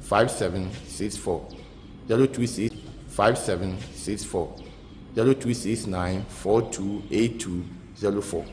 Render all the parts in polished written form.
5764 026 5764 0269 428204.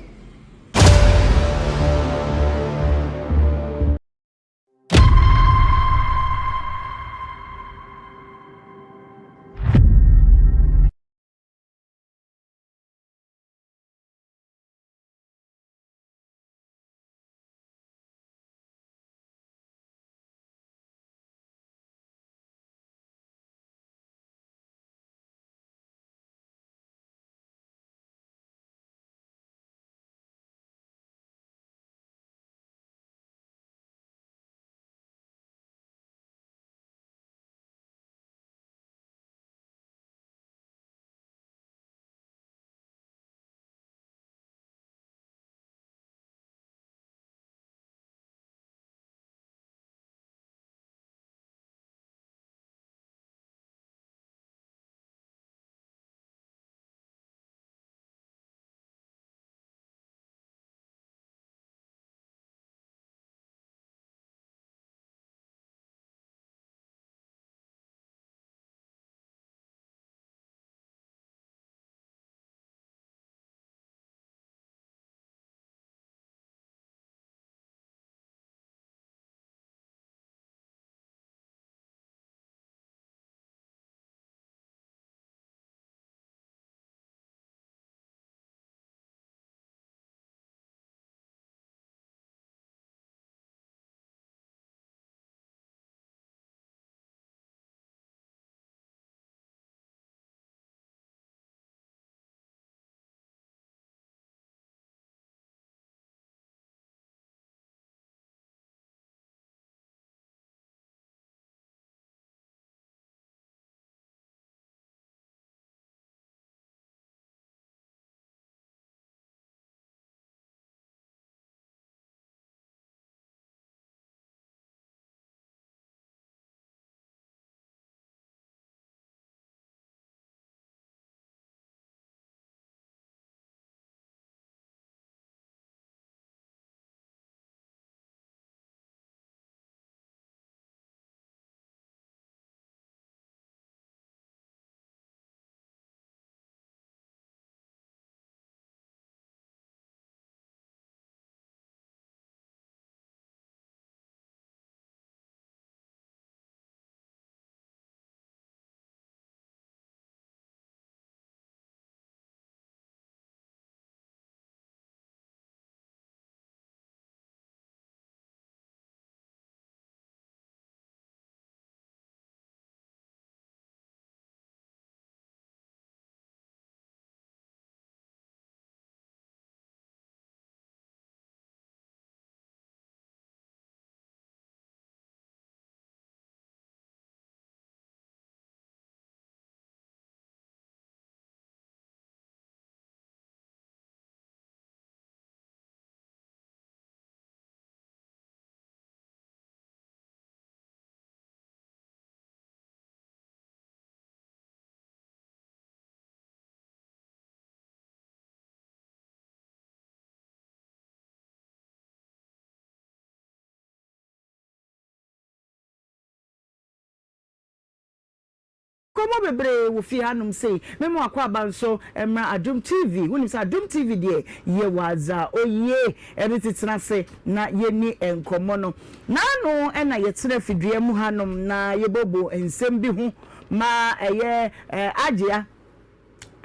Nkɔmmɔ bebree wɔ fie hanom sei. Me ma w'akwaaba nso mmra Adom TV. Wonim sɛ Adom TV deɛ yɛwɔ adza oye ɛno nti tena ase na yɛnni nkɔmmɔ no. N'ano na yɛtena fidua mu hanom na yɛbɔbɔ nsɛm bi ho ma ɛyɛ Agyea.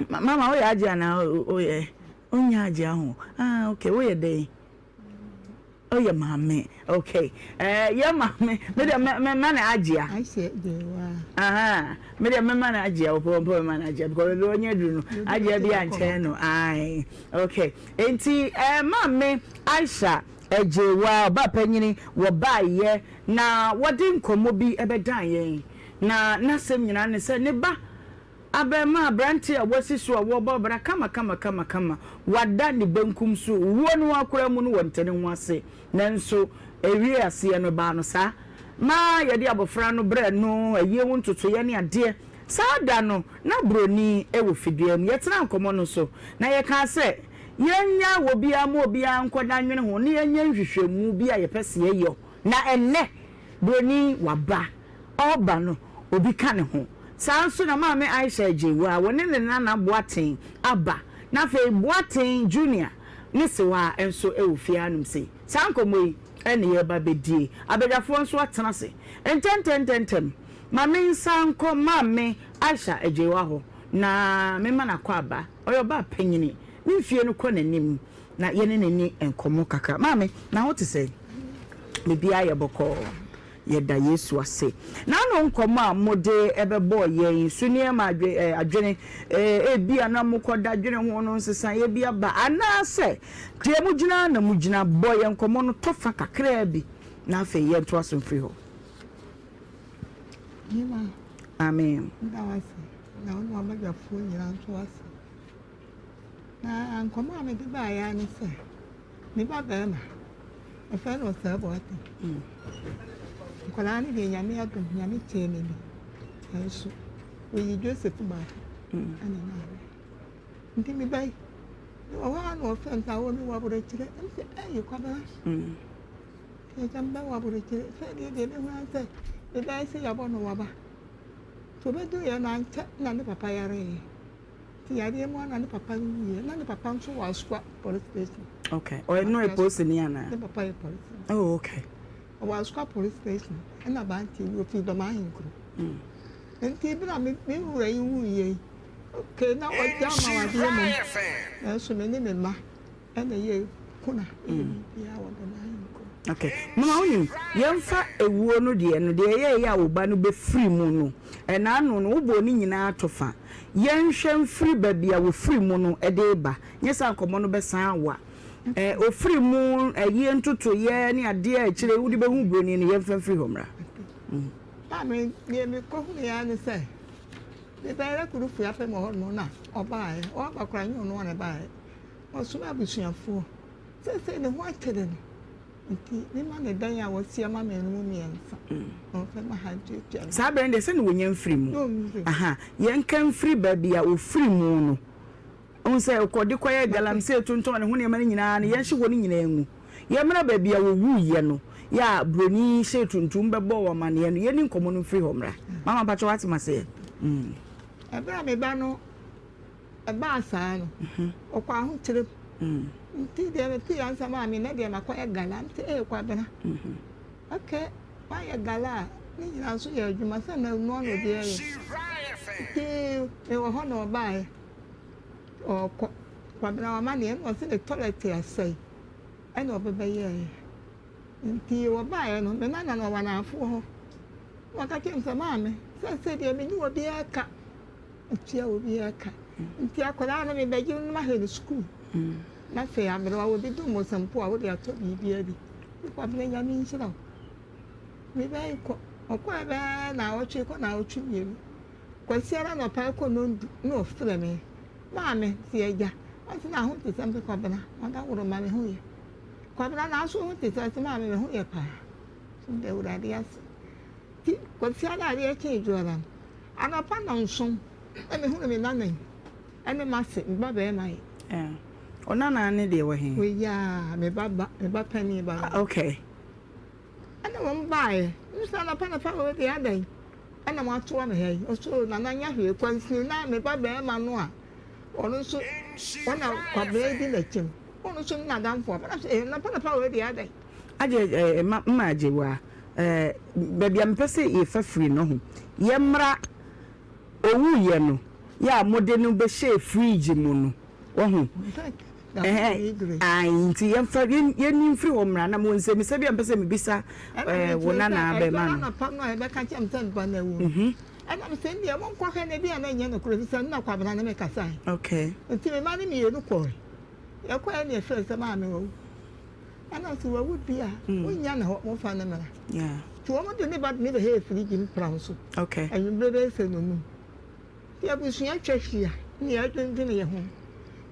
Mama woyɛ Agyea anaa woyɛ wonyɛ Agyea ho? Ah okay woyɛ dɛn? Ɔyɛ maame okay ɛɛ yɛ maame me deɛ mɛ mɛ ma no agyea ahaa me deɛ mɛ ma no agyea ɔpɔ ɔpɔ mɛ ma no agyea because baabi ɔnyɛ duru no agyea bi ankyɛn no ae okay nti ɛɛ maame Aisha Agyewa ɔbaa panyini wɔ baayɛ na wɔde nkɔmɔ bi ɛbɛdan yɛn na n'asɛm nyinaa ne sɛ ne ba. Abarimaa, aberanteɛ a wasi so a wɔrebɔ bra kamakamakamakama, wada ne benkum so, wuo no ara koraa mu no wɔnte ne ho ase. Nanso ɛwiee aseɛ no, ɛbaa no saa ma yɛde abɔfra no brɛɛ no, ayie ho ntotoeɛ ne adeɛ. Saa da no, na buroni wɔ fidua mu. Yɛtenaa nkɔmmɔ no so, na yɛkaa sɛ yɛnnyae obiara ma obiara nkɔda nnwene ho na yɛnyɛ nhwehwɛmu bi a yɛpɛ sɛ yɛyɔ. Na ɛnnɛ, buroni waba. Ɔreba no, obi ka ne ho. Saa ara nso na Maame Aisha Agyeiwaa a wɔne ne nana Boateng aba, na afei Boateng Junior ne Sewaa nso wɔ fie hanom sei. Saa nkɔmmɔ yi na yɛreba abɛdie. Abadwafoɔ nso atena ase ntɛntɛntɛntɛm. Ma mensan nkɔ Maame Aisha Agyeiwaa hɔ na memma no akwaaba. Ɔyɛ ɔbaa panyini. Ne mfie no kɔ n'anim na yɛne no nni nkɔmmɔ kakra. Maame, na ho te sɛn? Biribiara yɛ bɔkɔɔ. Yɛda Yesu ase. N'ano nkɔmmɔ a mode bɛbɔɔ yɛn so nneɛma adwene, ebia na mokɔda dwene ho no nsesaeɛ bi aba, anaasɛ deɛ mogyina na mogyina bɔ yɛn nkɔmmɔ no tɔ fa kakraa bi, na afei yɛntoa so mfiri hɔ. Hema, Amen. Meda wo ase, na wo ne w'abadwafoɔ nyinaa nso ase. Na nkɔmmɔ a mede baeɛ ara ne sɛ, Me ba barima, wɔfrɛ no Osei Boateng. Nkwadaa no deɛ Nyame adom, Nyame kyɛɛ me bi. Nanso, oyi Joseph baako ɛna na awɛ. Nti me ba yi, mewɔ hɔ a na ɔfrɛ me sɛ awɔ me wɔ aburokyire. Ɛm sɛ ɛyɛ kwabena. Nti agya me ba wɔ aburokyire. Sɛ deɛ deɛ mehu ara sɛ me ba yi sɛ yɛabɔ no waba. Nti obeduruiɛ no ankyɛ na ne papa yareeɛ. Nti yareɛ mu ara na ne papa wuiɛ. Na ne papa nso wɔ Asukwa police station. Okay. Ɔyɛ no yɛ polisini anaa? Ne papa yɛ polisini. Oh, okay. Ɔwɔ Asukwa police station. Ɛna aberanteɛ bi ofiri Dɔm Ahenkuro. Mm. Nti bere a me me wura yi wuiɛ yi, okay, na ɔgya ama wadeɛ mmom. Nanso me ne me mma ɛna ɛyɛ kuna ɛyɛ biribiara wɔ Dɔm Ahenkuro. Okay. Mama wonim, yɛmfa ewuo no deɛ no, deɛ ɛyɛeɛ a wo ba no bɛfiri mu no, ɛna ano no, wobɔɔ ne nyinaa to fa. Yɛnhwɛ mfiri baabi a wɔfiri mu no de reba, nyɛ saa nkɔmmɔ no bɛsan awa. Ɛ, wɔfiri mu, ayie ntotoeɛ ne adeɛ a akyire yi wode bɛhu buroni no, yɛmfa mfiri hɔ mmra. Mm. Maame, deɛ mekɔhunuiɛ ara ne sɛ, mebɛyɛ kuro firi apɛ mu hɔ nom na ɔbaeɛ. Ɔreba koraa nyɛ ɔno ara na ɛbaeɛ. Ɔsoma abusuafoɔ. Seesei ne ho akyere no. Nti mema no dan a wasi ama me no mu mmiɛnsa na ɔmfa mma ha ntuatua me. Saa berɛ no deɛ sɛdeɛ wɔnya mfiri mu. Aha, yɛnka mfiri baabi a wɔfiri mu no. Wohu sɛ ɔkɔ de kɔyɛ galamsey tontɔn ne ho nneɛma no nyinaa no, yɛnhye hɔ no nyinaa ngu. Yɛmmra baabi a wɔwuiɛ no, yɛ a buroni hyɛɛ tuntum bɛbɔɔ wɔn amanneɛ no, yɛnni nkɔmmɔ no mfiri hɔ mmra. Mama mpakyɛ woate m'aseɛ? Mm. Ɛberɛ a me ba no Ɛbaa saa no, ɔkɔɔ ahokyerɛ mu. Nti deɛ metee ansa maame nnɛ deɛ makɔyɛ gala. Mese ee Kwabena, okay, woayɛ gala a, ne nyinaa nso yɛ adwuma sɛ na noa na obiara yɛ. Nti mewɔ hɔ na ɔbaeɛ, ɔrekɔ. Kwabena w'amaneɛ na ɔse ne toilet asɛe ɛna ɔbɛbɛyɛeɛ. Nti wɔbaeɛ no, me nana no ɔwɔ anaafoɔ hɔ. Na ɔka kyerɛɛ me sɛ maame, seesei deɛ menni obiara ka. Metua obiara ka. Nti akwadaa no mebɛgye no na mahwɛ no sukuu. Na afei aberewa obi dom wo sɛ mpo a wode atɔ biribi adi. Me Kwabena Nyame nhyira wo. Mebɛn kɔ. Ɔkɔɛ bɛyɛ naawɔtwe kɔ naawɔtwe mmienu. Kwasiada anɔpa ɛkɔ nondu na ɔfrɛ me. Maame, se agya. Ɔse na ho te sɛ mese Kwabena ɔdaworo ma me ho yɛ. Kwabena nanso wo ho te sɛ? Ɔse maame me ho yɛ paa. Meda Awurade ase. Nti Kwasiada adeɛ kyee dwoada no, Anɔpa nnɔnson na mehunu me nana yi ne m'ase, me ba barima yi. Yeah. Wo nana ne deɛ wɔ he? Wei a, me ba ba, me ba panin ba no. Ah, okay. Ɛna wɔn baeɛ. Nso anɔpa anɔpa wei deɛ adɛn? Ɛna wɔatoa me ha yi. Ɔso nana nyɛ hwee kwansini na me ba barima no a ɔno nso ɔna kwabena yi di n'akyi no, ɔno nso ne n'adamfo aba. Na so eh, anɔpa anɔpa wei deɛ adɛn? Agye eh, ma, mma agye wa. Eh, baabi a mepɛ sɛ yɛfa firi no ho. Yɛmmra owuiɛ no, yɛ a mode no bɛhyɛɛ fridge mu no, wahu? Ɛhɛn, ae, nti yɛmfa, yɛnni mfiri hɔ mmra, na mewɔ nsɛmmisa bi a mepɛ sɛ mebisa eh, wo nanaa bɛrima no. Ɛna anɔpa no a yɛbɛka kyerɛ me sɛ me ba no awu no, ɛna mese ndeɛ monkɔhwɛ no, ebia na ɛnyɛ nokorɛ, ɛfiri sɛ ɛno na Kwabena ne me kasae. Okay. Nti me mma no mmienu kɔɔe. Yɛkɔeɛ na yɛfrɛɛ sɛ maame wawu. Ɛna ɔse wawu di a wonnya ne hɔ momfa no mmra. Nti wɔn de ne ba de ne bɛhɛɛ firigye mu pra so. Anwummerɛ bɛyɛ sɛ nnɔnum. Nti abusua atwa ahyia ne yɛdwendwene yɛn ho.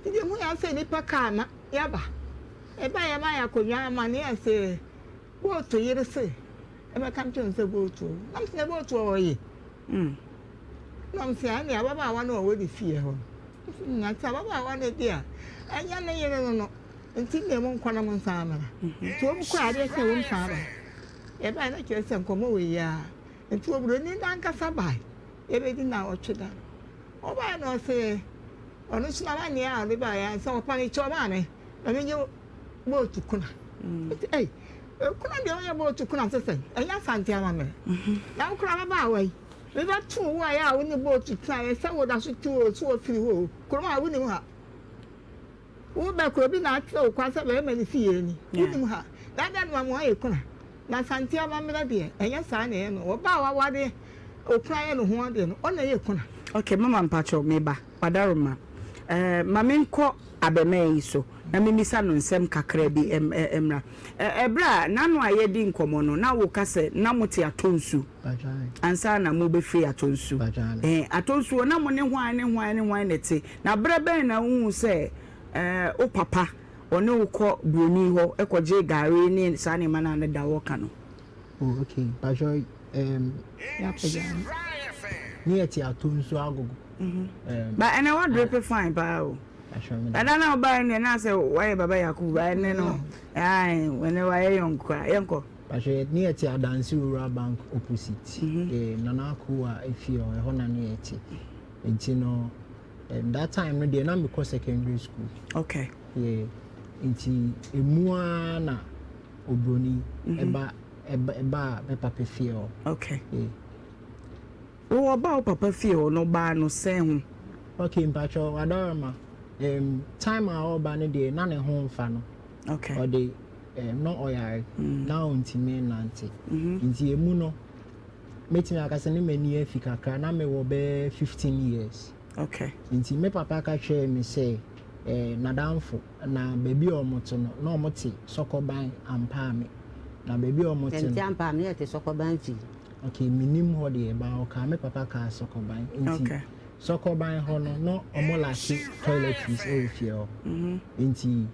Nti deɛ ɛhu yɛ sɛ nnipa kaa ma yɛaba. Ɛba yɛ ma yɛ akonnwa amaneɛ sɛ bootu yere se ɛbɛka nkyerɛ no sɛ bootu awu. Na mesɛ na bootu a ɔye. Na mesɛ ɛne ababaawa no a ɔwɔ ne fie hɔ no. Na sɛ ababaawa no de a ɛnyɛ ne yere no no. Nti nneɛ monkɔ na monsan mmra. Nti wɔn kɔɔ adeɛ kyee wɔn san ba. Yɛbaeɛ na kyerɛ sɛ nkɔmmɔ wɔ yi ara. Nti oburoni no ankasa bae, yɛbɛdi nnawɔtwe da no. Ɔbae na ɔse ɔno nso n'amanneɛ a ɔde baeɛ ara ne sɛ ɔpa me kyɛw maame ma menye bootu kuna. Nti ei, kuna deɛ ɔnyɛ bootu kuna te sɛn? Ɛnyɛ Asante amammerɛ. Na wo koraa ababaawa yi, mebɛtoo wo a ɛyɛ a wo ne bootu tenaeɛ sɛ woda so te hɔ o, sɛ wofiri hɔ o, kurom ha wonim ha. Wo bɛ koro bi na akyerɛ wo kwan sɛ bɛrima no fie ni. Wonim ha. Na adɛn na wama woayɛ kuna? Na Asante amammerɛ deɛ, ɛnyɛ saa na ɛyɛ no. Ɔbaa a waware okunu ayɛ ne ho adeɛ no, ɔna ɛyɛ kuna. Ok mama mpakyɛw meba wadaroma eh ma menkɔ abɛmɛɛ yi so na memisa no nsɛm kakra bi mmra eh ɛberɛ a nano a yɛdi nkɔmmɔ no na woka sɛ na mote atɔ nsu ansa na mobɛfiri atɔ nsu eh atɔ nsuo na mo ne hwan ne hwan ne hwan na ɛte Na berɛ bɛn na wohuu sɛ wo papa ɔne wo kɔ buroni hɔ kɔgye gari ne saa nneɛma no a na da wɔka no? Oh, okay. Mpakyɛ, um, ne yɛte ato nsu agogo. Mhm. Ba ɛnɛ wadrepe fine paa o. Dada na ɔbaeɛ no deɛ na sɛ wayɛ Baba Yakubu ba ɛnɛ no ɛnɛ wayɛ yɔnko koraa yɛnkɔ. Mpakyɛ ne yɛte Adansi Rural Bank opposite. Mm -hmm. Nana Akowa efie hɔ ɛhɔ na ne yɛte. Nti no that time no deɛ na mekɔ secondary school. Okay. Yeah. Nti emu ara na obroni mhm. ɛba ɛba ɛba me papa fie hɔ. Okay. Yeah. Wo ɔba wo papa fie hɔ no ɔbaa no sɛn ho? Okay, mpatsɔ wadarama. Time a ɔba no deɛ na ne ho nfa no. Okay. Ɔde na ɔyare mm. na ɔntumi nante. Mm -hmm. Nti emu no Mɛtumi aka sɛ ne m'ani afi kakra, na mewɔ bɛyɛ 15 years. Okay. Nti me papa ka kyerɛɛ me sɛ eh, n'adamfo na baabi a wɔte no, na wɔte Sɔkɔban Ampaame. Na baabi a wɔte no. Ɛnte Ampaame, na yɛte Sɔkɔban fie. Okay, menim hɔ deɛ, ba ɔkaa me papa kaa Sɔkɔban. Nti okay. Sɔkɔban hɔ no, na wɔn lake toiletries wɔ fie hɔ. Mm -hmm. Nti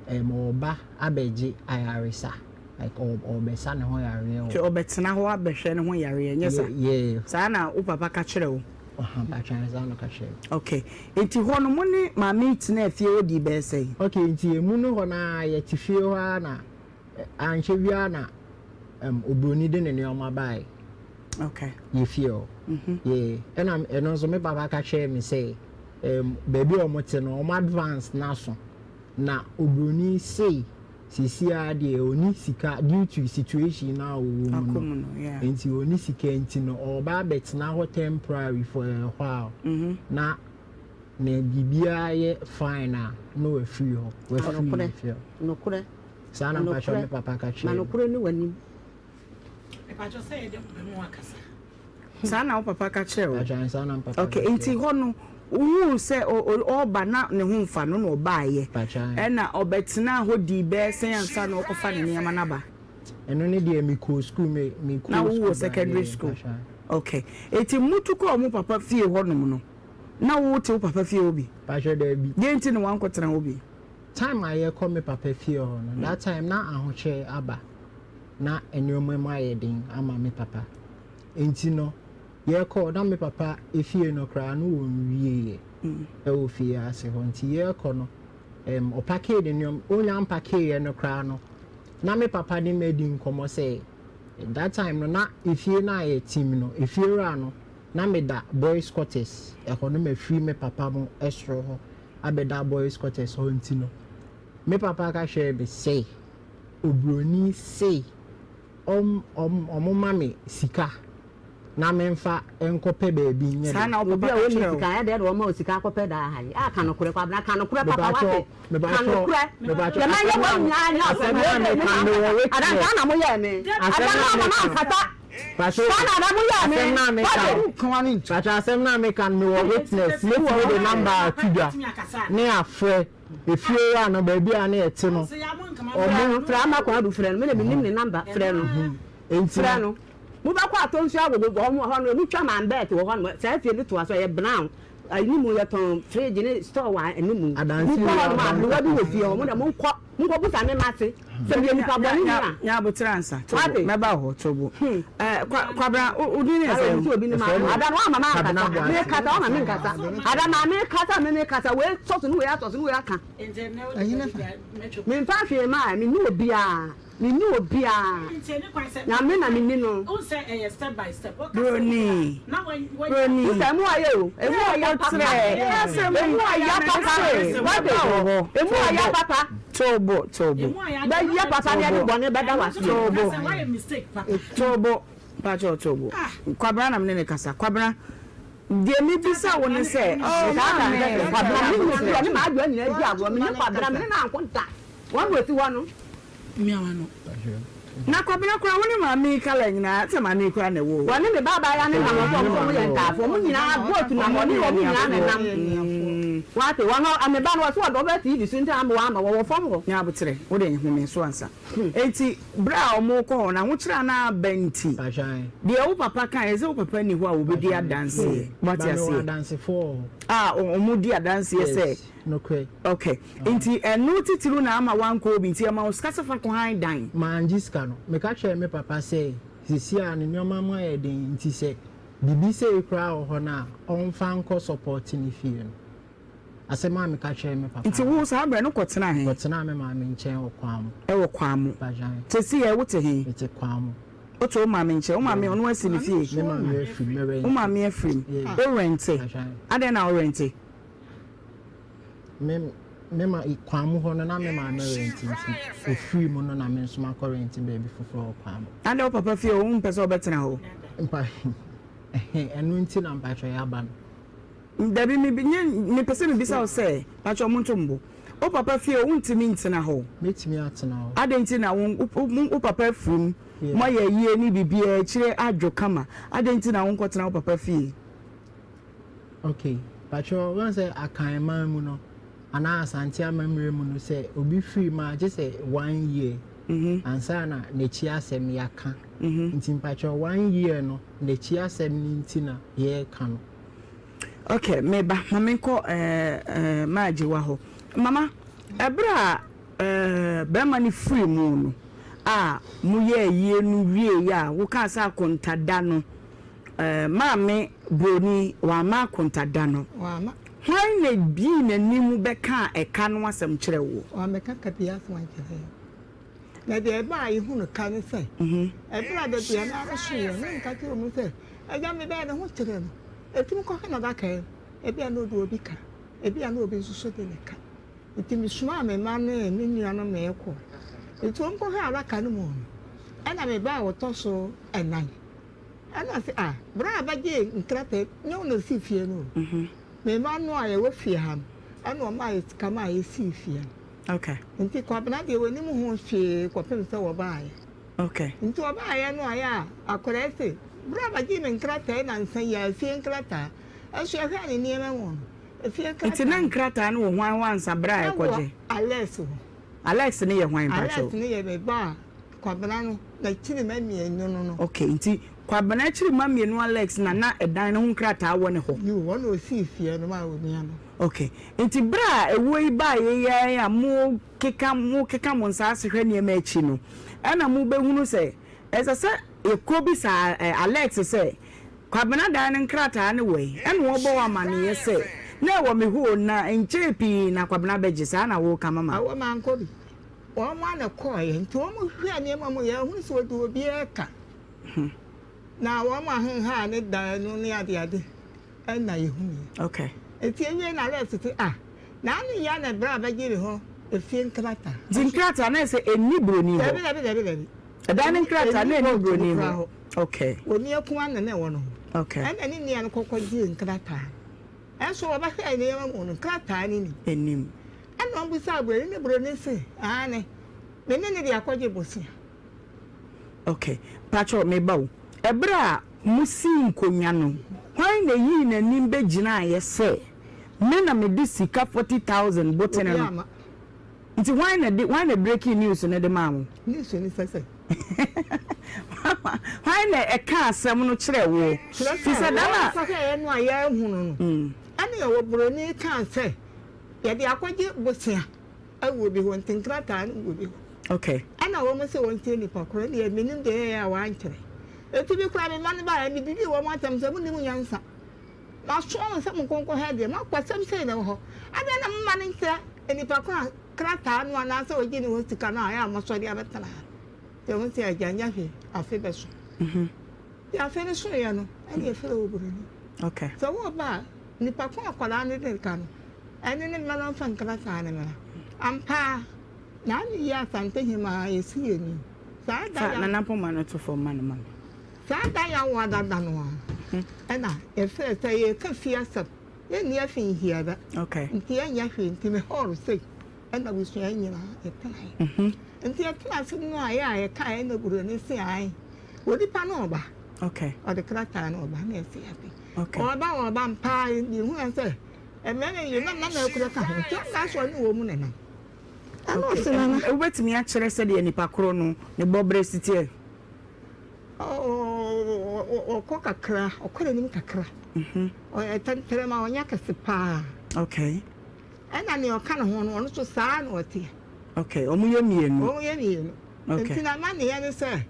eh, ɔba abɛgye ayaresa. Like ɔrebɛsa ne ho yareɛ wɔ. Nti ɔbɛtena hɔ abɛhwɛ ne ho yareɛ, nyɛ sa? Yeah. Saa na wo papa ka kyerɛ wo? Ɔha, mpakyɛ saa na ɔka kyerɛ me. Okay. Nti hɔ no mo ne maame yi tenaa fie hɔ dii bɛyɛ sɛn? Okay, nti emu no hɔ no ara yɛte fie hɔ ara na ankyɛ biara na um, oburoni de ne nneɛma baeɛ. Okay. Yɛ fie hɔ. Mm-hmm. Yeah. Ɛna ɛno nso me papa ka kyerɛɛ me sɛ um, baabi a wɔte no wɔn advance no aso. Na oburoni sei Seesei ara deɛ ɔnni sika due to situation no a ɔwɔ mu no nti ɔnni sika nti no ɔreba abɛtena hɔ temporary for a while na ne biribiara yɛ fine a na wafiri hɔ wafiri Nokorɛ, fie hɔ. nokorɛ, Saa na mpakyɛw nokorɛ, me papa ka ma kyerɛɛ me. nokorɛ nni w'anim. Mepakyɛw sɛ yɛde wo bɛma wakasa. Saa na wo papa ka kyerɛɛ wo? Mpakyɛw saa na me papa Okay, ka nti kyerɛɛ me. hɔ no wohuu sɛ ɔreba na ne ho mfa no na ɔbaeɛ. Mpakyɛw. Ɛna ɔbɛtenaa hɔ dii bɛyɛ sɛn ansa na ɔrekɔfa ne nneɛma no aba? Ɛno ne deɛ mekɔɔ sukuu me mekɔɔ Na sukuu wowɔ baeɛ secondary school? mpakyɛw. Okay, nti motu kɔɔ mo papa fie hɔnom no, na wote wo papa fie hɔ bi? Mpakyɛw daabi. Deɛn nti na woankɔtena hɔ bi? Time a yɛkɔ me papa fie hɔ no, that time na ahokyere aba. na nneɛma mu ayɛ den ama me papa. Nti no, yɛkɔ na me papa efie no koraa no wɔnwieɛ ɛwɔ fie ase hɔ. Nti yɛkɔ no, um, ɔpakee ne nneɛma, ɔnya mpakeeɛ no koraa no, na me papa ne me adi nkɔmmɔ sɛ, that time no na efie no a yɛte mu no, efiewura no, na meda boys quarters ɛhɔ no mafiri me papa mo soro hɔ abɛda boys quarters hɔ nti no, me papa ka kyerɛɛ me sɛ, obroni se ɔm ɔm ɔmo ma me sika na me nfa nkɔ pɛ baabi nyɛ Saa dɛ. na wo Obi papa a ka ɔnni kyerɛ wo? sika ɛdɛn na wɔma wo sika akɔpɛ daa ha yi? Ah ka nokorɛ Kwabena ka nokorɛ papa Mepakyɛw wate ka mepakyɛw nokorɛ mepakyɛw deɛ mayɛ asɛm wɔ no a nyinaa nyɛ asɛm ɔsɛm no a wei meka me no mewɔ mankasa adan witness saa na moyɛɛ me asɛm adan no a na meka no mankasa pakyɛw saa na adan moyɛɛ me asɛm no a meka wate. no pakyɛw asɛm no a meka no mewɔ witness mɛtumi de number ato dwa ne afrɛ. Efie wura no, baabi a na yɛte no, Frɛ no, frɛ Ama Kwadu, frɛ no, me na menim ne number, frɛ no, Enti frɛ no. no. Mobɛkɔ atɔ nsuo agogo wɔ hɔ no, emu twa man bɛɛt wɔ hɔ nom, saa fie no toa so, ɛyɛ brown, animu yɛtɔn fridge ne store wɔ animu. Adansi Mokɔ wura hɔ nom a, bank aberewa bi wɔ fie hɔ, opposite. mo deɛ monkɔ, monkɔ busa me mase. Sɛ meyɛ nipa bɔne ni a. Nya aboterɛ ansa. Tobo. Wate? Mɛba wo hɔ. Tobo. Ɛɛ, kwa, Kwabena, wo, wo din ne Ara sɛn? obi sɛ obi ne Ɛfrɛ maame. me Ada no wamma Kwabena mankasa. Boakye. Mekasa wamma menkasa. Ada maa mekasa me mekasa. Wei sɔ so ne wei asɔ so ne wei aka. Memfa hwee mmaa, menni obiara. Menni obiara. Nyame na menni no. Broni, broni. Sista emu ɔyɛ o, emu ɔyɛ papa. Emu ɔyɛ papa. Wate? Emu ɔyɛ papa. Tobo, tobo. Bɛyɛ papa ne ɛde bɔne bɛda w'ase. Tobo, tobo. Mpakyɛw tobo. Kwabena na mene ne kasa. Kwabena, deɛ mebisa wo ne sɛ, oh maame. Kwabena, me nyina fi ɔne m'adwoa nyinaa di agorɔ. Mene Kwabena, mene no anko da. Wɔn na ɔsi hɔ no. Na Kwabena koraa wo ne maame yi kala nyinaa sɛ maame yi koraa na ɛwɔ o. Wɔne me ba abaayewa no nam hɔ sɛ wɔn nso wɔyɛ ntaafoɔ. Wɔn nyinaa goat nam hɔ, wɔne wɔn nyinaa na ɛnam. Wate, wɔn me ba no wɔse wɔde wɔbɛ TV so nti na ama wɔama wɔwɔ fam hɔ. Nya aboterɛ, wo deɛ home so ansa. Enti berɛ a wɔrekɔ hɔ no ahokyerɛ a na aba nti, deɛ wo papa kaeɛ sɛ wo papa nni hɔ a wɔbɛdi adanseɛ. Wate aseɛ? A wɔdi adanseɛ sɛ. Nokorɛ. Ok, nti ɛno titiriw na ama woankɔ obi nti ɛma wo sika sɛ fa kɔhan dan? Mangye sika no. Meka kyerɛɛ me papa sɛ seesei a ne nneɛma mu ayɛ den nti sɛ biribi sei koraa wɔ hɔ no a ɔmfa nkɔ sɔpɔte ne fie no. Asɛm a meka kyerɛɛ me papa Nti no. wo saa berɛ no wokɔtenaa he? Mekɔtenaa me maame nkyɛn wɔ Kwamo. Ɛwɔ Kwamo. Bagyan. Seesei ɛ wote he? Mete Kwamo. Wote wo maame nkyɛn? Wo maame ɔno asi ne fie? Me maame afiri mu, me rɛnte. Wo maame afiri mu. Yeah. Wo rɛnte? Bagyan. Adɛn na wo rɛnte? Me me ma kwan mu hɔ no na me maame rent nti ofiri mu no na me nso makɔ rent baabi foforɔ wɔ kwan mu. Adɛn wo papa fie hɔ wompɛ sɛ wobɛtena hɔ? Mpa ɛno nti na mpakyɛ yɛaba no. Dabi me nye mepɛ sɛ mebisa wo sɛ mpakyɛ monto mbo wo papa fie hɔ wontumi ntena hɔ? Mɛtumi atena hɔ. Adɛn nti na wo wo papa afiri mu moayɛ ayie ne biribiara akyire adwo kama adɛn nti na wonkɔtena wo papa fie? Ok patrɔ wohu sɛ Akan man mu no anaa Asante amammerɛ mu no sɛ obi firi mu a gye sɛ one year ansa na n'akyi asɛm yɛaka nti mpatrɔ one year no n'akyi asɛm no nti na yɛreka no. Ok meba ma menkɔ eh, eh, Maagyewa hɔ. Mama, ɛberɛ a eh, bɛrima no firi mu no a moyɛɛ ayie no wieeɛ a wokaa sɛ akontada no Eh, maame broni, wamma akonta da no. Wamma. Hwan na ebii n'anim bɛkaa ɛka no asɛm kyerɛɛ woɔ? Wammɛka ka biara asɛm ankyerɛ yɛn. Na deɛ ɛbaa a yɛhunu ka ne sɛ, ɛberɛ a da biara no ara soeɛ no, na meka kyerɛ wɔn sɛ, Agya, mebɛyɛ ne ho kyerɛ no. Ɛtumi kɔhwɛ n'adaka mu. Ebia na ɔde obi ka, ebia na obi nso so de ne ka. Nti mesomaa me mma ne me nuanom na yɛkɔɔ. Nti wɔkɔhwɛɛ adaka no mu no, ɛnna me ba a ɔtɔ so ɛnan Ɛna ɔse ah bra bɛgye nkrataɛ nyɛ wo na osii fie no o me mma no a yɛwɔ fie ha no ɛna ɔmaa yɛ sika maa yɛsii fie no okay. Nti Kwabena deɛ wɔnim ho hwee kɔpem sɛ wɔbaeɛ okay. Nti wɔbaeɛ no ayɛ a akwadaa yi se bra bɛgye me nkrataɛ nansa yi a efie nkrataa ɛnso yɛhwɛɛ ne nneɛma mu no efie nkrataa Nti na nkrataa no wɔ hwan hɔ ansa bra ɛwɔ ɛkɔgye? Alex hɔ. Alex no yɛ hwan mpakyɛw? Alex no yɛ me ba a Kwabena no n'akyirima mmienu no no. Okay, nti Kwabena akyirima mmienu Alex na na ɛdan no ho nkrataa wɔ ne hɔ? Yiw, ɔno na osii fie no maa onua no. Okay, nti bere a ewuo yi baeɛ yi ara a mo keka mo keka mo nsa ase hwɛ nneɛma akyi no, ɛna mo bɛhunu sɛ ɛsɛ sɛ yɛkɔ bisa Alex sɛ Kwabena dan no nkrataa no wɔ he? Ɛna ɔbɔ wo amaneɛ sɛ na ɛwɔ me hɔ o, na nkyɛɛ pii na Kwabena bɛgye, saa na woka mama? Awo mankɔ bi. Wɔn ara na ɛkɔeɛ, nti wɔhwehwɛɛ nneɛma mu, yɛanhunu sɛ wɔde obiara ka. Na wɔn ahenhaa ne dan no ne adeade na yɛhunuiɛ. Okay. Nti ewiei na Alex se, ah, na ano yi ara na bra bɛgye me hɔ efie nkrataa. Nti nkrataa no ayɛ sɛ ɛnni buroni hɔ? Dabi, dabi, dabi, dabi. Ɛdan no nkrataa na ɛnni buroni koraa hɔ? Okay. Onua kumaa na na ɛwɔ no hɔ. Okay. Ɛna ne nua no kɔkɔgyee nkrataa no. Nso wɔbɛhwɛɛ nneɛma mu no, nkrataa no nnim. Ɛnnim. Ɛnna ɔbisaa buroni no, buroni se, Aane, me ne no de akɔgye bosea. Ok, pakyɛw meba o. Ɛberɛ a mosii nkonnwa no, hwan na ɛyii n'anim bɛgyinaeɛ sɛ me na mede sika 40,000 botene Obi no? amma. Nti hwan na de, hwan na breaking news no de maa mo? News no sɛ sɛ. Hwan na ɛkaa asɛm no kyerɛɛ woɔ? Kyerɛ Firi sɛ, sɛ da no a. wɔkɔhwɛeɛ no a yɛanhunu no, ɛnna ɔwɔ buroni kaa sɛ, Yɛde akɔgye bosea wɔ obi hɔ, nti nkrataa no wɔ obi hɔ. Okay. Ɛna wɔn se wɔnkyerɛ nipa korɔ, ɛnneɛ mennim deɛ ɛyɛeɛ a wɔankyerɛ. Enti me koraa me mma no baeɛ, medidii wɔn atɛm sɛ, Monnim nyansa. Masoma mo sɛ monkɔ nkɔhwɛ adeɛ, moakɔ, asɛm sei na ɛwɔ hɔ. Adɛn na momma no nkyerɛ nipa korɔ a krataa no anaasɛ ɔgye ne hɔ sika no a ɛyɛ a moasɔre abɛtena ha? Nti wɔn se, Agya, nyɛ hwee, afe bɛso. Nti afe no soeɛ no, ɛna yɛfrɛɛ oburoni. Okay. Sɛ woreba a, nipa ko a akwadaa no de ka no, ɛne ne mma no mfa nkrataa no mmra. Ampa ara, Naame yi Asante Hemaa yɛsi yɛn ni. Saa da Fa ya. Nana Mpoma no to fam ma no ma me. Saa da yawoa dada no ara, ɛna yɛfrɛɛ sɛ yɛreka fie asɛm. Yɛnni afe nhiada. Okay. Nti yɛnyɛ hwee nti me hall sei ɛna abusua nyinaa yɛtenaeɛ. Nti yɛtena ase no a yɛ a yɛkaeɛ ɛna buroni se ae onipa no ɔba. Okay. Ɔde krataa no ɔba na yɛse yɛate. Okay. Ɔba ɔba mpaa yɛhu yɛn sɛ mmarima yi na nana akura ka ho nti ɔnka so ɔne wɔn mu nenam. Ɛna ɔse nana. Wobɛtumi akyerɛ sɛdeɛ nipa korɔ no ne bɔberɛ si teɛ? Ɔkɔ kakra, ɔkɔ n'anim kakra. Ɔyɛ tɛntɛrɛma, ɔnyɛ kɛse paa. Okay. Ɛna nea ɔka ne ho no, ɔno nso saa na ɔteɛ. Okay, wɔn yɛ mmienu. Wɔn yɛ mmienu. Okay. Nti na amanneɛ ne sɛ,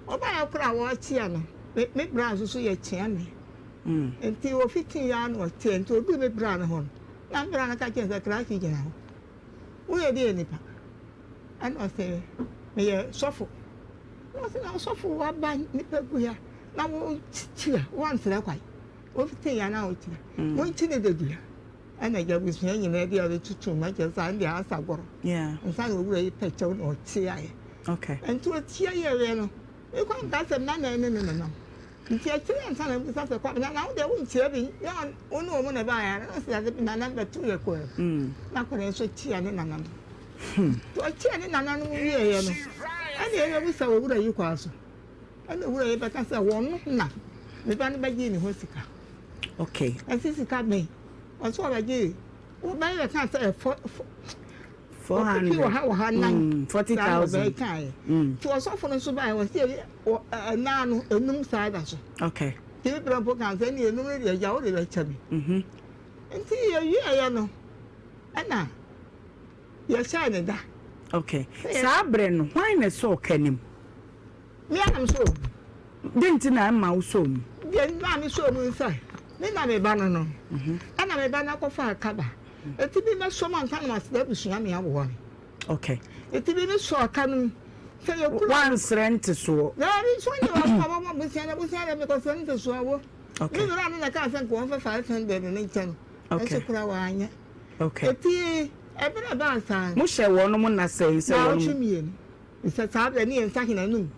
ɔbaeɛ koraa a wɔrekyea no, me me bra nso so yɛ kyea me. Nti ofitii ara na ɔteɛ, nti oduu me bra no hɔ no, na me bra no ka kyerɛ no sɛ krakye gyina hɔ. Woyɛ deɛ nipa? Ɛna ɔse, meyɛ sɔfo. Ɛna ɔse, na ɔsɔfo waba nipa gu ha na wokyia, woansrɛ kwan. Ofitii ara na ɔkyia. Wonkyi ne dadua. Ɛna agya abusua nyinaa bi a ɔde ma kyerɛ sɛ ɛnde asa agorɔ. Nsa na owura yi pɛ kyɛw na ɔkyeaeɛ. Okay. Nti ɔkyia yɛeɛ no, mekɔ nka sɛ nana ne ne nenam. Nti akyire ansa na mbisa sɛ Kwabena na wo deɛ wonkyia bi na wo ne wɔn na ɛbaeɛ a na ɔsɛ dade nana bɛto yɛ kɔɛ. Na akwadaa nso kyia ne nananom. Nti ɔkyia ne nananom wieeɛ no, ɛna yɛbɛbisa owura yi kwan so. Ɛna owura yi bɛka sɛ wɔn na me ba no bɛgyee ne hɔ sika. Okay. Ɛsi sika bɛn? Ɔsɛ ɔbɛgyee wɔbɛyɛ bɛka sɛ ɛfɔ 400 wɔ ha wɔ ha nan. 40,000. Saa ɔbɛkaeɛ. Nti ɔsɔfo no nso baeɛ wɔsi ɛnan no enum saa da so. Okay. Nti me brɛ mpo kan sɛ ɛne enum no deɛ agya wode bɛkyɛ me. Nti yɛwieɛ no ɛna yɛhyɛɛ ne da. Okay. Saa berɛ no hwan na ɛsɔɔ ka nim? Me ara na mesɔɔ mu. Dɛn nti na ɛma wosɔɔ mu? Deɛ ɛmaa mesɔɔ mu ne sɛ, me na me ba no no, ɛna me ba no akɔfa kaba. Enti bi mɛsɔ mu ansa na masrɛ abusua me aboa me. Okay. Enti bi mesɔɔ ka no mu. Sɛ yɛkura. Wansrɛ ntesoɔ. Daabi, nso nyɛ wɔn a wɔbɔ abusua no abusua deɛ mekɔsrɛ ntesoɔ wo. Okay. Me wura no na ɛkaa sɛ nka wɔmfa 500 no nkyɛ no. Okay. Nso kora wanyɛ. Okay. Eti ɛberɛ ɛbaa saa no. Mohyɛ wɔnom nna sɛn sɛ wɔnom. Naawɔtwe mmienu. Sɛ saa berɛ ne yɛn nsa hene anom.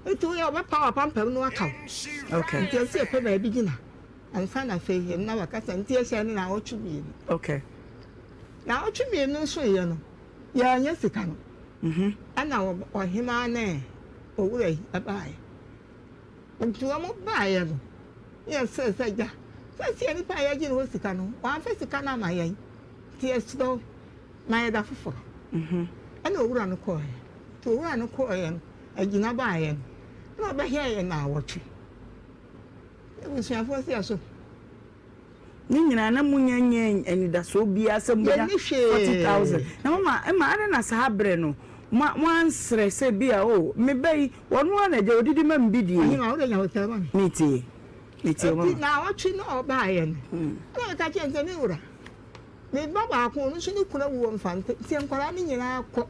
Nti woyɛ wɔbɛpa w'apampam no aka wo. Okay. Nti ɛsɛ yɛpɛ baabi gyina ansa na afei yɛn na wakasa. Nti yɛhyɛ no naawɔtwe mmienu. Okay. Naawɔtwe mmienu nso yɛ no yɛanyɛ sika no. Ɛna ɔhemaa ne owura yi ɛbaeɛ. Nti wɔn baeɛ no ne yɛsrɛ sɛ agya sɛsi nipa a yɛgye ne hɔ sika no wɔamfa sika no ama yɛn. Nti yɛsrɛ wo ma yɛ da foforɔ. Ɛna owura no kɔeɛ. Nti owura no kɔeɛ no, agyina baeɛ no, ɛna ɔbɛhwɛɛ yɛ naawɔtwe. Abusuafoɔ sɛ yɛso. Ne nyinaa na munya nyɛ anidasoɔ biara sɛ mobɛnya 40,000. Na mama ɛma adɛn na saa berɛ no mo moansrɛ sɛ bi a o me ba yi ɔno ara na agya ɔdidi ma me bi die. Ɔhema wode nya hotel ma me. Metie metie o mama. Nti naawɔtwe no a ɔbaeɛ no, ɛna meka kyerɛɛ no sɛ me wura, Me ba baako, ɔno nso ne kunu awu wɔ Mfante, nti nkwadaa no nyinaa kɔ.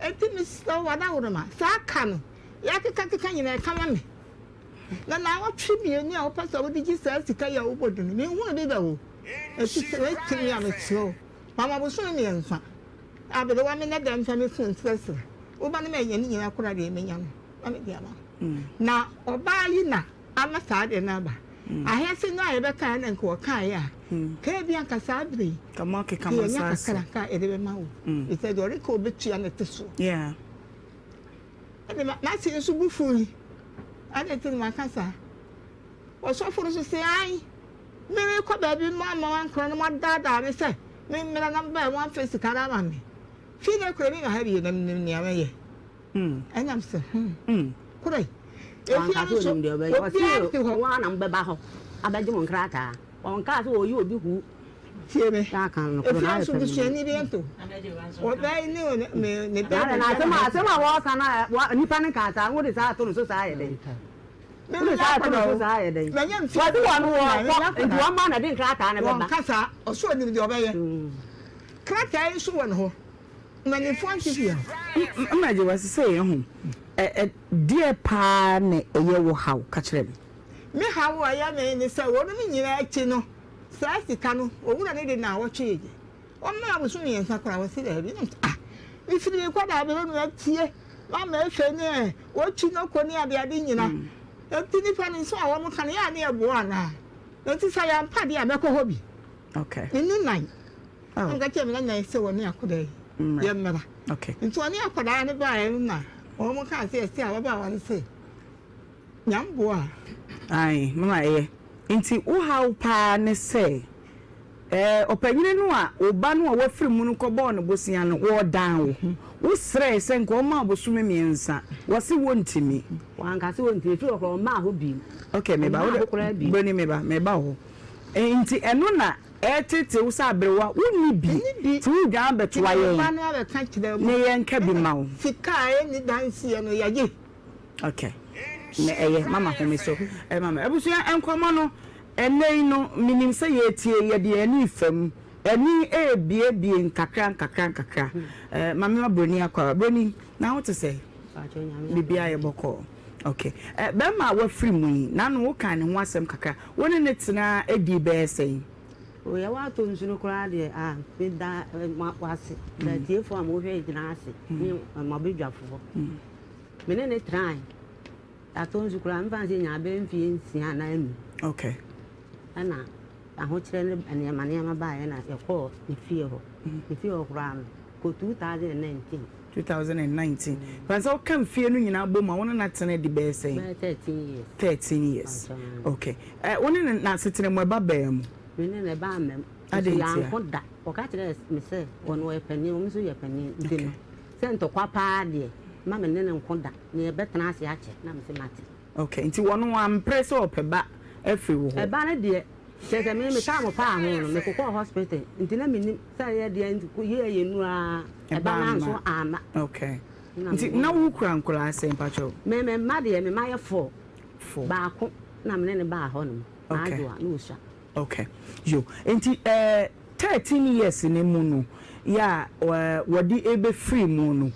Enti mesrɛ wo adaworoma, saa ka no, yɛakekakeka nyinaa, ka ma me. Na naawɔtwe mmienu a wopɛ sɛ wode gye saa sika yi a wobɔ din no, menhunu bi da o. Enti sɛ woatumi a, mesrɛ wo, ma me abosome mmiɛnsa. Aberewa me na dɛn mfa me fon nsrɛsrɛ wo ba no ma ɛnyɛ ne nyinaa koraa deɛ mɛnya no na mede ama no. Na ɔbaa yi na ama saa adeɛ no aba. Ahease no a yɛbɛkaeɛ na nka wɔkaeɛ a, ka ebia nka saa berɛ yi, Ka moakeka ka mo yɛnya nsa ase. kakra nka yɛde bɛma wo. Ɛfiri sɛ deɛ ɔreka ɔbɛtua no te soɔ. Yeah. Ɛnna ma- m'ase nso bo fui. Adɛn nti na maka saa? Ɔsɔfo no nso se, Ae, merekɔ baabi ma ama wankora no moadaadaa me sɛ memmra na mebaeɛ moamfa sika no ama me. Fii no kora memma ha bio na menim nea mɛyɛ. Ɛnna mesɛ, Hmm, kora yi. Efie Wanka no sɛ nso, onim deɛ ɔbɛyɛ. obiara Ɔse nte hɔ. wɔn ara na mobɛba hɔ abɛgye mo nkrataa. Ɔnkaa sɛ ɔyɛ obi hu. Tie me. Efia nso busuani bi nto. Ɔbaa yi ne ne ne bɛrima. Na asɛm a asɛm a wɔka na nipa no nka saa wode saa ato no so saa yɛ dɛn? Wode saa ato no so saa yɛ dɛn? Wɔde wɔn wɔ kɔ nti wɔn ba na de nkrataa no bɛba. Wɔn kasa ɔso onim deɛ ɔbɛyɛ. Krataa yi nso wɔ ne hɔ. Mpanimfoɔ nte fie hɔ. Mma gye wase sɛ yɛn ho. Ɛ deɛ paa na ɛyɛ wo haw ka kyerɛ me. Me haw a ɛyɛ me ne sɛ wɔnom nyinaa akyi no saa sika no owura no de naawɔtwe yɛ gye. Ɔmaa abosom mmiɛnsa koraa ɔse daabi na mese ah mefiri me kwadaa berɛ mu atie mama efe ne wɔtwi no kɔ ne adeade nyina enti nipa no nso a wɔn ka no yɛ a ne ɛboa anaa enti sɛ yɛampa deɛ a mɛkɔ hɔ bi. Okay. Me ne nan. Oh. Nka kyerɛ me na nan sɛ wɔne akwadaa yi. Yɛ mmara. Okay. Nti wɔne akwadaa no baeɛ no na wɔn kaa sɛ yɛse ababaawa no sɛ nyamboa. Ae, mama ɛyɛ. Nti wo haw paa ne sɛ ɛɛ ɔpanyini no a wo ba no a wafiri mu no kɔbɔɔ no bosea no wɔɔdan wo. Wo srɛɛ sɛ nka ɔmma wo bosome mmiɛnsa, wɔse wɔntumi. Wanka sɛ wɔntumi, ɛfiri hɔ koraa ɔmmaa hɔ bio. Okay, meba, Ɔmmaa wode hɔ koraa bio. Broni meba, meba wo hɔ. Nti ɛno na ɛreteetee wo sɛ aberewa, wonni bi, Menni bi. nti wodwan bɛtoa Nti yɛn me ba no abɛka kyerɛ na mo yɛnka bi ma wo. Sika a ɛnni danseɛ no yɛgye. Ok na ɛyɛ mama home so ma me. Abusua nkɔmmɔ no ɛnnɛ yi no menim sɛ yɛretie yɛde yɛn ani refa mu ani rebuebue nkakra nkakra nkakra. Ma mema Broni akɔ aba. Broni na wo te sɛ? Biribiara yɛ bɔkɔɔ. Ok bɛrima a wafiri mu yi n'ano wokaa ne ho asɛm kakra wo ne no tenaa dii bɛyɛ sɛn? O yɛ woatɔ nsu no koraa deɛ a meda mo ase da atiefoɔ a mohwɛ gyina ase ne mo abadwafoɔ. Me ne no tenae. Yɛatɔ nsu koraa, memfa no sɛ yɛnyaa bɛyɛ mfeɛ nsia anaa anum. Okay. Ɛna ahokyerɛ ne nneɛma nneɛma baeɛ na yɛkɔɔ ne fie hɔ. Ne fie hɔ koraa no, kɔ 2019. 2019. Fa sɛ woka mfeɛ no nyinaa bom a, wo ne no atena di bɛyɛ sɛn? Bɛyɛ 13 years. 13 years. Okay. Eh, wo ne no n'asetena mu ɛba baa mu? Me ne no ɛbaa mma mu. Adɛn ntia? Yɛanko da. Ɔka kyerɛɛ me sɛ ɔno ɔyɛ panin, ɔno nso yɛ panin. Nti no, Sɛ ntɔkwa paa deɛ, mma me ne no nko da, na yɛbɛtena ase akyɛ, na mese mate. Ok, nti wɔno wampere sɛ ɔpɛ ba afiri wo hɔ? Ɛba no deɛ, kyerɛ sɛ me metaa mo paa ho no, mekokɔɔ hospital, nti na mennim sɛ ɛyɛ deɛ nti yɛɛ yɛ nnuru ara, ɛba no anso amma. Ok, nti na wo kura nkwadaa sɛn mpakyɛw? Me me mma deɛ, me mma yɛ four. Four. Baako na me ne no baa hɔ nom, Maadwoa, na ɔsua. Ok yo nti eh 13 years no mu no yɛ a wɔde rebɛfiri mu no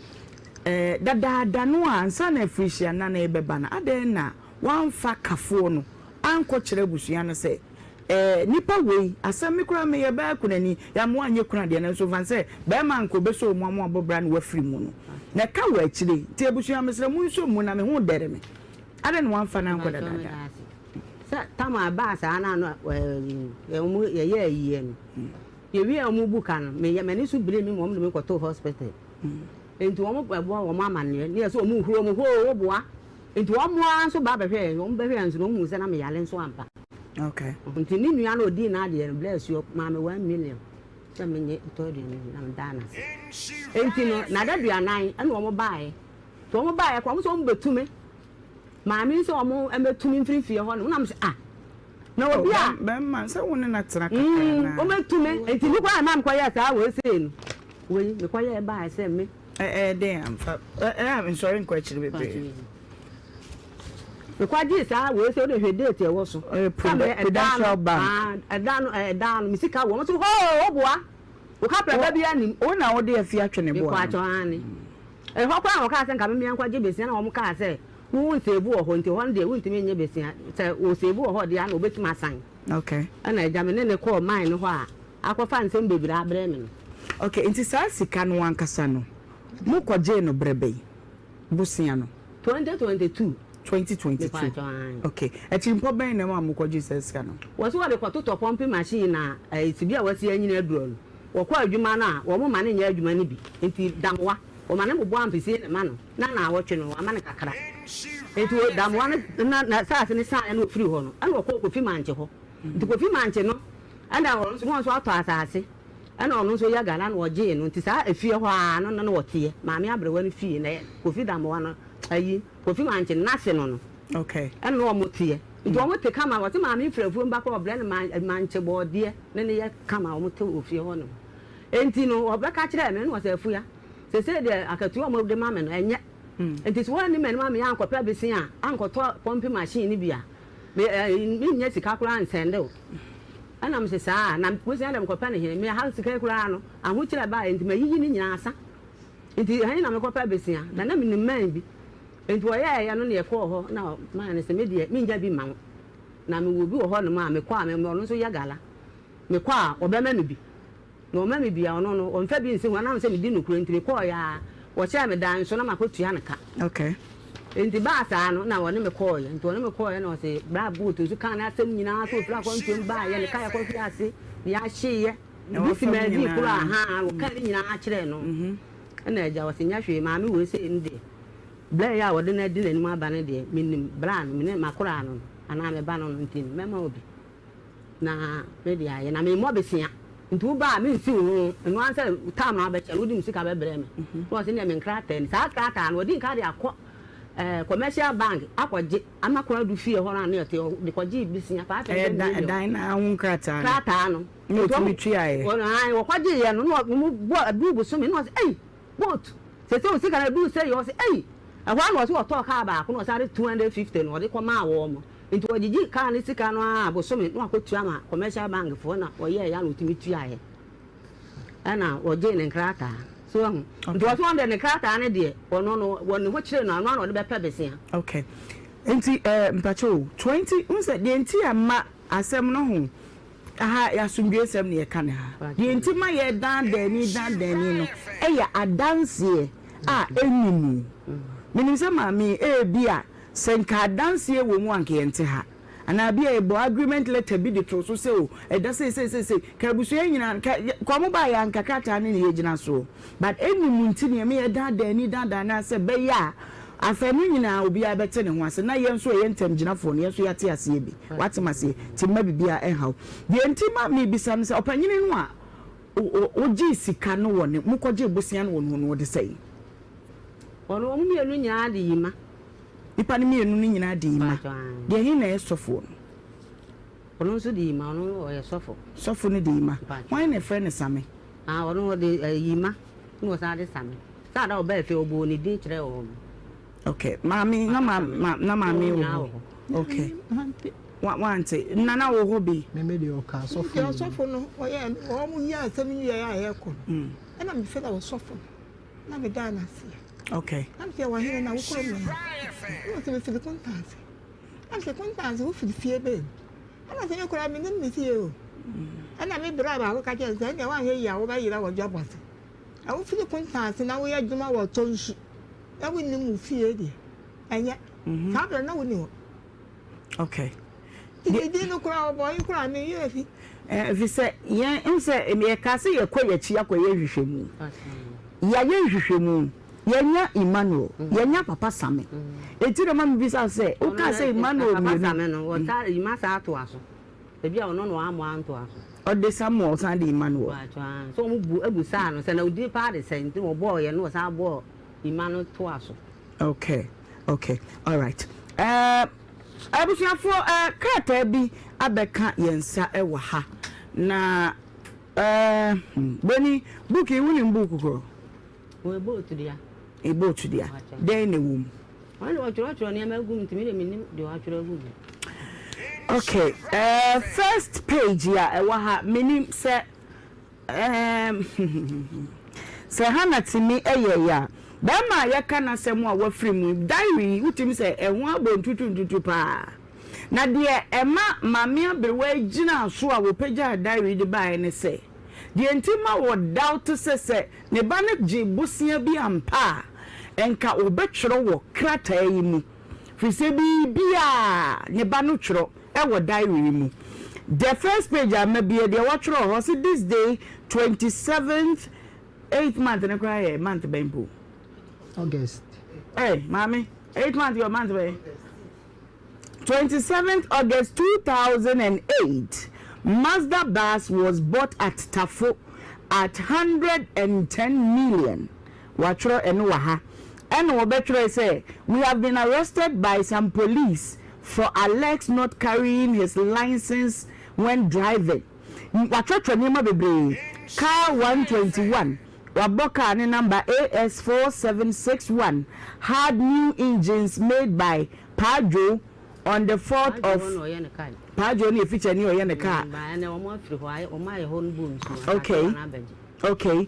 eh dadaada no a ansa na afirihyia nna no rebɛba no adɛn na wɔamfa kafoɔ no ankɔ kyerɛ abusua no sɛ eh nipa wei asɛm me koraa meyɛ baa kunani yɛ ama wanyɛ kuna deɛ nanso mfa no sɛ bɛrima anka ɔbɛsɔ mu ama wabɔ bra na wafiri mu no na ɛka wɔ akyire nti abusua mesrɛ monsɔ mu na me ho dɛre me adɛn na wɔamfa no ankɔ Mpakyɛw dadaada. meda ase. Sɛ tam a ɛbaa saa no a na yɛyɛɛ ayie no, yɛwiee a wɔbu ka no, meyɛ m'ani so birii me ma wɔde me kɔtoo hospital. Nti wɔn bɛbɔ wɔn amanneɛ ne yɛ sɛ wɔn huro wɔn hoo woboa. Nti wɔn ara nso ba bɛhwɛɛ wɔn bɛhwɛɛ nso na wɔn hu sɛ na meyare nso ampa. Okay. Nti ne nua na odii n'adeɛ no bless you maa me 1 million sɛ menye tɔ aduane na medaa no ase. Nti no n'adaduanan ɛna wɔn baeɛ. Nti wɔn baeɛ kɔ wɔn sɛ wɔn bɛtu me. Maame yi sɛ ɔmo mmɛtu me mfiri fie hɔ nom na mesɛ ah na obi a. Bɛrima sɛ wo ne no atena kakra na. Ɔmo bɛtu me nti me kɔ a maa mekɔ yɛɛ saa wei sei no wei mekɔ yɛɛ baa sɛ me. Ɛyɛ den amfa ɛyɛ a nsɔre nkɔ akyiri bebree. Mekɔ gyee saa wei sɛ wode hwɛ date ɛwɔ so. Ɛyɛ Prudential Bank. Ɛda no ɛda no me sika wɔ mo so hoo woboa wo kapra ba bi anim. Wo na wode afi atwe ne boa no. Mekɔ akyɛ ane. Ɛhɔ koraa na wɔkaa sɛ nka memmea nkɔgye besia na wɔkaa sɛ wo nseebu wɔ hɔ nti hɔ no deɛ wontumi nnye besia sɛ wɔseebu wɔ hɔ deɛ a na wɔbɛtumi asan. Okay. Ɛna agya me ne no kɔɔ mine no hɔ a akɔfa nsɛm bebree abrɛ me no. Okay, nti saa sika no ankasa no mo kɔgyee no berɛ bɛn? Bosea no? 2022. 2022. Mepatwɔ aane. Okay, atirimpɔ bɛn na ɛma mo kɔgyee saa sika no? Wɔse wɔde kɔtotɔ pumping machine na ɛɛ sibi a wɔasi anyini aduro no. Wɔkɔ adwuma no a, wɔn ma no nyɛ adwuma no bi. Nti damoa, wɔma no bobɔ ampesie na ma no, na naawɔtwe no, wɔama no kakra. Nti o damoa no na na saase no saeɛ na ɔfiri hɔ no, ɛna ɔkɔɔ Kofi Mankye hɔ. Nti Kofi Mankye no, ɛna ɔno nso, na ɔno nso atɔ asaase, ɛna ɔno nso yɛ gala na ɔgyee no. Nti saa efie hɔ ara no na na ɔteɛ, Maame Aberewa no fie, na Kofi Damoa no, ayi, Kofi Mankye no, n'ase no no, Okay. ɛna na wɔteɛ. Nti wɔn te kama, wɔse maame firi afuom ba koraa ɔbrɛ no mankye bɔɔdeɛ ne ne yɛ kama wɔn te wɔ fie hɔ nom. Nti no ɔbɛka kyerɛɛ me na ɔse Afuya, sesei deɛ akatua a wɔde ma me no ɛnyɛ. Nti sɛ woanni m'anim ammeyɛ ankɔpɛ bese a ankɔtɔ pumping machine no bi a, me eh, mennya sika koraa nsɛnde wo. Ɛna mese saa a, na bosea deɛ mekɔpɛ no he? Me ha sika yi koraa no, ahokyerɛ baeɛ nti mayiyi ne nyinaa asa. Nti he na mekɔpɛ bosea? Na na menim man bi. Nti wɔyɛeɛ no na yɛkɔɔ hɔ na man no se me deɛ mennya bi mma wo. Na mewɔ bi wɔ hɔnom a mekɔ a, ɔno nso yɛ gala. Mekɔ a ɔbɛma me bi. Na ɔma me bi a, ɔno no, ɔmfa bi nsi ho. Ɛnam sɛ medi nokorɛ nti, mekɔeɛ ara, wɔhyɛɛ me dan nso na makɔtua no ka. Okay. Enti baa saa no, na ɔne me kɔeɛ. Nti ɔne me kɔeɛ na ɔse, Bra Booth nso kaa n'asɛm nyinaa sɛ ɔfiri akwantuom baeɛ, ne ka yɛkɔhwee ase, ne yɛahyeeɛ, Na ebi si wafam Maadii nyinaa. koro a, haa, ɔkaa ne nyinaa kyerɛɛ no. Ɛna agya ɔse, nyɛ hwee, maame wei sei no deɛ, berɛ yi a ɔde no adi n'anim aba no deɛ, menim bra no, mene m'akoraa no no, anaa me ba no no, nti no, mɛma wo bi. Na me de ayɛ, na memmɔ bosea, nti wo ba a, mensi wo ho, ɛno ara ne sɛ time a wobɛkyɛ no, wode me sika bɛbrɛ me. Na ɔse neɛ me nkrataa ni. Saa krataa no, ɔdi nka de akɔ eh, commercial bank akɔgye, ama Konadu fie hɔ no a na ɔte, ɔde kɔgyee bosea, Ɛyɛ 500 dan, million. ɛdan no ara ho nkrataa no. Krataa no. Na Nti ɔtumi wɔn, tuaeɛ. wɔn, ae, wɔkɔgyeeɛ no, na wɔn bɔ, aduru bosome, na ɔse ei, Boat, seesei wo sika no aduru sei, ɔse ei, ɛhɔ ara na ɔse ɔtɔɔ kaa baako na ɔsan de 250 no ɔde kɔmaa wɔn. Nti ɔgyegye kaa no sika no ara bosome na wakɔtua ma commercial bank foɔ na ɔyɛeɛ a na ɔtumi tuaeɛ. Ɛna ɔgyee ne nkrataa. So wahu? Nti ɔse ɔno deɛ ne nkrataa no deɛ ɔno no wɔ ne ho kyere no a ɔno ara na ɔde bɛpɛ besea. Okay. Nti eh, mpakyɛ o, 20, wohu sɛ deɛ nti a mma asɛm no ho Aha yɛ asomdwoesɛm na yɛka no ha. Deɛ nti ma yɛdan dan ani dan dan ani no yɛ adanseɛ a ɛnni mu. Menim sɛ maame yi, ebia sɛ nka adanseɛ wɔ mu a nka yɛnte ha. Anaa ebia yɛbɔ agreement letter bi de too so sɛ o, ɛda sei sei sei sei, nka abusua yi nyinaa nka nka wɔn baeɛ a nka krataa no na yɛgyina soɔ. But ɛnni mu nti na yɛma yɛdan dan ani dan dan ani sɛ ɛbɛyɛ a Afanu nyinaa obiara bɛte ne ho ase na yɛn nso a yɛyɛ ntamgyinafoɔ no yɛn nso yɛate aseɛ bi. Woate m'aseɛ? Nti mma biribiara ɛnha wo. Deɛ nti ma mebisa ne sɛ, ɔpanyini no a wogyee sika no wɔ ne, mokɔgyee bosea no wɔ ne hɔ no, ɔde sɛn? Ɔno, wɔn mmienu nyinaa de yima. Nnipa no mmienu no nyinaa de yima. Mpakyɛw, aane. Deɛ he na ɛyɛ sɔfoɔ no? Ɔno nso de yima, ɔno ɔyɛ sɔfo. Sɔfo no de yima. Mpakyɛw. Hwan na ɛfrɛ no Same? Ah, ɔno ɔde eh, yima, na ɔsan de Same. Saa da ɔbaa fie ɔbɔɔ ne din kyerɛɛ wɔn. Okay, maame na ma ma na maame wɔ hɔ. Okay. Wa wante. Nana wɔ hɔ bi. Meme deɛ ɔka asɔfo. Nti ɔsɔfo no ɔyɛ wɔn yɛ asɛm yi yɛ a yɛkɔ no. Ɛna mefrɛ ɔsɔfo no na medaa no aseɛ. Okay. Na mesɛ wɔ hene na wo kurom na ɛna ɔsɛ mefiri Kontanse. Na mesɛ Kontanse wofiri fie bɛn mu? Ɛna ɔsɛ me koraa menim me fie o. Ɛna me bra baako ka kyerɛ no sɛ ɛnneɛ woanhwɛ yie a wobɛyera wɔ dwabɔ ase. Na wofiri kontan ase na woyɛ adwuma wɔ ɔtɔ nsu na wonnim wo fie deɛ, ɛnyɛ. Saa berɛ no na wonni hɔ. Okay. Nti ne din no koraa ɔbɔɔ yi koraa me werɛ fi. Ɛfiri sɛ yɛn n sɛ yɛkaa sɛ yɛkɔ yɛn akyi akɔyɛ nhwehwɛmu. Yɛayɛ nhwehwɛmu, yɛanya Emmanuel, yɛanya Papa Same. Enti na ma mebisa wo sɛ, wokaa sɛ Emmanuel Papa mmienu. Same no, wɔtaa Emma saa toa so. Ebi a ɔno na wammɔ antoa so. Ɔde Samuel san de Emmanuel. Mpatsɔ aa sɛ ɔmo bu ebusaa no sɛ na odin paa de sɛn nti na ɔbɔɔ yɛ na ɔsan bɔɔ Emma no toa so. Okay okay alright eh, abusuafoɔ eh, krataa bi abɛka yɛn nsa wɔ ha na eh, hmm, Boni book yi wonim book korɔ? Wɔ boat dea. E boat dea. Dɛn na ɛwɔ mu? Wɔn de wɔtwerɛtwerɛ nneɛma agu mu nti mi de mi nim deɛ wɔatwerɛ agu mu. Okay, uh, first page a ɛwɔ ha menim sɛ um, sɛ Hannah tumi yɛ yɛ a bɛrima a yɛka n'asɛm a wafiri mu diary yi wotumi sɛ ɛho abɔ ntutu ntutu paa na deɛ ɛma maame aberewa yi gyinaa so a wɔpagyaa diary de baeɛ ne sɛ Deɛ nti ma wɔ doubt sɛ sɛ ne ba no gyee bosea bi ampa a, nka wɔbɛtwerɛ wɔ krataa yi mu, firi sɛ biribiara ne ba no twerɛ wɔ diary yi mu. The first page a mabue deɛ wɔatwerɛ wɔ hɔ ɔse this day 27th eighth month no koraa yɛ month bɛn mpo? August. Hey, maame, eighth month yɛ month bɛn? 27th August 2008, Mazda bus was bought at Tafo at 110 million. Wɔatwerɛ ɛno wɔ ha. Ɛna wɔbɛtwerɛɛ sɛ, We have been arrested by some police. for Alex not carrying his license when driving. Watwerɛtwerɛ nneɛma bebree. Car 121, wabɔ car ne number AS 4761 had new engines made by Paa Joe on the fourth of Paa Joe no yɛ fikyani a ɔyɛ ne car. Okay, okay.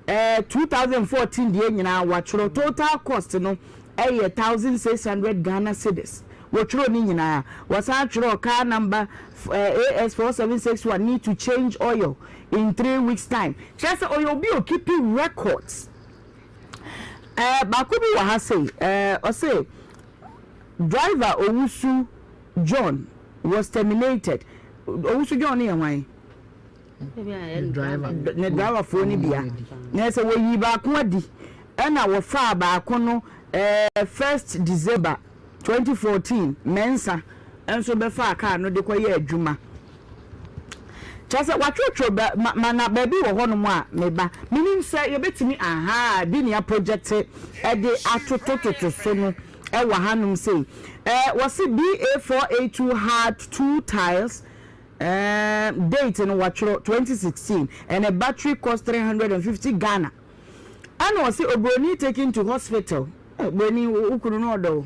Eh, 2014 deɛ nyinaa wɔatwerɛ total cost no ɛyɛ 1600 Ghana cedis. Wɔtwerɛ ne nyinaa. Wɔsan twerɛ car number eh, AS 4761 need to change oil in 3 weeks time. Kyerɛ sɛ ɔyɛ obi a ɔkeepi records. Eh, baako bi wɔ ha sei, eh, ɔse driver Owusu John was terminated. Owusu John no yɛ hwan? Driver. Ne driverfoɔ no bia na sɛ wɔyi baako adi ɛna wɔfaa baako no 1st December 2014, Mɛnsa nso bɛfaa kaa no de kɔyɛ adwuma. Kyerɛ sɛ watwerɛtwerɛ bɛ ma, ma na baabi wɔ hɔnom a meba menim sɛ yɛbɛtumi aha bi nea project ɛde atotototo so no ɛwɔ hanom sei. Wɔse BA 482 had two tiles, date no wɔatwerɛ 2016 and a battery cost 350 Ghana. Ɛna ɔse obroni taken to hospital. Broni wo kunu no ɔdɔ wo,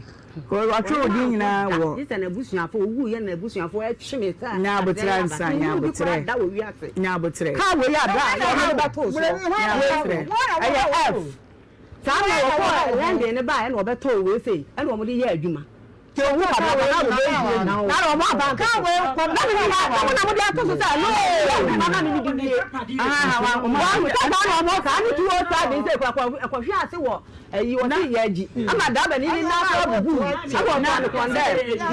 watwerɛ odin nyinaa wɔ sɛ n'abusuafo owu yɛ n'abusuafo ɛtwe me sɛ Nya abotrɛ ansa, nya abotrɛ, nya abotrɛ. Kaa wei abira a wɔde bɛto so. Nya abotrɛ. Ɛyɛ F. Saa na wɔkɔ London ne baa ɛna wɔbɛtɔ wei sei ɛna wɔde yɛ adwuma. Tí owó kaba na wò bɛ yie na wɔn aba nkɛtɛ na mi ni ha na mo na mo de ato so sɛ no yɛ na mi ni di nie wɔn sɛ saa na wɔn saa ne tuo saa de sɛ ɛkɔhwɛ ase wɔ ɛyi wɔn ti yɛ agyi ama daba ni ni nan so abubu ɛwɔ ɔfa ne kɔn dɛ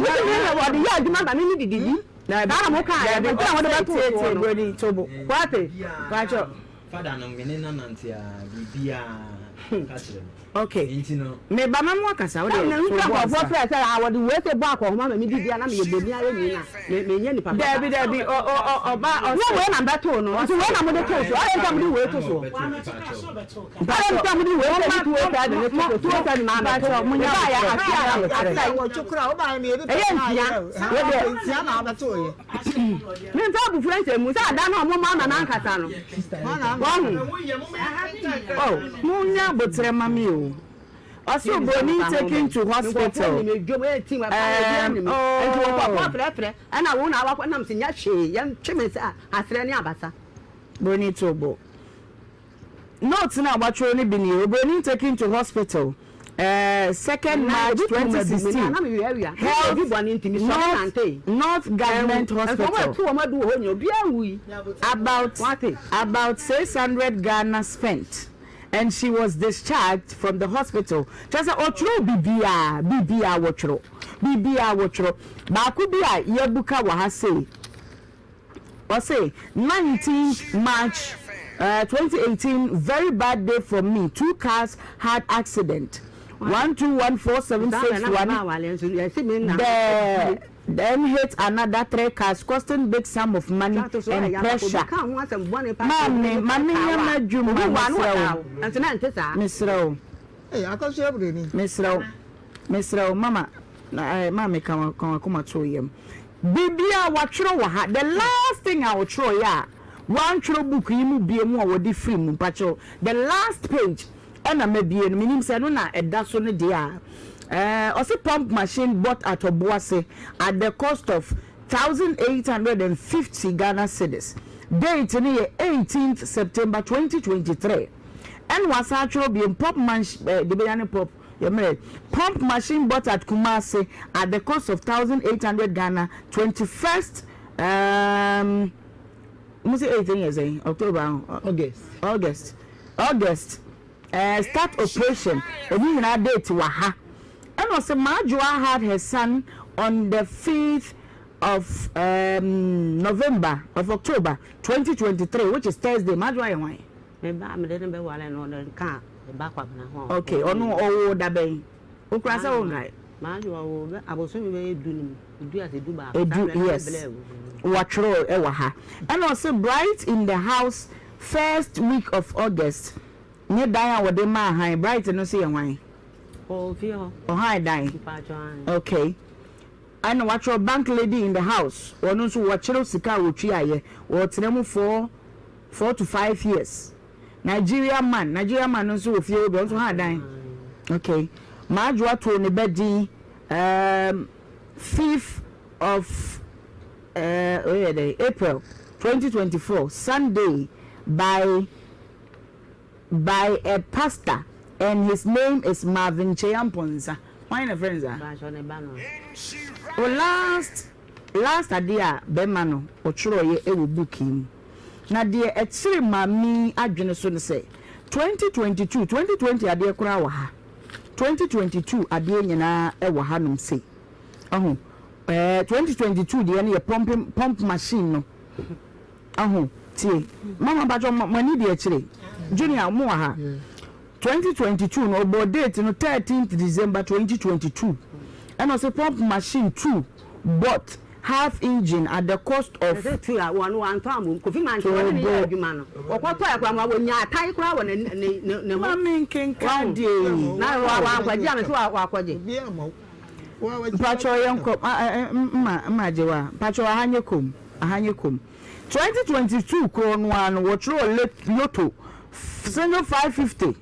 wuti mi na wɔde yɛ adwuma ma mi ni didi bi saa na mo kaa yɛ nti na wɔde bɛ to soɔ no. Broni tobo. Kwate. Pacho. Fada no mene nanante a biribiaa ka kyerɛ me. Nti no. Me ba ma mo akasa wo de. Na to nka bo nkɔfoɔ ansa. Frɛ sɛ a wɔde wei sɛ bɔ akɔhoma ma me didi a na meyɛ bɔni ayɛ ni na menyɛ nipa papa. Dabi, dabi, ɔ ɔ ɔ ɔba na ɔsɛ. Wei na mbɛtoo no, nti wei na mode too so ayɛ nta mode wei to soɔ ayɛ nta mode wei sɛ ne tuo sɛ de ne to so tuo sɛ ne maa mɛto meba yɛ ase a ase a ɛyɛ nsia. Nsia na abɛto yɛ. Memfa abufuo nhyɛ mu sɛ ada no a ɔmo ma ama nankasa no wɔho. Oh, mo nya abotrɛ ma mi o. Ɔsɛ obroni taken to hospital. Oh. Oh. Nti wɔkɔfoɔ frɛfrɛ ɛna wo na wakɔ nam sɛ nya hwee yɛntwe me sɛ aserɛ ne abasa. Broni tobo. Note na watwerɛ no bi nie: obroni taken to hospital 2nd March 2016, Health North Government Hospital, about 600 Ghana spent and she was discharged from the hospital. Kyerɛ sɛ ɔtwerɛ biribiara, biribiara wɔtwerɛ, biribiara wɔtwerɛ. Baako bi a yɛbuka wɔ ha sei, ɔse 19th March 2018, very bad day for me, two cars had accident, 1214761, the then hit another three cars, costing big sum of money and pressure. Maame, maame, nyɛma adwuma, mesrɛ wo, mesrɛ wo. Akɔsua buroni. Mesrɛ wo, mesrɛ wo, mama na maame ka wakoma to yam. Biribiara watwerɛ wɔ ha. The last thing a wɔtwerɛ yɛ a wantwerɛ book yi mu bie mu a wɔde firi mu mpakyɛw, the last page ɛna mabie no, menim sɛ ɛno na ɛda so no deɛ a ɔse pump machine bought at Obuasi at the cost of 1850 Ghana cedis. Date no yɛ 18th September 2023. Ɛna wasan atwerɛ bio, pump machine de bɛnya ne pump yɛmmerɛ, pump machine bought at Kumasi at the cost of 1800 Ghana, 21st mo sɛ 18 yɛ sɛn? October? August. August start operation. Ɛni nyinaa date wɔ ha. Ɛna ɔsɛ Maadwoa had her son on the 5th of November of October 2023, which is Thursday. Maadwoa yɛ hwan? Meba mede ne bɛwale no, ɔde nka ba Kwabena ho. Okay, ɔno ɔwɔ dabɛn okura sɛ wɔn Maadwoa wɔ bɛ abosome bɛyɛ 10 no mu, 10 ase 11. 10, yes, wɔatwerɛ ɛwɔ ha. Ɛna ɔsɛ bright in the house first week of August, ne dan a wɔde maa han. Bright no so yɛ hwan? Ɔwɔ fie hɔ. Ɔhan dan. Mpatsɔ. Okay. Ɛna watwerɛ bank lady in the house, ɔno nso wɔkyerɛw sika a wɔtuaeɛ, ɔtena mu for 4 to 5 years. Nigeria man, Nigeria man no nso wɔ fie hɔ bi, ɔno nso ha dan. Okay. Maadwoa too ne ba din 5th of oyɛ dɛ April 2024 Sunday by a pastor and his name is Marvin Cheya Mponsa. Hwan na frɛ no saa? Baasɔ ne ba no. O last last adeɛ a bɛrima no ɔtwerɛeɛ wɔ book yi mu na deɛ ɛkyere maame yi adwene so ne sɛ 2022, 2020 adeɛ koraa wɔ ha, 2022 adeɛ nyinaa wɔ hanom sei. Ɔho 2022 deɛ no yɛ pump machine no. Ɔho tie mama mpatsɔ mo ani deɛ akyire Junior mo wɔ ha. 2022 no ɔbɔ date no 13th December 2022, ɛna ɔsɛ pump machine two bought, half engine at the cost of. Ɛsɛ tu a wɔn wantɔ amom Kofi Mante wɔne ne yɛ adwuma no, wɔkɔtɔ ɛkora ma wɔnya atae koraa wɔ ne ne ne ne ho. Maame nkenka deɛ yi. Na wankɔgye a mɛ sɛ wakɔgye. Mpatsɔ yɛn kɔ mma mma agye wa mpatsɔ aha nye kom, aha nye kom. 2022 korɔ no ara no wɔtwerɛ lotto single 550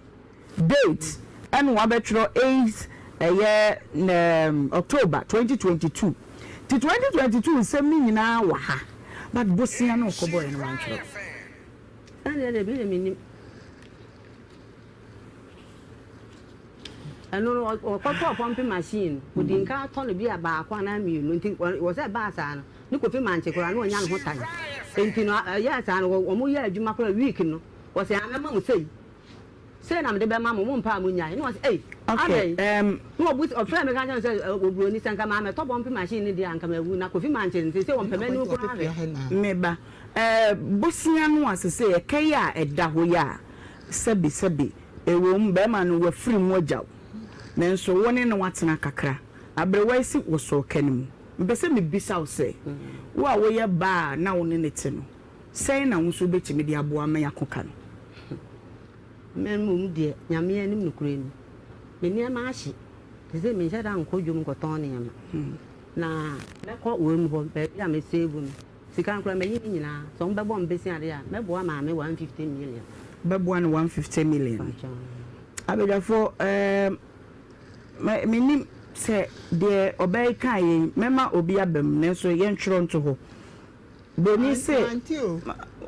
date, ɛna wabɛtwerɛ 8 ɛyɛ October 2022. Ti 2022 nsɛm no nyinaa wɔ ha, but bosia no kɔbɔɛ no wantwerɛ. Sɛdeɛ deɛ bi na menim ɛno no, ɔkɔtɔɔ pump machine no, ɔdi nka atɔ no bi a baako anaa mmienu, nti wɔ sɛ ɛbaa saa no ne Kofi Mante koraa na ɔnya ne ho tan, nti no ɛyɛɛ saa no wɔn yɛ adwuma koraa week no, wɔsɛ amɛma mo sei sei na mede bɛma mo, mo mpa a mo nyae na wɔsɛ ei adɛn na ɔbu ɔfrɛ me ka kyerɛ sɛ oburoni sɛ nka maa mɛtɔ pump machine no deɛ anka mawu, na Kofi Mante nti sɛ wɔmpɛ m'anim koraa hwɛ. Meba bosia no a sese ɛka yi a ɛda hɔ yi a, sɛbi sɛbi, ɛwom bɛrima no wafiri mu agya wo, nanso wo ne no atena kakra, aberewa yi si wɔsɔɔ ka no mu. Mpɛ sɛ mebisa wo sɛ, wo a woyɛ baa a na wo ne ne te no, sɛn na wo nso wobɛtumi de aboa ma yɛako ka no? Me mmom deɛ, Nyame anim nokorɛ ni, me nneɛma ahye, te sɛ menhyɛ da nkɔ dwom nkɔtɔn nneɛma, na mɛkɔ wei mu hɔ, baabi a mesave no, sika no koraa mayi ne nyinaa, sɛ wɔbɛbɔ me bɛsi adeɛ a, mɛboa maame 150 million. Bɛboa no 150 million. Abadwafoɔ, menim sɛ deɛ ɔbaa yi kaa yɛn mɛma obi aba mu, nanso yɛntwerɛ nto hɔ. Broni se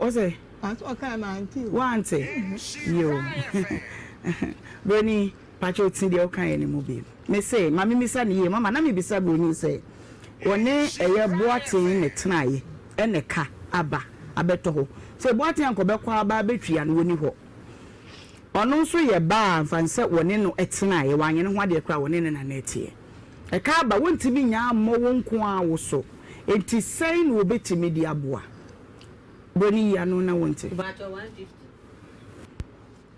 ɔsɛ wante yo. Broni pakyɛ oti deɛ ɔka yɛ ne mu bi. Me se ma memisa ne yie mama na mebisa broni sɛ wɔne ɛyɛ Boaten ne tenaeɛ ɛna ka aba abɛtɔ hɔ sɛ Boaten ankɔ bɛkɔ aba abɛtua no, wɔni hɔ. Ɔno nso yɛ baa mfa sɛ wɔne no tenaeɛ, wanyɛ ne ho adeɛ koraa, wɔne ne nana teɛ. Ɛka aba wɔntumi nyaa mmɔ wo nko a wo so, nti sɛn na wɔbɛtumi de aboa? Broni yi ano na wɔnte. Mpakyɛ 150.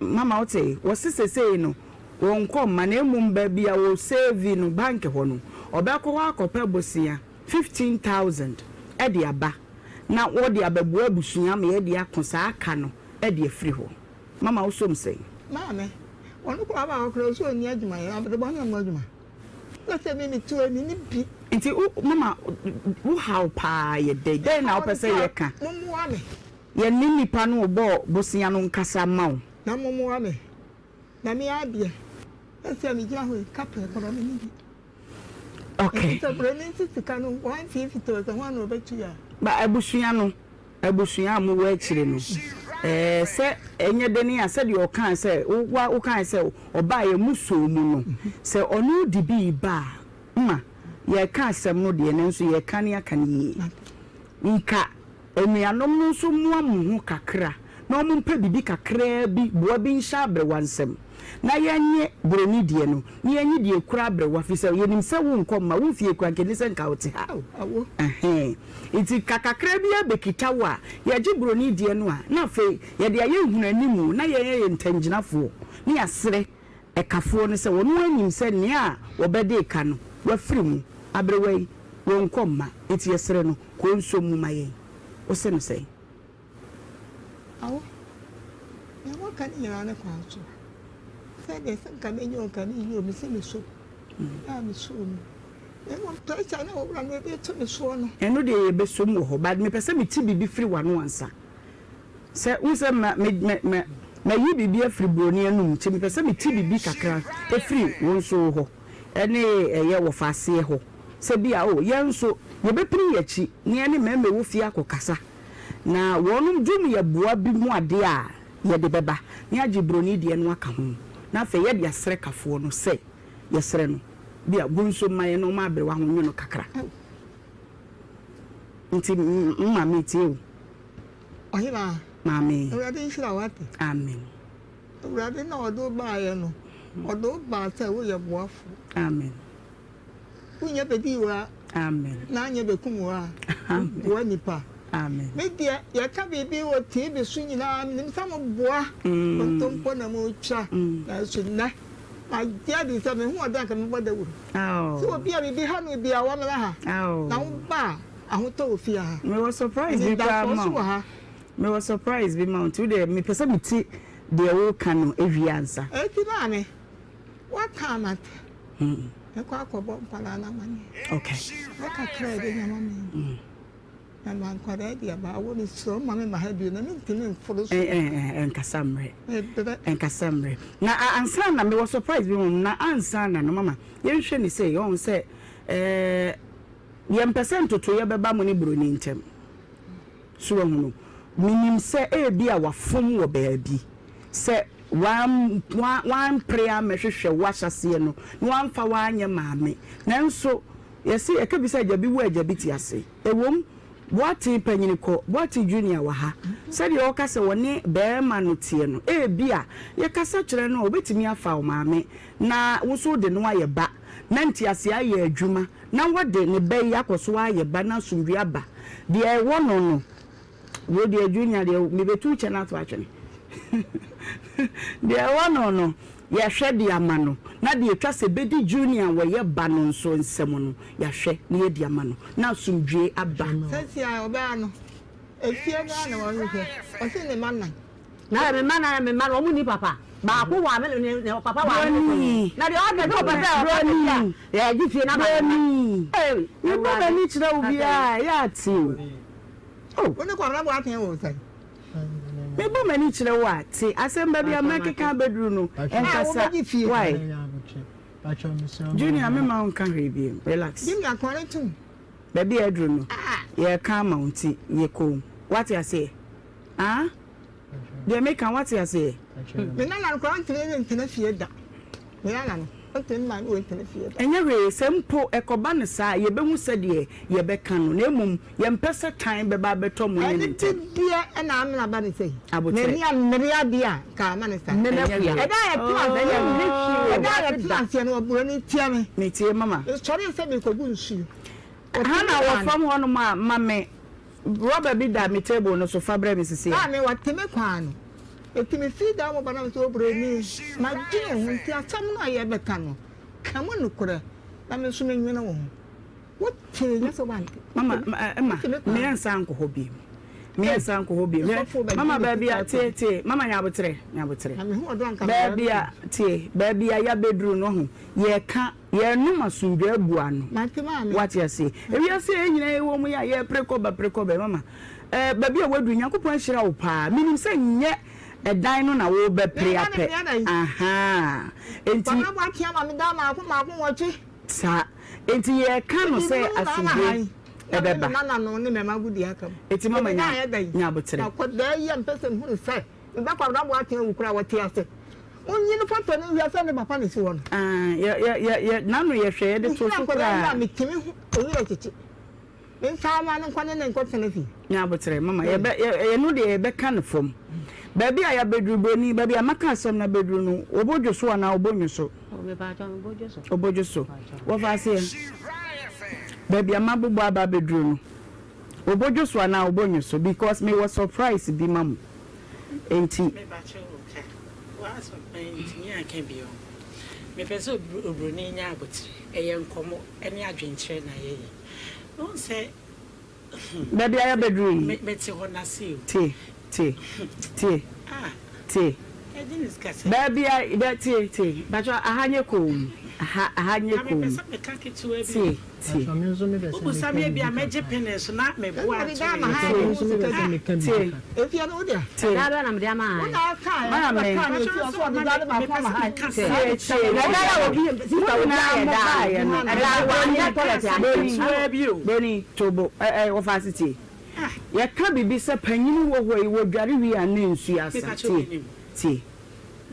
Mama wote, wɔse sesei no wɔnkɔ mma, na mmom baabi a wɔsave no, bank hɔ no, ɔbɛkɔ hɔ akɔpɛ bosea 15,000 ɛde aba na wɔde abɛboa abusua ma yɛde ako saa aka no ɛde afiri hɔ. Mama wosom sɛn? Maame, ɔno koraa ba hɔ koraa ɔsɛ ɔnni adwuma yɛ abɛde ne ɔmo adwuma. Na sɛ mi mi tu ani ne bi. Nti wo mama, wo haw paa yɛ dɛn? Dɛn na wopɛ sɛ yɛka? Mommoa me. Yɛne nipa no bɔ bosea no nkasa ma wo. Na mommoa me. Na me adeɛ. Ɛsɛ mi gyina hɔ yi kapɛ koraa mi ni bi. Okay. Nti sɛ buroni nsi sika no 150 sɛ ho ana ɔbɛtua. Ba abusua no, abusua a mowɔ akyire no, sɛ ɛnyɛ dene a, sɛdeɛ ɔkaa sɛ wo wokaa sɛ ɔbaa yɛ mu soo mu no, sɛ ɔno de bi ba a, ma yɛka asɛm no deɛ, nanso yɛka ne aka no yie. Nka anuanom no nso mmoa mo ho kakra na ɔmo mpɛ biribi kakraa bi boa bi nhyɛ aberewa nsam na yɛnyɛ buroni deɛ no na yɛnye deɛ kura aberewa, fi sɛ yɛnim sɛ wonkɔ mma wo fie kura nkɛni sɛ nka wote ha. Ɛhɛn nti ka kakra bi abɛkita wo a, yɛgye buroni deɛ no a, na afei yɛde ayɛ nhunanimu na yɛyɛ yɛ ntangyinafoɔ ne yɛasrɛ ɛkafoɔ no sɛ wɔn anim sɛ nea a wɔbɛde ka no wafiri mu, aberewa yi wɔnkɔ mma, nti yɛsrɛ no kɔ nsuo mu ma yɛn. Wose no sɛn? Awo, nea wɔka ne nyinaa ne kwan so. Sɛdeɛ sɛ nka menye o, nka menye o, mese meso. A meso mu. Na mmom pressure na owura no de to me soɔ no. Ɛno deɛ yɛbɛsɔ mu wɔ hɔ but mepɛ sɛ mete biribi firi w'ano ansa. Sɛ wohu sɛ ma me me ma mayi biribi afiri buroni anum nti mepɛ sɛ mete biribi kakra firi wo nso wo hɔ ɛne ɛyɛ wɔfa aseɛ hɔ sɛ bi a oh yɛn nso yɛbɛpini yɛn akyi na yɛne mmarima ɛwɔ fie akɔkasa na wɔnom dwom yɛ boa bi mu adeɛ a yɛde bɛba na yɛagye buroni deɛ no aka ho na afei yɛde asrɛ kafoɔ no sɛ yɛsrɛ no bi a gu nso mma yɛn na ɔma aberewa ho nwo no kakra nti mma metie o. Ɔhemaa. Maame. Awurade nhyira wo ate. Amen. Awurade na ɔde wo baeɛ no, ɔde wo baa sɛ woyɛ boafo. Amen. Wonyɛ bɛdi wura. Amen. Na anyɛ bɛkum wura. Amen. Woboa nipa. Amen. Me deɛ yɛka biribi wɔ TV so nyinaa menim sɛ moboa. Kontompo na motwa. Nanso nnɛ magye adi sɛ mehu ɔdɔ anka mebɔ dawuro. Sɛ obi a biribi ha no biara wɔmmra ha. Na woba a Ahotɔ wɔ fie ha. Mewɔ surprise bi koraa Anidasoɔ ma nso wo. wɔ ha. Mewɔ surprise bi ma wo nti wo deɛ mepɛ sɛ mete deɛ woreka no wie ansa. Enti maame, woaka a mate. Mɛkɔ akɔbɔ nkwadaa no amaneɛ. Okay. Na kakra a ɛbɛnya ma me no, mɛma nkwadaa adi aba. Awo mesrɛ wo mma memma ha bio na mentumi mforo so. Ɛnkasa mmerɛ. Mebrɛ. Ɛnkasa mmerɛ. Na ansa na, mewɔ surprise bi ma wo, na ansa na no mama yɛnhwɛ no sei, woahu sɛ ɛɛ. Yɛmpɛ sɛ ntotoeɛ bɛba mo ne buroni ntam. So woahunu? Menim sɛ ebia wafom wɔ baabi, sɛ wan, wan, wampere ammɛhwehwɛ wo ahyɛaseɛ no, na wamfa wo anyɛ maame. Nanso, yɛse, yɛka bi sɛ agya bi wu a agya bi te ase. Ɛwom, Boateng panyini kɔ, Boateng Junior wɔ ha. Sɛdeɛ ɔka sɛ ɔne barima no teɛ no, ebia yɛkasa kyerɛ no a, ɔbɛtumi afa wo maame, na wo nso wode no ayɛ ba, na nteaseɛ ayɛ adwuma. Na wɔde ne ba yi akɔ so ayɛ ba na asomdwie aba. Deɛ ɛwɔ no no, wei deɛ Junior deɛ mebɛtu kyɛ no ato atwene. Deɛ ɛwɔ no no, yɛahwɛ de ama no, na deɛ ɛtwa sɛ ɛbɛdi Junior a wɔyɛ ba no nso nsam no, yɛahwɛ na yɛadi ama no, na asomdwie aba. Sɛsi a ɔbaa no, efie no ara na ɔrehwɛ. Ɔse ne mma nan. Na me mma na me mma no wɔn nni papa baako wɔ ame ne ne papa wɔ ame ne na deɛ ɔka sɛ ɔpɛ sɛ ɔka sɛ a yɛgye fie na ma ne mma. Broni, mebɔ m'ani kyerɛ wo biara ɛyɛ a te o. Oh. Wo ne Kwabena Boateng wɔ sɛn? Mebɔ m'ani kyerɛ wo a te asɛm baabi a mɛkeka abɛduru no ɛnkasa why? Junior mema wo nka hwee bio relax. Junior kɔre tom. Baabi a aduru no yɛreka ama wo nti yɛ komm wate aseɛ? Ah? Deɛ meka wate aseɛ? Me nana no koraa ɔntumi ne ntena fie da. Me nana no ɔntumi mma ne ɔntena fie da. Ɛnyɛ hwee, sɛ mpo ɛkɔba no saa a, yɛbɛhu sɛdeɛ yɛbɛka no, na mmom yɛmpɛ sɛ tan bɛba abɛtɔ mo ne ne ntam. Anigyedeɛ na amena aba ne sɛi. Aboterɛ. N'ani ammere adeɛ a, nka ama no saa. Ɛnyɛ hwee. Ɛda a yɛtena aseɛ no, ɛda a yɛtena aseɛ no, ɔburoni tia me. Metie mama. Mesɔree sɛ merekɔgu nsuo. Hannah wɔ fam hɔnom a, ma me Rɔba bi da me table no so, fa brɛ me sesei. Maame, wate me kwan no. Enti mefii dan mu ba na mese, Oburoni, madwene wo ho nti asɛm no a yɛrebɛka no, ka mu nokorɛ na me nso menwene wo ho. Wotee, nyɛ sɛ woante. Mama, Emma, meɛnsan nkɔ hɔ bio. Meɛnsan nkɔ hɔ bio. Hwɛ, mama, baabi a, tie, tie, mama, nya aboterɛ, nya aboterɛ. Baabi a, tie, baabi a yɛabɛduru no, ho, yɛreka. Yɛrenom asomdwoe abu ano. Woate aseɛ? Ewiase a yɛn nyinaa yɛwɔ mu yi a yɛrepere kɔ ba pere kɔ ba yi, mama, eh, baabi a woaduru, Nyankopɔn ahyira wo paa. Menim sɛ nyɛ ɛdan no na worebɛpere apɛ. Ahaa. Enti. Saa. Enti yɛreka no sɛ asomdwoe ɛbɛba. Enti mama nya, nya aboterɛ. Me ba Kwabena Boateng awu koraa wɔte ase. Monyi no foto no nhwɛ sɛ ne papa na esi hɔ no. Ah, yɛ yɛ yɛ yɛ n'ano yɛ hwɛ yɛde to so koraa. Mehunu akwadaa yi a metumi hu owura kyekye. Me nsa ama no nkɔ ne ne nkɔ tena fie. Nya aboterɛ mama yɛbɛ yɛ ɛno deɛ yɛbɛka no fam. Baabi a yɛabɛduru broni baabi a maka asɛm no abɛduru no wɔbɔdwo so anaa wɔbɔnwo so? Wɔbɔdwo so. Wɔfa aseɛ. Baabi a mabobɔ aba abɛduru no. Obodwo so anaa obonwo so because me wɔ surprise bi ma mo enti. Me ba kyɛw o ka w'asɛm mantumi anka bio mepɛ sɛ obroni nya aboterɛ ɛyɛ nkɔmmɔ ne adwenkyerɛ na yɛyɛ wohu sɛ hmm Baabi a yɛabɛduru yi. mete hɔ no ase o Tie tie tie ah tie. Baabi a bɛ tie tie mpakyɛw aha nyɛ komm aha aha nyɛ Ka mepɛ komm sɛ meka ketewa bi tie o. tie. Mpakyɛw me nso mepɛ sɛ Wobusa meka me a biribi ebia mɛgye kakra. pene so na meboa Ɛna ato mede me ama ha yam. Me nso mepɛ sɛ Tie meka biribi tie kakra. Efie no wo dea. tie. Ɛda bɛn na mede ama Wo han? na ɔkaeɛ, Maame. wobɛkaa no Mpakyɛw efie nso ɔsɛ ɔde ɔma da me no baako mepɛ ama sɛ han. meka Tie asɛm tie Ɛda mepɛ a obi mo sista obi nyinaa ayɛ mo daa baeɛ no no ɛda mepɛ wanyɛ broni toilet anyɛ. broni ketewa bi o. broni tobo ɛ ɛ wɔfa ase tie Ah. yɛka biribi sɛ panyini wɔ hɔ yi wɔdware wie a ne nsuo asa Mepakyɛw tie menim. tie.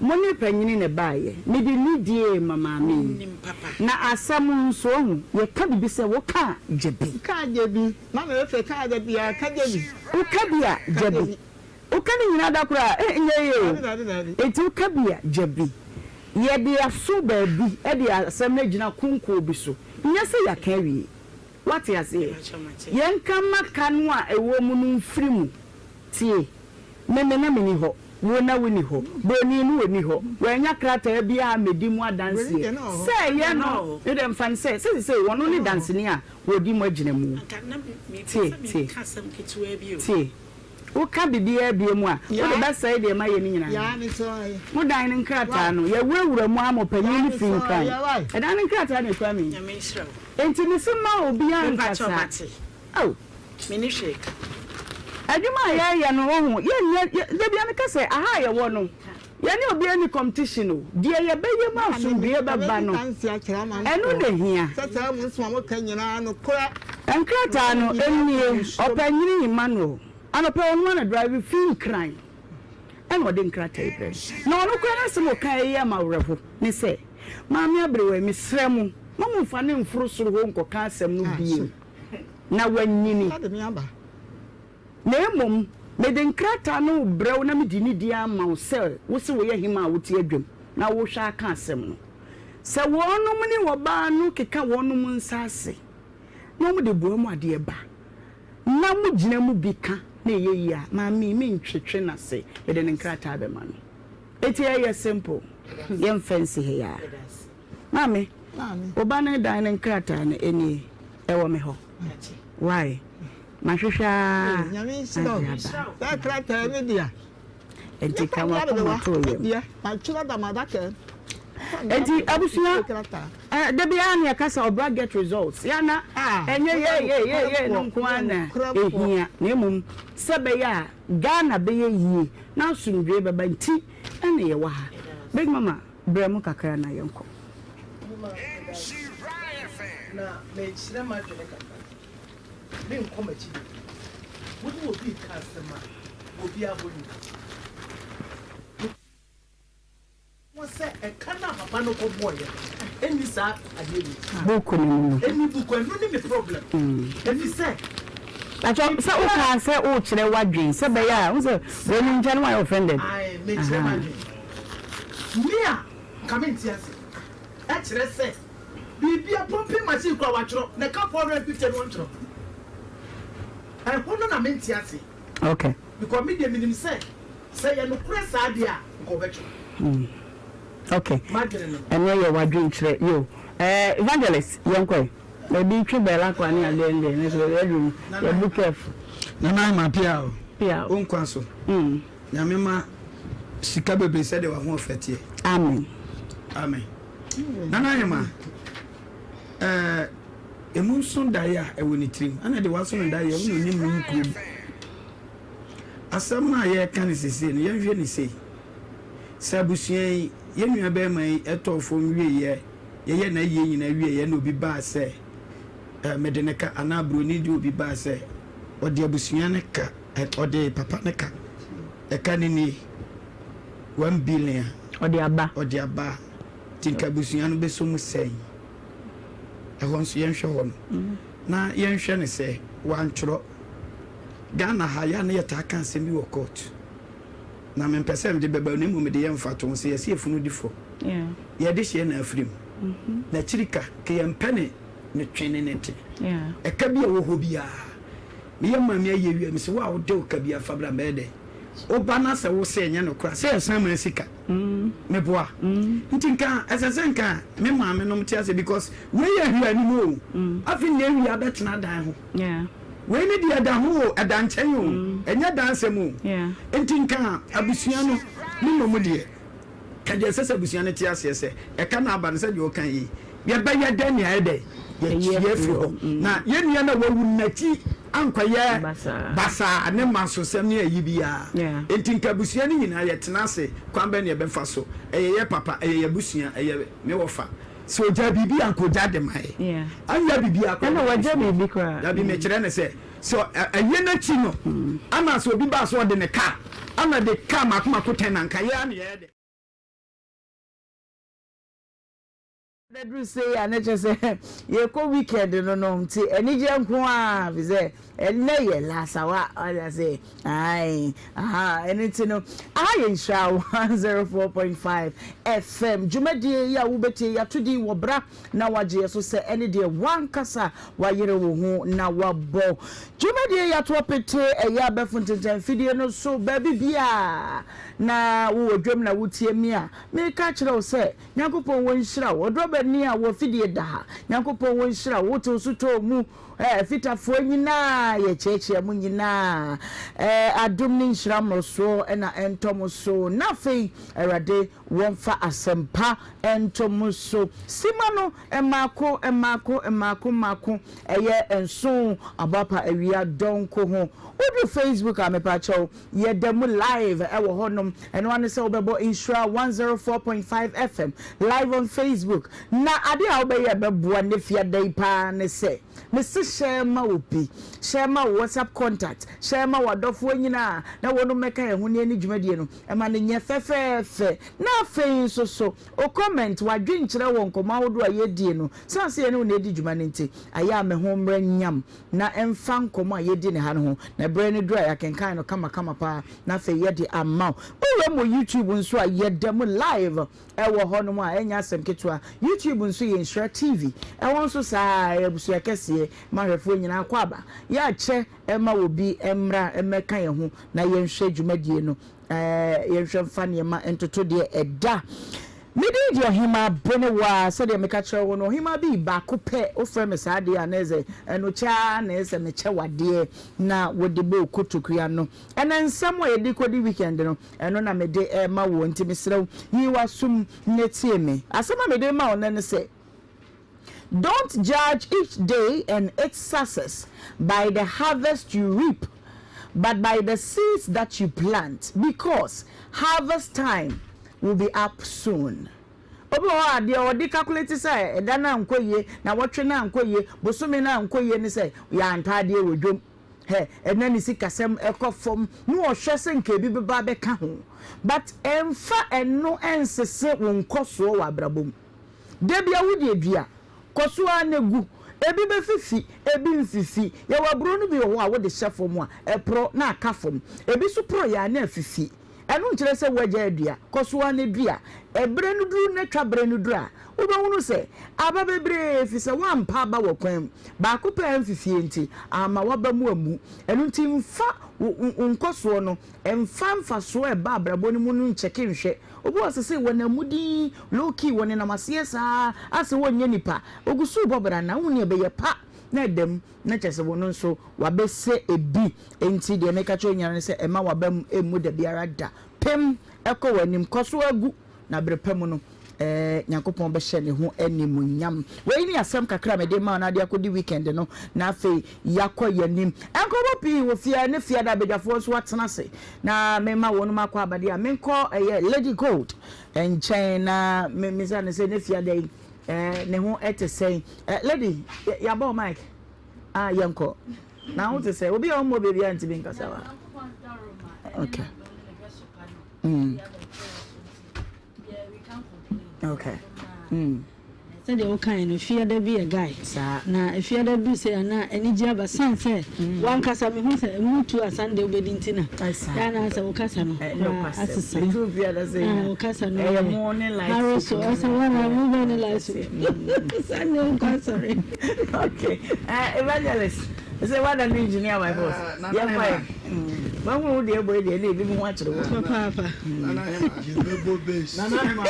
Mo ne panyini na ɛbaeɛ. Mede nidie rema maame yi. Menim papa. Na asɛm nso, wahu, yɛka biribi sɛ woka a, gye bi. Ka gye bi. Mama Efe ka da biara, ka gye bi. Woka bi a, Ka gye gye bi. bi. Woka ne nyinaa da koro a, eh, ɛnyɛ yie o. Daabi, daabi, daabi. Enti woka bi a, gye bi. Yɛde aso baabi de asɛm no agyina konkoo bi so. Nyɛ sɛ yɛaka awie. Woate aseɛ? Mepakyɛw mate. Yɛnka mma ka no a ɛwɔ mu no mfiri mu. Tie, me me na menni hɔ, wo na wonni hɔ, buroni no ɔnni hɔ, wannya krataa biara ammɛdi mu adanseɛ sɛ ɛyɛ no, me deɛ mfa no sɛ, sɛ seesei ɔno ne danseni a wɔdi mu agyina mu. Tie, tie, tie, woka biribiara bio mu a, wode bɛsɛe deɛ mayɛ no nyinaa. Mo dan no nkrataa no, yɛawurawura mu ara ma ɔpanin no firi Nkran. Ɛdan no nkrataa na ɛkura me yi. Enti mese mma obiara nkasa. Ao! Menni hwee ka. Adwuma a yɛreyɛ no, wohu, yɛnyɛ, yɛ, da biara meka sɛ, aha a yɛwɔ no, yɛne obiara nni competition o. Deɛ yɛbɛyɛ mu asomdwoeɛ bɛba no, ɛno na ɛhia. Nkrataa no, ɛnnie, Ɔpanyini Emmanuel, anɔpa yi ɔno ara na drive firi Nkran ɛna ɔde nkrataa yi brɛɛ me. Na ɔno koraa n'asɛm a ɔkaeɛ yi ama awerɛho ne sɛ, Maame aberewa yi, mesrɛ mo, mma momfa no mforo soro hɔ nkɔka asɛm no bio. na wanyini. Na mmom mede nkrataa no rebrɛ wo na mede nidie ama wo sɛ wose woyɛ hemaa a wote adwam na wohwɛ aka asɛm no. Sɛ wɔnom ne ɔbaa no keka wɔnom nsa ase na wɔde boa mu adeɛ ba na mogyina mu bi ka na ɛyɛ yie a, maame yi mentwetwe no ase, mede ne nkrataa bɛma no. Enti ɛyɛ simple, yɛmfa nsi ha yi ara. Maame, wo ba no dan no nkrataa no nie, ɛwɔ me hɔ. Why? Mahwehwɛ ara agye aba. Enti ka w'akoma to yam. Enti abusua, da biara na yɛka sɛ ɔbra get results. Yɛ na ɛnyɛ yɛ yɛ yɛ yɛ no nko ara na ehia, na mmom sɛ ɛbɛyɛ a Ghana bɛyɛ yie na asomdwoe bɛba nti na yɛwɔ ha. Big Mama. Brɛ mu kakra na yɛnkɔ. Mema meda ase. Na mekyerɛ m'adwene kakra. Menkɔ m'akyi bebree. Wo ne obi reka asɛm a, obi abɔ ne ti. Ho sɛ ɛka no a papa no kɔbɔeɛ no, ɛnni saa adeɛ wei. Book no mu no. Ɛnni book, ɛno ne me problem. Ɛfiri sɛ. Pakyɛ sɛ wokaa sɛ worekyerɛ w'adwene sɛ ɛbɛyɛ a, wohu sɛ wei no nkyɛ na woayɛ offended. Ae, mekyerɛ m'adwene. Me a, nka mente ase. Ɛkyerɛ sɛ biribia pumping machine koraa watwerɛ na ɛka 450 no ɔntwerɛ. Ɛho no na mente ase. Okay. Because me deɛ menim sɛ sɛ yɛ nokorɛ saa deɛ a nka ɔbɛtwerɛ. Okay. M'adwene no no. Ɛno yɛ w'adwenkyerɛ. Yo. Eh, Evangelist, yɛnkɔ ɛ. Baabi twe bɛɛla kwa ne adeɛ no deɛ, ne so baabi aduru no, yɛ be careful. Nana Ama pia o. Pia o. Wo nkwa so. Nyame ma sika bebree sɛdeɛ w'ahoɔfɛ teɛ. Amen. Amen. Nana Ahema, ɛɛ emu nso daeɛ a ɛwɔ ne tirim ɛna de waso no daeɛ ɛna onim mu kurom. Asɛm no a yɛreka no sesei no yɛnhwɛ ne sei. Sɛ abusua yi yɛn nua bɛrima yi ɛtɔɔ fam wieɛ yɛyɛ n'ayie nyinaa wieɛ na obi baa sɛ ɛɛ mede ne ka anaa buroni de obi baa sɛ ɔde abusua no ka Ɔde papa no ka. Ɛka no nie, 1 billion. Ɔde aba. Ɔde aba. Nti nka abusua no bɛsɔ mu sɛn? Ɛhɔ nso yɛnhwɛ hɔ no. Na yɛnhwɛ no sɛ wantwerɛ. Ghana ha yɛ a na yɛtaa ka asɛm bi wɔ court. Na mempɛ sɛ mede bɛba na mmom mede yɛ mfatoho sɛ yɛse yɛfunu di fɔ. Yɛde hyeɛ na afiri mu. N'akyiri ka, ka yɛmpɛ ne ne twe ne ne te. Ɛka bi a ɛwɔ hɔ biara. Meyɛ maame ayie wie a, mese wo a wode wo ka biara fa bra mɛyɛ dɛn? Woba na sɛ wo se ɛnyɛ nokorɛ a, sɛ yɛsan maa sika. Meboa. Nti nka ɛsɛ sɛ nka me maame nom te aseɛ because wei yɛ ahwianim o. Afei nea awia abɛtena dan ho. Wei ne deɛ ɛda ho o, ɛda nkyɛn o, ɛnyɛ dan asɛm o. Nti nka abusua no, me mmom deɛ. Ka deɛ ɛsɛ sɛ abusua no te aseɛ sɛ, ɛka no aba no, sɛdeɛ woka yi, yɛbɛyɛ dɛn ne ayɛ dɛn? Yɛatua afiri hɔ. Na yɛn nua no a wawu no, n'akyi ankɔyɛ basaa ne mansosɛm ne ayi biara. Enti nka abusua no nyinaa yɛtena ase, kwan bɛn na yɛbɛfa so? Ɛyɛ yɛn papa, ɛyɛ yɛn abusua, ɛyɛ me wɔfa. Sɛ ɔgyaa biribi a, anka ɔgya de ma yɛn. Anyɛ biribiara koraa. Ɛna wagya biribi koraa. Dabi, mekyerɛ no sɛ, sɛ ɛyɛ n'akyi no, ama sɛ obi baa sɛ ɔde ne kaa, ama de kaa mako mako tɛn na anka yɛ ara na yɛyɛ dɛ. Bɛduru sei a na kyerɛ sɛ yɛkɔ weekend no no nti anigyeɛ nko ara fi sɛ ɛnnɛ yɛ lasawa ɔde ase ae aha ɛno nti no aha yɛ nhyira 104.5 FM dwumadie yi a wobɛtie yɛato din wɔ bra na wagye yɛ so sɛ ɛne deɛ wankasa wayere wo ho na wabɔ dwumadie yi ato apete ɛyɛ abɛfo ntentɛn fidie no so baabi biara na wowɔ dwam na wotie me a meka kyerɛ wo sɛ Nyankopɔn wɔ nhyira wo ɔdrɔbani a wɔ fidie da ha Nyankopɔn wɔ nhyira wo wote wo sotɔɔ mu eh fitafoɔ nyinaa yɛ kyeakyea mo nyinaa eh adom ne nhyira mmorosoɔ na ɛntɔ mo so na afei Awurade wɔmfa asɛmpa ɛntɔ mo so sima no mmaako mmaako mmaako mmaako ɛyɛ nson aboapa awia dɔnko ho woduru Facebook a mepakyɛw Yɛda mu live wɔ hɔ nom. Ɛno ara ne sɛ wobɛbɔ Nhyira 104.5 FM live on Facebook. Na adeɛ a wobɛyɛ a ɛbɛboa nnɛ fiada yi paa ne sɛ, mese share ma obi, share ma wo WhatsApp contact, share ma w'adɔfoɔ nyinaa na wɔnom mmɛka yɛn ho na yɛnni dwumadie no ma no nyɛ fɛfɛɛfɛ. Na afei nso so, wo comment, w'adwenkyerɛ wɔ nkɔmmɔ ahodoɔ a yɛdie no, sane sɛ yɛne wo na ɛdi dwuma no nti, ayɛ a me ho mmra nyam. na ɛmfa nkɔmmɔ a yɛdi no ha no ho, na berɛ no duru a yɛakenkan no kamakama paa na afei yɛde ama wo. Wowura mu wɔ YouTube nso a, yɛda mu live wɔ hɔnom a ɛnyɛ asɛm ketewa. YouTube nso yɛ Nhyira TV, ɛhɔ nso saa ara, ɛyɛ abusua kɛseɛ ma ahwɛfoɔ nyinaa. Kɔ aba, yɛakyɛ ma obi mmra mmɛka yɛn ho na yɛnhwɛ dwumadie no. Ɛɛ, yɛnhwɛ mfa nneɛma ntoto deɛ ɛda. Me din de Ɔhemaa Benewaa, sɛdeɛ meka kyerɛ wo no, Ɔhemaa bi baako pɛ, wofrɛ me saa deɛ a, na ɛsɛ ɛno kyɛ ara na ɛsɛ mekyɛ wo adeɛ na wode bɔ wo kotokua ano. Ɛnɛ nsɛm a yɛde kɔdi weekend no, ɛno na mede rema woɔ, nti mesrɛ wo, yi w'asom na tie me. Asɛm a mede rema wo nnɛ ne sɛ, Don't judge each day and its success by the harvest you reap, but by the seeds that you plant, because harvest time will be up soon. Obi wɔ hɔ a, deɛ ɔde calculate sɛ ɛda no ankɔ yie, nawɔtwe no ankɔ yie, bosome no ankɔ yie ne sɛ yɛantɔ adeɛ wɔ dwam. Hɛ, ɛnɛ ne sikasɛm ɛkɔ fam na ɔhwɛ sɛ nka ebi bɛba abɛka ho. But ɛmfa ɛno ɛnsese wo nkɔsoɔ wɔ abrabɔ mu. Da biara wode dua, kɔ so ara na gu. Ebi bɛfifi, ebi mfifi. Yɛwɔ aburow no bi wɔ hɔ a wode hyɛ fam a, ɛporɔ na aka fam. Ebi nso porɔ yɛ a na afifi. Ɛno nkyerɛ sɛ woagyae adua. Kɔ so ara na dua. Ɛberɛ no duru na twa berɛ no duru a, wobɛhunu sɛ aba bebree efisɛ woampa aba wɔ kwan mu. Baako pɛ a amfifie nti, amma w'aba mu ammu. Ɛno nti mfa wo nkɔsoɔ no, mfa mfasoɔ a ɛba abrabɔ no mu no nkyɛke nhwɛ. Obi wɔ hɔ sesei wɔnam mu dinn, low key, wɔnenam aseɛ saa ara asɛ wɔnyɛ nipa, ɔgu so rebɔ bra na wohu nea ɛbɛyɛ pa na ɛda mu na kyerɛ sɛ wɔno nso wabɛsɛ ebi. Enti deɛ meka kyerɛ wo nyinaa ne sɛ mma w'aba mu mmu dabiara da. Pem kɔ w'anim, kɔ so ara gu na bere pa mu no Nyankopɔn bɛhyɛ ne ho animuonyam. Wei ne asɛm kakra a mede ma wo na ade akɔdi weekend no na afei yɛakɔ yɛn anim. Nkurɔfoɔ pii wɔ fie ne fie ada abadwafoɔ nso atena ase na mema wɔnom akɔ abadeɛ a menkɔ ɛyɛ Lady Gold nkyɛn na mesa no sɛ ne fie ada yi ne ho te sɛn. Lady, yɛabɔ wo mic. Ah, yɛnkɔ. Na ho te sɛ obi a ɔmmɔ baabi a ntumi nkasa wa. Okay. Okay. Sɛdeɛ wokaeɛ no, Fiada bi yɛ guy. Saa. Na Fiada duru sei a na anigyeɛ aba sane sɛ w'ankasa mehu sɛ ɛmu tu a Sunday wobɛdi nti na yɛ a na asɛ wo kasa no koraa asesa. Ɛduru Fiada sei na wo kasa no ɛyɛ mo ne light hare so ɛsɛ wɔn a mo bɛ ne light so Sunday wokɔ asɔre. Okay. Evangelist. Sɛ wada no engineer my boss. Yɛ kɔ ɛ. Mahunu wo deɛ bɔ yi deɛ ɛna ebi mu ho akyerɛ wo. Papaapa. Nana Hema. Yɛbɛbɔ bass. Nana Hema.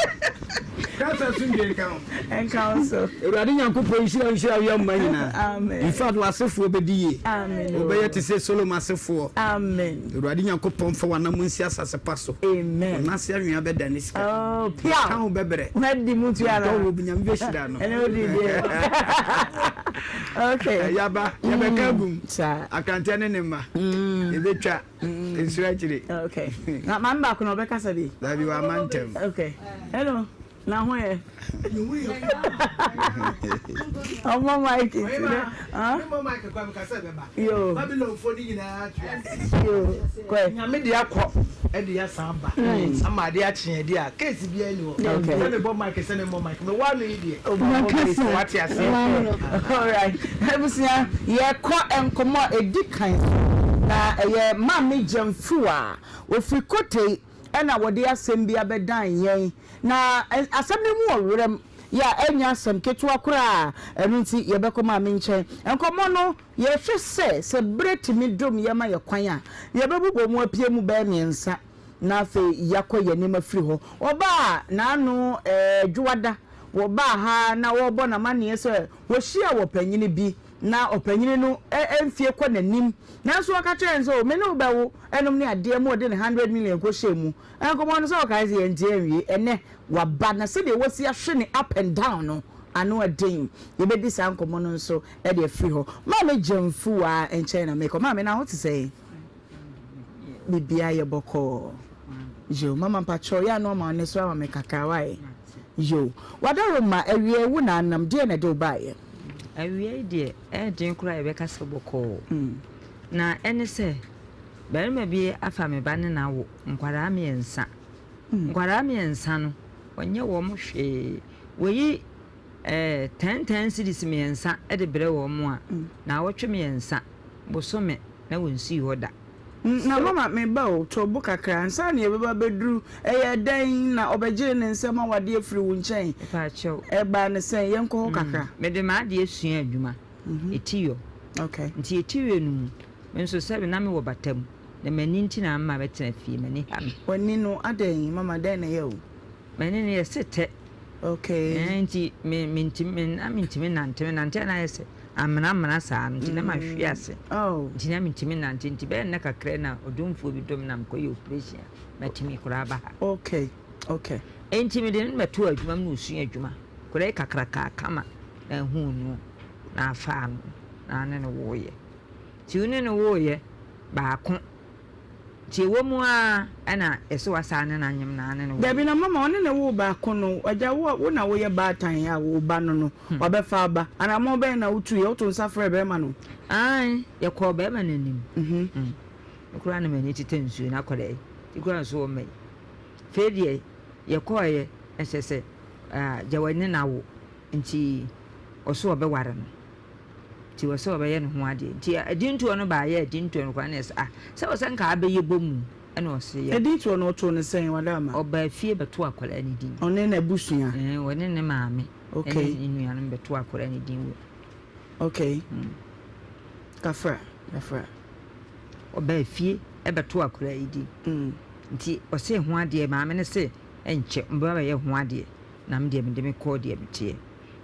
Kasa sumdie nka ho. Nka wo so. Awurade Nyankopɔn nhyira nhyira wo yɛ mma nyinaa. Amen. In fact w'asefoɔ bɛdi yie. Amen. Wobɛyɛ te sɛ Solomon asefoɔ. Amen. Awurade Nyankopɔn mfa w'anam nsi asase pa so. Amen. Wo nan ase anwea bɛdane sika. Oh, piaw. Ka ho bɛbrɛ. Wadi mu tua na. Dɔ wo Nyame bɛhyira no. Ɛne wodi deɛ. Okay. Yaba, yɛbɛka agum. Saa. Akrantɛ ne ne mma. Yɛbɛtwa nsuo akyire. Okay. Na maame baako na ɔbɛkasa bi. Dabi wama ntɛm. Okay. Hello. Na ho yɛ. Ɔmɔ mic ti dɛ. Memmɔ mic kɔ meka sɛ bɛba. Yo. Babylonfoɔ no nyinaa tua ase. Yo. Kɔɛ. Nyame de akɔ ɛde asan aba. Ama ade akye ɛde a case biara ni hɔ. Okay. Sɛ mebɔ mic sɛ memmɔ mic. Mewɔ ano yi deɛ. Wate aseɛ. Alright. Abusua yɛkɔ nkɔmɔ a edi kan so na ɛyɛ Maame Gyamfua ofiri Kotei ɛna wɔde asɛm bi abɛdan yɛn. Na asɛm no mu wɔ werɛm yɛ a ɛnyɛ asɛm ketewa koraa, ɛno nti yɛbɛkɔ maame nkyɛn. Nkɔmmɔ no, yɛhwɛ sɛ, sɛ berɛ tumi dom yɛn ma yɛ kwan a, yɛbɛbobɔ mu apue mu bɛyɛ mmiɛnsa na afei yɛakɔ yɛn anim afiri hɔ. Wɔbaa n'ano ɛɛ Dwoada, wɔbaa ha na wɔrebɔ no amanneɛ sɛ wɔhyiaa ɔpanyini bi na ɔpanyini no mfie kɔ n'anim, nanso ɔka kyerɛɛ no sɛ, o, me ne wo bɛwo, ɛnom ne adeɛ ma ɔde ne hundred million kɔhyɛɛ mu. Nkɔmmɔ no sɛ ɔkae sɛ yɛnte anwie. Ɛnnɛ waba na sɛdeɛ wasi ahwe ne up and down no ano ɛden. Yɛbɛdi saa nkɔmmɔ no nso de afiri hɔ. Maame Gyamfuaa nkyɛn na mekɔ. Maame na ho te sɛn? Biribiara yɛ bɔkɔɔ. Yo, mama mpakyɛw yɛ a na wama wo nne so ama me kakra wae. Yo, Wadaroma awiei wo na anam deɛn na ɛde wo baeɛ? Awiei deɛ ɛyɛ den koraa a yɛbɛka sɛ bɔkɔɔ. Na ɛne sɛ Barima bi afa me ba ne no awo nkwadaa mmiɛnsa. Nkwadaa mmiɛnsa no, ɔnyɛ wɔn hwee. Wɔyi eh, ten ten cedis mmiɛnsa de brɛ wɔn a, naawɔtwe mmiɛnsa, bosome na wɔnsii hɔ da. Na mama me ba o, to bo kakra ansa na yɛbɛba abɛduru. Ɛyɛɛ dɛn na ɔbɛgyee ne nsam awadeɛ firii wo nkyɛn? Mepaakyɛw. Ɛbaa no sɛn? Yɛnkɔ hɔ kakra. Mede m'adeɛ sua adwuma, etiyɔ. Okay. Nti etiyɔ no mu, Me nso sɛbe na mewɔ bata mu, na m'ani nti na amma mɛtena fie, m'ani ha me. W'ani no adɛn mama dɛn na ɛyɛ wo? M'ani no yɛ se tɛ. Okay. Ɛɛ nti me mentumi me na mentumi nante me nante a na ayɛ sɛ amena amena saa no nti na mahwe ase. Oh. Nti na mentumi nante nti bɛyɛ nna kakra na ɔdomfoɔ bi dom na mekɔyɛ operation a matumi koraa aba ha. Okay okay. Nti mede no bɛtoo adwuma mu na ɔsua adwuma koraa yi kakrakaa kama na ahuu no na afaa no na ne no woeɛ. Nti wo ne no woeɛ baako. Nti ɛwɔ mu ara ɛna yɛse wasan ne no anyem na ne no woeɛ. Dabi na mama ɔne no woo baako no agya wo wo na woyɛ baatan a wo ba no no wabɛfa aba anammɔn bɛn na wotuiɛ woto nsa frɛɛ bɛrima no. Aane yɛkɔɔ bɛrima no anim. Me koraa na m'ani tetɛ nsuo no akwadaa yi ti koraa nso ɔmma yi. Afei deɛ yɛkɔeɛ na kyerɛ sɛ agya wane no awo nti ɔse ɔbɛware no. Nti wɔ sɛ ɔbɛyɛ ne ho adeɛ. Nti adintoɔ no baayɛ adintoɔ no koraa na yɛsɛ ah sɛ wɔ sɛ nka abɛyɛ bɔ mu ɛna ɔse yɛ. Adintoɔ no ɔtoo no sɛn Wadaama? Ɔbaa fie bɛtoo akwadaa no din. Ɔne n'abusua? Ɛɛ ɔne ne maame. Okay. Ɛne ne nuanom bɛtoo akwadaa no din wɔ. Okay. Kafra kafra. Ɔbaa fie ɛbɛtoo akwadaa yi din. Nti ɔse ho adeɛ maame no se ɛnkyɛ ɔbɛba abɛyɛ ho adeɛ na me deɛ mede me kɔɔ deɛ meteɛ.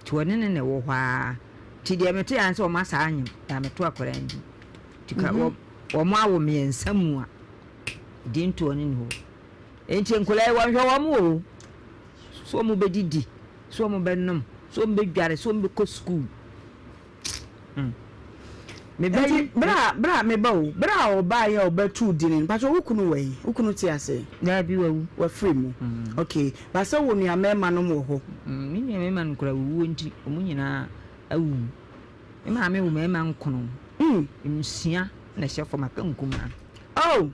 Nti ɔne no na ɛwɔ hɔ ara. Nti deɛ mete ara ne sɛ wɔn asa anyem na meto akwadaa no din. Nti ka mhm. wɔn awo mmiɛnsa mu a din toɔ no ni hɔ. Nti nkwadaa yi wɔnhwɛ wɔn o. So wɔn bɛdidi, so wɔn bɛnom, so wɔn bɛdware, so wɔn bɛkɔ sukuu. Hmm. Nti bere a bere a meba o, bere a ɔbaeɛ a ɔbɛtoo dini no, mpakyɛ wo kunu wɔ he? Wo kunu te ase? Daabi, wawu. Wafiri mu. Okay. Ba sɛ wo nua mmarima nom wɔ hɔ? Me nua mmarima no koraa wuo nti, wɔn nyinaa awuwu. Me maame wo mmarima nkono. Nsia na ɛhyɛ fam, aka nkumaa. Oh!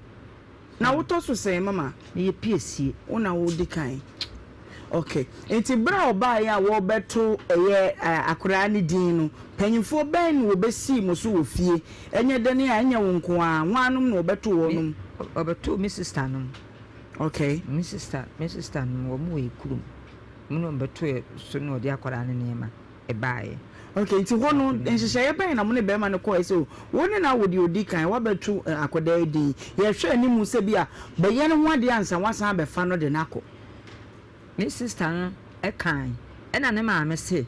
Na wotɔ so sɛn mama? Meyɛ piesie. Wo na wodi kan. Ok. Nti berɛ a ɔbaeɛ a wɔrebɛto ɛyɛ akoraa no din no, mpanyinfoɔ bɛn na wɔbɛsii mo so wɔ fie? Ɛnyɛ dɛn a ɛnyɛ wo nko ara, hwannom na wɔbɛtoo wɔnom? Wɔbɛtoo me sista nom. Ok. Me sista, me sista nom, wɔn wɔ yɛ kurom. Wɔn na wɔbɛtoo yɛ so na wɔde akwadaa no nneɛma baeɛ. Ok, nti hɔ no nhyehyɛeɛ bɛn na mo ne barima no kɔɔɛ sɛ o wo ne no awo deɛ ɔdi kan, woabɛto akwadaa yi din, yɛhwɛ anim sɛ bi a bɛyɛ ne ho adeɛ ansa woasan abɛfa no de no akɔ? Me sista no kae, ɛna ne maame se,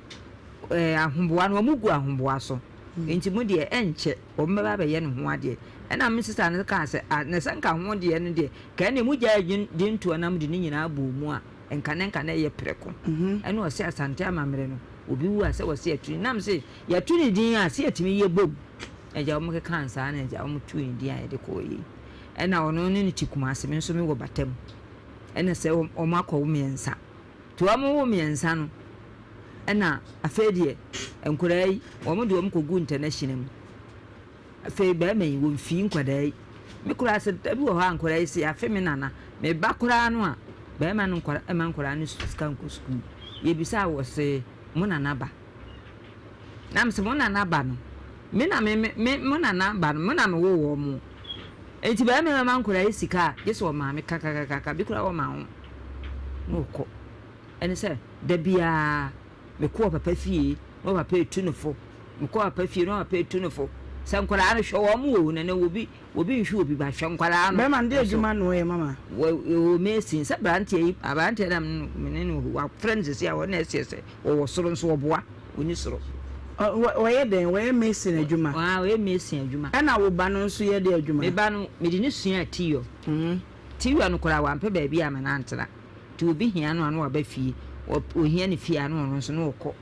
Ɛɛ, ahoboa no, wɔgu ahoboa so, nti mo deɛ ɛnkyɛ wɔbɛba abɛyɛ ne ho adeɛ. Ɛna me sista no kaa sɛ, Ah, na sɛ nka ho deɛ no deɛ, nka ɛnneɛ mogyaee dintoɔ na mode ne nyinaa bɔɔ mu a, nka na nka na ɛyɛ prɛko. Ɛna ɔse Asante amammerɛ no, obi wu a sɛ wɔse yɛto ne din. Na mese, yɛto ne din a, sɛ yɛtumi yɛ bom. Agya wɔn kekaa saa na agya wɔn too ne din a yɛde kɔɔ yei. Ɛna ɔno ne no te Kumasi, me nso mewɔ Bata mu. Ɛna sɛ wɔn akɔwo mmiɛnsa. Nti wɔn wo mmiɛnsa no, ɛna afei deɛ nkwadaa yi, wɔn de wɔn kɔgu international mu. Afei barima yi, wɔmfii nkwadaa yi. Me koraa sɛ da bi wɔ hɔ a nkwadaa yi se afe me nana, me ba koraa no a, barima no nkwadaa mma nkwadaa no sika nkɔ sukuu. Yɛbisa a wɔse mo nana ba. Na mese mo nana ba no, me na me me mo nana ba no, mo na mewoo wɔn mo. Enti barima yi bɛma nkwadaa yi sika a, gye sɛ ɔmaa me kakakakaka, bi koraa wɔma ho na ɔkɔ. Ɛne sɛ da biara Mekɔ ɔpapa fie na ɔpapa etu no fo. Mekɔ ɔpapa fie na ɔpapa etu no fo. Sɛ nkwadaa no hwɛ wɔn o, nana obi obi nhwɛ obi ba hwɛ nkwadaa no. Bɛrima no de adwuma na ɔyɛ mama. Wɔ wɔ mason sɛ aberanteɛ yi aberanteɛ na me ne no wafrɛ no sisi a wɔn na ɛseɛ sɛ wɔwɔ soro nso ɔboa ɔni soro. Ɔyɛ dɛn wɔyɛ mason adwuma. Ɔyɛ mason adwuma. Ɛna wo ba no nso yɛ de adwuma. Me ba no mede no sua tiyɔ. Tiyɔ no koraa wampɛ baabi a ma no antena. Nti obi hia no a na waba fie, ɔhia ne fie a na ɔno nso na ɔkɔ.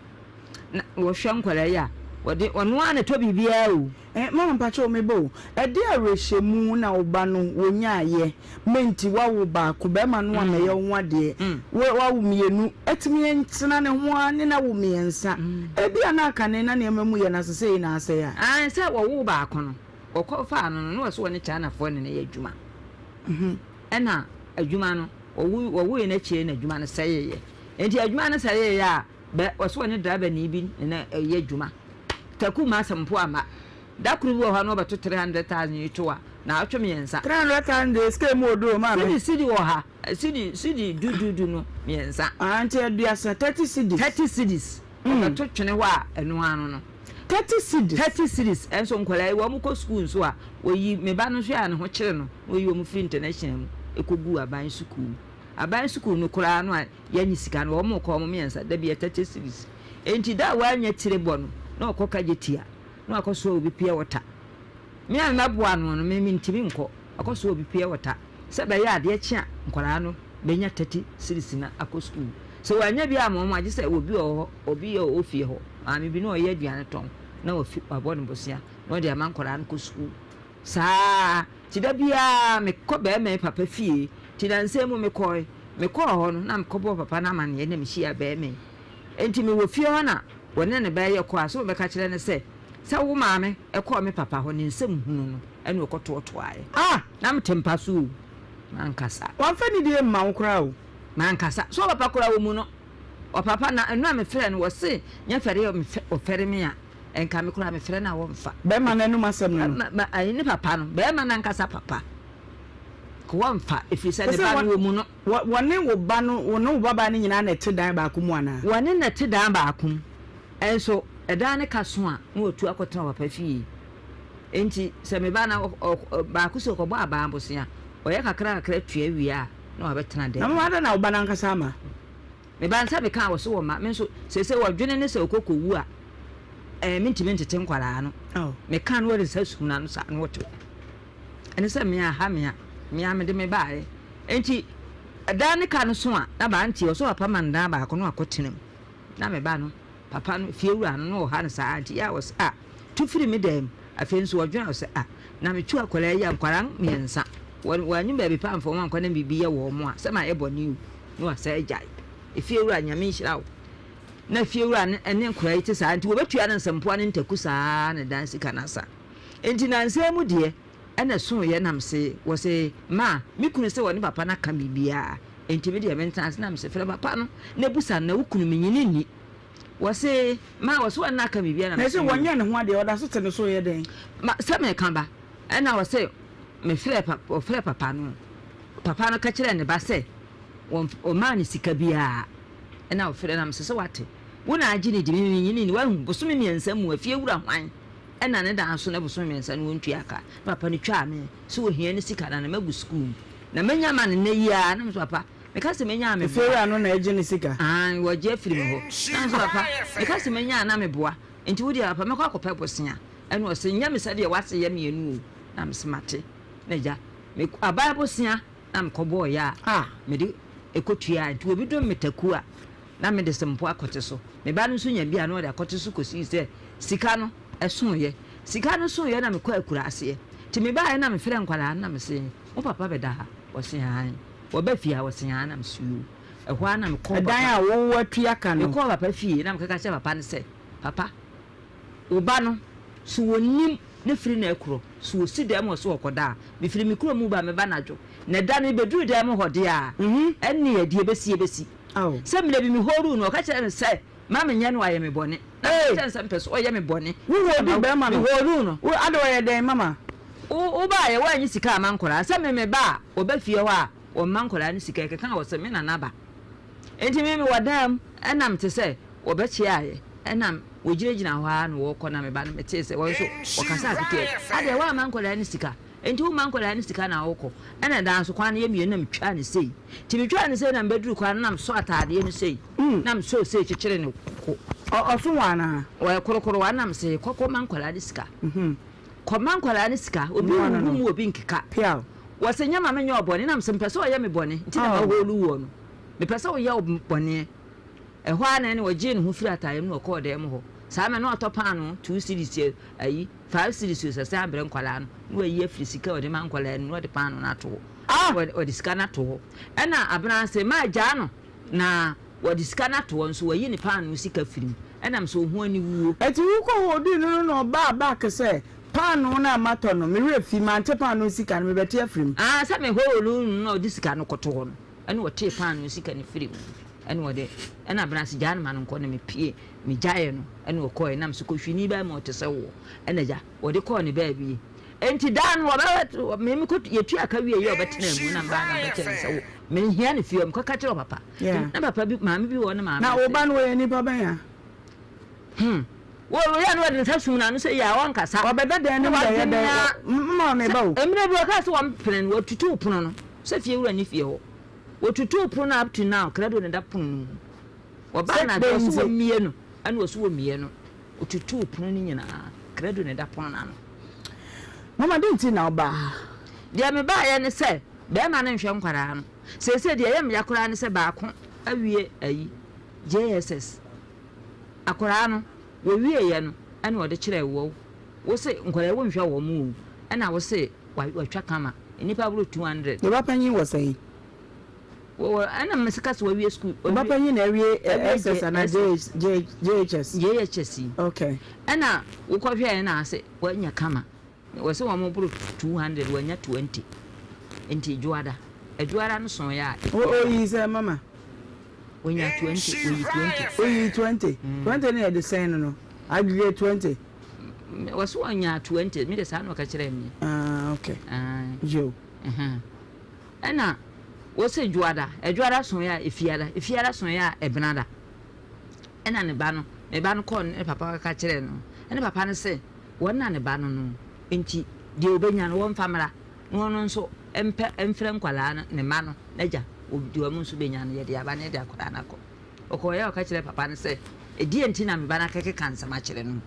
Na wɔhwɛ nkwadaa yi a, wɔde ɔno ara na ɛtɔ biribiara o. Eh mama mpakyɛw me ba o, ɛdeɛ awerɛhyɛmu na wo ba no wɔnyaayɛ ma nti wawo baako, bɛɛma no ammɛyɛ wo ho adeɛ, wawo mienu, atumi ntena ne ho ara ne no awo miɛnsa, ebia na akane na nneɛma mu yɛ na sesei na asɛe a. Aane sɛ wɔwoo baako no, wɔkɔ faa no no na wɔse wɔne Chinafoɔ ne no yɛ adwuma. Ɛna adwuma no wɔwu wɔwuiɛ no akyire na adwuma no sɛeeɛ. Nti adwuma no sɛeeɛ a bɛ wɔse wɔne driverni bi ne no yɛ adwuma. Taku ma asɛm mpo amma. Da koro bi wɔ hɔ a na wɔbɛto 300,000 yi to a naawɔtwe mmiɛnsa. 300,000 deɛ sika emu ɔduru o maame. Cedi cedi wɔ ha cedi cedi du du du no mmiɛnsa. Ah nti aduasa 30 cedis. 30 cedis wɔbɛto twene hɔ a ɛno ara no no. 30 cedis. 30 cedis ɛnso nkwadaa yi wɔn kɔ sukuu nso a wɔyi me ba no nso a ne ho kyere no na wɔyi wɔn firi international mu kɔgu aban sukuu mu. Aban sukuu no koraa no a yɛnnye sika no wɔn kɔ wɔn mmiɛnsa da bi yɛ 30 cedis. Enti da a wɔannya tire bɔ no na wɔkɔ kagye tia na wɔakɔsoa obi pure water. Me a mɛboa ano no me mentumi nkɔ, akɔsoa obi pure water sɛ ɛbɛyɛ a adeɛ kye a nkwadaa no bɛnya 30 cedis no akɔ sukuu. Sɛ wɔannya bi amma wɔn a gye sɛ obi wɔ hɔ obi a ɔwɔ fie hɔ maame bi na ɔyɛ aduane tɔn na wafi wabɔ no bosea na ɔde ama nkwadaa no kɔ sukuu. Saa ara nti da biara mekɔ barima yi papa fie. Nti nnansa yi mu mekɔe. Mekɔɔ hɔ no, na mekɔbɔɔ papa no amanneɛ na mehyiaa barima yi. Enti mewɔ fie hɔ na wɔne ne ba yi rekɔ a, sɛ wɔbɛka kyerɛ no sɛ, sɛ wo maame kɔɔ me papa hɔ, ne nsam hunu no na ɔkɔtoatoaeɛ. Ah! Na mete mpa so o, mankasa. Wamfa nidie mma wo koraa o. Mankasa. So ɔpapa koraa ɔmmu no? Ɔpapa, na ɛno a mefrɛɛ no, wɔse nyɛ fɛre a ɔfɛre me a. Nka me koraa mefrɛ no a wɔmfa. Bɛrima no anum asɛm no no. Ma ayi ne papa no, bɛrima no ankasa papa. Ka wɔmfa, ɛfiri sɛ ne ba no wɔ mu no. Wɔne wo ba no, wo ne wo babaa no nyinaa na ɛte dan baako mu anaa? Wɔne no te dan baako mu. Nso ɛdan no ka so a, na watu akɔtena ɔpapa fie. Enti sɛ me ba no, baako sɛ ɔkɔbɔ aban bosea, ɔyɛ kakra kakra tua wie a, na wabɛtena dan mu. Na mama adɛn na wo ba no ankasa ama? Me ba nsa mekaa wɔ so wɔ ma me nso seesei wɔdwene ne sɛ ɔkɔ kɔwu a ɛɛ mentumi ntete nkwadaa no meka no wɔde nsa sum n'ano saa na wɔte ɛne sɛ mea ha mea mea mede me baeɛ enti ɛdan ne ka no so a na baa nti ɔsɛ papa ma no dan baako no akɔtena mu na me ba no papa no fie wura no na ɔha no saa nti yɛ a wɔsɛ a tu firi me dan mu afei nso wɔdwene a wɔsɛ a na metu akwadaa yi a nkwadaa mmiɛnsa wɔn wɔanyi baabi pa mfa wɔn ankɔ na biribi yɛ wɔn a sɛ ma yɛ bɔne o na wasan agyae. Efiewura, Nyame nhyira wo. Na fiewura no ne nkwadaa yi te saa nti wɔbɛtua no nsɛmpoa ne ntaku saa na dan sika no asa. Nti nansa yi mu deɛ ɛna ɛsoeɛ na mese wɔse ma me kunu sɛ wɔne papa no aka biribiara nti me deɛ mentena ase na mese frɛ papa no na busa no na wo kunu menye no nni. Wɔse ma wɔse wɔne no aka biribiara na Na mese ɛsɛ wɔnyɛ ne ho adeɛ ɔda so te ne so yɛ dɛn? Ma sɛ meka ba ɛna wɔse mefrɛ papa wɔfrɛ papa no papa no ka kyerɛɛ ne ba sɛ Wɔmmaa no sika biara. Ɛna ɔfrɛɛ na mese sɛ wate. Wo na agye no di, me mennye no nni. Woahu, bosome mmiɛnsa mu, afiewura hwan na ne da aso na bosome mmiɛnsa no wɔntua ka? Na papa no twaa me sɛ ohia ne sika na ne mma gu sukuu mu. Na manya ama no nnɛ yi ara. Na me nso, papa, meka sɛ menya a meboa. Efiewura no na agye ne sika? Aane, wɔgye afiri me hɔ. Na me nso, papa, meka sɛ menya a na meboa. Enti wo deɛ, papa, mɛkɔ akɔpɛ bosea. Ɛna ɔse, nyɛ me sɛdeɛ w'ase yɛ meɛ no o. Na mese, mate. Na agya, me aban bosea na mekɔbɔeɛ a mede kɔtuaeɛ. Nti obi dom me taku a, na mede sempo akɔte so. Me ba no nso nya bi a na ɔde akɔte so kɔsii sɛ sika no soeɛ. Sika no soeɛ na mekɔɔ akuraaseɛ. Nti mebaeɛ na mefrɛɛ nkwadaa no na mese, mo papa bɛda ha? Wɔse aane. Wɔba fie ha? Wɔse aane. Na mese yoo. Ɛhɔ ara na mekɔɔ Ɛdan papa. a wo woatua ka no. Mekɔɔ papa fie na mekɔka kyerɛɛ papa no sɛ, Papa, wo ba no, so wɔnnim ne firi na ɛkorɔ? So wɔsi dan mu hɔ sɛ wɔkɔda a? Mefiri me kurom reba a, meba anadwo. Na da no mebɛduru dan mu hɔ deɛ a, ɛnneɛ deɛ ɛbɛsi ɛbɛsi. Sɛ mmerɛ bi mehoruu no, ɔka kyerɛɛ me sɛ mma menyɛ no ayɛ me bɔne. Na meka kyerɛɛ no sɛ mepɛ sɛ ɔyɛ me bɔne. Wohoruu bɛrima no? Mehoruu no. Wo, ade ɔyɛ dɛn mama? Wo, wobaeɛ, woanyi sika amma nkwadaa. Sɛ me meba a, wɔba fie hɔ a, wɔmma nkwadaa no sika. Ɛkeka wɔ sɛ me nana ba. Enti me mewɔ dan mu, ɛna mete sɛ wɔbɛkyeaeɛ, ɛna wɔgyinagyina hɔ ara na wɔrekɔ na meba no metee sɛ wɔn nso wɔkasaa ketewa bi. Adeɛ woamma nkwadaa no sika? Enti womma nkwadaa no sika na wokɔ? Ɛna daa nso kwan no yɛ mmienu na metwaa no sei. Nti metwaa no sei na mebɛduru kwan no na mesɔ ataadeɛ no sei na mesɔɔ sei kyekyere ne koko. Ɔso wɔ anaa? Ɔyɛ korokorowa na mese kɔ kɔma nkwadaa no sika. Kɔma nkwadaa no sika. Obi nhuhu mu obi nkeka. Wɔse nyɛ ma menyɛ ɔbɔne na mese mepɛ sɛ ɔyɛ me bɔne nti na mahoolu woɔ no. Mepɛ sɛ woyɛ wo bɔne. Ɛhɔ ara na ɛne ɔgyee ne ho firii ataaeɛ mu na ɔkɔɔ dan mu hɔ. Saa mmerɛ no na watɔ paanoo two cedis ayi five cedis o sɛ sɛ abrɛ nkwadaa no na wayi afiri sika a ɔde ma nkwadaa no mu na ɔde paanoo no ato hɔ. Ah! Ɔde sika no ato hɔ. Ɛna Abena se ma gyaa no na wɔde sika no ato hɔ nso wayi ne paanoo sika firi mu. Ɛna me sɛ ohu aniwuo. Ɛti wokɔ hɔ odui no no na ɔbaa back sɛ paanoo no a matɔ no me werɛ fi mante paanoo sika no mebɛte afiri mu. Ah sɛ me hoo no no na ɔde sika no kɔto hɔ no ɛna ɔtee paanoo sika no firi mu ɛna ɔde ɛna Abena se gyaa no ma no nkɔ na me pie me gyaeɛ no ɛna ɔkɔɛ na me se kɔhwini bɛɛ ma ɔte sɛ woɔ ɛna gya wɔde kɔɔ ne baabi. Enti da no wɔbɛ me me kɔ yɛtua ka wie yɛ ɔbɛtena mu na mbaa na mbɛkyɛ ne sɛ wo mehia ne fie mekɔka kyerɛ papa na papa bi maame bi wɔ ne maame na wo ba no wɔyɛ nipa bɛn a hmm wɔ yɛ no wɔde ne nsa sum n'ano sɛ yɛ a wɔnkasa ɔbɛda dan no mu bɛyɛ dɛn mma me ba o mmerɛ bi wɔkaa sɛ wɔmpene no wɔtutuu pono no sɛ fie wura ne fie hɔ wɔtutuu pono no up to now krado ne da pono no mu wɔbaa na wɔso wɔmmie no ɛna wɔso wɔmmie no Ɔtutuu pono no nyinaa. Krado na ɛda pono no ano. Mama, dɛn nti na wobaa ha? Deɛ mebaeɛ ne sɛ, barima no nhwɛ nkwadaa no. Seesei deɛ ɛyɛ me ya koraa ne sɛ baako awie ayi, JSS. Akwadaa no, wɔwieeɛ no, ɛna ɔde kyerɛɛ wo. Wo se nkwadaa yi wonhwɛ wɔn o, ɛna wo se watwa kama. Nnipa boro 200. Ne ba panyin wɔ sɛn? Wɔ ɛna mese ka sɛ wawie school. Wo ba panyin na awie SS anaa JHS? JHS yi. Okay. Ɛna wokɔhwɛɛ na ase wanya kama. Wɔse wɔn boro 200 wanya 20. Nti dwoada. Adwoada no soeɛ a. Oyi sɛ mama. Onya 20 oyi 20. Oyi 20. 20 no yɛ de sɛn no no? Aggregate 20. Wɔse wɔnya 20 me de saa na ɔka kyerɛɛ me. Ah okay. Ah. Yo. Ɛna wose Dwoada, Ɛdwoada soeɛ a Efiada, Efiada soeɛ a Ɛbenada. Ɛna ne ba no, ne ba no kɔɔ ne papa kɔka kyerɛɛ no. Ɛna papa no se wɔn na ne ba no no, enti deɛ ɔbɛnya no wɔmfa mmra na ɔno nso mpɛ mfrɛ nkwadaa no, ne mma no, n'agya, deɛ wɔn nso bɛnya no yɛde aba na yɛde akwadaa no akɔ. Ɔkɔeɛ a ɔka kyerɛɛ papa no sɛ, ɛdeɛn nti na me ba no akɛkeka nsɛm akyerɛ no?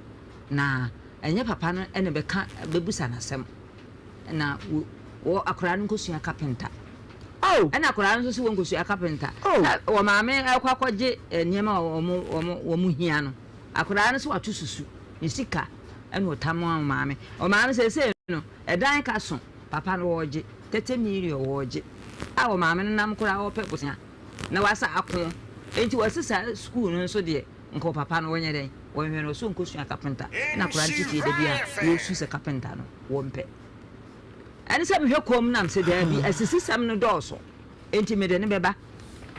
Na ɛnyɛ papa no na ɛbɛka bɛbusa no asɛm. na wɔ akwadaa no nkosua kapenta. Oh. Ɛna akwadaa no nso sɛ wɔnkosua kapenta. Oh. Sɛ wɔ maame ɛkɔ akɔgye eh, nneɛma a wɔn wɔn wɔn hia no. Akwadaa no sɛ wato susu ne sika ɛna ɔtam wɔn maame. Ɔmaame sɛ sɛ no ɛdan ka so papa no wɔregye tɛtɛ million wɔregye a wɔ maame no nam koraa wɔpɛ bosea na wasa ako enti wɔsesa sukuu no nso deɛ nka papa no wɔnyɛ dɛn wɔnhwɛ no ɔsɛ ɔnkosua kapenta ɛna akwadaa no te fie da bi a wɔresu sɛ kapenta no. wɔmpɛ. Ɛne sɛ mehwɛ komm na mese daabi, asisisɛm no dɔɔso, enti mede no bɛba.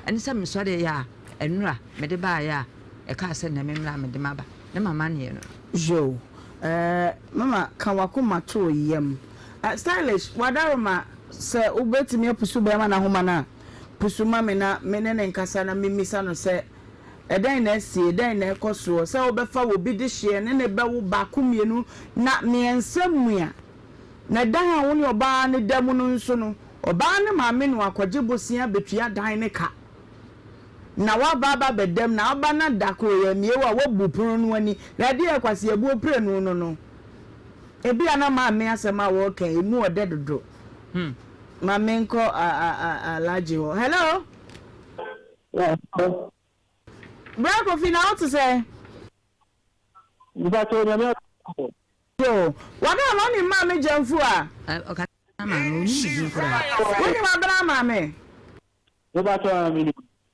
Ɛne sɛ mesɔreeɛ a, nnora mede baeɛ a, ɛkaa sɛ nnɛ memmra mede maba, ne m'amanneɛ no no. Yoo eh mama ka wakoma to wo yam eh stylish wadaroma sɛ wobɛtumi apusu bɛɛma no ahoma no a pusu ma me na me ne no nkasa na memmisa no sɛ. Ɛdɛn na asie? Dɛn na ɛkɔ soɔ? Sɛ wobɛfa obi dehyeɛ ne no bɛwo baako, mmienu, na mmiɛnsa mua. Na dan a wo ne ɔbaa no da mu no nso no, ɔbaa no maame no akɔgye bosea bɛtua dan no ka. Na woaba aba abɛda mu, na woba na da koro yɛ mmie wo a, woabu pono no ani. Na ɛdeɛn kwaseabuo prenu no no? Ebia na maame asɛm a wɔreka yi, emu ɔdɛ dodo. Ma menkɔ Alhaji hɔ. Hello? Bra Kofi, na wote sɛn? Mpakyɛw Nyame adom. Yo, wada a wonim Maame Gyamfu a? Ɔkasa maame, onim ne din koraa. Wonim Abena maame? Mepakyɛw aa menim.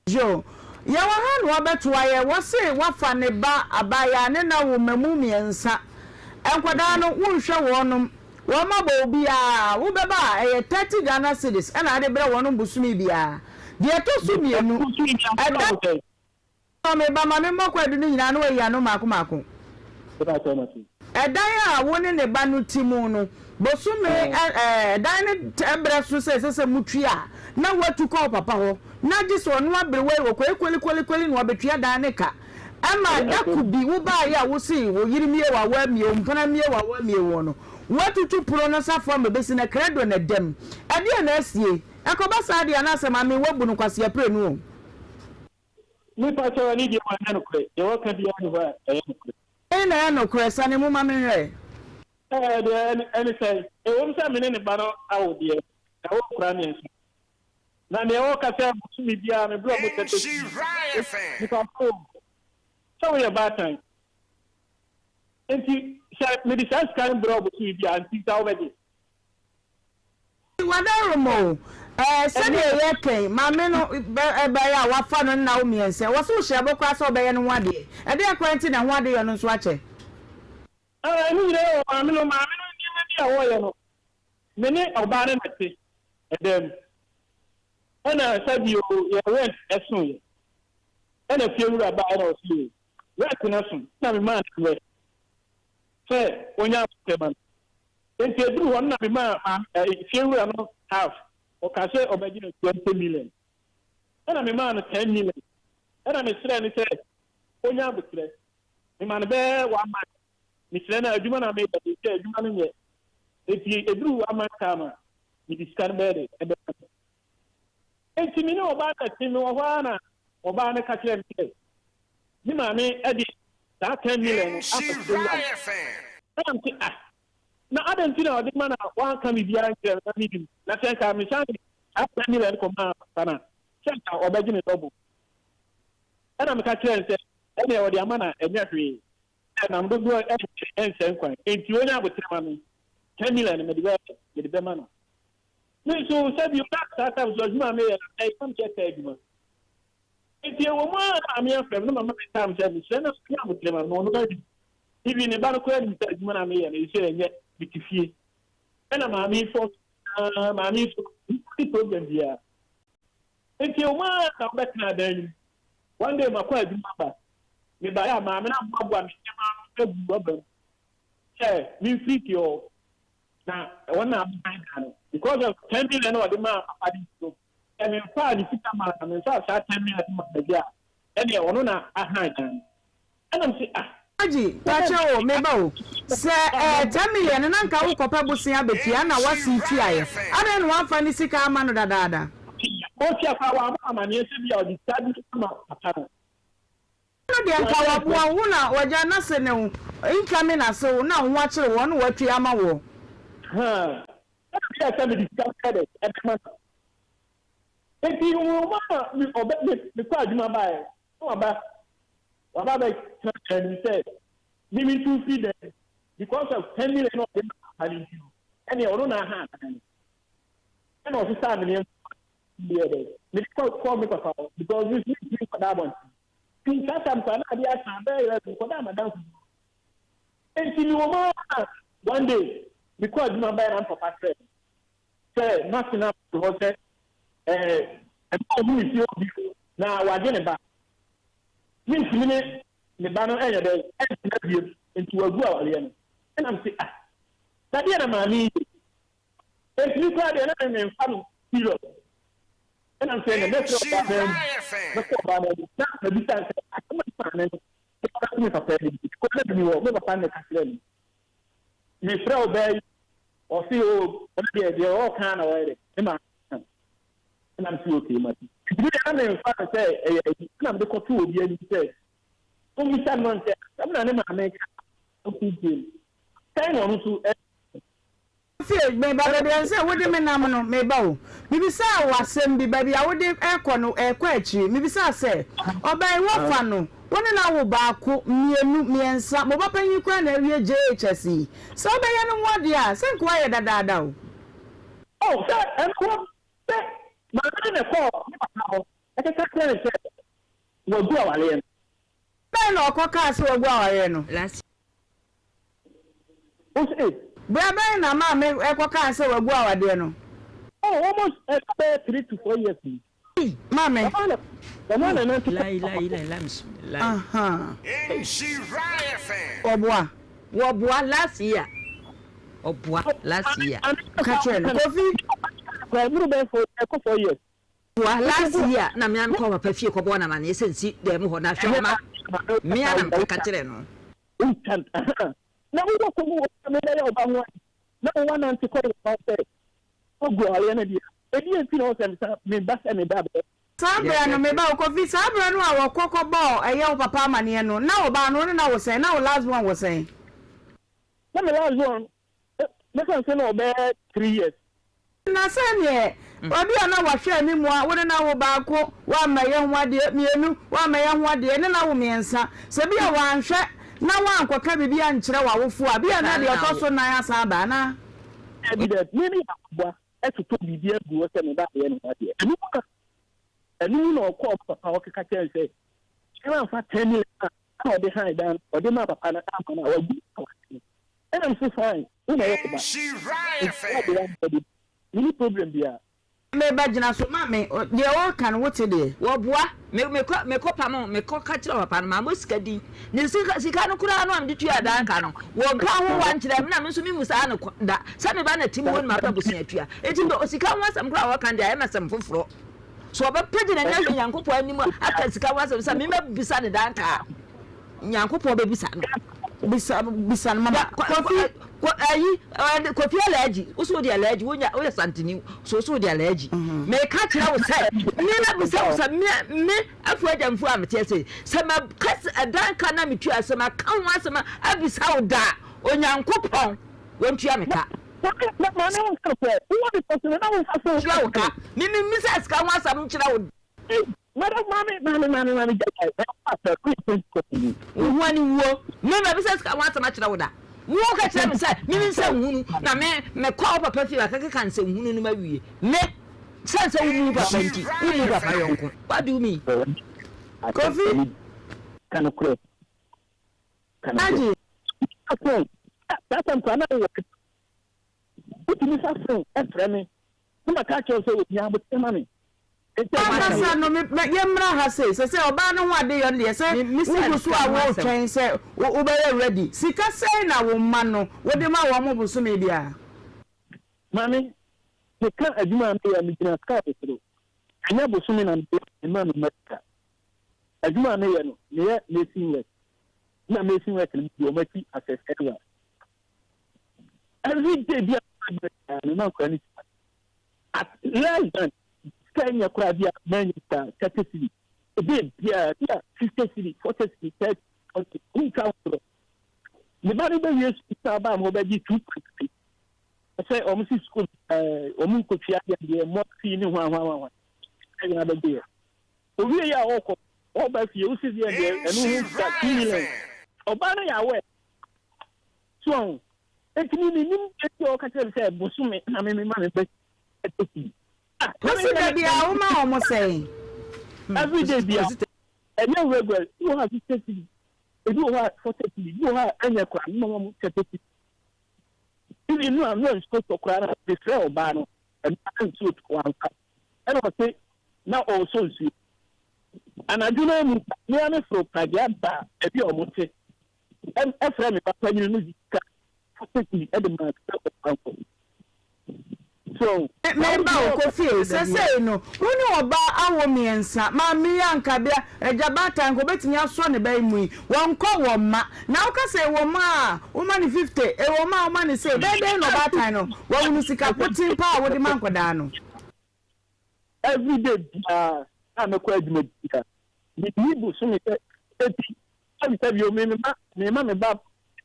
Yo, yɛwɔ ha na wabɛtoa yɛ, wɔse wafa ne ba abaayaa ne na wo mmamu miɛnsa, nkwadaa no wonhwɛ wɔnom, wɔn abɔ obiara, wobɛba a ɛyɛ 30 Ghana cedis ɛna ade brɛ wɔnom bosome biara, deɛ ɛtɔ so mienu, ɛda. Ɔ me ba, ma memmɔ kwaadu no nyinaa na wayi ano mmaako mmaako. Ɛdan a wo ne ne ba no te mu no, bosome ɛ, ɛdan no berɛ so sɛ ɛsɛ sɛ motua a, na woatu kɔ wo papa hɔ, na gye sɛ ɔno aberewa yi ɔkɔyɛ kolikolilikoli na wabɛtua dan no ka. Ɛma da ko bi wobaeɛ a wose wo yere mmue wo a woammue, wo mpena mmue wo a woammue woɔ no, woatutu pono no safoa ma ɛbɛsi na krado na ɛda mu. Ɛdeɛn na asie? Ɛkɔba saa deɛ a na asɛ maame woabu no kwasea prenu o. Mepa kyɛw ɛne deɛ wanyɛ nokorɛ, deɛ wɔka biara nni hɔ a ɛyɛ nokorɛ. Dɛn na ɛyɛ nokorɛ? Sane mu ma menhwɛ. Ɛɛ deɛ ɛne sɛn? Ɛwom sɛ me ne ne ba no awo deɛ, yɛawo nkwadaa mmiɛnsa. Na deɛ wɔka sɛ bosome biara me brɛ ɔmo tɛtɛ sika no, mepa kyɛw o, sɛ woyɛ baatan nti sɛ mede saa sika no brɛ wo bosome biara nti nka wobɛgye? Wadaroma o, ɛɛ sɛdeɛ yɛka yi, maame no bɛ ɛbaeɛ a wafa no nna wo mmiɛnsa, ɛwɔ sɛ wohyɛ bɔ koraa sɛ wobɛyɛ ne ho adeɛ. Ɛdeɛn koraa nti na ɛho adeyɔ no nso akyɛ? Ɛɛ ne nyinaa wɔ maame no, maame no nneɛma bi a ɔreyɛ no, me ne ɔbaa no na ɛte ɛdan mu. Ɛna sɛbi o, yɛn rent ɛsoeɛ. Ɛna fie wura baeɛ na ɔse o, rent no so, ɛna memaa no mmerɛ sɛ ɔnya abotire ma no. Enti eduruu hɔ no na memaa maame ɛɛ fiewura no half. Ɔkaa sɛ ɔbɛgye no 20 million. Ɛna memaa no 10 million. Ɛna mesrɛɛ no sɛ ɔnya aboterɛ. Memaa no bɛyɛ one month. Mesrɛ no a adwuma na meyɛ de sɛ adwuma no nyɛ. Enti eduruu one month time a, mede sika no bɛyɛ dɛ ɛbɛma no. Enti me ne ɔbaa no te mewɔ hɔ ara na ɔbaa no ka kyerɛɛ me sɛ ne maame de saa 10 million no ama fiewura no. Ɛna mese ah, na adɛn nti na ɔde ma na wanka biribiara nkyerɛ me na menim, na sɛ nka mesan de saa 10 million no kɔmaa papa no a, sɛ nka ɔbɛgye ne double. Ɛna meka kyerɛɛ no sɛ ɛneɛ ɔde ama na ɛnyɛ hwee, sɛ nam dodoɔ ɛnkyɛ ɛnsɛe nkwan, enti ɔnya aboterɛ ma me, 10 million no mede bɛyɛ dɛn, mede bɛma no. Me nso sɛ bio na saa time so adwuma a meyɛ no ɛyɛ na mekyɛ sɛ adwuma. Enti ɛwɔ mu ara na maame afrɛ me na mama me time sɛ mesrɛ na menya aboterɛ ma me na ɔno adi. Even ne ba no koraa nim sɛ adwuma no a meyɛ no ɛsɛ ɛnyɛ mete fie. Ɛna maame yi fɔ aa maame yi so nni problem biara. Enti ɛwɔ mu ara na wobɛtena dan no mu. One day makɔ adwuma aba. Mebaeɛ a maame no aboaboa me nneɛma ano agu rɔba mu sɛ memfiri fie hɔ. Na wɔn na abɛhan dan no because of 10 million na ɔde maa papa no nti no, sɛ memfaa ne sika maa no, memfaa saa 10 million no maa no deɛ a, ɛnneɛ ɔno na ahan dan no. Ɛna mese ah. Alhaji, pakyɛ o, me ba o, sɛ ɛɛ 10 million no na nka wo kɔpɛ bosea abɛtua na w'ase tuaeɛ, adɛn na w'amfa ne sika amma no dadaada? Ɔtua koraa w'ammɔ amaneɛ sɛ bi a ɔde sika bi ama papa no. No deɛ nka waboa wo na wagya nase ne wo incoming ase wo na wo ho akyere woɔ na watua ama woɔ. Haa ɛna meyɛɛ sɛ mede sika bɛyɛ dɛ ɛbɛma no enti nwoma a me ɔbɛ me mekɔ adwuma baeɛ na waba waba bɛtena dan mu sɛ me mentu mfiri dan mu because of 10 million na ɔde ma papa no nti no ɛneɛ ɔno na aha dan no ɛna ɔsesaa me nneɛma meyɛ dɛ mede kɔ kɔɔ me papa hɔ because me nso mentumi nkɔda abɔnten nti saa tam koraa na adeɛ asa bɛyɛ yɛ mekɔda madamfo bi hɔ nti mewɔ mu ara one day mekɔ adwuma baeɛ na me papa frɛ me sɛ matena hɔ sɛ ɛɛ ɛma ɔhu ne fie obi na wagye ne ba mentumi ne ne ba no ɛnyɛ dɛ ɛntena biem nti wagu awareɛ no ɛna mese ah na deɛ na maame yi yɛ ntumi koraa deɛ na me memfa no serious. Ɛna mfɛn na mɛfrɛ ɔbaa no anim, mɛkɔ ɔbaa no anim na mabisa no sɛ asɛm a ne maame no de abɛto me papa anim yi, because na menni hɔ, me papa no na ɛka kyerɛɛ me. Mefrɛ ɔbaa yi, ɔse oo, ɔno deɛ deɛ ɔɔka ara na ɔyɛ dɛ, ne maame ka. Ɛna mese okay, mate. Nti me deɛ na memfa no sɛ ɛyɛ ayi, ɛna mede kɔtoo obi anim sɛ ɔmmisa no ma no sɛ asɛm na ne maame ka ɔnte ntie no, sɛn na ɔno nso Afei, meba baabi a ɛsɛ sɛ wode me nam no, meba o. Mebisaa wo asɛm bi, baabi a wode rekɔ no, ɛrekɔ akyiri. Mebisaa sɛ, Ɔbaa yi, woafa no, wo ne no awo baako, mmienu, mmiɛnsa, mo ba panyin koraa na awie JHS yi. Sɛ wobɛyɛ no ho adeɛ a, sɛ nka woayɛ dadaada o. Oh, sɛ ɛno hɔ sɛ maame no na ɛkɔɔ ne papa hɔ ɛkeka kyerɛɛ no sɛ wagu awareɛ no. Bɛn na ɔkɔkaa sɛ wagu awareɛ no? Wo se. Berɛ bɛn na maame kɔkaa sɛ wagu awadeɛ no? Oh, almost ɛka bɛyɛ 3 to 4 years ni. Ei, maame. Ɔno na nante kɔ. Lai lai lai lai lai. Ahaa. Wɔboa. Wɔboa last year. Ɔboa last year. Ka kyerɛ no, Kofi. Ɛnuru bɛyɛ 4, ɛkɔ 4 years. Boa last year na me ara mekɔɔ papa fie kɔbɔɔ no amaneɛ sɛ nsi dan mu hɔ na hwɛ ɔma me ara na mekɔka kyerɛɛ no. Instant ahaa na wowɔ kɔ mu wɔ sɛ mebɛyɛ ɔba ho ade na wo wanante kɔ wɔ hɔ sɛ wogu awareɛ no deɛ ɛdeɛ nti na wɔ sɛ mesa meba sɛ meba abɛyɛ. Saa berɛ no, meba o, Kofi, saa berɛ no a wɔkɔ kɔbɔɔ ɛyɛ wo papa amaneɛ no, na wo ba no, wo ne no awo sɛn? Na wo last born wɔ sɛn? Na me last born, mɛfa no sɛ na ɔbɛyɛ 3 years. Na sɛdeɛ obi a na wahwɛ anim a wo ne no awo baako, woammɛyɛ ho adeɛ, mmienu, woammɛyɛ ho adeɛ, ne no awo mmiɛnsa, sɛ bi a wanhwɛ na woankɔka biribi ankyerɛ w'awofoɔ a, bi a na deɛ ɔtɔ so nnan asan aba anaa? Dabi, dabi, me ne aboa totɔ biribi agu hɔ sɛ me ba abɛyɛ ne ho adeɛ. Ɛno mu na, ɛno mu na ɔkɔɔ papa hɔ keka kyerɛɛ no sɛ, sɛ wamfa 10 million a na ɔde han dan no, ɔde maa papa no amma no a, wagu awadeɛ no. Ɛna mese fine, wo na ɛyɛ wo ba. Nti wo de w'adeɛ de, menni problem biara. Me ba gyina so ma me, deɛ ɔreka no wote deɛ. Wɔboa me, mekɔ, mekɔ pamo, mekɔ ka kyerɛ papa no, mammɔ sika din. Ne sika, sika no koraa no a mede tuaa dan ka no, wɔnka ho wa nkyerɛ me, na me nso memmusaa no da sɛ me ba na te mu hɔ no mapɛ bosea tua. Enti me, sika ho asɛm koraa a wɔka no deɛ, ayɛ me asɛm foforɔ. So ɔbɛpagya n'ani ahwɛ Nyankopɔn anim aka sika ho asɛm sɛ memmɛbisa no dan ka a? Nyankopɔn bɛbisa no. Bisa, bisa no mama. Kofi. Ayi, Kofi Alhaji, wo so wode Alhaji, wonya, woyɛ Santini, so so wode Alhaji. Mhm. Meka kyerɛ wo sɛ, me na bisa wo sɛ, me, me, afu agya mfu a mete ase, sɛ maka ɛdan ka na metua sɛ maka ho asɛm abisa wo da, Onyankopɔn, wɔntua me ka. Maame wo nka sɛ, wowɔ ne pɔsi no na wo nfa so. Tua wo ka. Me me mmisa sika ho asɛm nkyerɛ wo. Madam maame maame maame maame gya gya ɛ ɛ woyɛ Pentecost ni. Wo ho aniwuo. Me mabisa sika ho asɛm akyerɛ wo da. Wo ka kyerɛ me sɛ me me nsɛnhunu na me me kɔ wo papa fie akɛkeka nsɛnhunu no mawie. Me sɛn sɛ wo mu wo papa nti wo mu papa yɔnko. What do you mean? Kofi. Ka nokorɛ. Ka nokorɛ. Agye. Fa phone. Saa time koraa na wowɔ Wotumi fa phone frɛ me na maka akyerɛ wo sɛ ohia aboterɛ ma me. Ankasa no, me, me, yɛmmra ha sei, sɛ sɛ ɔbaa no ho adeyɔ no deɛ, sɛ wogu so a woretwɛn sɛ wobɛyɛ ready. Sika sɛn na wo mma no wode ma wɔn bosome biara? Maame, meka adwuma a meyɛ a, megyina sika soro. Ɛnyɛ bosome na mede mema me mma sika. Adwuma a meyɛ no, meyɛ mason work. Ɛna mason work no, medi wɔn akyi as a server. Every day bi a mema nkwadaa no sika. At less than sika nyɛ koraa bi a manya sika 30 cedi. Ebi biara bi a 50 cedi, 40 cedi, 30, 40. Wontwa wo torɔ. Ne ba no bɛwie sukuu san baa ma ɔbɛgye 2.5. Sɛ wɔn si sukuu wɔn nkotwia deɛ deɛ mmɔ fii ne hwan hwan hwan. Ɛnyɛ abɛgye yɛ. Owie yɛ a ɔkɔ ɔba fie wosi deɛ deɛ ɛno ho sika 2 million. Ɔbaa no yɛ awɛ. So ɔho. Enti me mennim deɛ nti a ɔka kyerɛ me sɛ bosome na me mema me ba sika fii. Ah, na me Wosi da biara woma wɔn sɛn? Every day bia ɛnyɛ regular, ebi wɔ hɔ a 50 cedi, ebi wɔ hɔ a 40 cedi, ebi wɔ hɔ a ɛnyɛ koraa mema wɔn 30 cedi. Even no a no nsuo tɔ koraa na mefrɛ ɔbaa no, ɛno ara nsuo tɔ wamfa. Ɛna ɔse na ɔresɔ nsuo. Anadwo no mu, me ara meforo pragea baa baabi a wɔte. Ɛfrɛ me ba panyin no de sika 40 cedi de maa no sɛ ɔmfa nkɔ. So Me ba o, Kofi ei, sesei no, wo ne ɔbaa awo miensa, maame yi anka bia agya baatan nka obetumi asɔ ne ba yi mu yi, wɔnkɔ wɔn mma, na woka sɛ ewɔ mma a woma no 50, ewɔ mma a woma no sei, bɛyɛ dɛn na ɔbaatan no wahunu sika poten paa a wode ma nkwadaa no? Everyday biara a mɛkɔ adwuma biara, medi bosome sɛ eti sɛbi sɛbi o, me mema mema me ba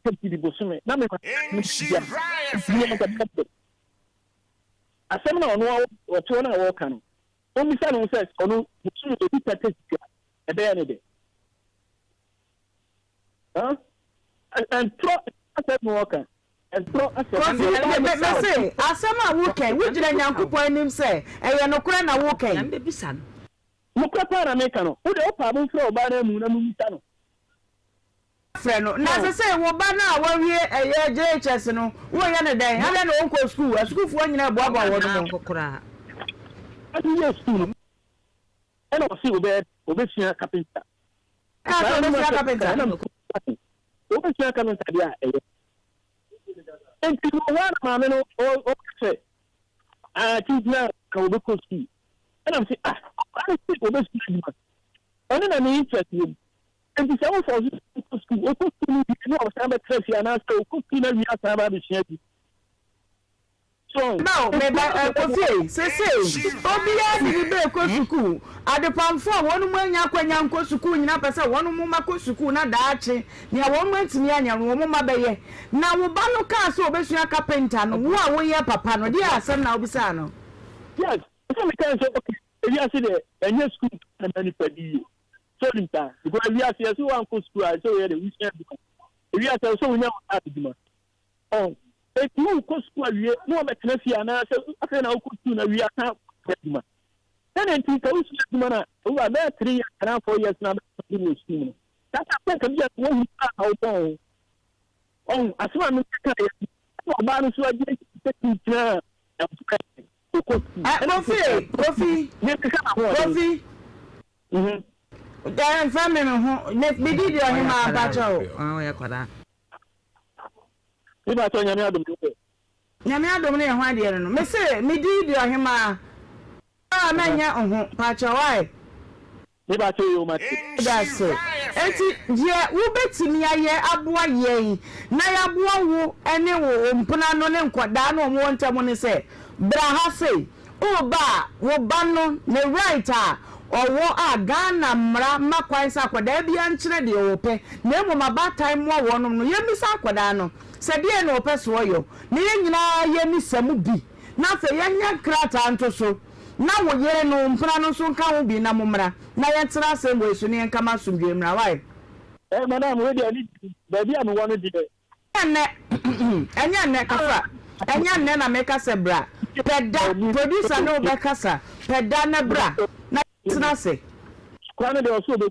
thirty bosome na mema no sika biara. Asɛm no a ɔno ara ɔte hɔ no a ɔreka no, ɔmmisa ne ho sɛ, sɛ ɔno bosome obi tɛtɛ sika a, ɛbɛyɛ ne dɛ? Huh? Ɛntorɔ asɛm na ɔreka. Ɛntorɔ asɛm. Kofi, me, me, mese, asɛm a woka yi, wogyina Nyankopɔn anim sɛ ɛyɛ nokorɛ na woka yi? Nokorɛ paa na meka no. Wo deɛ wopɛ a momfrɛ ɔbaa no amu na mommisa no. Frɛ no. Na sesei wo ba no a wawie ɛyɛ JHS no, woreyɛ no dɛn? Adɛn na ɔnkɔ sukuu? Asukuufoɔ nyinaa reboaboa wɔn ho. Ɔde yɛɛ sukuu no, ɛna ɔse ɔbɛyɛ ɔbɛsua kapenta. Ɛka sɛ ɔbɛsua kapenta. Ɛna ɔbɛsua kapenta deɛ a ɛyɛ. Nti wɔ hɔ a na maame no ɔka sɛ ah kyinkyini a ka ɔbɛkɔ sukuu. Ɛna mese ah akwadaa no se ɔbɛsua adwuma. Ɔno na ne interest wɔ mu. Enti sɛ wofa wo sista kɔ sukuu, ɔkɔ sukuu no wie na ɔsan bɛtra fie anaasɛ ɔkɔ sukuu no awie asan aba abɛsua bi. So ɔho? Meba o, meba ɛ, Kofi ei, seesei obiara de ne ba rekɔ sukuu. Adepamfo a wɔn anya akwanya nkɔ sukuu nyinaa pɛ sɛ wɔn mma kɔ sukuu na daakye nea wɔn antumi anyɛ no wɔn mma bɛyɛ. Na wo ba no kaa sɛ ɔbɛsua kapenta no, wo a woyɛ papa no, deɛn asɛm na wobisaa no? Yes, ɛsɛ mekae sɛ okay, ewiase deɛ ɛnyɛ sukuu nko na ɛma nipa di yie. So wonim saa? Because ewiase yɛse woankɔ sukuu a ɛsɛ woyɛ dɛ wosua adwuma. Ewiase ɛwɔ sɛ wonya wo nsa adwuma. Ɔho. Enti wokɔ sukuu awie na wabɛtena fie anaasɛ afei na wokɔ sukuu na awie asan akɔsua adwuma. Sɛdeɛ nti sɛ wosua adwuma no a owura bɛyɛ three years anaa four years na abɛtena wɔ sukuu mu no. Saa sɛ afei nka bi a wohu a na wobɔn ho. Ɔho asɛm a meka yɛ ɛna ɔbaa no so agye sɛ kyinkyina a ɛmfa Ɛ Kofi ei, Kofi, Kofi. Dɛ nfrɛ me me ho, me me di deɛ ɔhemaa mpakyɛ o. Me pakyɛ Nyame adom ne dɛ. Nyame adom ne yɛ hwan deɛ no no. Me se me di deɛ ɔhemaa. Ah mɛnyɛ ho mpakyɛ why. Me pakyɛ yoo mate. Medase. Enti deɛ wobɛtumi ayɛ aboa yɛn na yɛaboa wo ne wo mpena no ne nkwadaa no a wɔwɔ ntam ne sɛ, bra ha sei. Woreba a, wo ba no ne right a ɔwɔ a Ghana mmara ma kwan sɛ akwadaa biara nkyerɛ deɛ ɔpɛ na mmom abaatan mmoa wɔnom no, yɛmmisa akwadaa no sɛ deɛn na ɔpɛ sɛ ɔyɔ na yɛn nyinaa yɛmmisa mu bi na afei yɛnyɛ nkrataa nto so. Na wo yere no, wo mpena no nso nka ho bi na mommra na yɛntena asɛm wei so na yɛnka ma asomdwoeɛ mmra. Wai? Eh madam wei deɛ ne baabi a mewɔ no deɛ. Ɛnyɛ nnɛ, ɛnyɛ nnɛ, Kafra, ɛnyɛ nnɛ na meka sɛ bra. Pɛ da, producer ne wo bɛkasa, pɛ da na bra na yɛntena ase. Kwan no deɛ ɔsɛ ɔbɛ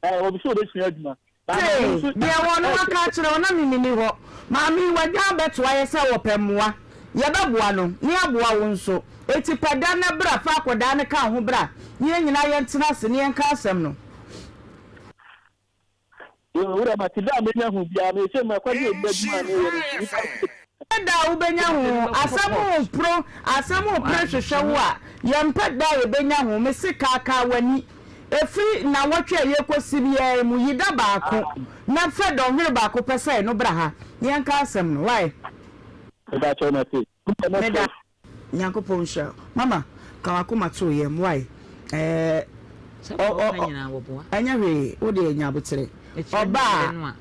Ɛɛ, wɔpɛ sɛ wɔbɛsua adwuma. Tee, deɛ wɔn aka akyerɛ wo na me menni hɔ. Maame yi, w'adwan abɛtoa yɛ sɛ wɔpɛ mmoa. Yɛbɛboa no, na yɛaboa wo nso. Enti pɛ da na bra, fa akwadaa no ka wo ho bra, na yɛn nyinaa yɛntena ase na yɛnka asɛm no. Yoo, wura mate da a menya ho biara, mese makɔgye obi adwuma a meyɛ no nti, nipa no Yɛmpɛ da a wobɛnya ho, asɛm reporo, asɛm repere hwehwɛ wo a, yɛmpɛ da a yɛbɛnya ho, mese kaakaa w'ani, ɛfiri nnawɔtwe a yɛrekɔsi biara yi mu, yi da baako na fɛ dɔnhwere baako pɛ sɛ no bra ha na yɛnka asɛm no, wai? Mepakyɛw mate. Meda. Nyankopɔn nhyira wo mama ka wakoma to yam wai ɛɛ ɔ ɔ ɛnyɛ hwee wo deɛ nya aboterɛ ɔbaa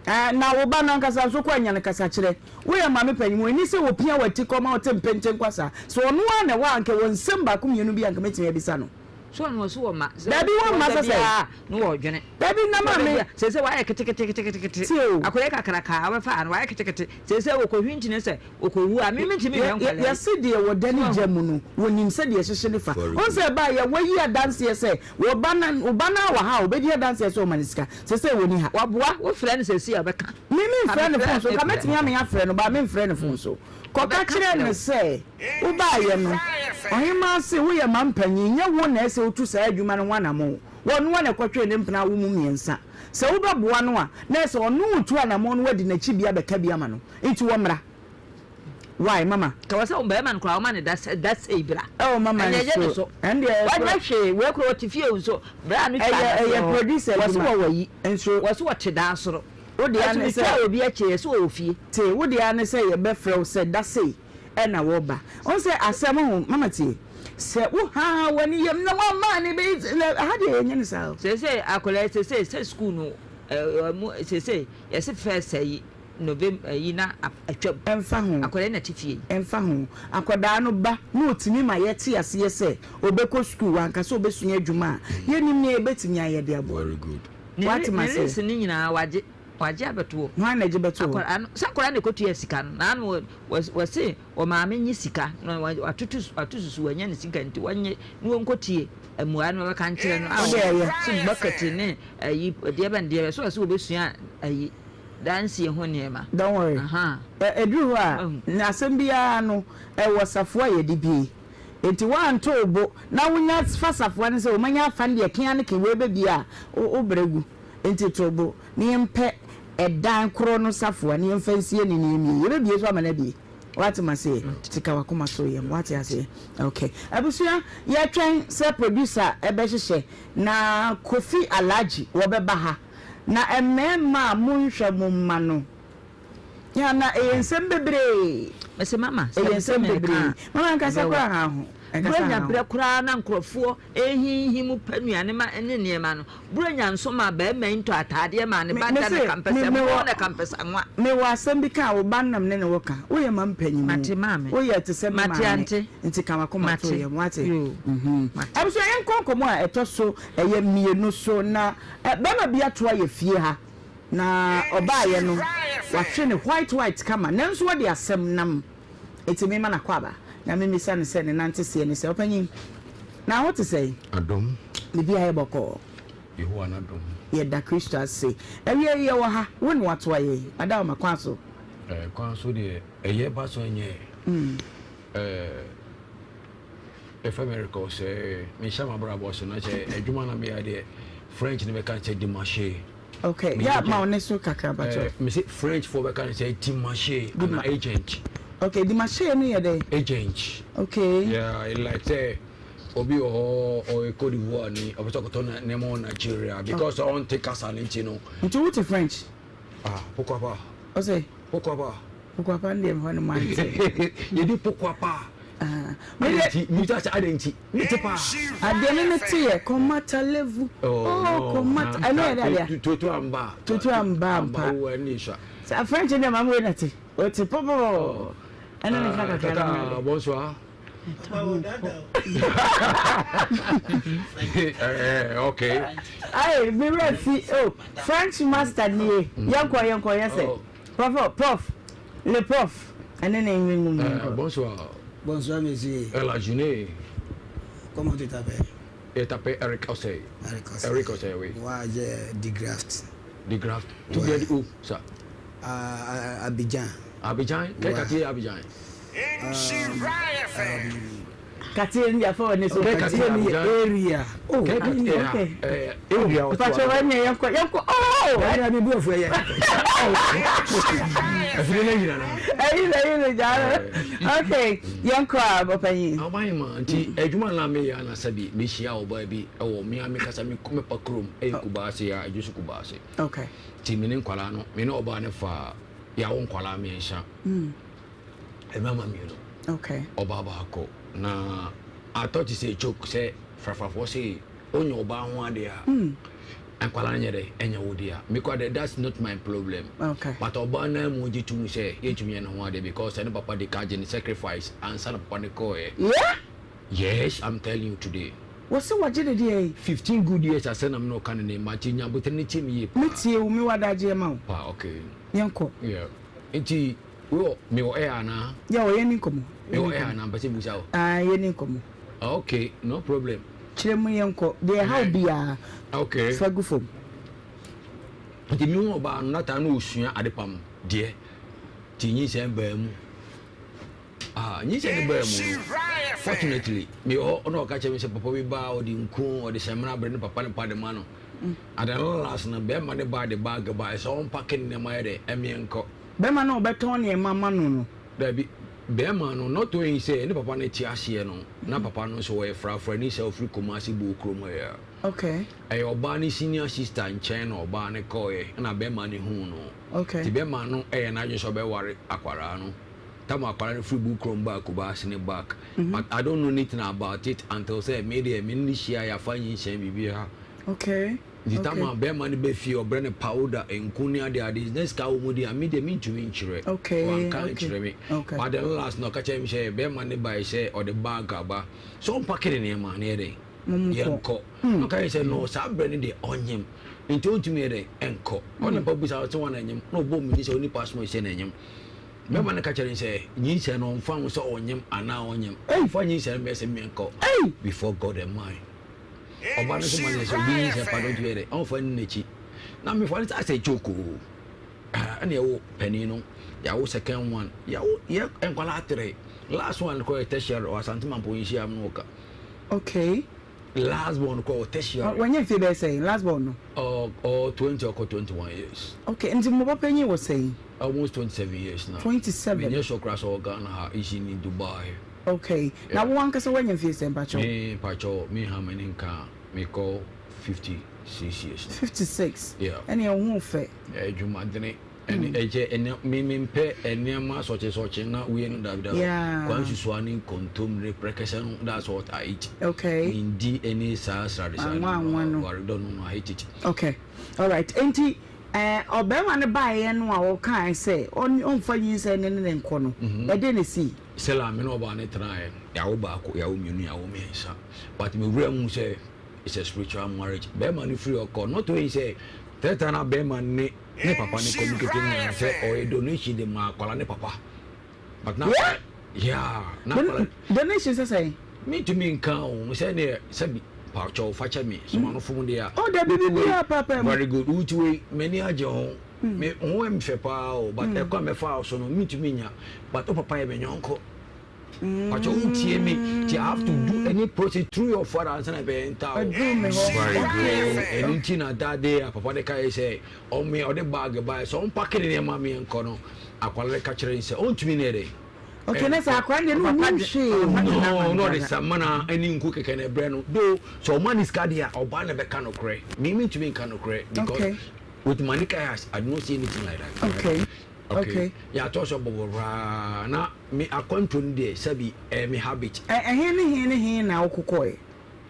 ɛɛ na wo ba no ankasa nso kɔ anya no kasakyerɛ woyɛ maame panyin mu ɛni sɛ wɔpia wati kɔ ma ɔte mpenten kwa saa sɛ ɔno ara na ɛwɔ a anka wɔ nsɛm baako mmienu bi anka mɛtumi abisa no. So ɔno ɔso wɔ mma. Dabi wɔ mma sɛ sɛ. Na wɔdwene. Dabi na maame. Sɛ sɛ wayɛ keteketeketekete. Tie o. Akɔyɛ kakraka wobɛfa ano wayɛ ketekete. Sɛ sɛ wɔkɔhwi nkyene sɛ Ɔkɔwu a, me mentumi nhwɛ nkwadaa yi. Yɛse deɛ wɔda ne gya mu no, wɔnim sɛdeɛ ɛhyehye no fa. Wohu sɛ ɛbaa yɛ, wayi adanseɛ sɛ wo ba no, wo ba no ara wɔ ha a, ɔbɛdi adanseɛ sɛ ɔma no sika. Sesei ɔnni ha. Waboa, wofrɛ no seesei a, ɔbɛka. Me memfrɛ no fon so, nka mɛtumi ame afrɛ no, but memfrɛ no fon so. Kɔka kyerɛ no sɛ wobaeɛ no, ɔhemaa se woyɛ mampanyin, nyɛ wo na ɛsɛ wotu saa adwuma no ho anamɔn. Ɔno ara na ɛkɔtwee ne mpena awo mu mmiɛnsa. Sɛ wobɛboa no a, na ɛsɛ ɔno retu anamɔn no wadi n'akyi bi abɛka bi ama no. Nti wɔmmra. Why mama? Ka wɔ sɛ bɛrima no koraa ɔma ne da sɛ da sei bra. Oh mama Ɛnyɛ yɛ ne so. Ɛndeɛ ɛyɛ Wanyɛ hwee wei koraa ɔte fie nso bra no twa Ɛyɛ ɛyɛ producer adwuma. Wɔse wɔwɔ yi. Nso. Wɔse wɔte dan soro. Wo deɛ Ɛso ne metwaa sɛ. obi akyi yɛse ɔwɔ fie. Te wo deɛ ne sɛ yɛbɛfrɛ wo sɛ da sei ɛna wɔba. Wohu sɛ asɛm ho mama tie. Sɛ wo haa w'ani yam na wamma ne bɛyi ɛha deɛ yɛnyɛ no saa o. Seesei akwadaa yi seesei sɛ sukuu no ɛɛ seesei yɛse first ayi. November yi na atwam. Ɛmfa ho. Akwadaa yi na ɛte fie yi. Ɛmfa ho. Akwadaa no ba na ɔtumi ma yɛte aseɛ sɛ ɔbɛkɔ sukuu, wanka sɛ ɔbɛsua adwuma a, yɛnnim nea yɛbɛtumi ayɛ de aboa no. Very good. Woate Ne m'aseɛ? list no nyinaa wagye. Wagye abɛto hɔ. Hwan na ɛgye bɛto hɔ? Akwadaa no, sɛ akwadaa no na ɛkɔtua sika no. Na ano wɔse ɔmaame nye sika na watoto wato susu wanya ne sika nti wɔnye na wɔnkɔtie mmuaeɛ no wɔbɛka nkyerɛ no a Ɔde ɛyɛ. wɔse bucket ne ayi deɛ bɛn deɛ bɛn so ɔse wɔbɛsua ayi Dansie ho nneɛma. Don't worry. Ahaa. Ɛ ɛduru hɔ a, Wahu. na asɛm biara no, ɛwɔ safoa a yɛde bue. Enti woanto wo bo na wonya fa safoa no sɛ, o manya afa no deɛ kea ne ke, wei bɛbue a, wo wo brɛ gu. Enti to wo bo na yɛmpɛ ɛdan korɔ no safoa na yɛmfa nsie no na yɛmmue. Yɛbɛbue nso ama no abue. Woate m'aseɛ? Nti ka w'akoma to yam. Woate aseɛ? Okay. Abusua, yɛtwɛn sɛ producer bɛhyehyɛ na Kofi Alhaji wɔbɛba ha. Na mmarima a monhwɛ mo mma no. Ya na ɛyɛ nsɛm bebree. Mese mama sɛ Ɛyɛ mesɛ nsɛm mereka bebree. a Mama nkasa ɛbɛwa. koraa ha ho. Nkasa Buronya ha ho. berɛ koraa na nkurɔfoɔ rehinhim pɛ nnuane ma ne nneɛma no. Buronya nso maa barima yi ntɔ ataadeɛ maa ne Me ba da mese ne me kampɛsɛ mewɔ mmɔɔ ne kampɛsɛ nwa. mewɔ asɛm bi ka a wo ba nam ne ne wo ka. Woyɛ ma mpanyin Mate maame. Woyɛ te sɛ me Mate maame. ante. Nti ka w'akoma to Mate. yam. Wate? Yoo. Mhm. Mate. Abusua yɛnkɔ nkɔmmɔ a ɛtɔ so ɛyɛ mmienu so na Barima bi atoa yɛ fie ha na ɔbaeɛ no wahwe no white white kama nanso ɔde asɛm nam enti mema no akwaaba na memisa no sɛ ne nante seɛ ne sɛ ɔpanyin na ho te sɛn? Adom. Biribiara yɛ bɔkɔɔ. Yehowa n'adom. Yɛda Kristo ase. Awia yi yɛwɔ ha, wo na watoa yɛn. Adaoma, kwan so. Kwan so deɛ ɛyɛ ba so ɛnyɛ. Ɛɛ. Yɛfrɛ me Eric Osei. Mehyɛ m'abrabɔ so na kyɛ adwuma na meyɛ deɛ French no bɛka sɛ dimache. Okay, yɛ ama wo ne so kakra bakyɛ. Eh, mese French foɔ bɛka ne sɛ dimache ana agent. Okay, dimache no yɛ dɛ? Agent. Okay. Yeah, like sɛ obi wɔ hɔ ɔyɛ Cote d'Ivoire ni ɔpɛ sɛ ɔkɔtɔ nneɛma wɔ Nigeria because ɔnte kasa no nti no. Nti wote French? Ah, pourquoi pas? Ɔsɛ? Pourquoi pas? Pourquoi pas no deɛ mehɔ no mante. Yɛdi pourquoi pas. Ah, Adɛn nti? Mebisa sɛ adɛn nti? Mete paa. Adeɛ no ne te yɛ kɔmata levu. Oh, kɔmata. Ɛno yɛ dɛ adeɛ. Toto amba. Toto amba ampa. Wo ɛne sua. Sɛ French deɛ maame wei na te. Ɔte pɔpɔpɔ. Ɛno ne fa kakra no mmerɛ. Bonsoir. Okay. Ayi, mi wura fi oh French master nie. Yɛnkɔ yɛnkɔ yɛ sɛ. Prof, prof, le prof, ɛne ne nwe nwom eh, Bonsoir. Bonsoir monsieur. Et la journée. Comment tu t'appelles? Je t'appelle Eric Osei. Eric Osei. Eric Osei, oui. Moi, j'ai Digraft. Digraft. Tu viens d'où, ça? À Abidjan. Abidjan? Quel quartier Abidjan? Quartier ni afɔ ne so. Quartier ni area. Oh, okay. Area. Mpatsɔ wa ni yɛn kɔ yɛn kɔ oh. Ɛyà mi bu ɛfɔ yɛ. Ɛfiri ne nyina na. Ɛyi na ɛyi na gya. Okay, yɛn kɔ a ɔpanyin. Ɔban yi ma nti adwuma na mi yɛ anasa bi mi hyia ɔbaa bi ɛwɔ mi a mi kasa mi mi pa kurom ɛyɛ Kubaase ya ɛdwo so Kubaase. Okay. Ti mi ne nkwadaa no mi ne ɔbaa ne fa yawo nkwadaa mmiɛnsa. Mmarima mmienu. Okay. Ɔbaa baako na atɔ te sɛ joke sɛ frafrafoɔ se onyɛ ɔbaa ho adeɛ a mm. nkwadaa no nyɛ dɛ ɛnyɛ wo dea mekɔ dɛ that's not my problem. Okay. But ɔbaa no mu gye tum sɛ yɛntumi yɛ ne ho adeɛ because ɛne papa de ka gye ne sacrifice ansa na papa no kɔɛ. Yeah. Yes, I'm telling you today. Wɔsi wɔgye ne deɛ yi. 15 good years asɛ na me na ɔka ne ne ma nti nyabotere ne kyɛ mi yie paa. Me tie wo mi wɔ adagyeɛ ma wo. Paa okay. Yɛnkɔ. Yeah. Nti wowɔ mewɔ air anaa? Yeah, wɔ yɛni nkɔmɔ. Mewɔ air anaa mpɛ sɛ mbusa wo. Ah, yɛni nkɔmɔ. Okay, no problem. Kyerɛ mu yɛnkɔ. Deɛ ɛhaw biara. Okay. Fa gu fam. Nti mi hu ɔbaa no na taa na osua adepam deɛ. Nti nyinsɛn baa mu. Ah, nyinsɛn no baa mu no, fortunately mewɔ hɔ na ɔka kyerɛ me sɛ papa bi baa ɔde nku ɔde sɛmina bere ne papa ne pa de ma no. At the last no bɛrima ne baa de bag baa sɛ ɔmpake ne nneɛma yɛ dɛ ɛmeɛ nkɔ. Bɛrima no a ɔbɛtɔn nneɛma ama no no. Dabi. Bɛɛma no not only sɛ ne papa no te aseɛ no, na papa no nso ɔyɛ frafrani sɛ ɔfiri Kumasi bɔɔ kurom hɔ yɛ. Okay. Ɛyɛ ɔbaa no senior sister nkyɛn na ɔbaa no kɔɔɛ ɛna bɛɛma no huu no. Okay. Nti bɛɛma no ɛyɛ n'adwene sɛ ɔbɛware akwaraa no. Tam akwaraa no firi Bukurom baa Kumasi no back. But I don't know anything about it until sɛ me deɛ me ne no hyia yɛafa nyinsɛn biribiara. Okay. Nti tam a bɛɛma no ba fie ɔbrɛ no powder, nku ne ade ade na sika wɔ mu deɛ a me deɛ mentumi nkyerɛ. Okay. Wanka Okay. ankyerɛ me. Okay. But the last no ɔka kyerɛ me sɛ bɛɛma no bae sɛ ɔde bag aba sɛ ɔmpake ne nneɛma na yɛ dɛn? Yɛnkɔ. Na ɔka kyerɛ sɛ no saa berɛ no deɛ ɔnyem nti ɔntumi yɛ dɛn ɛnkɔ. Ɔne papa bisa sɛ wɔn anyem na ɔbɔ mu ni sɛ onipa asoma sɛ n'anyem. Bɛma no ka kyerɛ no sɛ nyinsɛn no ɔmfa ho sɛ ɔnyem anaa ɔnyem. Ɔmfa nyinsɛn no bɛyɛ sɛ menkɔ before God and man. Ɔba no nso ma no sɛ obi nyinsɛn pa no ɔntumi yɛ dɛn ɔmfa nni n'akyi. Na mefa no sɛ asɛ joke o. Ɛna ɛwo panin no yɛawo second one yɛawo yɛ nkwadaa tere last one kɔ yɛ tertiary wɔ Asante Mampong nhyia mu no ɔka. Okay. Last born kɔ wɔ tertiary. Wanya mfe bɛyɛ sɛn last born no? Ɔ ɔ 20 ɔkɔ 21 years. Okay, nti mo ba panyin wɔ sɛn? Almost 27 years now. 27. Menyɛ sure koraa sɛ ɔwɔ Ghana ha, is in Dubai. Okay, na wo ankasa wanya mfe sɛn mpakyɛw? Me mpakyɛw me ha m'ani nka a, mekɔ 56 years now. 56? Yeah. Ɛneɛ wo ho fɛ. Adwumadene. Ɛne ɛkyɛ ɛnɛ me me mpɛ nneɛma sɔkye sɔkye na wei no dabi dabi. Yeah. Kwan susua ne kontomire prɛkɛsɛ no that's what I eat. Okay. Me ndi ɛne saa srade srade Anwa anwa no. Ware dɔ no no I hate it. Okay alright enti ɛɛ ɔbɛrima no baeɛ no a ɔkae sɛ ɔnfa nyinsɛn no ne ne nkɔ no ɛdɛn na esii? Sɛla me ne ɔbaa no tenaeɛ yɛawo baako yɛawo mmienu yɛawo mmiɛnsa but me wura hu sɛ it's a spiritual marriage bɛrima no firi ɔkɔ not only sɛ tɛtɛ na bɛrima ne ne papa ne communicate nyinaa sɛ ɔyɛ donation de ma akwala ne papa but na Yeah? yeah na akwala Donation sɛ sɛn? mentumi nka o sɛ neɛ sɛbi pakyɛw fa kyɛ me soma no fom deɛ a Oh, dabi biribiara papa mu. very good wotu wei m'ani agye ho me ho ɛmfɛ paa o but ɛkɔ a mɛfa so no mentumi nya but wo papa yɛ me nyɔnko Pacho wo tie me ti I have to do any process through your father ansa na ɛbɛyɛ nta o. Ɛduru me hɔ. Very good. Ɛno nti na that day a papa de ka yɛ sɛ ɔme ɔde bag ba sɛ ɔmpake ne nneɛma me nkɔ no akwara de ka kyerɛ ne sɛ ɔntumi ne ɛdɛ. Okay, na sɛ akwara deɛ no ɔnim hwee. No, no ɔde samana ne nku kɛkɛ na ɛbrɛ no. Though sɛ ɔma ne sika deɛ a ɔbaa na ɛbɛka nokorɛ. Me mentumi nka nokorɛ because Okay. with my naked eyes I do not see anything like that. Okay. Okay. Yɛatɔ so bɔbɔ koraa na me akwantuo no deɛ sɛbi ɛyɛ me habit. Ɛ ɛhe ne he ne he na wokokɔɛ?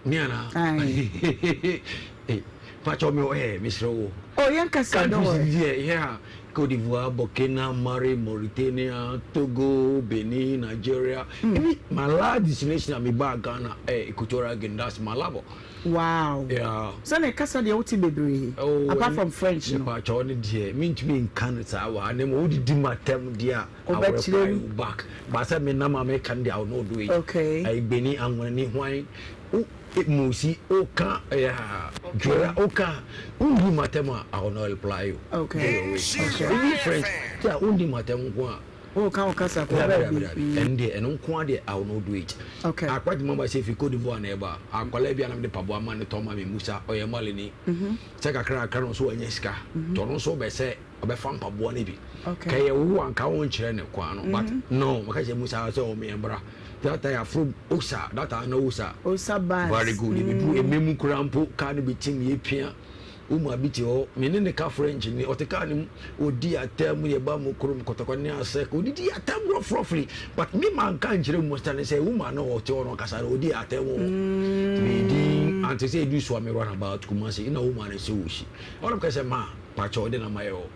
Me anaa? Ae. Eh, pakyɛw me ɛ mesrɛ wo. Oh, yɛn kasa don't worry. Countries deɛ yeah, Cote d'Ivoire, Burkina, Mali, Mauritania, Togo, Benin, Nigeria. Even my last destination a me baa Ghana eh, Equatorial Guinea, that's Malabo. Wow. Yeah. Sɛnea kasa deɛ wote bebree. Oh, apart from French no. Mepakyɛw ne deɛ mentumi nka no saa wɔ ha na mmom wodidi m'atɛm deɛ a I will reply you back. But sɛ me nam a meka no deɛ I will not do it. Okay. Ayigbeni, Anwani, hwan, wo Musi, woka yeah, Dwera, woka wondi m'atɛm a I will not reply you. Okay. Go your way. Okay. Even French, tí a wondi m'atɛm nko a. O ka o kasa kɔ Dabi baabi. dabi dabi. Ɛno deɛ ɛno nko ara deɛ I will not do it. Okay. Akwa gyima ba sɛ fi Cote d'Ivoire na ɛba. Akwadaa bi a na mede paboa ma ne tɔn ma me Musa ɔyɛ Malini. Sɛ kakra kakra no nso wanya sika. Tɔ no nso bɛ sɛ ɔbɛfa mpaboa no bi. Okay. Kɛyɛ wo anka wo nkyerɛ ne kwan no but no maka kyerɛ Musa sɛ ɔmo yɛn bra. That time afro Osa that time na Osa. Osa bus. Very good. Ebi duru ememu koraa mpo car no bi tim yɛ pia. Wo maa bi te hɔ, me ne no ka French ni, ɔte car no mu, ɔdi atɛm, yɛba mu kurom, kɔtɔkɔ ne asɛk, ɔdidi atɛm rɔfrɔfli, but me manka nkyerɛ mu sɛ ne sɛ wo maa no ɔte hɔ no ɔkasa no, ɔdi atɛm o. Me din, ante sɛ ɛdu so a me run about Kumasi, na wo maa no sɛ ɔsi. Ɔno ka sɛ ma, pakyɛ ɔde na mayɛ hɔ.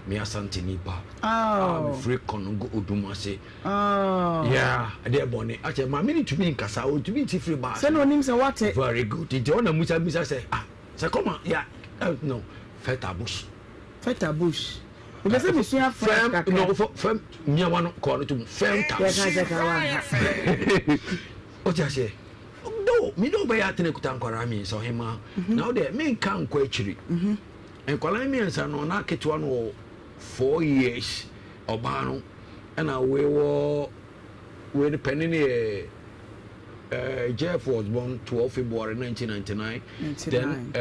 Me Asante nipa, a me firi Konongo Odumase. Yeah, ɛdeɛ bɔne. Akyɛ, maame no ntumi nkasa, ɔntumi nti firi baa. Sɛ na ɔnim sɛ wate. Very good. Nti ɔna musa bisa sɛ, ah, Sɛ kɔma ya eh, no feta bush. Feta bush. Mepɛ sɛ mesua French kakra. No, fɛm nneɛma no kɔɔ no to mu fɛm ta. Yɛka sɛ ka wa ha. O ti aseɛ. Do mi ne ɔbɛyɛ atena kuta nkwadaa mmiɛnsa ɔhema. Na o deɛ menka nkɔ akyiri. Nkwadaa mmiɛnsa no na ketewa no wɔ 4 years ɔbaa no ɛna wei wɔ wei no panin yɛ. Jeff was born 12 February 1999. Then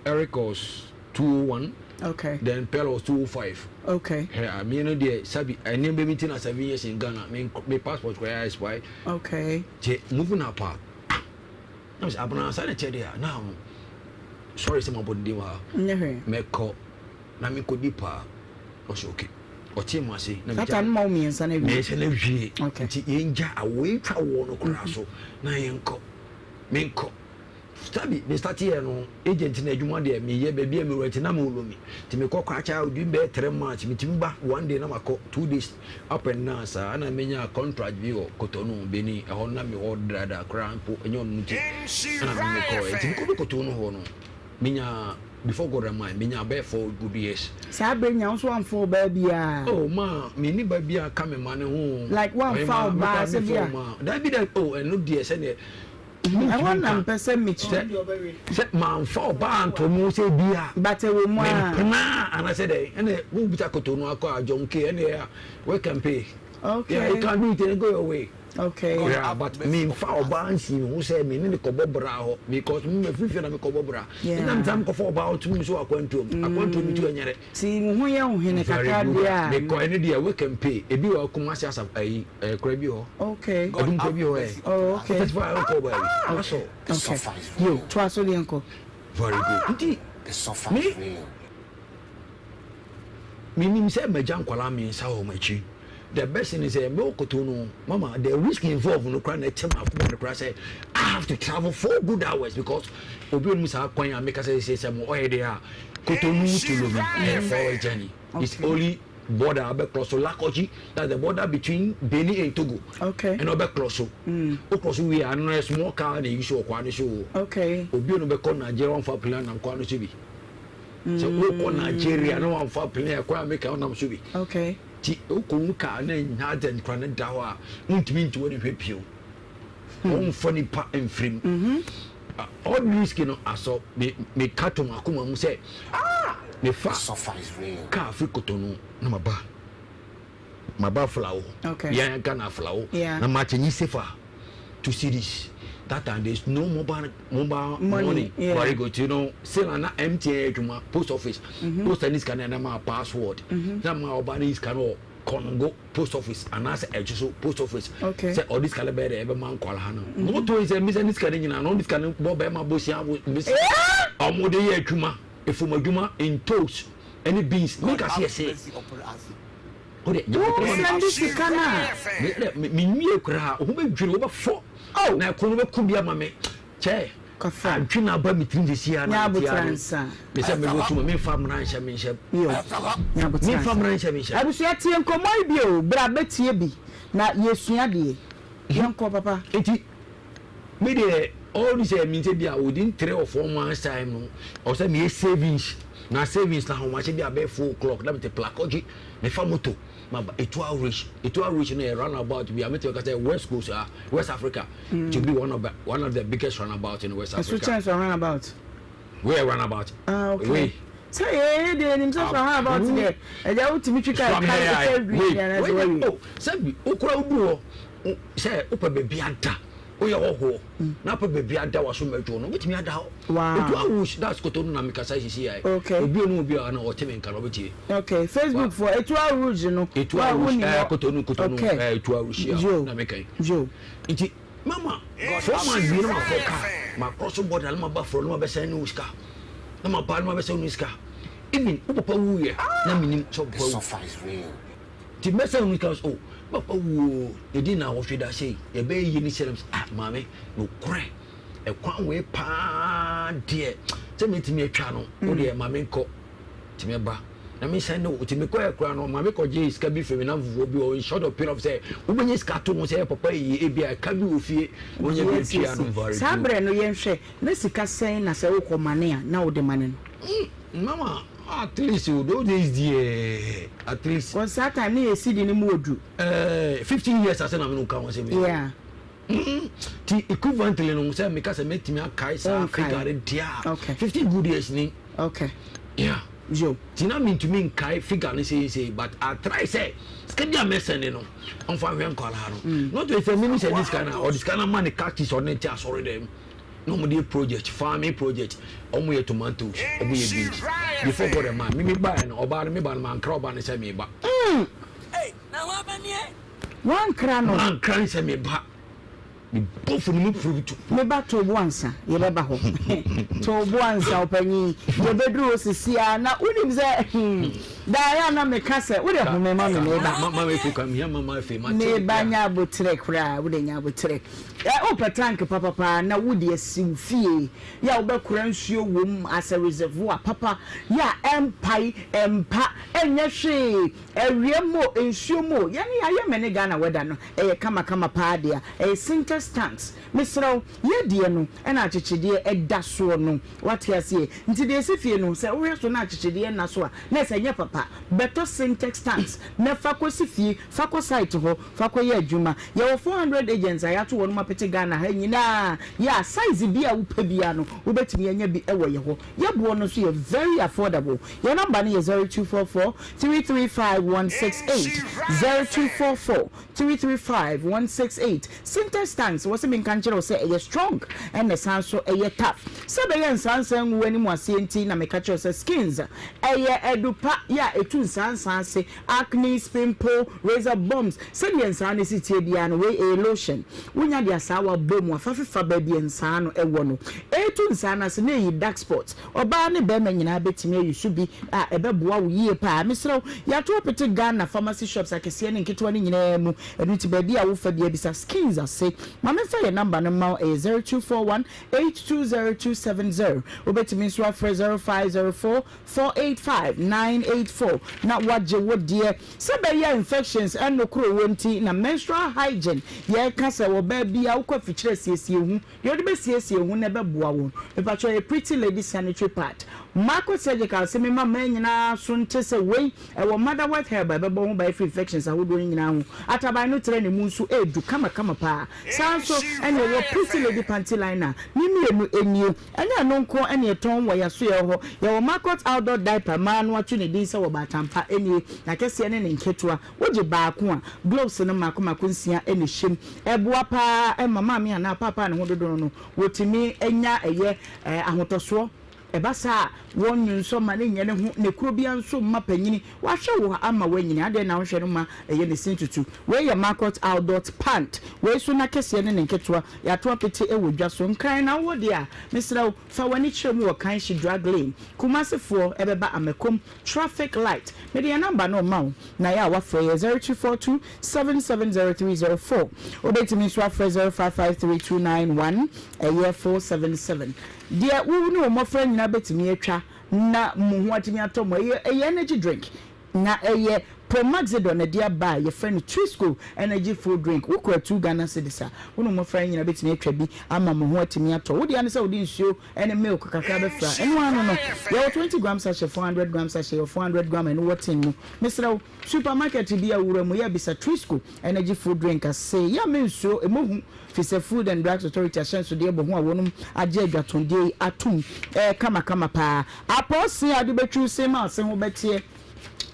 Eric was 201. Okay. Then Pearl was 205. Okay. Yeah, me no deɛ sabi nneɛma bi ti na 7 years in Ghana me me passport koraa expire. Okay. Te moving apart. Na me sɛ abena saa na ɛkyɛ deɛ a now sorry sɛ mabɔ ne din wɔ ha. Nyɛ hwee. Mɛkɔ na mekɔdi paa. Ɔsɛ okay. Ɔtee mu ase na Tata no ma wo mmiɛnsa no awie. Mmiɛnsa no awie. Okay. Nti yɛngya awoe twa woɔ no koraa so na yɛnkɔ. Menkɔ. Sabi me start yɛ no agent no adwuma deɛ meyɛ baabi a mewura nti na me wolo me nti mekɔ kɔ akyɛ odi bɛyɛ 3 months metumi ba one day na makɔ 2 days up and down saa na menya contract bi wɔ Cotonou, Benin. Ɛhɔ na mewɔ dada koraa mpo ɛnyɛ ɔno nti ɛna mekɔ. Nti mekɔ Cotonou hɔ no menya before God and man menya bɛyɛ 4 good years. Saa bere nya nso wamfa ɔbaa biara? Oh ma, me ni ba bi a ka me ma ne ho. Like wamfa ɔbaa sɛ bi a. Dabi da oh, ɛno deɛ sɛdeɛ ɛhɔ na mpɛ sɛ mekyerɛ. Sɛ mamfa ɔbaa nto mu sɛ bi a but ɛwɔ mu a mempena anasɛ dɛ ɛna wobisa Cotonou akɔ a John K ɛna yɛ a work and pay. Okay. Yeah, you can do it and go your way. Okay. Yeah, but memfa ɔbaa nsi me ho sɛ me ne ne kɔbɔ bra hɔ because me mafiri fie na mekɔbɔ bra. Yeah. Ɛna metam kɔfa ɔbaa ɔto mu so akwantuom. Akwantuom tu ɛnyɛrɛ. Ti wo ho yɛ wo hene kakra deɛ a. Mekɔ ɛne deɛ work and pay. Ebi wɔ Kumasi asa ayi ɛkora bi hɔ. Okay. Ɔdum bi hɔ ɛ. Oh, okay. 35 ɔkɔ baabi. Asɔ. Okay. Yo, toa so deɛ nkɔ. Very good. Nti me menim sɛ magya nkwalaa mmiɛnsa wɔ m'akyi. The best thing is sɛ mewɔ Cotonou, mama, the risk involved no koraa na ɛkyɛ m'akoma no koraa sɛ I have to travel 4 good hours because obi onim saa kwan a meka sɛ mo ɔyɛ deɛ a Cotonou to Lome ɛyɛ 4 hours journey. It's only border abɛ cross so Lakoji, that's the border between Benin and Togo. Okay. Ɛna ɔbɛ cross so o cross so wie a, ɛno yɛ small car na eyi so wɔ kwan no so o. Obi a no bɛkɔ Nigeria wɔnfa plane nam kwan no so bi sɛ wokɔ Nigeria na wɔnfa plane ɛkwan a meka ɔnam so bi. Ti okɔ wu car na nya agent kora ne da hɔ a wontumi nti wɔde hwɛ pio wɔnfa nipa mfirim. All risk no asɔ me me ka to m'akoma mu sɛ mefa car firi Cotonou na maba Aflao. Okay. Yɛn Ghana Aflao. Na ma kyɛnyi sefa 2 cedis. That time there is no mobile money, money. Yeah. Very good. Still na MTN adwuma post office. Post ne sika na na ma password. Na ma ɔba ne sika no Konongo post office anaasɛ ɛkyi so post office. Okay. Sɛ ɔde sika no bɛyɛ dɛ ɛbɛma nkɔla no. Moto yi sɛ mbisa ne sika no nyinaa na ɔde sika no bɔ bɛrima bosia mbisa. Ɔmo de yɛ adwuma efom adwuma ntos ɛne beans mi ka se yɛ se. O de Wo send sika no a. Me nwie koraa o ho bɛ dwiri o bɛ fɔ na ɛko no bɛ ko bi ama me kyɛ adwi na aba mi tirim sisi ya na mi ti ya no mi sɛ mi bɔ tuma mi nfa muna nhyɛ mi nhyɛ mi nfa muna nhyɛ mi nhyɛ. Abusua, tie nkɔmmɔ yi bi o, bra bɛtie bi na yɛsua deɛ. Yɛnkɔ, papa. Nti mi deɛ all this mi n sɛ bi a within 3 or 4 months time no ɔsɛ mi yɛ savings na savings na ahomakye bi a bɛyɛ 4 o'clock na mi te Plakɔgye mi fa moto ma ba Etoile Rouge. Etoile Rouge no yɛ roundabout bi a mi te ka sɛ west coast ah, West Africa to be one of the biggest roundabout in West ɛso Africa. Kyɛn so roundabout. Wey yɛ roundabout. Ah, okay. Wey. Sɛ yɛyɛ deɛ nim sɛ so roundabout deɛ ɛgya wotumi twi kaa kaa sɛ green deɛ na sɛ wawie. Oh, sɛbi okura wodu hɔ sɛ wopɛ baabi ada woyɛ hɔhoɔ na wopɛ baabi ada waso mɛdwo no wobɛtumi ada hɔ. Wow. Etoile Rouge, that's Cotonou na mekasa sisi yɛ. Okay. Obi onu obi a na ɔte me nka na ɔbɛtie. Okay, Facebook for Etoile Rouge no. Etoile Wa- Rouge wonim hɔ. Cotonou. Okay. Etoile Rouge ya Yo. na meka yi. Yo. Nti mama 4 months bi na ma fɔ car ma cross border na ma ba foro na ma bɛsɛn ne wo sika na ma ba na ma bɛsɛn ne sika. Even wo papa wu yɛ na menim sɛ wo papa wu nti mɛsɛn ne sika so oh papa wu o yɛdi na awɔtwe da sei yɛbɛyɛ yie ne sɛ ah maame nokorɛ ɛkwan wei paa deɛ sɛ metumi atwa no wo deɛ maame nkɔ tumi ba na me sɛn ne wo nti mekɔ yɛ koraa no maame kɔgye sika bi firi me namfofoɔ bi hɔ in short of period of sɛ wobɛnya sika to ho sɛ yɛ papa yie ebi a ɛka bi wɔ fie wonya bi atua no very Saa good. berɛ no yɛnhwɛ na sika sɛn na sɛ wokɔ mane a na wode mane no? Mama, at least o those days deɛ at least. Cause saa time ne yɛ cedi no mu odu. 15 years ase na me no ka ho sɛ me. Ti equivalently no sɛ meka sɛ mɛtumi akae saa Wonkae. figure deɛ a 15 good years ni. Okay. Yeah. Yo. Ti na mentumi nkae figure no seesei but I try sɛ sika bi a mɛsɛne no ɔmfa nhwɛ nkwaraa no not sɛ mimi sɛ ne sika no a ɔde sika no ama ne catechist ɔne ne te asɔre dɛm na ɔmo de yɛ project, farming project. Ɔmo yɛ tomatoes, ɔmo yɛ beans. Before God and man, me me baeɛ no, ɔbaa no, me ba no, mankra ɔbaa no sɛ meba. Mm. Wankra no. Mankra no sɛ meba. Mebɔ fo no mu purutu. Me ba to bo ansa, yɛbɛba hɔ. To bo ansa, ɔpanyin. Yɛbɛduru hɔ sisi a, na wonim sɛ hmm, daa yɛ a na meka sɛ wode home ma me meba. Mama efu ka mehia mama afei ma Meba nya aboterɛ koraa, wode nya aboterɛ. Ɛ wopɛ tank papapaa na wode asi wo fie yɛ a wobɛkora nsuo wom as a reservoir papa yɛ a ɛmpae, ɛmpa, ɛnyɛ hwee, awia mu o, nsuo mu o, yɛne yɛayɛ mene Ghana weather no. Ɛyɛ kama kama paa dea. Ɛyɛ sintex tanks. Mesrɛ wo, yɛ deɛ no ɛna akyekyedeɛ ɛda soɔ no. Wate aseɛ? Nti deɛ ɛsi fie no, sɛ wohwɛ so na akyekyedeɛ nna so a, na ɛsɛ ɛnyɛ papa. Bɛtɔ sintex tanks na fa kɔsi fie, fa kɔ site hɔ, fa kɔyɛ adwuma. Yɛwɔ 400 agents a yɛato wɔnom apete Ghana ha nyinaa. Yɛ a size biara a wopɛ biara no, wobɛtumi anya bi wɔ yɛ hɔ. Yɛ boɔ no nso yɛ very affordable. Yɛ number no yɛ 0244 335 168, 0244 335 168. Sintex tanks, wɔse menka nkyerɛ wo sɛ ɛyɛ strong ɛna ɛsan nso ɛyɛ tough. Sɛ ɛbɛyɛ nsansan ngu w'anim aseɛ nti na meka kyerɛ wo sɛ skins ɛyɛ adu pa yɛ a ɛtu nsansan ase, acne, pimple, razor bumps, sɛdeɛ nsaa no si teɛ biara no wei ɛyɛ lotion. Wonya de asaawa bɔ mu a fa fefa baabi a nsaa no wɔ no. Ɛretu nsaa no ase na ɛyi dark spots. Ɔbaa ne barima nyinaa bɛtumi ayi so bi a ɛbɛboa wo yie paa. Mesrɛ wo, yɛato apete Ghana pharmacy shops akɛseɛ ne nketewa no nyinaa mu. Ɛno nti baabi a wofa biara bisa Skins ase. Ma memfa yɛn number no mma wo, ɛyɛ 0241 820270. Wobɛtumi nso afrɛ 0504 485 984 na woagye wo deɛ. Sɛ ɛbɛyɛ a infections nnokoro wo nti na menstrual hygiene yɛreka sɛ ɔbaa biara wokɔ afikyire asiesie ho. Deɛ wode bɛsiesie ho na ɛbɛboa wo. Mepakyɛw ɛyɛ Pretty Lady Sanitary Pad. Marco Surgical se mema mmaa nyinaa so nte sɛ wei ɛwɔ Motherworth Herb a ɛbɛbɔ ho ban afiri infections ahodoɔ no nyinaa ho. Ataban no trɛ ne mu nso ɛɛdu kamakama paa. Saa nso ɛna ɛwɔ Pretty Lady Panty Liner. Ne mmienu nie. Ɛnyɛ ɛno nko ɛna yɛtɔn wɔ yasoɛɛ hɔ. Yɛwɔ Marcot Outdoor Diaper mmaa no ato ne din sɛ wɔ baatampa nie. N'akɛseɛ ne ne nketewa. Wogye baako a, gloves no mmaako mmaako nsia na ɛhyɛ mu. Ɛboa pa ara ma maame anaa paapa a ne ho dodo no no, wɔtumi nya ɛyɛ ahotɔsoɔ. Ɛba saa a, wɔnnwonsɔ mma no nyɛ ne ho na kuro biara nso mma panyini. Wahwɛ wo ama woanyini, adɛn na wonhwɛ no ma ɛyɛ ne se ntutu? Wei yɛ Marcot Aldot Pant. Wei nso n'akɛseɛ ne ne nketewa, yɛato apete wɔ dwa so. Nkran na wowɔ deɛ a, mesrɛ wo, fa w'ani kyerɛ mu wɔ Kanshi Drug Lane. Kumasefoɔ bɛba Amakom Traffic light mede yɛn number no rema wo na yɛ a wafrɛ yɛ 0242 770304 wobɛtumi nso afrɛ 055329 ɛyɛ 477 deɛ wo ne wo mmɔfra nyinaa bɛtumi atwa na mo ho atumi atɔ mo ɛyɛ ɛyɛ energy drink na ɛyɛ Promaxidol na ɛde aba a yɛfrɛ no Twisco energy full drink wokura 2 Ghana cedis a wo ne wo mmɔfra nyinaa bɛtumi atwa bi ama mo ho atumi atɔ wo deɛ ne sɛ wode nsuo ɛne milk kakra bɛfra ɛno ara no no yɛwɔ 20 gram sachet 400 gram sachet yɛwɔ 400 gram ɛno wɔ tin mu mesrɛ wo supermarket bi a wura mu yɛ bisa Trisco energy food drink ase yɛ me nsuro ɛmɔ hu fi sɛ Food and Drugs Authority ahyɛnsodeɛ bɔ ho a wɔnom agye adwatɔndeɛ yi atom ɛɛ kama kama paa apɔɔse a wode bɛtwiw se ma ase ho bɛteɛ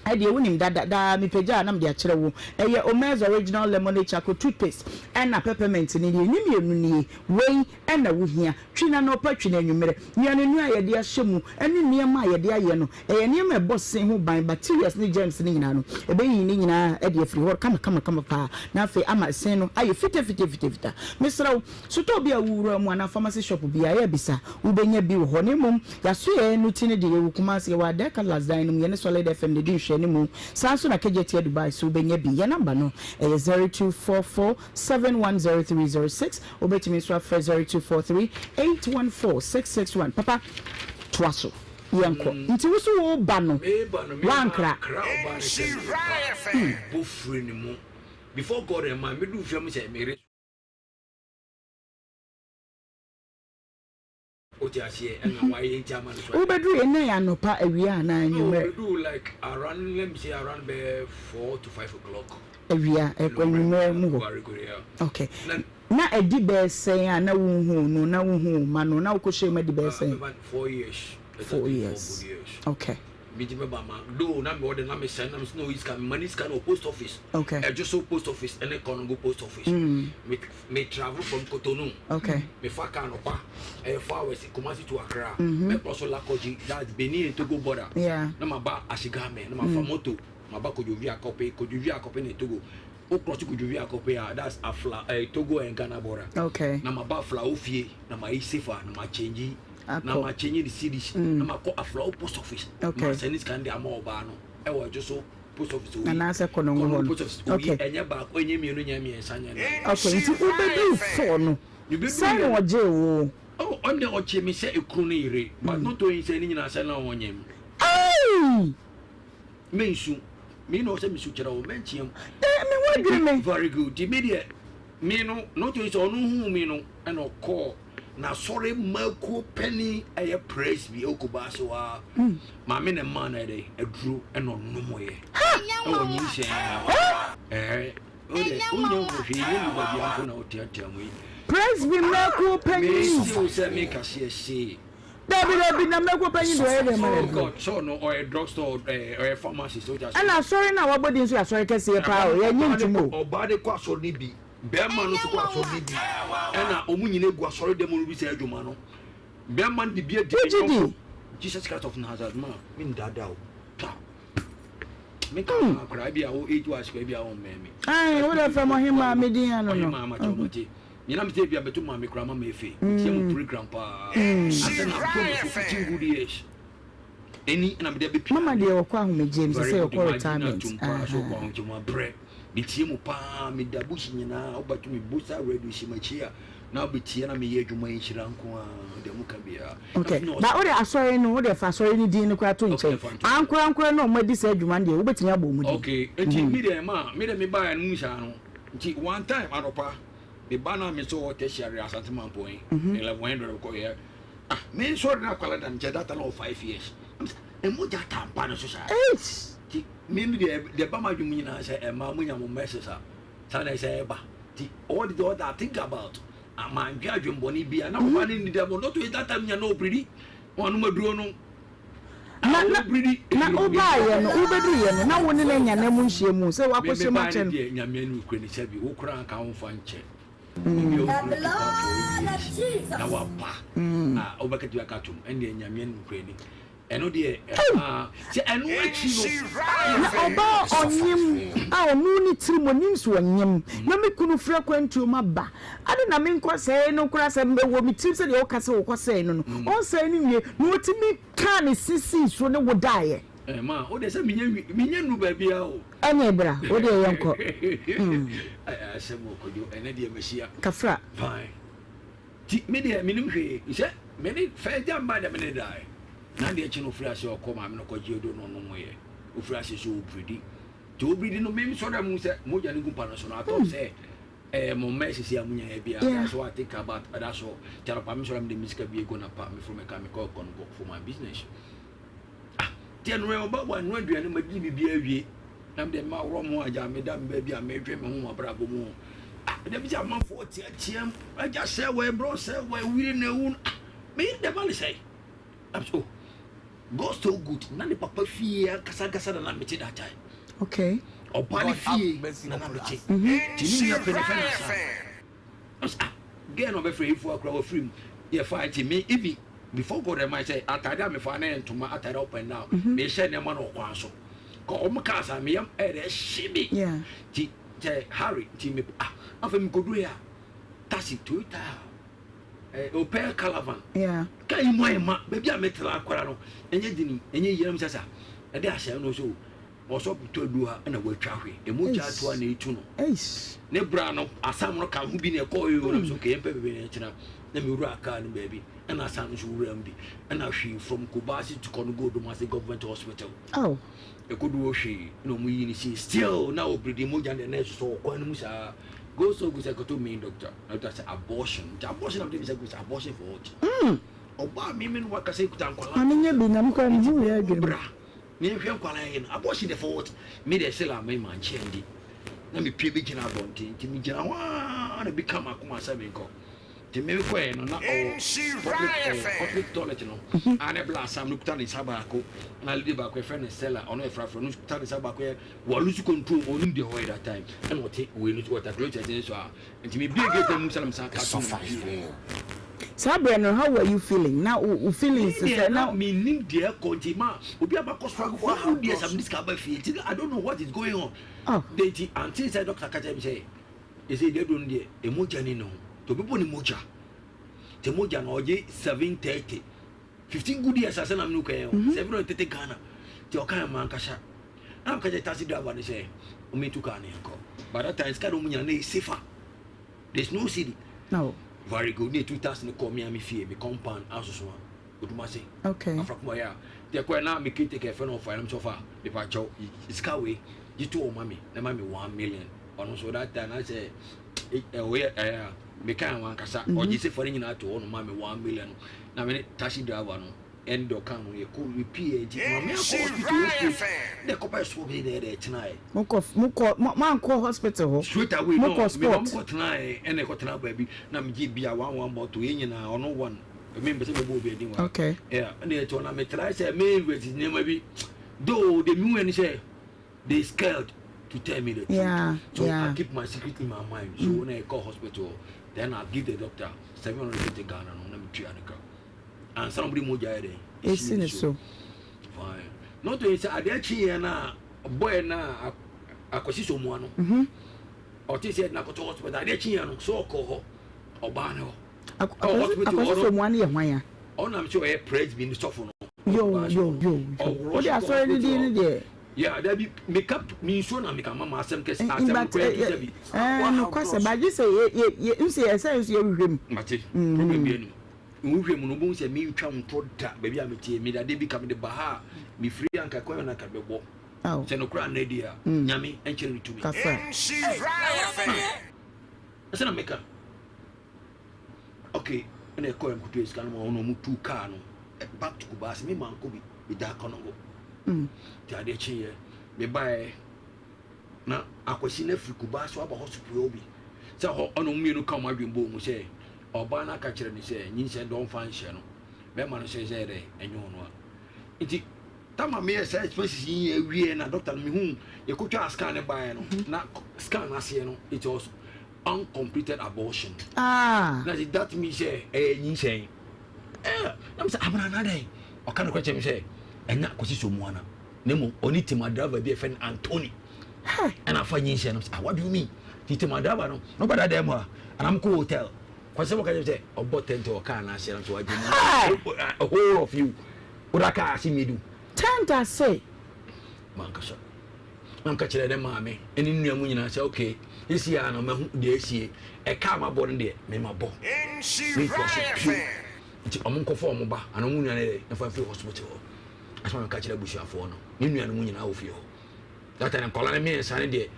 ɛdeɛ wonim dada daa mepagya a na mede akyerɛ wo ɛyɛ Omez original lemonade charcoal toothpaste ɛna peppermint no nie ne mmienu nie wei na wohia. Twi no anɔpa, twi no anwummerɛ. Nnuanennuro a yɛde ahyɛ mu ne nneɛma a yɛde ayɛ no, ɛyɛ nneɛma a ɛbɔ se ho ban, bacterias ne germs no nyinaa no, ɛbɛyiyi ne nyinaa de afiri hɔ kamakamakama paa, na afei ama se no ayɛ fitafitafitafita. Mesrɛ wo, sotɔɔ bi a wowura mu anaa pharmacy shop biara, yɛ bisa, wobɛnya bi wɔ hɔ. Na mmom, yɛasoɛɛ no ti no deɛ, yɛwɔ Kumasi, yɛwɔ Adair Cutlass dan no mu, yɛne Solid FM na ɛdi nhwɛanimu. Saa ara nso na Kejetia Dubai nso wobɛnya bi. Yɛn number no, ɛyɛ 0244 710306 Wobɛtumi nso afrɛ 0243 814 661. Papa, toa so, yɛnkɔ. Mm. Nti wo so wo ba no, woankra? Mankra ɔbaa no sɛ meba. Mebɔ firi ne mu. Before God and man, medu fie sɛ mere Wote aseɛ ɛna wayɛ nti ama no so. Wobɛduru yɛ nna yɛ anɔpa awia anaa anwummerɛ? Wobɛduru like around let me say around bɛyɛ 4 to 5 o'clock. Awia anwummerɛ mu hɔ. Okay. Na adi bɛyɛ sɛn a na wonhuu no na wonhu wo mma no na wokɔhyɛɛ mu adi bɛyɛ sɛn? 4 years. 4 years. Okay. Me ti bɛba ma do na me ɔde na me sɛn na me sɛ na oyi sika me ma ne sika no wɔ post office. Okay. Ɛdwo so post office ɛne Kɔnɔgo post office. Me me travel from Cotonou. Okay. Me fa car no pa ɛyɛ 4 hours Kumasi to Accra. Me kɔ so Lakoji, that's Benin and Togo border. Na ma ba Ashigame na ma fa moto ma ba Kodjovi Akɔpe. Kodjovi Akɔpe ne Togo. O cross Kodjovi Akɔpe a, that's Afla eh, Togo and Ghana border. Na ma ba Afla ofie na ma yi sefa na ma change na ma change the cedis na ma kɔ Aflao post office. Ma send sika no de ama ɔbaa no ɛwɔ ɛdwo so post office oyi. Anaasɛ Kɔnɔngo hɔ no. Post office oyi. Ɛnyɛ baako, ɛnyɛ mmienu, ɛnyɛ mmiɛnsa, ɛnyɛ nnan. Okay, nti wobɛduru four no, sɛn na ɔgyee wo? Oh, ɔno deɛ ɔgyee me sɛ ekunu ne yere, but not knowing sɛ ne nyinaa sɛ na ɔnyem. Ei! Mensu. Me na ɔsɛ mesu kyerɛ wo, mɛnteam. Eh, me ho adwiri me. Very good. Nti me deɛ, me no, not knowing sɛ ɔno huu me no, ɛna ɔkɔɔ n'asɔre mmakuo panin ɛyɛ presby ɛwɔ Kumasi hɔ ara. Maame na ɛmaa no ɛdɛ aduro ɛna ɔnomoeɛ ɛwɔ nyinsɛn mu. Ɛɛ, wo deɛ wonyɛ wo hwee nyɛ nipa bia mpo na woteatea mu yi. Presby mmakuo panin. Mesi wo sɛ meka seɛ see. Dabi dabi na mmakuo panin deɛ ɔyɛ dɛ ma no Oh aduro. God, so no ɔyɛ drug store ɛɛ ɔyɛ pharmacist o Ɛna asɔre no a wabɔ din nso yɛ asɔre kɛseɛ paa o, yɛnyɛ ntom o. Ɔbaa de kɔ asɔre no bi. Bɛɛma no nso kɔ asɔre no bi ɛna ɔmo nyina gu asɔre dɛm no bi saa adwuma no bɛɛma no de bi adi ne yɔnko Jesus Christ of Nazareth ma me ndaadaa o ta me ka hmm. akora bi a wo age wise kora bi a wɔn mmɛn me. Ayi wo de fɛ mo ɔhemaa me din ano no. Ɔhemaa ma kyɛw ma te. Nyina me sɛ bi a bɛto maame kora ma ma efe. Tie mo program paa. Asɛ na abɔ me so 15 good years. Ɛni na mede abɛpia. Mama deɛ ɔkɔ ahomegyeɛ mu sɛ sɛ ɔkɔ retirement. Very good paa so ɔkɔ ahomegyeɛ mu abrɛ. Metie mu paa meda bush nyinaa wobɛto me bosa radio hyɛ m'akyi a na wobɛtie na meyɛ adwuma yi nhyira nko a deɛ moka biara. Okay, ba wode asɔre no wode fa asɔre no din no koraa to nkyɛn. Ankorankora na ɔmo adi saa adwuma no deɛ wobɛtumi abɔ ɔmo din. Okay, nti me deɛ ma me deɛ mebaeɛ no mu saa no nti one time anɔpa me ba na me sɛ ɔwɔ tertiary Asante Mampɔn 1100 kɔyɛ. Ah me nsɔre na akwala da nkyɛn that time na ɔwɔ 5 years. Ɛmogya taa mpa no so saa. Ti me no deɛ deɛ ba m'adwene mu nyinaa sɛ ɛmaa mo nya mo mɛses a saa na ɛsɛ ɛba. Ti all the all that I think about amandwe adwembɔne bia na ɔba ne nidi abɔ not that time nya na ɔbridi wɔn anum aduro no. Na na na wobaayɛ no wobɛduruyɛ no na wo ne no anya na mu nhyia mu sɛ wakɔhyɛ mu akyɛ no. Me me baayɛ deɛ nyame anim kura ne sɛ bi wo koraa nka wo mfa nkyɛ. Obi a ɔkura tipa for years na waba a wobɛka tumi aka tom ɛndeɛ nyame anim kura ni ɛno deɛ ɛhaa sɛ ɛno akyi no. Na ɔbaa ɔnyem a ɔno ne tirim ɔnim so ɔnyem na me kunu firi akwantuo mu aba ade na menkɔ sɛe no koraa sɛ wɔ me tirim sɛdeɛ woka sɛ wokɔ sɛe no no ɔnsɛe no wie na ɔtumi kaa ne sisii so ne wo daeɛ. Eh, ma, wo deɛ sɛ menya menya nnu baabi a o. Ɛne bra, wo deɛ yɛnkɔ. Asɛm wɔ Kwadwo, ɛnɛ deɛ mahyia. Kafra. Fine. Ti, me deɛ menim hwee, sɛ me ne fɛ gya mba deɛ me ne dae. Na deɛ kye no ofiri ase ɔkɔ maame no kɔgye odo no ɔnom yɛ. Ofiri ase so obiridi. Ti obiridi no mem sɔrɔ mu sɛ mogya no gu mpa no so no atɔ sɛ eh, mo mma esisi a mo nya bia. That's what I think about. That's all. Ti anɔpa me sɔrɔ me de me sika bi egu na pa me foro me ka me kɔ kɔ no for my business. Ah, nti ɛno ɛ ɔba wanoa aduane ma di biribi awie na mede ma worɔ mo agya meda me baabi a medwe me ho abrabɔ mu ah da bi sɛ amanfoɔ teateam agya sɛ wɔ ɛbrɔ sɛ wɔ awiri na ewu ah meyere dɛm ane sɛ I'm so God so good na ne papa fie ankasa ankasa na na mete that time. Okay. Ɔba ne fie na na mete nti ne nua pɛ ne fɛ na asa. Ɔse ah girl no ɔbɛfrɛ Efua koraa wafiri mu yɛ fine nti me even before God ɛma sɛ ataade a mefa na yɛ ntoma ataade up and down mehyɛ nneɛma no ɔkwan so kɔ ɔmo kaa saa meyam ɛyɛ dɛ ɛhye me nti sɛ Harry nti me ah afei mekoduru yɛ a taxi Toyota eh, Opel Caravan kaa yi mu ayɛ ma baabi a metena akora no ɛnyɛ dini ɛnyɛ yie na mesɛ sa ɛde ahyɛ no so Ɔsɔ tɔ aduru ha na watwa hwe. Emu gya to a na etu no. Ne bra no asam no ka ho bi na ɛkɔɔ yoo na so kɛyɛ mpɛ baabi na ɛkyena na me wura kaa no baabi ɛna asam nso wura mu bi ɛna hwee from Kumasi to Kɔnogo Odumase Government Hospital. Oh. Ɛkɔdu hɔ hwee na ɔmo yi ne sie still na ɔbridi mogya deɛ na ɛsosɔ wɔ kwan no mu saa. Go so go sɛ kɔtɔ main doctor na doctor sɛ abortion nti abortion na mede sɛ go sɛ abortion for what? Ɔbaa me me no wakasa ekuta nkwalaa. Maame nyɛ bi na me kora me ho yɛ adwene. Bra. Me nhwɛ nkwadaa yi no abortion de for what me deɛ sila me ma nkyɛn di na me pie bi gyina abɔnten nti me gyina hɔ aa na bi ka ma akoma sɛ me nkɔ. Nti me kɔɛ no na ɔwɔ public ɛɛ public toilet no a na ɛbla asam no kuta ne nsa baako na lady baako yɛfrɛ no Stella ɔno yɛ frafra no kuta ne nsa baako yɛ wɔ lose control ɔnim deɛ ɔyɛ that time ɛna ɔte wei no so ɔta toilet no so a nti me bie gate no mu sɛ na me san ka to mu pie. Saa berɛ no how were you feeling na wo feelings sɛ na. Me nim deɛ ɛkɔ nti ma obi a makɔ struggle for good years a mede sika aba fie nti I don't know what is going on. De nti ante sɛ doctor ka kyerɛ me sɛ. Ɛsei deɛ aduro no deɛ ɛmogya ni ne ho nti obi bɔ ne mogya nti mogya no ɔgye 730 15 good years asɛ na mene kɛn o 730 Ghana nti ɔka yɛ ma ankasa na meka kyɛ taxi driver no sɛ ɔmɛtu kaa no yɛnkɔ by that time sika no ɔmu nyina na ɛyɛ safer there's no city no. Very good ne ɛtu taxi no kɔ me a me fie me compound asoso a odumase okay. Afrakoma yɛ a nti ɛkɔɛ na me caretaker ɛfɛ no ɔfa ɛnam sɛ ɔfa mepa kyɛw sika wei gye to ɔma me na ma me 1 million Ɔno nso that time na sɛ ɔyɛ ɛɛ meka ho ankasa mhm. ɔgye sɛ fari nyinaa to hɔ no ma me 1 million na me ne taxi driver no ɛne dɔ kan no yɛkɔ yɛpie nti maame akɔ hospital wɔ straight na ɛkɔba ɛsoɔ bi na ɛdɛ ɛtenaeɛ mokɔ mokɔ mankɔ hospital hɔ straight away no mokɔ sport mekɔ tenaeɛ ɛna ɛkɔ tena baabi na megye bia one one bottle yɛn nyinaa ɔno one me mpɛ sɛ mɛbɔ obi adin wa okay yeah ɛna ɛtɔ na metrae sɛ me invest nneɛma bi though de mi wɛ ni sɛ They scared to tell me the truth. Yeah, so yeah. I keep my secret in my mind. So when I call hospital, then I give the doctor 750 Ghana no na me tua ne ka. And somebody mo gya de. Esi ne so. Fine. Not to say ade akyi yɛ na boy na akwasi so mu ano. Mhm. Ɔte sɛ na kɔtɔ hospital ade akyi yɛ no so ɔkɔ hɔ. Ɔbaa ne hɔ. Hospital Akwasi hɔ so mu ano yɛ hwan ya? Ɔnam sɛ ɔyɛ presby ne sɔfo no. Yo yo yo yo. Wode asɔre no din no deɛ. Yeah, dabi meka me nsuo na meka mama asɛm kɛse asɛm But kura ti dabi. Eh, nokwasɛ ba gye sɛ yɛ yɛ yɛ nso yɛ sɛ nso yɛhwehwɛ mu. Mate problem bi anim. Wohwɛ mu no wobɛhu sɛ mentwa ntorɔ da baabi a metie mede adeɛ bi ka mede ba ha a mefiri anka kwan na anka bɛbɔ. Sɛ nokorɛ anna adi a Nyame nkyerɛ ne tumi. Kafra. Ɛsɛ na meka. Okay, ɛna ɛkɔɛ mkotua sika no ma ɔno ɔmo tu kaa no back to Kumasi me mankɔ bi meda Konongo nti adeɛ kyeeɛ mebaeɛ na akwasi no afiri Kumasi aba hɔ supue bi sɛ hɔ ɔno mmienu ka ɔmo adwene bɔɔ mu sɛ ɔbaa no aka kyerɛ no sɛ nyinsɛn dɛ ɔmfa nhyɛ no bɛrima no sɛ sɛ dɛ ɛnyɛ ɔno a nti Tama meyɛ saa expenses yi nyinaa wieɛ na doctor no mehu yɛkɔtwaa scan no baeɛ no na scan no aseɛ no it was uncompleted abortion. Ah. Na that means sɛ ɛyɛ nyinsɛn. Eh, na mesɛ abena na dɛn ɔka no kyerɛ me sɛ ɛnya akɔsi so mu ana na mmom ɔne tema driver bi a ɛfɛ no Anthony ɛna afa nyinsɛn no ah what do you mean ti tema driver no na ɔbɛda dan mu a anam kɔ hotel kɔsɛ wɔka kyerɛ sɛ ɔbɔ tent wɔ kaa no ase na so wagye mu a whole of you Woda kaa ase mmienu. Tent ase. Mankasa. Na meka kyerɛɛ ne maame ne ne nua mu nyinaa sɛ okay, seesei ara no mahu deɛ asie. Ɛka a mabɔ no deɛ, me mabɔ. Mentoa so bio. Nti wɔn nkɔfa wɔn ba anaa wɔn nua no deɛ mfa mfiri hospital hɔ. Asɛm a meka kyerɛ abusuafoɔ no, ne nuanom nyinaa wɔ fie hɔ. That time nkwadaa no mmiɛnsa no deɛ,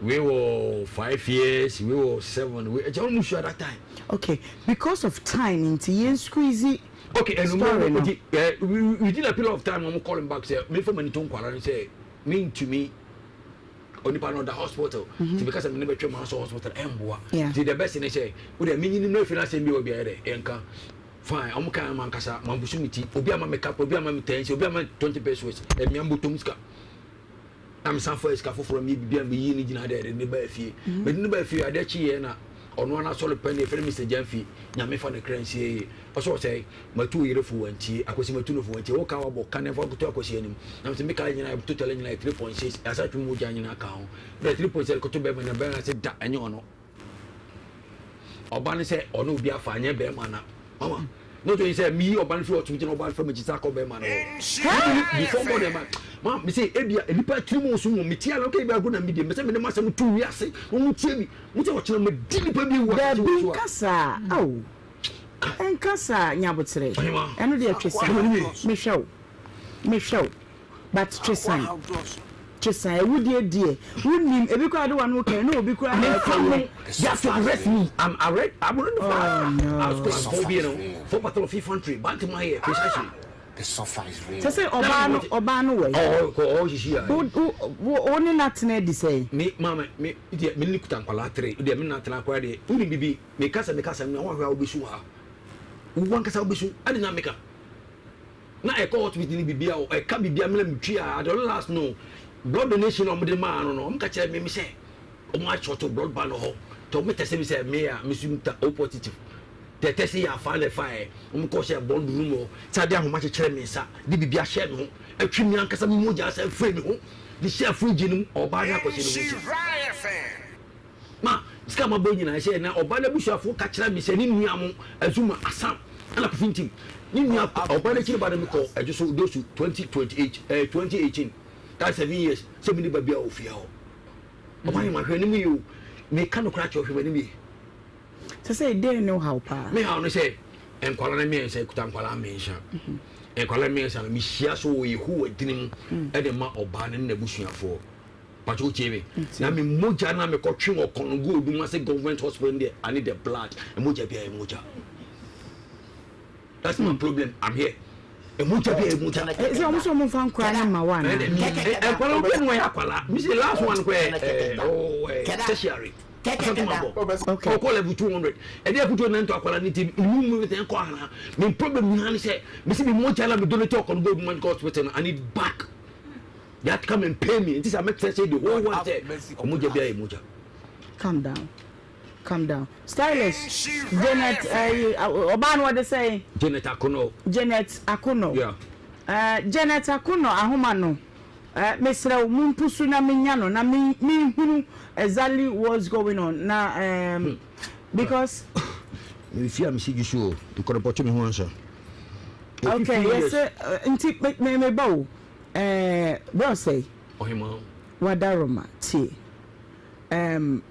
wei wɔ 5 years, wei wɔ 7, wei ɛkyɛ wɔn mu sua that time. Okay, because of time nti yɛn squeeze Okay, ɛnu story mu no. nti ɛ within a period of time wɔn call him back sɛ mefa m'ani to nkwadaa no sɛ mentumi onipa no ɔda hospital nti meka sɛ mene bɛtwa mu asɔ hospital ɛmboa nti the best ne sɛ wode menyini no afiri no asɛm bi wɔ biayɛ dɛ ɛnka fine. Ɔmo kan ama ankasa mambusu me ti, obi ama me kapa, obi ama me tɛnsi, obi ama 20 pesos ɛmea mbɔtɔm sika na mesan fa sika foforɔ meyɛ biribi a meyi ne gyina dɛ de ne baa fie. Mede ne baa fie adeɛ kyeeɛ na ɔno ara n'asɔre pɛ ne yɛfrɛ no Mr. Gyamfi nyame fa ne kra nsie yie ɔsɛ ɔsɛe matu wo yere fo wantie akwasi matu no fo wantie wo ka wabɔ ka ne mfa nkoto akwasi anim na mesɛ meka nyinaa total nyinaa 3.6 asa twe mu gya nyinaa ka ho na 3.6 koto bɛrima na bɛrima sɛ da ɛnyɛ ɔno ɔba no sɛ ɔne obi afa anyɛ bɛrima na mama na ɔtɔ yi sɛ miyi ɔba no fi ɔtum gyina ɔba no fam akyi sɛ akɔ bɛrima no hɔ before more than ma me sɛ ebia nipa tiri mu nso mu me tia na ɔkɛ ebi ago na mi deɛ mɛ sɛ me ne ma sɛ mo tu wiase na wɔn tie mi mo sɛ ɔkyerɛ mo di nipa bi ewu asase Dabi wɔ so a. nkasa aw nkasa nyabotere ɛno deɛ twe san mehwɛ wo mehwɛ wo but twe san twe san awudie deɛ wonim ebi koraa de wano kan na obi koraa na ɛkɔyɛ. They have to arrest me. I'm arrest. I'm already. Oh no. I was four B, you know, four battle of infantry. Bantamaya, precisely. Kyɛ sɛ ɔbaa no ɔbaa no wɔ yi. Ɔɔ sisi a. Wo wo wo ne na tena adi sɛn. Me maame me deɛ me ne kuta nkwadaa tere deɛ me na tena akwadaa deɛ wuli bibi me kasa me kasa na wɔn ahwɛ a wobɛsu ha wo ankasa wobɛsu adi na meka na ɛkɔ hospital ni bibi a ɛka bibi a mena metwi a the only last no blood donation a wɔde maa no no wɔn ka kyerɛ me me sɛ wɔn akyɔto blood bank hɔ tɛ wɔn tɛsɛ mi sɛ me a me so ta o positive. Tɛtɛ se yɛ afaa na ɛfaeɛ. Wɔkɔɔ sɛ bɔnd room hɔ sɛ adeɛ ahoma kyekyere me nsa de biribi ahyɛ me ho atwi me ankasa me mogya asan firi me ho de hyɛɛ fridge no mu. Ɔbaa no akɔhyɛ ne ho nti ma sika mabɔ nyinaa hyɛ na ɔbaa no abusuafoɔ ka kyerɛ me sɛ ne nua mo Azuma Asam ɛna Kofi Ntim ne nua ɔbaa no akyiri ba no mekɔ ɛgye so dosu 2028 eh, 2018 that's 7 years sɛ mene ba bia wɔ fie hɔ. Ɔbaa yɛ mahwɛ ne mu yie o meka nokorɛ akyerɛ hwɛ m'anim yie. Sesei dɛn ne wo haw paa? Me haw ne sɛ nkwadaa no mmiɛnsa kuta nkwadaa mmiɛnsa. Nkwadaa mmiɛnsa no mehyia so wɔ Yehowa dini mu mm. de ma ɔbaa no ne n'abusuafoɔ. Pàtó o tie me. Na me mogya na mekɔtwe wɔ Kɔnɔgo Odumase government hospital deɛ I need the blood. Mogya bi a yɛ mogya. That's my problem. I'm here. Mogya bi a yɛ mogya. Sɛ wɔn sɛ wɔn nfa nkwadaa no ma wa na. Nkwadaa obi a wɔyɛ akwadaa. Mi sɛ last one kɔ ɛ ɛ tertiary. Ɔkɔ level 200. Ɛde akutuo na ntɔ akwara ne ti mu mu sɛ nkɔ ahana. Me problem nyinaa ne sɛ me si me mogya na me donate ɔkɔ no go medical hospital no I need back. They have to come and pay me. Nti sɛ mɛtɛ sɛ the whole world sɛ mogya bi ayɛ mogya. Calm down. Calm down. Stylish. Janet ɛyi ɔbaa no wɔde sɛn? Janet Akono. Janet Akono. Yeah. Janet Akono ahoma no. Eh mesrɛ wo mompusu na menya no na me menhunu exactly what's going on na ehm because. Mefie a mesi dwo so o, mekɔrepɔto me ho ansa. Okay yɛsɛ nti me me ba o eh bro sɛe. Ɔhemaa. Wadaroma tie ehm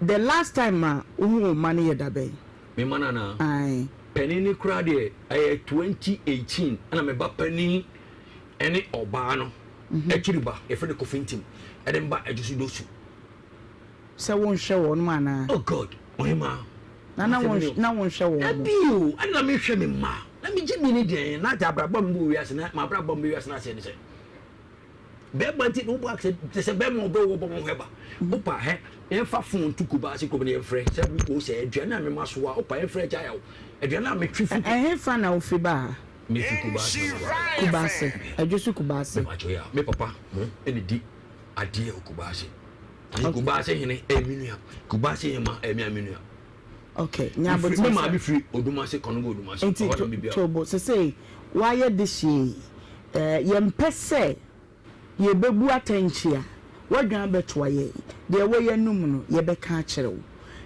the last time a wohu wo mma no yɛ da bɛn? Me mma no anaa? Ae. Panin no koraa deɛ ɛyɛ 2018 ɛna me ba panin ɛne ɔbaa no akyiri ba yɛfrɛ no Kofi Ntim ɛde mba Adwosu Dosu. Sɛ wonhwɛ wɔn anaa? Oh God, ɔhemaa. Na na won na wonhwɛ wɔn. Dabi o, ɛna na mehwɛ me mma. Na megye di ne deɛn na agya abrabɔ a mebɔ wɔ wiase na m'abrabɔ a mebɔ wiase no aseɛ ne sɛ bɛrima nti na wobɔ akasɛ te sɛ bɛrima ɔbɛ wɔ bɔ ho hwɛ ba. Wopa hɛ yɛmfa phone to Kumasi kurom na yɛmfrɛ sɛ wo sɛ aduane a mema so a wopa yɛmfrɛ agya yaw aduane a metwe fi. Ɛhefa na wofi baa ha? Me fi Kubase na me ba. Kubase, Adwosu Kubase. Me pacho ya, me papa mo ɛna di adeɛ wɔ Kubase. Okay. Kubase hene ɛyɛ me nua, Kubase hema ɛyɛ me a me nua. Okay, nyabote. Me maame firi Odumase, Kɔnɔgo Odumase. Nti tobo sese wayɛ de hyɛ yi, eh, yɛmpɛ sɛ Yɛbɛbu atɛnkyea, w'adwan bɛtoa yɛn, deɛ ɛwɔ yɛn anom no, yɛbɛka akyerɛ wo.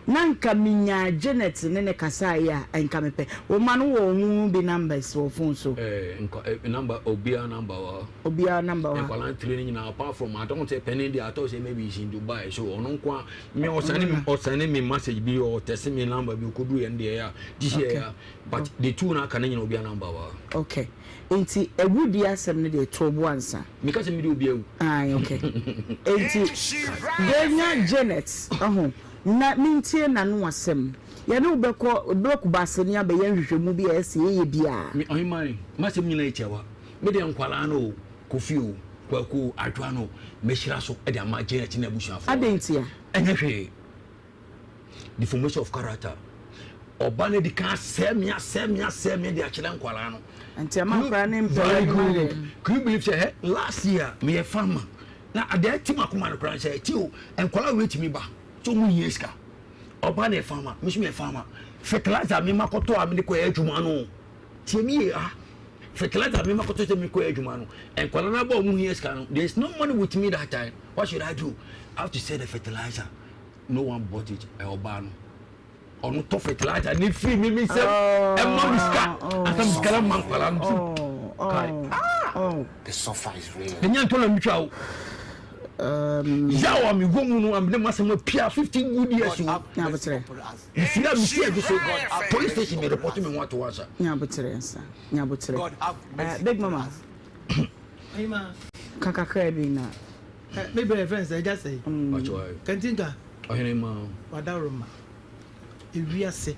Na nka menyaa Janet ne no kasaeɛ a, nka mepɛ. Wo mma no wowɔ wɔn mu bi numbers wɔ phone so? Eh, nka eh, number, obiara number wɔ hɔ. Obiara number wɔ ha. Nkwadaa tiri no nyinaa, apart from, I don't say panin deɛ, I thought say maybe he's in Dubai, so ɔno nko a, me ɔsɛne me, ɔsɛne me message bi, ɔtɛse me number bi, ɔkɔduru yɛn deɛ ya, this year ya, but the two no aka no nyinaa obiara number wɔ hɔ. Okay. Enti awudie asɛm no deɛ too bo ansa. Meka sɛ mede obi awu. Ae ok. Enti yɛnya Janet ho na mentie n'ano asɛm. Yɛne wo bɛkɔ bɛkɔ Kumasi ne abɛyɛ nhwehwɛmu bi a ɛsɛ yɛyɛ biara. Me Ɔheman, m'asɛm nyinaa yɛ tiawa. Me deɛ nkwadaa no o, Kofi o, Kwaku o, Adwoa no o, mɛhyira so de ama Janet ne n'abusuafoɔ. Adɛn ntia? Ɛnyɛ hwee. Deformation of character. Ɔba no di kan asɛe me asɛe me asɛe me de akyerɛ nkwadaa no. Nti ɛma nkwadaa no mpɛ Very good. Can you believe sɛ hɛ last year meyɛ farmer na adeɛ ɛte mu akoma no koraa sɛ ɛte o nkwadaa wei tumi ba sɛ ɔmo hia sika. Ɔba no yɛ farmer me nso meyɛ farmer. Fertilizer me ma kɔtɔ a mede kɔyɛ adwuma no tie mi yie ah fertilizer me ma kɔtɔ sɛ me kɔyɛ adwuma no nkwadaa no aba ɔmo hia sika no there is no money with me that time what should I do? I have to sell the fertilizer. No one bought it ɛyɛ ɔbaa no ɔno tɔ fertilizer ne firi mi mi nsam ɛma mi sika asa mi sika na ma nkwadaa no so kai ah the suffer is real ɛnyɛ ntɔ na mi twa o yaw a mi wɔ mu no amene ma sɛm apia 15 good years o nyabotere mfiri a mesi adi so police station mi report mi ho ato ansa nyabotere nsa nyabotere big mama ka kakra bi na Me brɛ yɛfrɛ no sɛ agya sɛe. Kantinka. Ɔhene ma. Wadaworoma. Ewiase.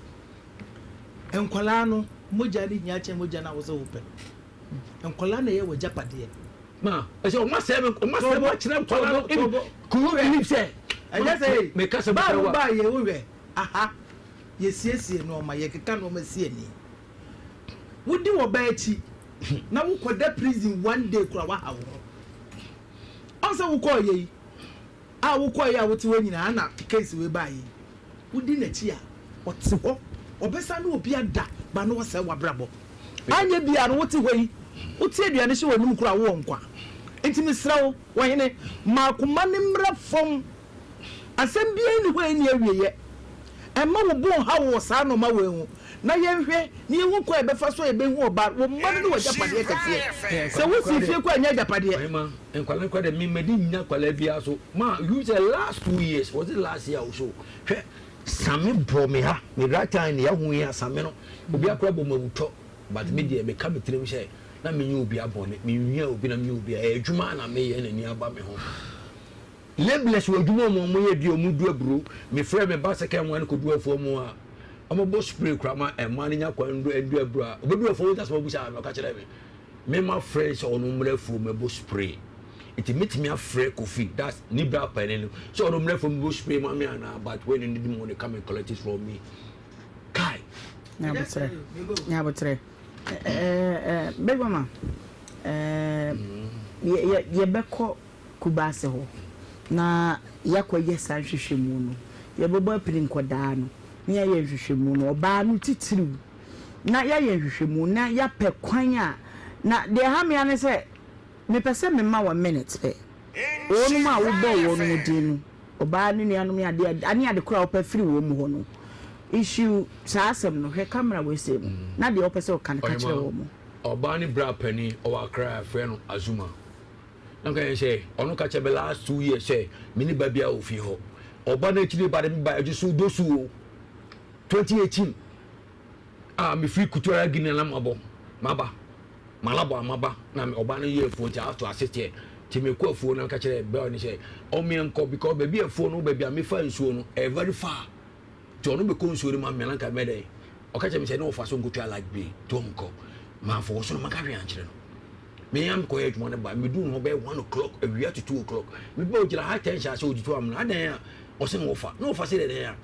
Nkwadaa no mogya no hia kyɛn mogya no a wosɛ wopɛ no. Nkwadaa na ɛyɛ w'agyapadeɛ. Ma ɛsɛ ɔmo asɛe me ɔmo asɛe me akyerɛ nkwadaa no ebi could you believe sɛ. Ɛnyɛ sɛ meka sɛ baa no baa yɛ wohwɛ aha yɛsiesie nneɛma yɛkeka nneɛma si ani. Wodi wɔ baa akyi na wokɔda prison one day kora waha wo ho. Ɔn sɛ wokɔɔ yɛ yi a wokɔɔ yɛ a wote hɔ nyinaa na case wei baa yi. Wodi n'akyi a ɔte hɔ ɔbɛsan ne obi ada ba na wasɛe w'abrabɔ. Anyɛ biara no wote hɔ yi wote aduane hyɛ w'anum koraa wowɔ nkwa. Nti mesrɛ wo ɔhene ma akoma no mmra fam. Asɛm biara nni hɔ a ɛnni awieɛ. Mma wo bo nha wo wɔ saa nnoɔma wei ho na yɛnhwɛ na yɛnhu kwan a yɛbɛfa so a yɛbɛhu ɔba, wo mma no ne w'agyapadeɛ kɛseɛ. Sɛ wosi fie koraa a ɛnyɛ agyapadeɛ. Ɔhema, nkwadaa no koraa deɛ me m'ani nnya akwadaa biara so. Ma you sɛ last 2 years was it last year or so hwɛ Same bɔ me ha me right time ne yɛho yi a Same no obi akora bɔ mawutɔ but me deɛ meka me tirim sɛ na menyɛ obi abɔne menwia obi na menyɛ obi a ɛyɛ adwuma na meyɛ na ani aba me ho. Labelers wɔ adwuma mu a wɔyɛ bi a wɔdu aburo. Mefrɛ me ba second one kɔdu afuo mu a, wɔbɔ spray koraa ma mmaa no nya kwan ndu aburo a, ɔbɛdu afuo mu asɛm ɔbusa me, ɔka kyerɛ me. Me ma frɛ sɛ ɔno mmra afuo mu ɛbɔ spray. Nti metumi afrɛ Kofi, that's ne bra panin no, sɛ ɔno mmra afuo mu bɔ spray ma me anaa, but when you need money, come and collect it from me. Kai. Nyabotrɛ, nyabotrɛ. Ɛɛ, big mama, ɛɛ, yɛ yɛbɛkɔ Kubase hɔ na yɛakɔyɛ saa nhwehwɛmu no. Yɛbɛbɔ apini nkɔdaa no na yɛayɛ nhwehwɛmu no, ɔbaa no titiriw, na yɛayɛ nhwehwɛmu na yɛapɛ kwan a, na deɛ ɛha me ara ne sɛ, mepɛ sɛ mema wo a minute pɛ. Wɔnom a wobɔɔ wɔnom din no, ɔbaa ne nuanom ne adeɛ, ne ade korɔ a wopɛ firi wɔn mu hɔ no, issue saa asɛm no, hwɛ camera wei sei mu, na deɛ wopɛ sɛ woka no ka kyerɛ wɔn. Ɔbaa ne bra panin, ɔwɔ Accra, yɛfrɛ no Azuma. Na nka yɛn sɛ ɔno ka kyerɛ me last 2 years sɛ me ne ba biara wɔ fie hɔ. Ɔba no akyire ba de me ba ɛgye so dosu o. 2018 a mefiri Kutuara Guinea na mabɔ maba malabɔ amaba na ɔba no yɛ afuo nti I have to assist her. Nti mekɔ afuo na nka kyerɛ bɛl no sɛ ɔmeɛ nkɔ because baabi afuo no baabi a mefa nsuo no ɛyɛ very far. Nti ɔno bɛkɔ nsuo no ma me na nka mɛdɛn. Ɔka kyerɛ me sɛ ne ɔfa so nkɔtua light bill nti ɔnkɔ. Mamfa wɔ so no maka hwee ankyerɛ no. Me ara mekɔyɛ adwuma no ba meduu hɔ bɛyɛ 1 o'clock awia to 2 o'clock. Meba ogyina high tension ase ɔtutu amena adɛn a ɔse na ɔfa na ɔfa se dɛdɛn a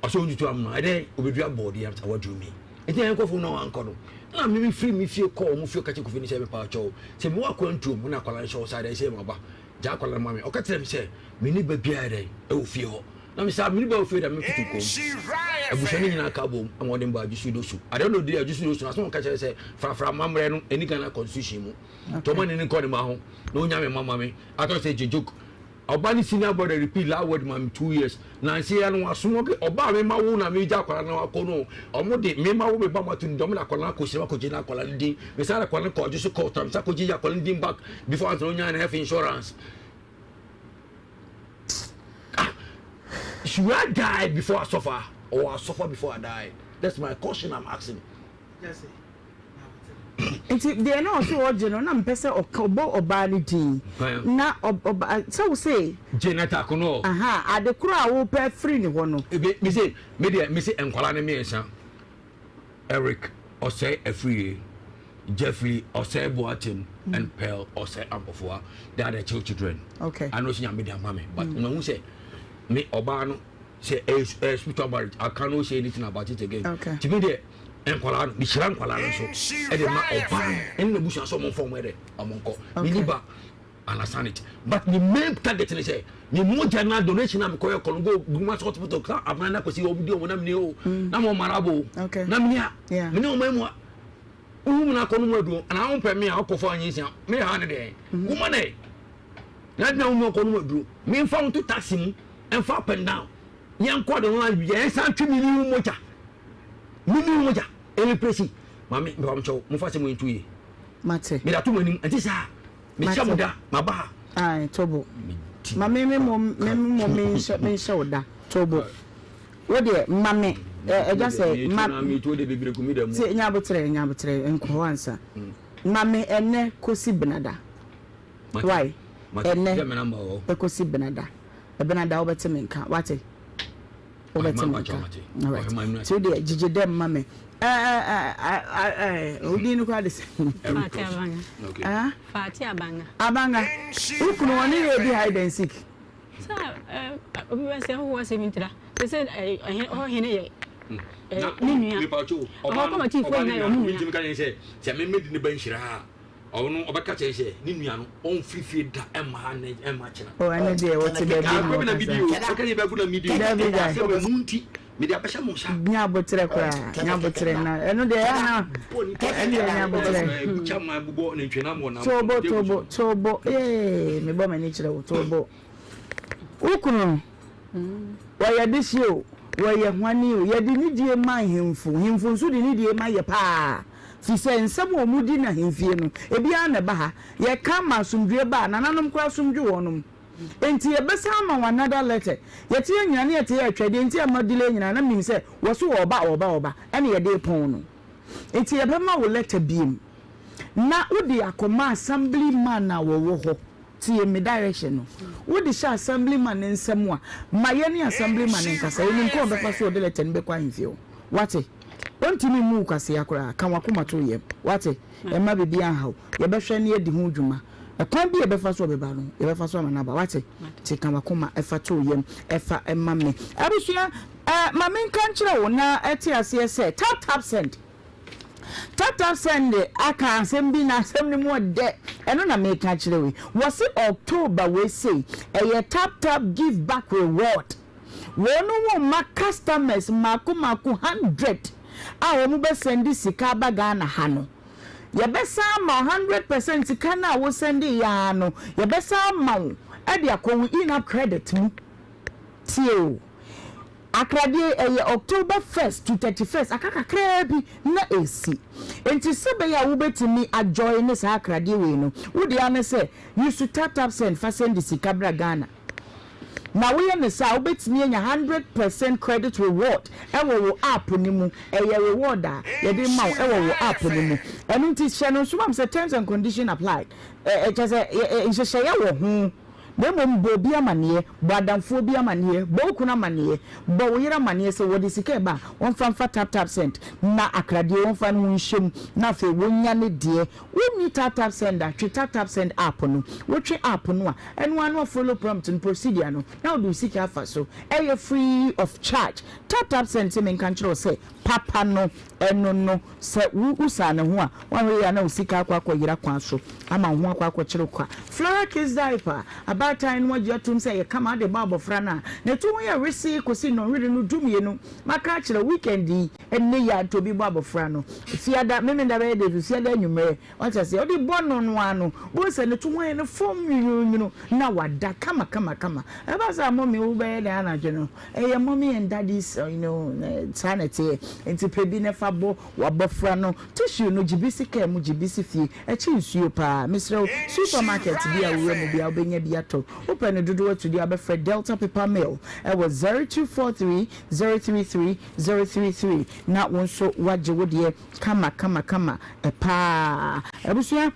ɔsɛ ɔtutu amena ɛdɛn ɔbɛdua bɔɔdeɛ am sɛ what do you mean nti na yɛnkɔ fam na wankɔ no na me mefiri me fie kɔɔ ɔmo fie ɔka kyerɛ Kofi ne sɛ mepa kyɛw sɛ mewɔ akwantuo mu na akwadaa no hyɛ wɔ saa dɛn sɛ maba gya akwadaa no ma me ɔka kyerɛ me sɛ me ne ba biara dɛn ɛwɔ fie hɔ na me sɛ me ne ba wɔ fie da me tutu kɔm abusua no nyinaa ka bom ama ɔde mbɔ adwosu dosu ade no di adwosu dosu na so ɔka kyerɛ sɛ frafra amammerɛ no ɛni Ghana constitution mu tɔma ne ne kɔ ne ma ho na onya me mama me atɔ sɛ gye joke ɔba ne senior brother repeat that word ma me 2 years na nse ya no wasomo ke ɔba me ma wo na me gya akwara na wakɔ no ɔmo de me ma wo me ba ma to ne dɔm na akwara na akɔ sinima kɔgye na akwara no din me sa akwara no kɔ adwosu court na me sa kɔgye akwara no din back before ansa onya na health insurance. Should I die before I suffer or I suffer before I die? That's my question I'm asking. Nti deɛ na ɔsɛ ɔgye no na mpɛ sɛ ɔka ɔbɔ ɔbaa no din na ɔba sɛ wo se. Janet Akono. Aha ade koro a wopɛ firi ne hɔ no. Ebi mi se mi deɛ mi se nkwadaa no mmiɛnsa Eric Osei Afriyie, Jeffrey Osei Boateng and Pearl Osei Ampofua. They are the two children. Okay. I know she nyame de ama me but mm. mahu sɛ me ɔbaa no sɛ ɛyɛ spiritual marriage. I cannot say anything about it again. Okay. Tìmí deɛ nkwadaa no mehyira nkwadaa no nso ɛde ma ɔbaa no ɛne n'abusua sɛ ɔmo nfa ɔmo ɛdɛ ɔmo nkɔ. Me ni ba understand it but the main target ni sɛ me mogya na donation na mekɔyɛ kɔ no go Guma hospital ka abena na kɔsi ɔmo di ɔmo na mene o na mo mara bo na mene a mene ɔmo emu a wohu mu na akɔ no mu aduo anaa wo mpɛ me a ɔkɔ fa anyi nsia me ha ne deɛ woma ne na gyina wo mu akɔ no mu aduro memfa wo to taxi mu ɛmfa up and down yɛnkɔ de no yɛn san twe me ni wo mogya me ni wo mogya ɛrepresi maame mepam kyɛw mofa sɛ mo ntu yie mate mede ato mo anim ɛnti saa Mehyɛ mo da, maba ha. Ae, Tobo. Ma me me mo me mo me nhyɛ me nhyɛ wo da. Tobo. Wo deɛ ma me ɛgya sɛ ma. Tie nya abotrɛ nya abotrɛ nkɔ hɔ ansa. Ma me ɛnɛ kosi benada. Why? Ɛnɛ ekosi benada. Ɛbenada wobɛte me nka wate. Wobɛte me nka. Alright. Nti wo deɛ gyigye dɛm ma me. Wo din no koraa de sɛ. Fati Abanga. Fati Abanga. Abanga. Wo kunu wɔne yɛ di hide and seek. Sɛ obi bɛ sɛ wowɔ asɛm ntira. Sɛ sɛ ɛhɔ hene yɛ ne nua. Ɔhɔ kɔmatifoɔ nyinaa yɛ ɔmo nua. Sɛ mɛmɛdi ne ba nhyira a. Ɔno ɔbɛka kyerɛ sɛ ne nua no ɔmfiri fie da ɛmma ha nnɛ ɛmma kyena. Oh ɛno deɛ wɔte baabi na ɔkasa. Ɔka yɛ bɛgu na midi o. Dabi gyae. Sɛ ɛno nti mede abɛhyɛ mo nsa. Nya aboterɛ koraa nya aboterɛ na ɛno deɛ ɛyɛ na ɛno deɛ nya aboterɛ. Bukya man bobɔ nantwie nam wɔ nam. Tobo tobo tobo ee mebɔ m'ani kyerɛ wo tobo. Wo kunu Wɔyɛ dehye o, wɔyɛ hwane o, yɛde nidie ma nhemfo, nhemfo nso de nidie ma yɛ paa, firi sɛ nsɛm a wɔdi no ahemfie no, ebi ara na ɛba ha. Yɛka ma asomdwoeɛ ba a, nananom koraa som dwo wɔnom. Enti yɛbɛsan ama wo another letter. Yɛte yɛn nyinaa na yɛte yɛ atwa, deɛ nti a ɛma delay nyinaa na menim sɛ wɔse wɔreba, wɔreba, wɔreba, ɛna yɛde repɔn no. Enti yɛbɛma wo letter biom na wode akɔma assembly man a wɔwɔ hɔ. Tie me direction no. Wode hyɛ assemblyman no nsam a, ma yɛne assemblyman no nkasa. Yɛnim kwan a ɔbɛfa so a ɔde letter no bɛkɔ ahemfie hɔ. Woate? Ɔntumi mmu wo kwasea koraa. Ka w'akoma to wo yam. Woate? Mma biribiara nha wo. Yɛbɛhwɛ na yɛadi ho dwuma. Ɛkwan bi a yɛbɛfa so a ɔbɛba no, yɛbɛfa so ama no aba. Woate? Nti ka w'akoma fa to wo yam fa ma me. Abusua, eh, ma menka nkyerɛ wo na te aseɛ sɛ, tap tap send. Tata Sunday aka asɛm bi na asɛm no mu ɔdɛ, ɛno na meka akyerɛ wo yi. Wɔse October wei sei, ɛyɛ tap tap give back reward. Wɔn wɔma customers mmaako mmaako 100 a wɔn bɛ sɛnde sika aba Ghana ha no. Yɛbɛsan ama wo 100% sika no a wo sɛnde yɛ ara no, yɛbɛsan ama wo de akɔ wo in-app credit mu. Tie o. Akradeɛ yi, ɛyɛ October first to thirty first, aka kakraa bi na ɛresi. Enti sɛ ɛbɛyɛ a wobɛtumi a joine saa akradeɛ wei no, wo deɛ ara ne sɛ use tap tap send fa sɛnde sika bra Ghana. Na woyɛ no saa a, wobɛtumi anya hundred percent credit reward wɔ wo app no mu. Ɛyɛ reward a yɛde rema wo wɔ wo app no mu. Ɛno nti hyɛ no nso ma me sɛ terms and condition apply. Ɛ, kyerɛ sɛ, nhyehyɛeɛ wɔ ho. Na mmom bɔ obi amanneɛ, bɔ adamfoɔ bi amanneɛ, bɔ wo kunu amanneɛ, bɔ wo yere amanneɛ sɛ wɔde sika reba a, wɔmfa mfa tap tap send na akradeɛ wɔmfa ne ho nhyɛ mu na afei wɔnya ne deɛ. Wonni tap tap send a, twe tap tap send app no. Wotwe app no a, ɛno ara na woafollow prompt no, procedure no, na wode wo sika afa so. Ɛyɛ free of charge. Tap tap send se menka nkyerɛ wo sɛ papa no, ɛno no, sɛ wo wosan ne ho a, woanhwɛ yie a na wo sika akɔ akɔyera kwan so ama wo ho akɔ akɔkyere wo kwa. Flora Kids Diaper, abaatan no agye atom sɛ ɛyɛ kama de bɔ abɔfra no a ne to ho yɛ wesee kɔsi nnɔnhwere no dumienu. Maka akyerɛ wo, weekend yi, ɛnnɛ yi ara nti obi bɔ abɔfra no. Fiada, Memenda bɛyɛ dɛ so, Fiada anwummerɛ, wate aseɛ, wode bɔ no no ara no, wobɛhu sɛ ne to ho ayɛ no fɔmm nwununwunu na wada kama kama kama. Ɛba saa a, mummy wobɛyɛ dɛn anadwo no? Ɛyɛ mummy and daddy's, you know, saa na ɛteɛ. Nti pɛ bi na fa bɔ w'abɔfra no. Tissue no, gye bi si kaa mu, gye bi si fie. Ɛkye nsuo paa. Mesrɛ wo, supermarket bi a wowura mu biara wobɛnya bi atɔ. Wopɛ no dodoɔ atu deɛ a, wobɛfrɛ Delta Paper Mill wɔ 0243 033 033 na wo nso woagye wo deɛ kama kama kama paa. Abusua,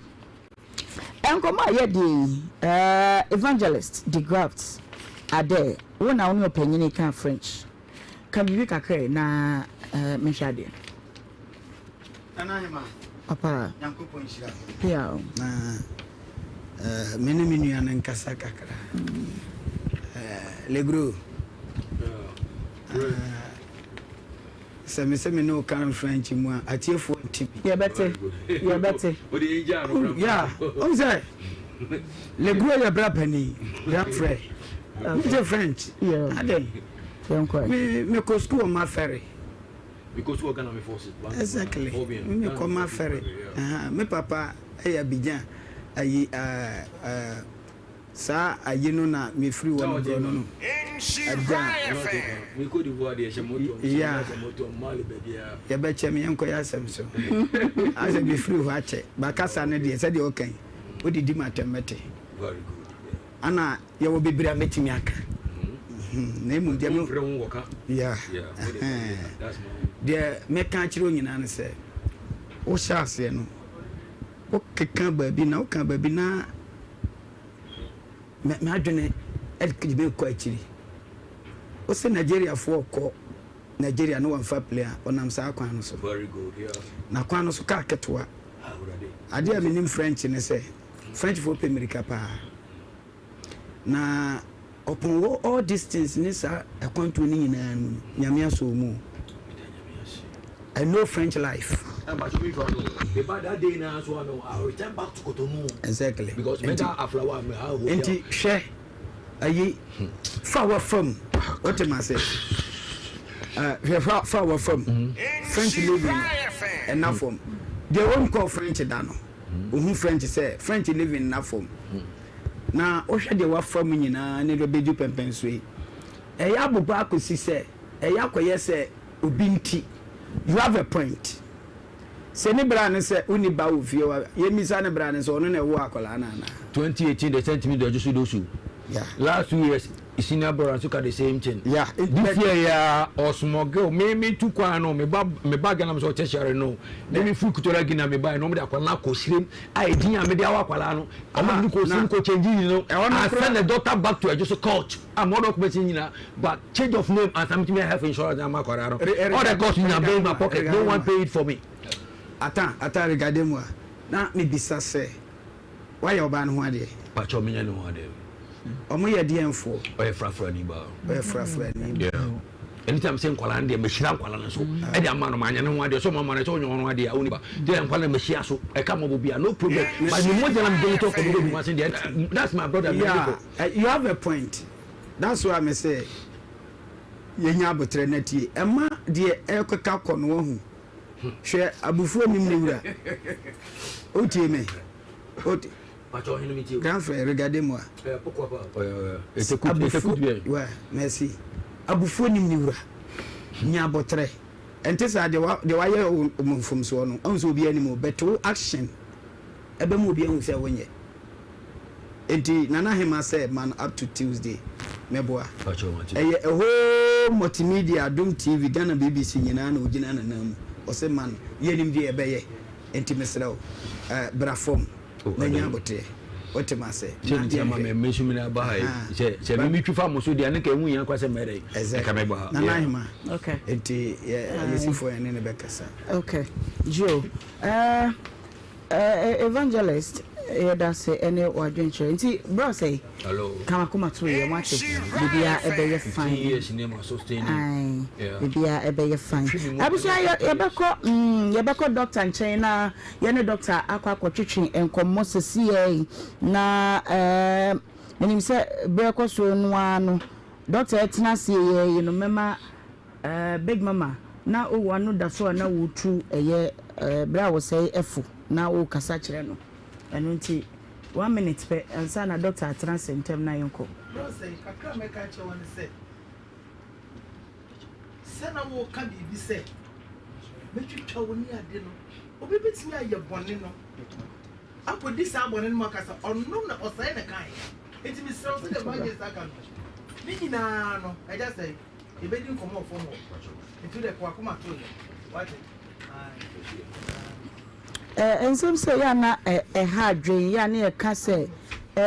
nkɔmmɔ a yɛdeɛ yi, eh, Evangelist de Graft Adair, wo na wo ne ɔpanyini ka French. Ka biribi kakra ɛ na eh, menhwɛ adeɛ. Nana Ahema, Papa. Nyankopɔn nhyira wo. Pia o. Na eh, me ne me nua no nkasa kakra. Eh, Legro. Eh, sɛ me sɛ me ne wo ka no French mu a, atiefoɔ nte bi. Yɛbɛte, yɛbɛte. Yeah, ɔhu sɛ Legro yɛ bra panin, bra frɛ. Wonte French? Yeah. Adɛn? Yɛnkɔ. Me mekɔ school wɔ Mafɛre. Because wɔ Ghana me force. Exactly. Me mekɔ Mafɛre. Aha, me papa ɛyɛ Abidjan. Ayi uh, uh, saa ayi no na mefiri wɔ no borɔ no no. Abidjan. Yeah. Yɛbɛkyɛ me yɛnkɔ yɛ asɛm so. Asɛ mefiri hɔ akyɛ. Bakasa no deɛ sɛdeɛ ɔka yi, wodidi ma atɛm mɛte. Ana Yɛwɔ bebree a mɛtumi aka na mmom deɛ me yeah deɛ mɛka akyerɛ wo nyinaa ne sɛ wohyɛ aseɛ no wokeka baabi na woka baabi na m'adwene de me kɔ akyiri. Wose Nigeriafoɔ rekɔ Nigeria na wɔmfa plane a, wɔnam saa kwan no so. Na kwan no so kaa ketewa. Adeɛ a menim French ne sɛ, Frenchfoɔ pɛ mmirika paa. Na ɔpɔn wɔ all these things ne saa akwantuo no nyinaa mu no, Nyame asɔ wo mu o. I know French life. Exactly. Nti hwɛ ayi fa wa fam wote ma se hwɛ fa fa wa fam French living ɛna fam deɛ wɔn kɔ French da no ohun French sɛ French living na fam na wohwɛ deɛ wafa mu nyinaa ne deɛ bɛdu pɛmpɛnsoɔ yi ɛyɛ abobɔ akɔsi sɛ ɛyɛ akɔyɛ sɛ obi nti you have a point Sɛ ne bra ne sɛ wonni ba wɔ fie hɔ a, yɛmmisa ne bra no sɛ ɔno na ɛwoo akwadaa no anaa. 2018 they sent me to Ejisu Dosu. Yeah. Last 2 years senior brother nso ka the same thing. Yeah. This year ya ɔsmuggle me me tu kwan no me ba me ba Ghana me sɛ ɔkyɛ no me me firi Kutola Guinea me ba no ɔmo de akwadaa no akɔ sirem a edin a me de awo akwadaa no ɔmo de kɔ sirem kɔ change yi no I send the daughter back to Ejisu court a mo document nyinaa but change of name ansa metumi health insurance ama akwadaa no all the cost nyinaa bɛn my pocket no one pay it for me. Ata ata regarding mu a na mebisa sɛ wayɛ ɔbaa no ho adeɛ. Pakyɛw menyɛ ne ho adeɛ. Ɔmo yɛ deɛn foɔ? Ɔyɛ frafra ni baa. Ɔyɛ frafra ni baa. Yeah. Anytime sɛ nkwadaa no deɛ mehyira nkwadaa no so ɛde ama no manyɛ ne ho adeɛ sɛ ɔmo ama no sɛ ɔnyɛ ɔno adeɛ a ɔni ba deɛ nkwadaa no mehyia so ɛka mɔbɔ bia no problem but ne mogya na mede tɔ kɔdɔ bi mu ase deɛ that's my brother. Yeah, you have a point. That's why me sɛ yɛnya aboterɛ na tie. Ɛma deɛ ɛrekeka kɔ no wahu. Hwɛ abufuo nim ne wura. Wotie me? Wotie. Grand frère, regardez-moi. Abufuo, ouais, merci. Abufuo nim ne wura. Nya aboterɛ. Ɛnte saa deɛ wa deɛ wayɛ wo mfomsoɔ no, ɔhu sɛ obi anim o, but wo action ɛbɛma obi ahu sɛ wonyɛ. Enti Nana Hema sɛ ma no up to Tuesday mɛboa. Ɛyɛ a whole multimedia Adom TV Ghana BBC nyinaa na ogyina nanan mu ɔse ma no yɛnim deɛ yɛbɛyɛ enti mesrɛ wo eh, bra fam na nya aboteɛ wote mase na yɛnhwɛ. Exactly Nana Hema enti yɛsifoɔ yɛne no bɛkasa. Okay Joe eh. Eh evangelist yɛdase ɛne wadwenkyerɛ nti bro sɛi ka wakoma to yɛ wate bibia ɛbɛyɛ fine ae bibia ɛbɛyɛ fine abusua yɛbɛkɔ mm yɛbɛkɔ doctor nkyɛn na yɛne doctor akɔ akɔtwetwe nkɔmmɔ sesiɛ na eh menim sɛ berɛ kɔ so no ara no doctor ɛtena aseɛ yɛ yi no mɛma Eh big mama na wo ano da so a na wotu ɛyɛ eh berɛ a wɔsɛe ɛfo na wokasa kyerɛ no ɛno nti one minute pɛ ansa na doctor atena ase ntɛm na yɛnkɔ. Brosɛe, kakra a mɛka akyerɛ wo ne sɛ, sɛ na woreka biribi sɛ mɛtwitwa wo ne ade no, obi bɛtumi ayɛ bɔne no akɔdi saa bɔne no mu aka sɛ ɔno na ɔsɛe na kaeɛ. Enti mesrɛ wo sɛdeɛ Evangelist aka no, ne nyinaa no, agya sɛe. Yɛbɛdi nkɔmmɔ wɔ fam hɔ. Nti wodɛ kɔ w'akoma to yɛ. Wate? Ae. Nsɛm sɛ yɛ a na ɛha adwene, yɛ a na yɛka sɛ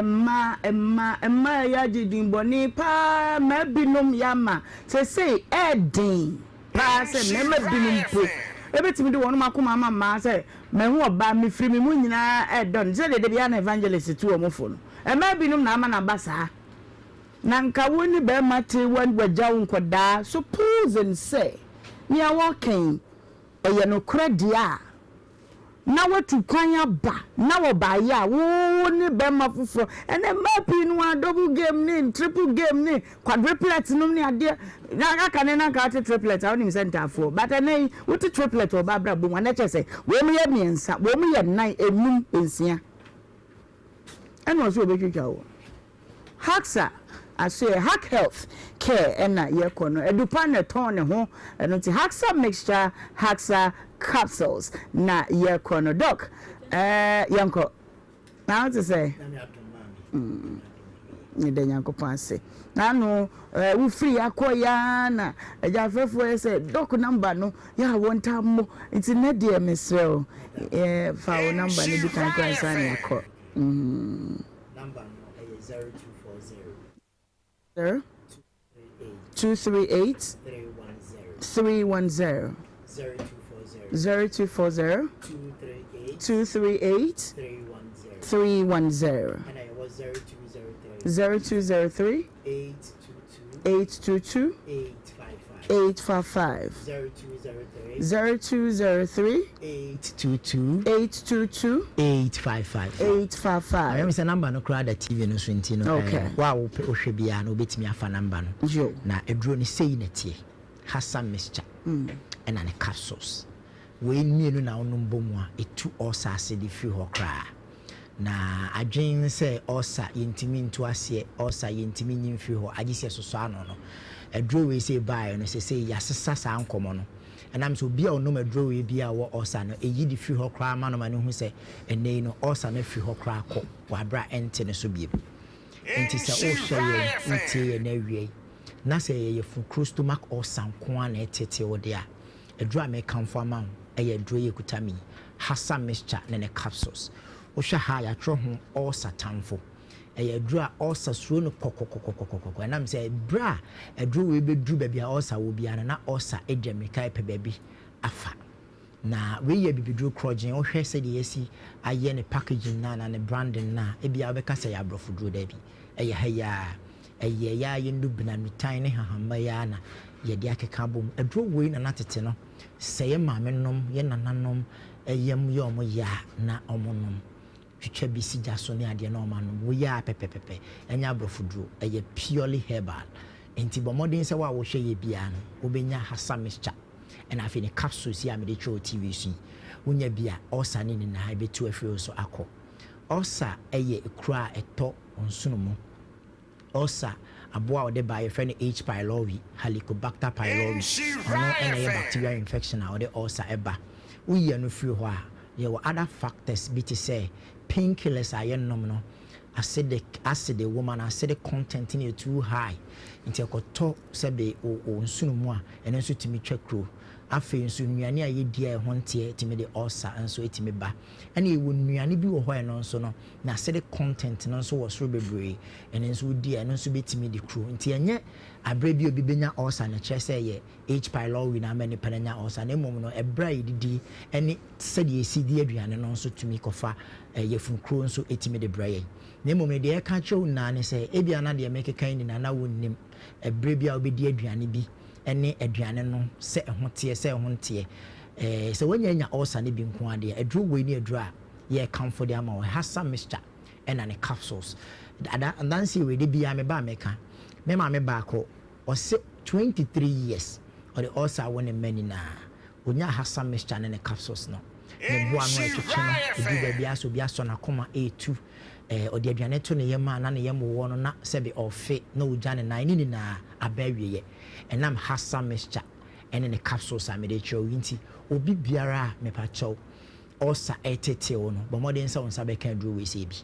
mmaa, mmaa, mmaa ɛyɛ agye din bɔne paa, mmaa binom yɛ ama seesei ɛɛden paa sɛ mmarima binom mpo ɛbɛtumi de wɔn akoma ama mmaa sɛ mahu ɔbaa mefiri me mu nyinaa ɛɛdɔ no sɛdeɛ da biara na evangelist tu wɔn fo no, mmaa binom na ama no aba saa. Na nka wo ne barima te wagya wo nkɔdaa supposing sɛ nea wɔka yi ɛyɛ nokorɛ deɛ a na watu kwan aba na wɔbaeɛ a wo ne barima foforɔ ɛnɛ mmaa pii no ara double game ne triple game ne quadruplet nom ne adeɛ na aka ne na nka wote triplet a wonim sɛ ntaafoɔ but ɛnɛ yi wote triplet wɔ ɔbaa abrabɔ mu a na kyerɛ sɛ wɔn yɛ mmiɛnsa wɔn yɛ nnan enum nsia ɛna ɔsɛ ɔbɛtwitwa wo. Haxa asoɛ Hack Health Care ɛna yɛkɔ no adupa na ɛtɔn ne ho ɛno nti Haxa mixture Haxa capsules na yɛkɔ no Doc ɛɛ yɛnkɔ na wote sɛ mm meda Nyankopɔn ase na ano ɛɛ wofiri akɔ ya na agya afɛfoɔ yɛ sɛ Doc number no yɛ a wɔntaa mmɔ nti nɛ deɛ mesrɛ wo ɛɛ fa wo number no di kan koraa ansa na yɛakɔ mm. Number no ɛyɛ 0240. 0. 238 310. 0240 238 310. 0203 822 855. 0203 822 822 855. 855. Ɛyɛ mi sɛ namba no koraa da TV no so nti no. Okay. Eh, wo a wopɛ wohwɛ biara no wobɛtumi afa namba no. Yo. Na aduro no sei na ɛteɛ. Hassa mixture ɛna ne capsules. Wei mmienu na wonom bɔ mu a ɛtu ulcer ase de firi hɔ koraa. Na adwene ne sɛ ulcer yɛntumi ntu aseɛ, ulcer yɛntumi nyi mfiri hɔ agye sɛ yɛsosɔ ano no. Aduro wei sei baeɛ no sesei yɛasesa saa nkɔmmɔ no. Ɛnam sɛ obi a ɔnom aduro wei biara a ɔwɔ ulcer no ɛyi de firi hɔ koraa ma no ma no hu sɛ ɛnnɛ yi no ulcer no afiri hɔ koraa kɔ wɔ aberɛ a ɛnte ne so bio. Enti sɛ wohwɛ yɛn, wotie yɛn awia yi, na sɛ ɛyɛ yafunu stomach ulcer nko ara na ɛtetee wo de a, aduro a mekamfo ama wo yɛ aduro yi a ɛkuta me yi, Hassa Mixture ne ne capsules. Wohwɛ ha a, yɛatwerɛ ho ulcer tamfo. Ɛyɛ aduro a ulcer suro no kɔkɔkɔkɔkɔkɔ. Ɛnam sɛ berɛ a aduro wei bɛduru baabi a ulcer wɔ biara no, na ulcer adi mmirika repɛ baabi afa. Na wei yɛ abibiduro korɔgyenn, wohwɛ sɛdeɛ yɛasi ayɛ ne packaging no anaa ne branding no a, ebia wobɛka sɛ ɛyɛ aborɔfoduro, daabi, ɛyɛ ha yi ara, ɛyɛ yɛ ara yɛn nnubena, nnutan ne nhahamma yi ara na yɛde akeka abom. Aduro wei na na tete no, sɛ yɛn maamenom, yɛn nananom yam yɛ wɔn ya a, na wɔnom. Twitwa bi si gya so ne adeɛ na wɔanom. Wei ara pɛpɛpɛpɛ, ɛnyɛ aborɔfoduro, ɛyɛ purely herbal. Enti bɔ mmɔden sɛ wo a wohwɛ yɛ biara no, wobɛnya Hassa mixture. Ɛna afei ne capsules yi a mede kyerɛ wɔ TV so yi, wonya bi a, ulcer no nyinaa ɛbɛtu afiri wo so akɔ. Ulcer yɛ ekuro a ɛtɔ wo nsono mu. Ulcer, aboa a ɔde ba yɛfrɛ no H. pylori, Helicobacter pylori. Ɔno na ɛyɛ bacterial infection a ɔde ulcer ba. Woyi ɛno firi hɔ a, yɛwɔ other factors bi te sɛ painkillers a yɛnom no, acidic acid ɛwɔ mu anaa acidic content no yɛ too high nti ɛkɔtɔ sɛbe wo wo nsono mu a ɛno nso tumi twa kuro. Afei nso nnuane a yɛdi a ɛho nteɛ tumi de ulcer nso tumi ba. Ɛna yɛwɔ nnuane bi wɔ hɔ a ɛno nso no n'acidic content no nso wɔ soro bebree ɛno nso wodi a ɛno nso bɛtumi de kuro. Nti ɛnyɛ aberɛ bi a obi bɛnya ulcer no kyerɛ sɛ ɛyɛ H. Pylori na ama nipa no anya ulcer na mmom no ɛberɛ a yɛdidi ne sɛdeɛ yɛsi di aduane no nso tumi kɔfa yafunu kuro nso tumi de brɛ yɛn. Na mmom no deɛ yɛka akyerɛ wo nyinaa ne sɛ ebia na deɛ merekeka yi nyinaa na wonnim ɛberɛ bi a wobɛdi aduane bi ne aduane no sɛ ɛho teɛ sɛ ɛho nteɛ. Sɛ woanya anya ulcer no bi nko ara deɛ aduro wei ne aduro a yɛrekamfo de ama wo, Hassa mixture ɛna ne capsules. Adanseɛ wei da biara meba a meka. Me maame baako Ɔse 23 years ɔde ulcer awo ne mma nyinaa. Onyaa Hassa mixture ne ne capsules no. Ne bo ano a ɛtwetwe no, ɛduru baabi ara sɛ obi asɔ n'akoma ɛretu. Ɛɛ ɔde aduane to ne yam a na ne yam wowɔ no na sɛbe ɔrefe na ɔgya ne nan. Ne nyinaa aba awieɛ. Ɛnam Hassa mixture ne ne capsules a mede rekyerɛ wo yi nti, obi biara a mepakyɛw ulcer retetee wo no, bɔ mmɔden sɛ wo nsa bɛka aduro wei sɛ bi.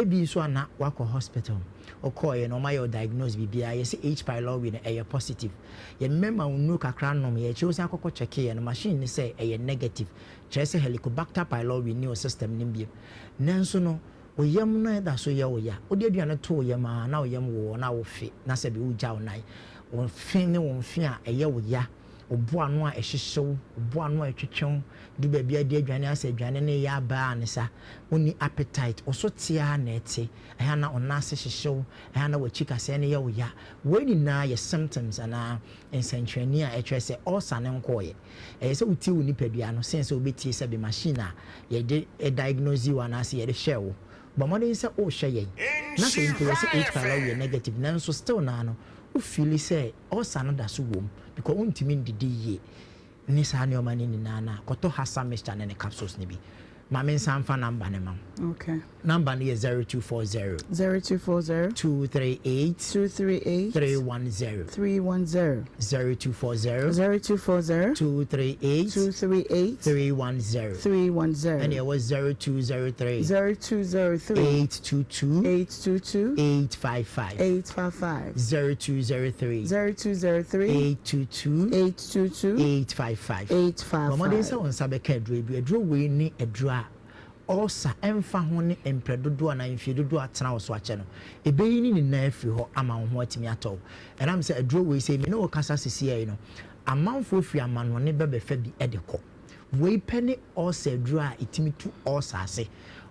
Ebi nso a na woakɔ hospital, wokɔeɛ no wɔayɛ wo diagnose biribiara, yɛse H pylori no ɛyɛ positive. Yɛmema wo nnuro kakra nom, yɛkyerɛ wo sɛ akɔkɔ kyɛkeeɛ no, machine no sɛ ɛyɛ negative, kyerɛ sɛ Helicobacter pylori nni wo system no mu biom. Nanso no, wo yam no da so yɛ wo ya. Wode aduane to wo yam ara na wo yam wowɔ na wofe na sɛbe wogya wo nan. Wo mfe ne wo mfe a ɛyɛ wo ya. Wo bo ano a ɛhyehye wo, wo bo ano a ɛtwetwe wo, du baabi a adi aduane asɛ aduane no reyɛ aba a ne sa, wonni appetite, wo so te ara na ɛte, ɛyɛ a na wo nan ase hyehye wo, ɛyɛ a na w'akyi kasɛɛ no yɛ wo ya. Wei nyinaa yɛ symptoms anaa nsɛnkyerɛnne a ɛkyerɛ sɛ ulcer no nkɔeɛ. Ɛyɛ sɛ wotie wo nipadua no sen sɛ wobɛtie sɛbe machine a yɛde diagnose wo anaasɛ yɛde hwɛ wo. Bɔ mmɔden sɛ wohwɛ yɛn na sɛ mpo yɛse H. pylori yɛ negative nanso still naa no wo feeli sɛ ulcer no da so wom because wontumi ndidi yie ne saa nneɛma no nyinaa no a, kɔtɔ Hassa mixture ne ne capsules no bi. Ma me nsan mfa number no ma wo. Okay. Number no yɛ 0240. 0240. 238. 238. 310. 310. 0240. 0240. 238. 238. 310. 310. Ɛna ɛwɔ 0203. 0203. 822. 822. 855. 855. 0203. 0203. 822. 822. 855. 855. Bɔ mmɔden sɛ wo nsa bɛka aduro yi bi. Aduro wei ne aduro a. Ulcer, ɛmfa ho ne mprɛ dodoɔ anaa mfie dodoɔ a atena wo so akyɛ no, ɛbɛyi ne nyinaa afiri hɔ ama wo ho atumi atɔ wo. Ɛnam sɛ aduro wei sei, me ne wo kasa sesiei yi no, amanfoɔ firi amanɔne ba bɛfa bi de kɔ. Wei pɛ ne ulcer aduro a ɛtumi tu ulcer ase.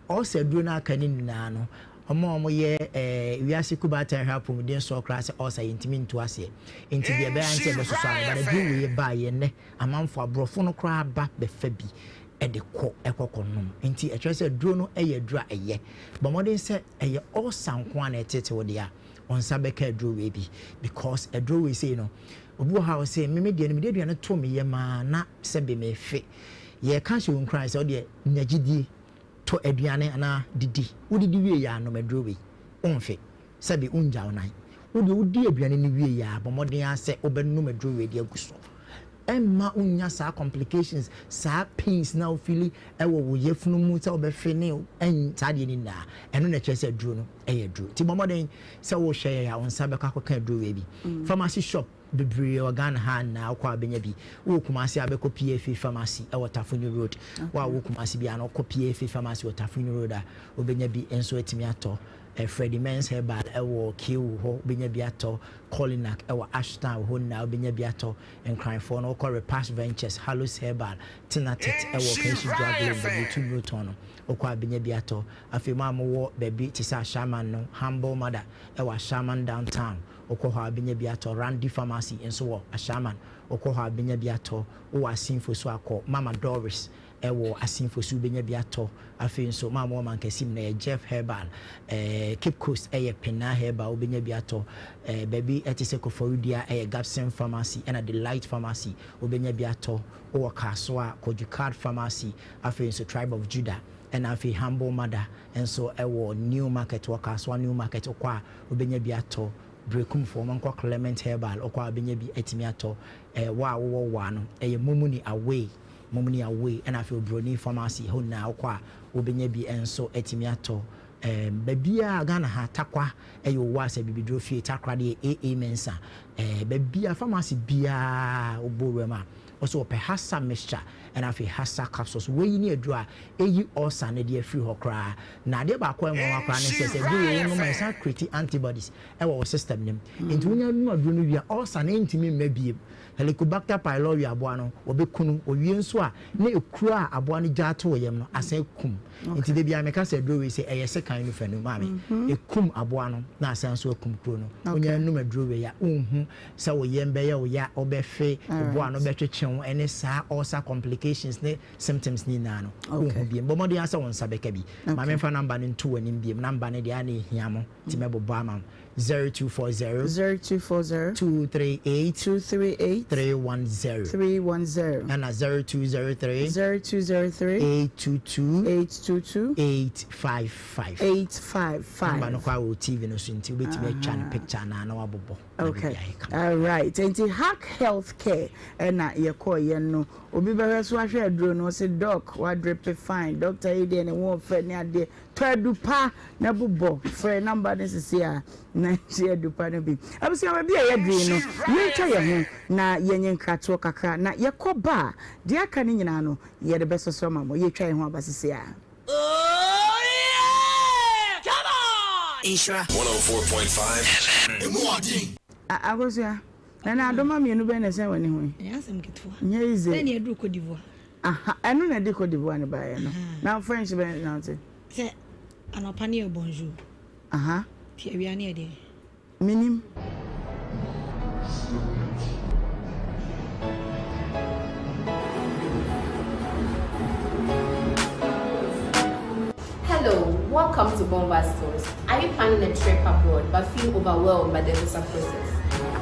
Ulcer aduro no a aka no nyinaa no, wɔn a wɔyɛ eh, wiase kubaatan hwɛ apɔmuden soɔ koraa sɛ ulcer yɛntumi ntu aseɛ. Nti deɛ ɛbɛyɛ ara ne sɛ yɛbɛsosɔ ano. But aduro wei baeɛ nnɛ, amanfoɔ, aborɔfo no koraa ba bɛfa bi de kɔ kɔ kɔnom. Nti ɛkyerɛ sɛ aduro no yɛ aduro a ɛyɛ. Bɔ mmɔden sɛ ɛyɛ ulcer nko ara na ɛtete wo deɛ a, wo nsa bɛka aduro wei bi. Because aduro wei sei no, obi wɔ hɔ a ɔse me me deɛ no mede aduane to me yam ara na sɛbe mefe. Yɛreka ahyɛ wo nkuran sɛ wo deɛ nya gyidie, tɔ aduane anaa didi. Wodidi wie yɛ a nom aduro wei, wonfe. Sɛbe wongya wo nan. Wo deɛ wodi aduane no wie yɛ a, bɔ mmɔden ara sɛ wobɛnom aduro wei de agu so. Ɛmma wonnya saa complications, saa pains no a wo feeli wɔ wo yafunu mu sɛ wobɛfe ne ɛn saa adeɛ no nyinaa. Ɛno na ɛkyerɛ sɛ aduro no yɛ aduro. Nti bɔ mmɔden sɛ wohwɛ yɛn a wo nsa bɛkɔ akɔka aduro wei bi. Pharmacy shop bebree wɔ Ghana ha nyinaa wokɔ a wobɛnya bi. Wowɔ Kumasi a wobɛkɔ PFA Pharmacy wɔ Tafoni Road. Wo a wowɔ Kumasi biara no wokɔ PFA Pharmacy wɔ Tafoni Road a wobɛnya bi nso atumi atɔ. Freddie Men's Herbal wɔ Kew hɔ wobɛnya bi atɔ, Colinac wɔ Ashtown hɔ nyinaa wobɛnya bi atɔ, Nkranfoɔ no wokɔ Repash Ventures, Hallows Herbal, Tenatit wɔ Kanshi Drug Lane baabi yɛtu nnuro tɔn no wokɔ a wobɛnya bi atɔ. Afei mo a mowɔ baabi te sɛ Ashaiman no, Humble Mother wɔ Ashaiman Downtown wokɔ hɔ a wobɛnya bi atɔ, Randy Pharmacy nso wɔ Ashaiman wokɔ hɔ a wobɛnya bi atɔ, wowɔ Asinfo so a kɔ Mama Doris Ɛwɔ Asinfo so wobɛnya bi atɔ. Afei nso maa mowɔ Mankasim no ɛyɛ Jeff Herbal. Ɛɛ Cape Coast ɛyɛ Penaa Herbal wobɛnya bi atɔ. Ɛɛ baabi ɛte sɛ Koforidua ɛyɛ Gabson Pharmacy ɛna Delight Pharmacy wobɛnya bi atɔ. Wowɔ Kasoa a Koju Card Pharmacy. Afei nso Tribe of Judah ɛna afei Humble Mother nso ɛwɔ New Market wɔ Kasoa New Market wokɔ a wobɛnya bi atɔ. Berekumfoɔ monkɔ Clement Herbal wokɔ a wobɛnya bi atumi atɔ. Ɛɛ wo a wowɔ Wa no ɛyɛ Mumuni Away. Mom ne away ɛna afei obroni pharmacy hɔ nyinaa wokɔ a wobɛnya bi nso atumi atɔ ɛɛm baabiaa Ghana ha Tarkwa ɛyɛ Owase abibiduro fie Takoradi yɛ AA Mensah ɛɛ baabiaa pharmacy biaa wobɔ wura mu a wɔsɛ wɔpɛ Hassa mixture ɛna afei Hassa capsules wei ne aduro a ɛyi ulcer no de afiri hɔ koraa na adeɛ baako a ɛnwanwa koraa ne sɛ sɛ aduro wei wonom a ɛsan create antibodies ɛwɔ wo system no mu nti wonya nom aduro no wie a ulcer no ntumi mma biem Helicobacter pylori aboa no, wɔbɛku no. Wɔwie nso a, na ekuro a aboa no gyaa too yam no asan akum. Nti da biara meka sɛ aduro wei sɛ ɛyɛ sekan no fanu maame. Ɛkum aboa no na asan nso akum kuro no. Wonya num aduro wei a, wonhu sɛ wo yam bɛyɛ wo ya, wobɛfe, wo bo ano bɛtwetwe wo ɛne saa ulcer complications ne symptoms no nyinaa no, wonhu biom. Bɔ mmɔden ara sɛ wo nsa bɛka bi. Ma memfa number no nto w'anim biom. Number no deɛ a na ɛhia mo nti mɛbobɔ ama wo. 0240. 0240. 238. 238. 310. 310. Ɛna 0203. 0203. 822. 822. 855. 855. Number no koraa wɔ TV no so nti wobɛtumi atwa no picture anaa na wabobɔ. Okay. All right. Nti Hack Health Care ɛna yɛkɔɔ yɛn no. Obi bɛhwɛ so ahwɛ aduro no ɔse doc wadrepe fine. Doctor yi deɛ ne ho ɔfɛ ne adeɛ. Tɔ adu pa na bobɔ. Frɛ number no sisi a na gye adu pa no bi. Abusua baabi a yɛadu yi no, yɛntwa yɛn ho na yɛnyɛ nkratoɔ kakra na yɛkɔ ba a, deɛ aka no nyinaa no yɛde bɛsɔsɔ ama mo. Yɛtwa yɛn ho aba sisi a. Nhyira 104.5 FM. Emu ɔden. Akosua, Nana adoma mienu bɛn na ɛsɛn w'ani ho yi? Ɛnyɛ asɛm ketewa. Nyɛ easy. Sɛ nea ɛduru Cote d'Ivoire. Aha, ɛno na ɛde Cote d'Ivoire no baeɛ no. Na French bɛn na wote? Sɛ anɔpa no yɛ bonjour. Aha. Nti awia no yɛ deɛn? Menim. Hello, welcome to Bomba Stores. Are you planning a trip abroad but feel overwhelmed by the visa process?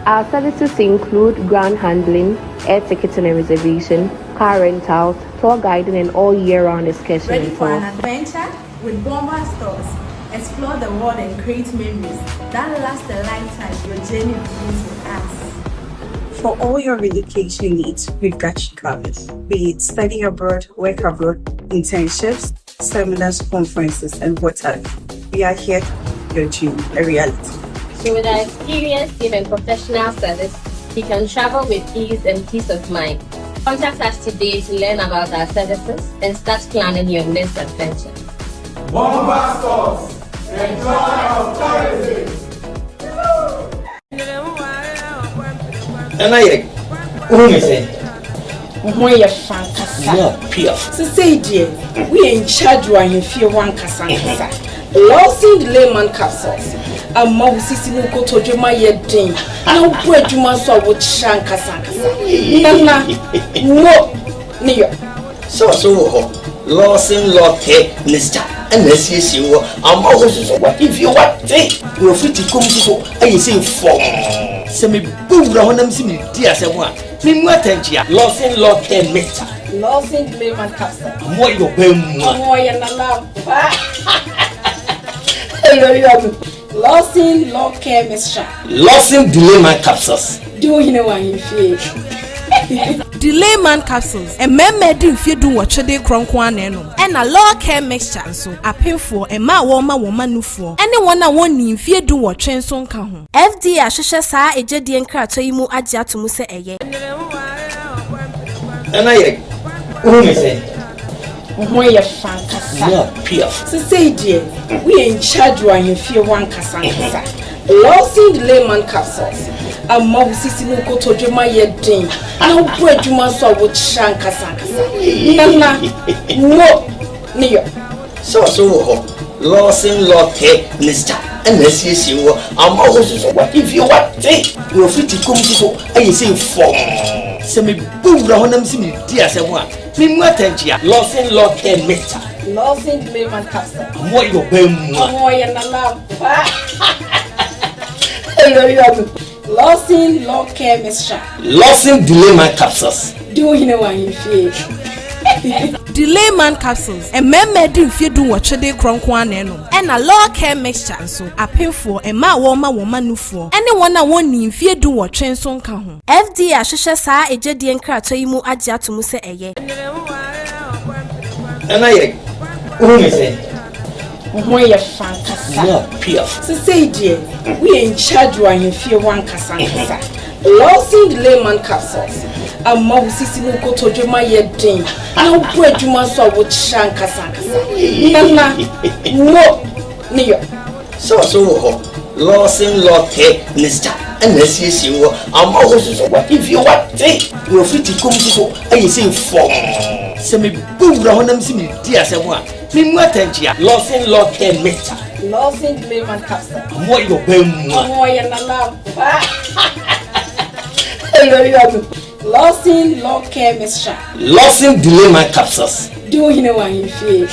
Our services include ground handling, air ticketing and reservation, car rentals, tour guiding, and all year round excursion. Ready for an adventure? With Bomba Stores, explore the world and create memories that last a lifetime. Your journey begins with us. For all your relocation needs, we've got you covered. Be it study abroad, work abroad, internships, seminars, conferences, and what have you. We are here to make your dream a reality. So with our experienced team and professional service, you can travel with ease and peace of mind. Contact us today to learn about our services and start planning your next adventure. Bomba Stores, the joy of tourism. Nana yɛ wohu me sɛ. Wo ho yɛ fɛ ankasa. More piaf. Sesei deɛ, woyɛ in charge wɔ ahemfie hɔ ankasa ankasa. Lawson Layman Capsules ama wo sisi ne wo kotodwe ma yɛ den na wobɔ adwuma nso a wokyerɛ ankasa ankasa. Nana, mo ne yɔ. Sɔɔso wɔ hɔ, Lawson Law Care Mixture na asiesie wɔ ama wo nso so w'ahemfie wate na wafiti kɔm nso so ayɛ sei fɔmm. Sɛ mebɔ wura hɔ na mese meredi asɛm a, memu atɛnkyea. Lawson Law Care Mixture. Lawson Layman Capsule. Ɔmo ayɛ ɔbaa mua. Ɔmo ayɛ nana ampa. Lawson Law Care Mixture. Lawson Delayman Capsules. Di wo hene wɔ ahemfie. Delayman Capsules, Mmarima adi mfeɛ dunwɔtwe de rekorɔ nko ara na ɛnom. Ɛna Law Care Mixture nso, apemfoɔ, mmaa a wɔrema wɔn mma nufoɔ, ne wɔn a wɔnnii mfeɛ dunwɔtwe nso nka ho. FDA ahwehwɛ saa agyadie nkratoɔ yi mu agye ato mu sɛ ɛyɛ. Nana yɛ wohu me sɛ. Wo ho yɛ fɛ ankasa. More piaf. Sesei deɛ, woyɛ in charge wɔ ahemfie hɔ ankasa ankasa. Lawson Layman Capsules ama wo sisi ne wo kotodwe ma yɛ den na wobɔ adwuma nso a wokyerɛ ankasa ankasa. Nana, mo ne yɔ. Sɔɔso wɔ hɔ, Lawson Law Care Mixture na asiesie wɔ ama wo nso so w'ahemfie wate na wafiti kɔm nso so ayɛ sei fɔmm. Sɛ mebɔ wura hɔ na mese meredi asɛm a, memu atɛnkyea. Lawson Law Care Mixture. Lawson Layman Capsule. Ɔmo ayɛ ɔbaa mua. Ɔmo ayɛ nana ampa. Lawson Law Care Mixture. Lawson Delayman Capsules. Di wo hene wɔ ahemfie. Delayman Capsules, Mmarima adi mfeɛ dunwɔtwe de rekorɔ nko ara na ɛnom. Ɛna Law Care Mixture nso, apemfoɔ, mmaa a wɔrema wɔn mma nufoɔ, ne wɔn a wɔnnii mfeɛ dunwɔtwe nso nka ho. FDA ahwehwɛ saa agyadie nkratoɔ yi mu agye ato mu sɛ ɛyɛ. Nana yɛ wohu me sɛ. Wo ho yɛ fɛ ankasa. More piaf. Sesei deɛ, woyɛ in charge wɔ ahemfie hɔ ankasa ankasa. Lawson Layman Capsules ama wo sisi ne wo kotodwe ma yɛ den na wobɔ adwuma nso a wokyerɛ ankasa ankasa. Nana, mo ne yɔ. Sɔɔso wɔ hɔ, Lawson Law Care Mixture na asiesie wɔ ama wo nso so w'ahemfie wate na wafiti kɔm nso so ayɛ sei fɔmm. Sɛ mebɔ wura hɔ na mese meredi asɛm a, memu atɛnkyea. Lawson Law Care Mixture. Lawson Layman Capsule. Ɔmo ayɛ ɔbaa mua. Ɔmo ayɛ nana ampa. Lawson Law Care Mixture. Lawson Delayman Capsules. Di wo hene wɔ ahemfie.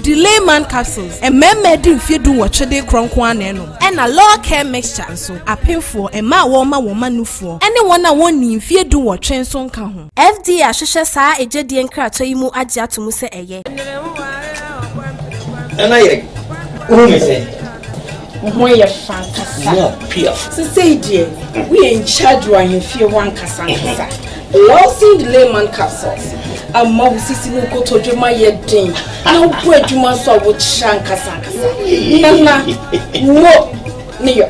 Delayman Capsules, Mmarima adi mfeɛ dunwɔtwe de rekorɔ nko ara na ɛnom. Ɛna Law Care Mixture nso, apemfoɔ, mmaa a wɔrema wɔn mma nufoɔ, ne wɔn a wɔnnii mfeɛ dunwɔtwe nso nka ho. FDA ahwehwɛ saa agyadie nkratoɔ yi mu agye ato mu sɛ ɛyɛ. Nana yɛ wohu me sɛ. Wo ho yɛ fɛ ankasa. More piaf. Sesei deɛ, woyɛ in charge wɔ ahemfie hɔ ankasa ankasa. Lawson Layman Capsules ama wo sisi ne wo kotodwe ma yɛ den na wobɔ adwuma nso a wokyerɛ ankasa ankasa. Nana, mo ne yɔ.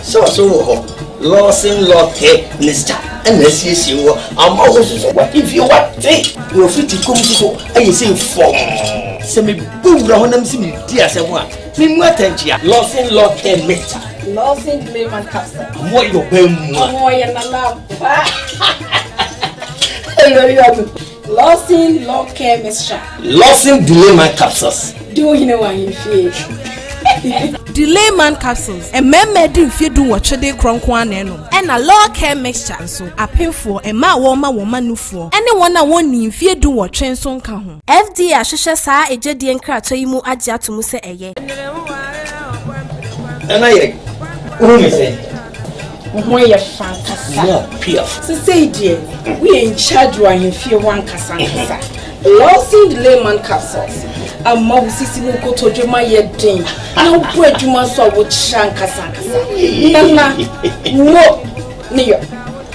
Sɔɔso wɔ hɔ, Lawson Law Care Mixture na asiesie wɔ ama wo nso so w'ahemfie wate na wafiti kɔm nso so ayɛ sei fɔmm. Sɛ mebɔ wura hɔ na mese meredi asɛm a, memu atɛnkyea. Lawson Law Care Mixture. Lawson Layman Capsule. Ɔmo ayɛ ɔbaa mua. Ɔmo ayɛ nana ampa. Lawson Law Care Mixture. Lawson Delayman Capsules. Di wo hene wɔ ahemfie. Delayman Capsules, Mmarima adi mfeɛ dunwɔtwe de rekorɔ nko ara na ɛnom. Ɛna Law Care Mixture nso, apemfoɔ, mmaa a wɔrema wɔn mma nufoɔ, ne wɔn a wɔnnii mfeɛ dunwɔtwe nso nka ho. FDA ahwehwɛ saa agyadie nkratoɔ yi mu agye ato mu sɛ ɛyɛ. Nana yɛ wohu me sɛ. Wo ho yɛ fɛ ankasa. More piaf. Sesei deɛ, woyɛ in charge wɔ ahemfie hɔ ankasa ankasa. Lawson Layman Capsules ama wo sisi ne wo kotodwe ma yɛ den na wobɔ adwuma nso a wokyerɛ ankasa ankasa. Nana, mo ne yɔ.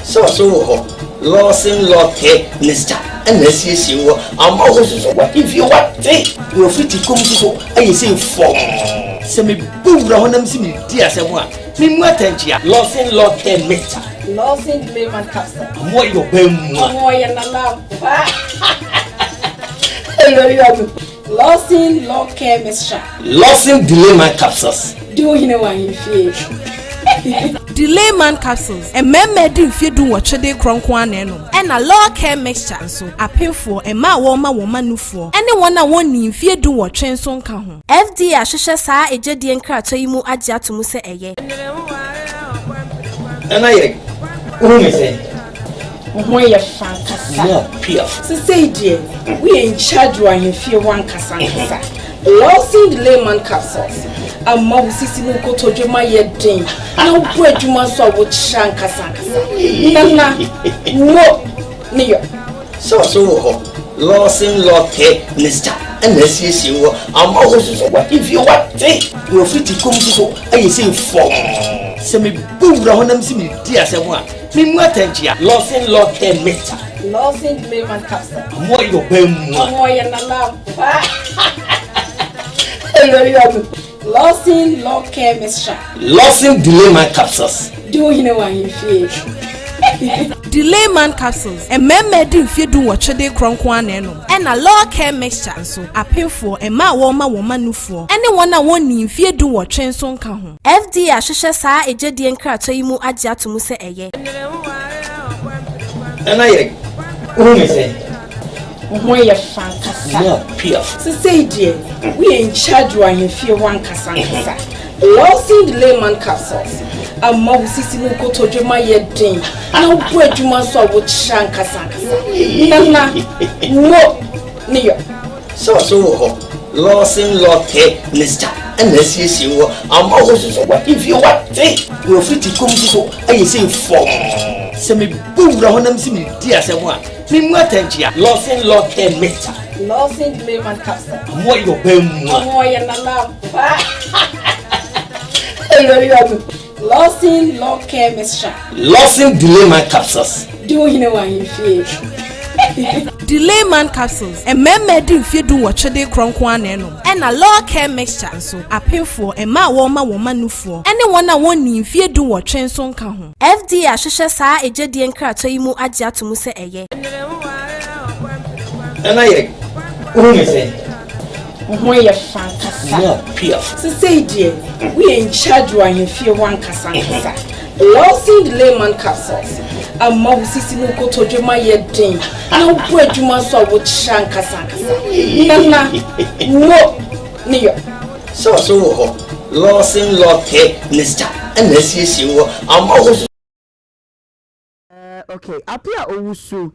Sɔɔso wɔ hɔ, Lawson Law Care Mixture na asiesie wɔ ama wo nso so w'ahemfie wate na wafiti kɔm nso so ayɛ sei fɔmm. Sɛ mebɔ wura hɔ na mese meredi asɛm a, memu atɛnkyea. Lawson Law Care Mixture. Lawson Layman capsule. Ɔmo yɛ ɔbaa mu a. Ɔmo yɛ nana pa. Lawson Law Care Mixture. Lawson Delayman capsules. Di wo hene wɔ ahemfie. Delayman capsules, mmarima adi mfeɛ dunwɔtwe de rekorɔ nko ara na ɛnom, ɛna Law Care Mixture nso, apemfoɔ, mmaa a wɔrema wɔn mma nufoɔ, ne wɔn a wɔnnii mfeɛ dunwɔtwe nso nka ho. FDA ahwehwɛ saa agyadie nkratoɔ yi mu agye ato mu sɛ ɛyɛ. Nana yɛ wohu me sɛn? Wo ho yɛ fɛ ankasa. More piaf. Sesei deɛ woyɛ in charge wɔ ahemfie hɔ ankasa ankasa. Lawson Layman capsules ama wo sisi ne wo kotodwe ma yɛ den na wobɔ adwuma nso a wokyerɛ ankasa ankasa. Nana, wo ne yɔ. Sɛ ɔso wɔ hɔ, Lawson Law Care Mixture ɛna asiesie wɔ ama wo nso so w'ahemfie wate na wafiti kɔm nso so ayɛ sei fɔmm. Sɛ mebɔ wura hɔ na mese meredi asɛm a, memu atɛnkyea. Lawson Law Care Mixture. Lawson Layman capsule. Ɔmo ayɛ ɔbaa mu a. Ɔmo yɛ nana ampa. Lawson Law Care Mixture. Lawson Delayman capsules. Di wo hene wɔ ahemfie. Delayman capsules, mmarima adi mfeɛ dunwɔtwe de rekorɔ nko ara na ɛnom, ɛna Law Care Mixture nso, apemfoɔ, mmaa a wɔrema wɔn mma nufoɔ, ne wɔn a wɔnnii mfeɛ dunwɔtwe nso nka ho. FDA ahwehwɛ saa agyadie nkratoɔ yi mu agye ato mu sɛ ɛyɛ. Nana yɛ wohu me sɛn? Wo ho yɛ fɛ ankasa. More piaf. Sesei deɛ woyɛ in charge wɔ ahemfie hɔ ankasa ankasa. Lawson Layman capsules ama wo sisi ne wo kotodwe ma yɛ den na wobɔ adwuma nso a wokyerɛ ankasa ankasa. Nana, wo ne yɔ. Sɛ ɔso wɔ hɔ, Lawson Law Care Mixture ɛna asiesie wɔ ama wo nso so w'ahemfie wate na wafiti kɔm nso so ayɛ sei fɔmm. Sɛ mebɔ wura hɔ na mese meredi asɛm a, memu atɛnkyea. Lawson Law Care Mixture. Lawson Layman capsule. Ɔmo ayɛ ɔbaa mu a. Ɔmo yɛ nana ampa. Lawson Law Care Mixture. Lawson Delayman capsules. Di wo hene wɔ ahemfie. Delayman capsules, mmarima adi mfeɛ dunwɔtwe de rekorɔ nko ara na ɛnom, ɛna Law Care Mixture nso, apemfoɔ, mmaa a wɔrema wɔn mma nufoɔ, ne wɔn a wɔnnii mfeɛ dunwɔtwe nso nka ho. FDA ahwehwɛ saa agyadie nkratoɔ yi mu agye ato mu sɛ ɛyɛ. Nana yɛ wohu me sɛn? Wo ho yɛ fɛ ankasa. More piaf. Sesei deɛ woyɛ in charge wɔ ahemfie hɔ ankasa ankasa. Lawson Layman capsules ama wo sisi ne wo kotodwe ma yɛ den na wobɔ adwuma nso a wokyerɛ ankasa ankasa. Nana, wo ne yɔ. Sɛ ɔso wɔ hɔ, Lawson Law Care Mixture ɛna asiesie wɔ ama wo nso. Eh ok Apia Owusu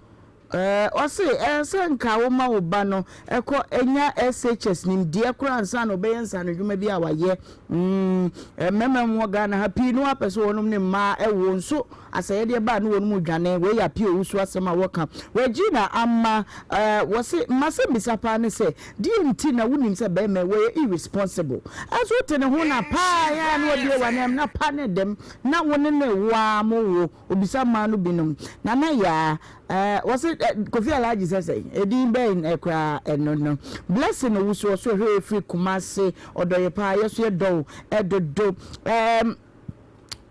eh ɔse eh sɛ nka wo ma wo ba no kɔ nya SHS nimdeɛ koraa ansa na ɔbɛyɛ nsaanodwuma bi a wayɛ mm eh mmarima mu wɔ Ghana ha pii no apɛ sɛ wɔnom ne mmaa ɛwo nso asɛyɛdeɛ ba a ne wɔnom dwane wei yɛ Apia Owusu asɛm a wɔka Regina Ama eh wɔse masɛmmisa paa ne sɛ deɛ nti na wonim sɛ bɛrima yi wɔyɛ irresponsible ɛnso wote ne ho na paa yɛ a na wabie w'anem na pa ne dɛm na wo ne no wo ara mo wo Obisa mmaa no binom. Nana Yaa, eh, wɔse eh, Kofi Alhaji sɛ sɛn? Edin bɛn eh, koraa ɛno no? Blessing Owusu, ɔso ɛhwɛ yɛ firi Kumasi, ɔdɔ yɛ paa, yɛ so yɛ dɔ wo eh, dodo. Eh,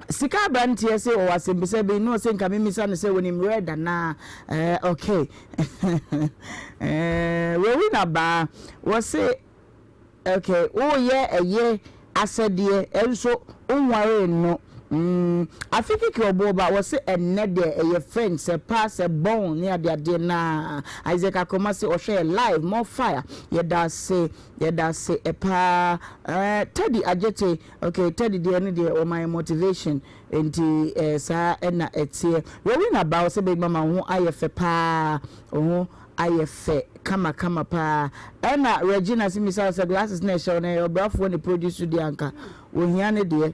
Sika aberanteɛ se ɔwɔ asɛmbisa bi na ɔse nka memisa no sɛ onim red anaa? Eh, okay. eh, Rowena Baa, wɔse Ok woyɛ ɛyɛ asɛdeɛ ɛnso wonwaree no mm afe keke ɔboɔ ba wɔse ɛnnɛ deɛ ɛyɛ French sɛ pa sɛ bon ne adeadeɛ naa Isaac Akroma se ɔhwɛ yɛ live more fire yɛdaase yɛdaase paa eh Teddy Agyete ok Teddy deɛ ne deɛ ɔma yɛ motivation nti eh saa ɛna ɛteɛ Rowena ba ɔse big mama wo ho ayɛ fɛ paa wo ho ayɛ fɛ kama kama paa. Ɛna Regina se misa wo sɛ glasses no a ɛhyɛ wo no ɛyɛ ɔbrafoɔ na produce deɛ anka ohia ne deɛ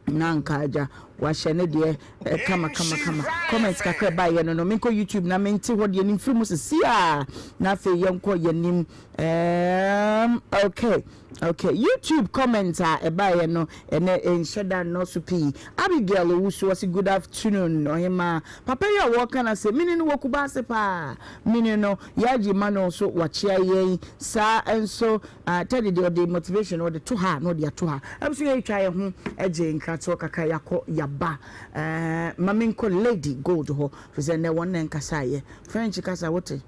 na anka agya wahyɛ ne deɛ kama kama kama. Comments kakra ɛbaeɛ no no menkɔ YouTube na mente hɔ deɛ no mfiri mu sisi a na afei yɛnkɔ yɛnim. Um, okay. Okay, YouTube comment a ɛbaeɛ no ɛnɛ ɛnhyɛ da nnɔɔso pii. Abigail Owusu ɔse good afternoon ɔhemaa. Papa yi a wɔreka no asɛm mini no wɔ Kumasi paa. Mini no Yaji Emmanuel nso wakyea yɛn saa nso. Ah, Teddy deɛ ɔde motivation ɔde to ha na ɔde ato ha. Abusua yɛtwa yɛn ho gye nkratoɔ. nkratoɔ kakra yɛakɔ yɛaba. Ɛɛ ma menkɔ Lady Gold hɔ firi sɛ nnɛ wɔn na ɛnkasaeɛ. French kasa wote?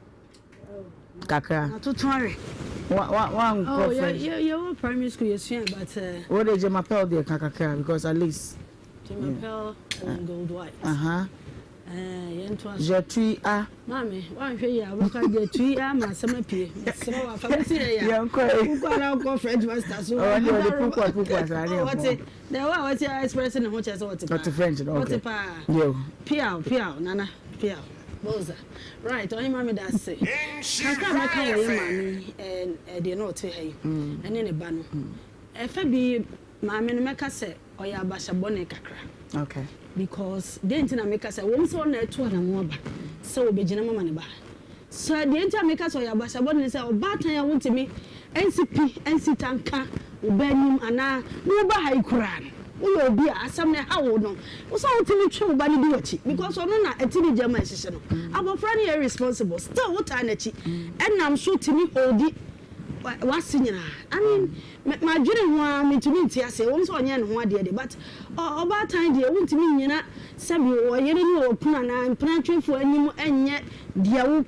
Kakra. Matoto awe. Wa wa wankɔ Oh, French? yɛ yɛwɔ primary school yɛsua but. Uh, Wo de je m'appelle deɛ ka kakra because at least. Je m'appelle Ellen Gold White. Uh -huh. Eh, yɛntoa so. Je tui a. Maame, woanhwɛ yie a wobɛka je tui a ma asɛm apue. Mesrɛ wo afa me si yɛ ya. Yɛnkɔ yi. Wokɔ na wokɔ French master so. Ɔwɔ deɛ ɔde pukua pukua saa ne Oh, ɛpɔn. wɔte. The way a wɔte express ne ho kyerɛ sɛ wɔte paa. Ɔte French no, okay. Wɔte paa. Yo. Piaw, piaw, nana, piaw. Boza. Right, ɔhema meda ase. Kakra a mɛka wɔ yɛ maame yi, eh, deɛ na ɔte ha yi, ɛne ne ba no. Ɛfɛ bi Maame no mɛka sɛ ɔyɛ abahyɛ bɔne kakra. Okay. Because deɛ nti na meka sɛ wɔn sɛ ɔna ɛto anamo aba sɛ ɔbɛgyina mama ne ba. So deɛ nti a meka sɛ ɔyɛ abahyɛ bɔne ne sɛ ɔbaatan a wontumi nsi pi nsi ta nka wo ba anim anaa woba ha yi koraa no woyɛ obi a asɛm no ɛha wo no wo sɛ wotumi twe wo ba no di w'akyi because ɔno na ɛte ne gya mu a ɛhyehye no. Abɔfra no yɛ irresponsible still wotaa n'akyi ɛnam so tumi holdi w'ase nyinaa I mean madwene ho ara mentumi nte aseɛ ɛwom sɛ ɔnyɛɛ ne ho adeɛ deɛ but ɔbaatan deɛ wontumi nnyina sɛbi ɔyere ne ɔkunu anaa mpenatwefoɔ anim nyɛ deɛ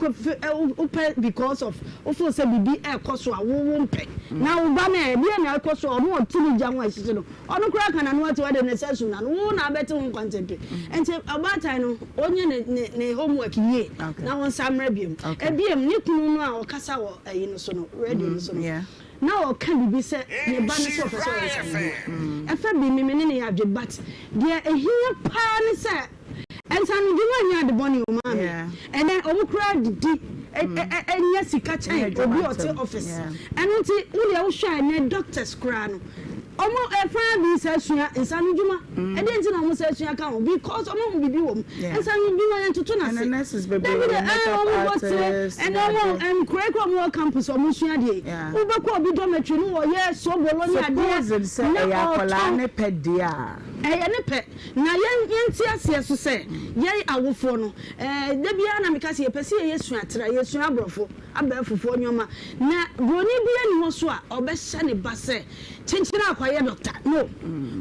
wopɛ because of wo feel sɛ biribi ɛrekɔ so a wo wompɛ na wo ba no ɛ deɛ na ɛrekɔ so a ɔno ɔte ne gya ho a ɛhyehye no Ɔno koraa ka n'ano ate ɔde ne nsa sum n'ano wo na abɛte ho nkwantɛmpe nti ɔbaatan no ɔnyɛ ne ne ne homework yie na ɔnsa mmra biom ebiem ne kunu no a ɔkasa wɔ ayi no so no radio no so no na ɔka biribi sɛ ne ba no sɛ ɔpɛ sɛ ɔyɛ nsanodwuma ɛfɛ bi me me ne ne yɛ adwe but deɛ ehia paa ne sɛ Nsanodwuma nyɛ ade bɔne o maame. Ɛnɛ ɔmo koraa didi nya sika kyɛn obi a ɔte office. Ɛno nti wo deɛ wohwɛ a ɛnɛ doctors koraa no ɔmo ɛfaa bi saa sua nsanodwuma. Ɛdeɛn nti na ɔmo saa sua ka ho because ɔmo ahu biribi wɔ mu. Nsanodwuma yɛntoto no ase. Dabi da ɛɛ ɔmo bɔ tire ɛnɛ ɔmo nkoraa koraa ɔmo wɔ campus ɔmo sua adeɛ yi. Wobɛkɔ obi dormitory no ɔyɛ sobolo ne adeɛ na ɔtɔn. Ɛyɛ ne pɛ. Na yɛn yɛnte aseɛ nso sɛ yɛn awofoɔ no, eh, da biara na meka sɛ yɛpɛ sɛ yɛyɛ suatra, yɛsua aborɔfo, abɛɛfofoɔ nnoɔma. Na buroni biara nni hɔ nso a ɔbɛhyɛ ne ba sɛ kyenkyene akɔyɛ dɔkta. No.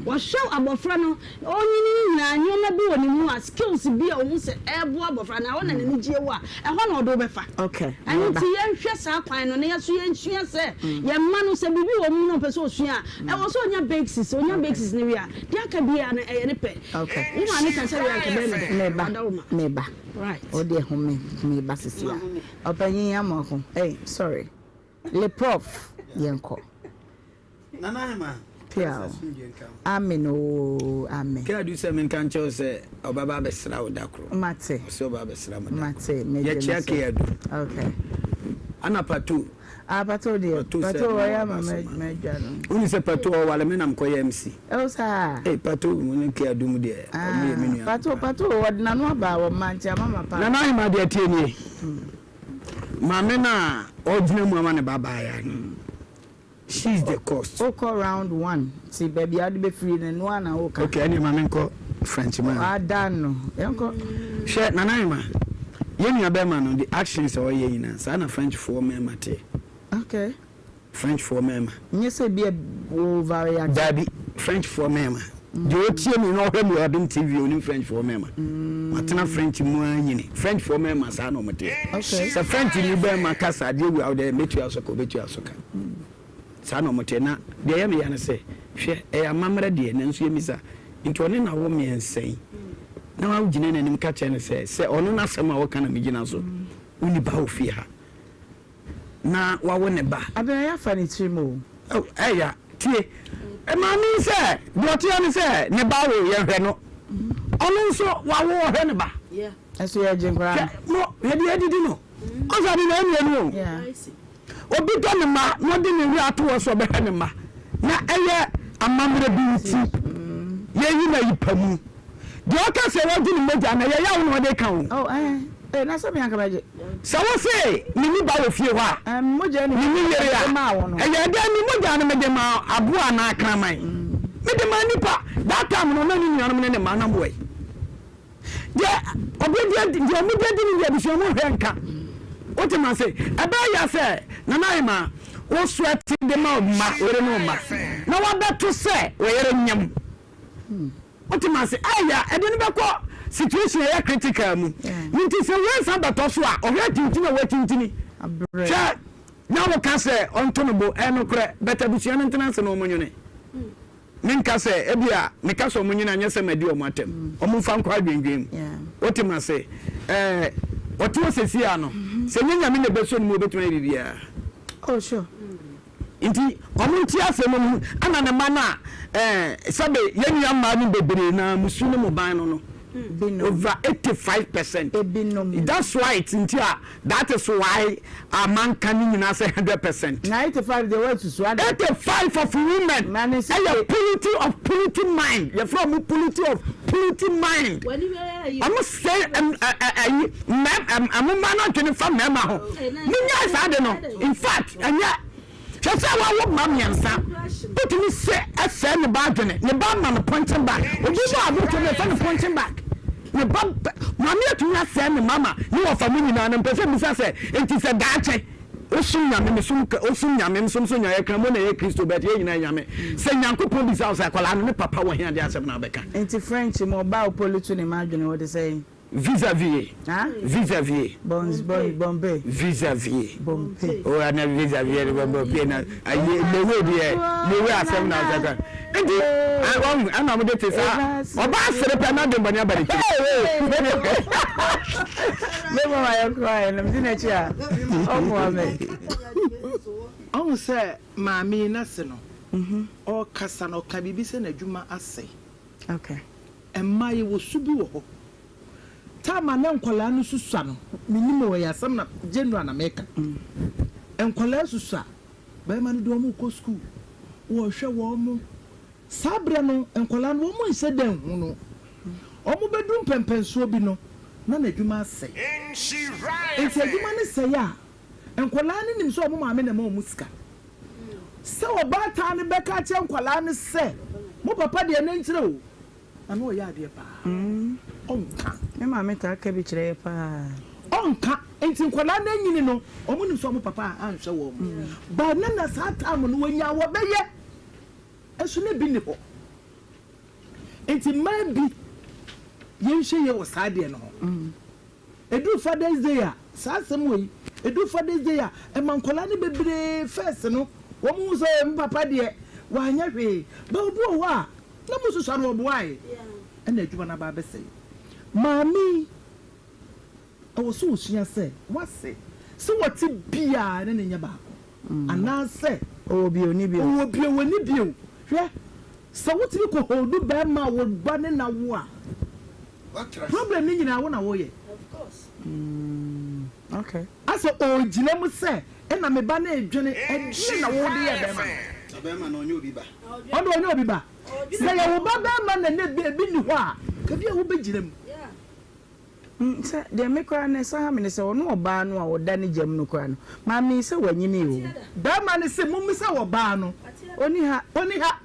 Wɔhwɛ abɔfra no, ɔrenyini no nyinaa, nnoɔma bi wɔ ne mu a, skills bi a ɔhu sɛ ɛreboa abɔfra no, ɛhɔ na n'ani gyeɛ wɔ a, ɛhɔ na ɔde wo bɛfa. Okay, Ɛno meba. nti yɛnhwɛ saa kwan no na yɛn nso yɛnsua sɛ yɛn mma no sɛ biribi wɔ wɔn mu na wɔpɛ sɛ wɔsua a, ɛwɔ sɛ ɔnya basis, ɔnya basis no wie a, deɛ aka biara no ɛyɛ ne pɛ. Wo maame ka sɛ wei anka ɛbɛyɛ me dɛ. Meba, Adaworoma. meba. Right. Wo deɛ home, meba sisi a. Ɔpanyin Amoako, hey, sorry. Le prof, yɛnkɔ. Nana Ahema. Piaw. Amen oo, amen. Kɛ adu sɛ menka nkyerɛ wo sɛ ɔbɛba abɛsra wo da koro. Mate. Ɔsɛ ɔba abɛsra mo da koro. Mate, megye no Yɛkyea so. Kɛ adu. Okay. Ana Pato. Ah, Pato deɛ. Pato sɛ Pato ɔyɛ ama madwa no. Woni sɛ Pato ɔwale me na mekɔyɛ MC. Ɛwo saa. Ee Pato mu ne Kɛ adu mu deɛ ɔmo yɛ me nua. Pato, Pato ɔde n'ano aba wɔ mma nti ama ma paa. Nana Ahema deɛ tie nie. Maame no a ɔgyina mu ama ne ba baeɛ no. She is the cost. Wokɔ round one nti baabi a wode bɛfiri no ɛno ara na woka. Okay ɛneɛ ma menkɔ French man. Adan no yɛnkɔ. Hwɛ Nana Ahima, yɛn nua bɛɛma no the actions a ɔyɛ nyinaa saa na French foɔ mɛɛma teɛ. Okay. French foɔ mɛɛma. Nyɛ sɛ bi a wo overreact. Daabi, French foɔ mɛɛma. Deɛ ɔtie me na ɔhwɛ me wɔ Adom TV ɔnim French foɔ mɛɛma. Matena French mu ara nyini. French foɔ mɛɛma saa na ɔmo teɛ. Okay. Sɛ French ni bɛɛma ka saa adeɛ wei a wode mɛtua so ka ɔbɛtua so ka. Saa na ɔmo teɛ. Na deɛ ɛyɛ me ya ne sɛ, hwɛ ɛyɛ amammerɛ deɛ nanso yɛmmisa. Nti ɔne no awo mmiɛnsa yi na wogyina n'anim ka kyerɛ no sɛ, sɛ ɔno n'asɛm a ɔka na megyina so, wonni ba wɔ fie ha. na wawo ne ba. Abena yɛafa ne tirim o. Oh, ɛya, tie. Maame yi sɛ, deɛ ɔteɛ ne sɛ, ne ba wo, yɛhwɛ no. Ɔno nso, wawo, ɔhwɛ ne ba. Ɛso yɛgye nkwadaa no. Hwɛ, mo, yɛde adidi no. Ɔsɛ ade na ɛmmienu o. Obi dɔ ne mma na ɔde ne werɛ ato hɔ sɛ ɔbɛhwɛ ne mma. Na ɛyɛ amammerɛ bi nti, yɛyi no ayi pa mu. Deɛ ɔka sɛ wagye ne mogya no, ɛyɛ yaw na ɔde ka o. Oh, eh. Eh, na sɛ me anka mɛgye. Sɛ wo se menni ba wɔ fie hɔ a, Eh, me mogya ni menni yere a, mede maa wo no. ɛyɛ dɛn me mogya no mede maa aboa anaa kraman? Mede maa nnipa. That time no, na ne nuanom ne ne mma na mmoa yi. Deɛ ɔbɛdi adi, deɛ wɔde adi no deɛ abusua mu hwɛ nka. Wote ma se, ɛbɛyɛ ya sɛ Nana Ahemaa, wo sweat de ma wo mma, wo yere ne wo mma, na wabɛto sɛ wo yere nyem. Wote me ase? Ɛyɛ a, ɛde no bɛkɔ situation a ɛyɛ critical mu. Nti sɛ wei san bɛtɔ so a, ɔhwɛ akyinkyini a wakyinkyini. Hwɛ, na woka sɛ ɔnto no bo, ɛyɛ nokorɛ, but abusua no ntena ase na wɔnwene. Menka sɛ, ebia meka sɛ wɔnwene a, nyɛ sɛ madi wɔn atɛm. Wɔmfa nkɔ adwendwen mu. Wote me ase? Ɛɛ, ɔte hɔ seesei ara no, sɛ ɛnyɛ Nyame na ɛbɛsɔ ne mu a, ɔbɛtumi ayɛ biribiara. Oh, sure. Nti ɔmo nte asɛm no mu ɛna ne mma no a ɛɛ sɛbe yɛn nua mmaa no bebree naa mo su ne mo ban no no over 85% that's why it nti a that is why a manka ne nyinaa sɛ 100%. Na 85 deɛ woasusu ada. 85 of women ɛyɛ purity of purity mind yɛfrɛ ɔmo purity of purity mind ɔmo sɛ ɛyi mmɛm ɛmo mma no adwene fa mmarima ho mo nyae saa de no in fact ɛnyɛ Hwɛ sɛ wawo mma mmiɛnsa, wotumi sɛ ɛsɛe ne ba adwene, ne ba ma no punching bag, obi ba abotɔ no yɛfɛ no punching bag, ne ba maame atumi asɛe ne mama ne wɔfa mu nyinaa no mpɛ sɛ bisa sɛ nti sɛ daakye wosom nyame mesom wosom nyame mesom so nyame yɛkra mu na yɛ Kristo but yɛ nyinaa nyame sɛ Nyankopɔn bisa wo sɛ akwadaa no ne papa wɔ he adeɛ asɛm na wobɛka. Nti French mu ɔbaa opolitu ne ma adwene wɔde sɛn? Vis-à-vis. Vis-à-vis. Bombay. Vis-à-vis. Bombay. Oh, ana vis-à-vis no Bombay na ayi lewe deɛ lewe asɛm na asɛm ka. Nti wɔn ɛna wɔn de te saa ɔbaa sere pɛ na de bɔnne aba ne tiri. Mema wa yɛ kura yɛ nam di n'akyi a ɔmoa me. Ɔhu sɛ maame yi n'ase no ɔrekasa no ɔka biribi sɛ n'adwuma asɛe. Okay. Mmaa yɛwɔ su bi wɔ hɔ. Time a na nkwadaa no susua no, mennim o, ɛyɛ asɛm na general na meka. Nkwadaa susua, barima no de wɔn rekɔ sukuu, wɔrehwɛ wɔn. Saa berɛ no, nkwadaa no wɔn nhyɛ da nhu no. Wɔbɛduru mpɛnpɛnsoɔ bi no, na n'adwuma asɛe. Nti adwuma no sɛe a, nkwadaa no nim sɛ wɔn maame na ɛma wɔn sika. Sɛ ɔbaatan no bɛka akyerɛ nkwadaa no sɛ, Mo papa deɛ ne nkyerɛ o, na na ɔyɛ adeɛ paa. Ɔnka. Me maame taa ka bi kyerɛ yɛ paa. Ɔnka. Nti nkwadaa no anyini no, wɔn nim sɛ wɔn papa anhwɛ wɔn. But na na saa time no wɔnya a wɔbɛyɛ, nso na bi nni hɔ. Nti mmaa bi, yɛnhwɛ yie wɔ saa adeɛ no ho. Ɛduru Father's Day a, saa asɛm wei, ɛduru Father's Day a, ɛma nkwadaa no bebree first no, wɔn hu sɛ oh, me papa deɛ, wanyɛ hwee. But obi wɔ hɔ a, na mo susua no ɔboae, ɛna adwuma no aba abɛsɛe. Maame yi, ɛwɔ sɛ ɔsua sɛ, wase, sɛ wɔte biara ne no nyɛ baako, anaasɛ ɔwɔ bio, ɔnni bio. Ɔwɔ bio, ɔnni bio. Hwɛ, sɛ wotumi kɔ holdu bɛrima a wo ba ne no awo a, Problem no nyinaa wo na woyɛ. Asɛ ɔgyina mu sɛ ɛna me ba no redwene ɛdeɛn na wode yɛɛ bɛrima no. Na bɛrima no ɔnyɛ obi ba. Ɔno ɔnyɛ obi ba. Sɛ yɛ wo ba bɛrima na na ebi nni hɔ a ka bi a wobɛgyina mu. Sɛ deɛ me koraa no ɛsan ha me ne sɛ ɔno ɔbaa no a ɔda ne gya mu no koraa no maame yi sɛ wanyini o. Bɛrima no se mommisa ɔbaa no. Ɔnni ha. Ɔnni ha.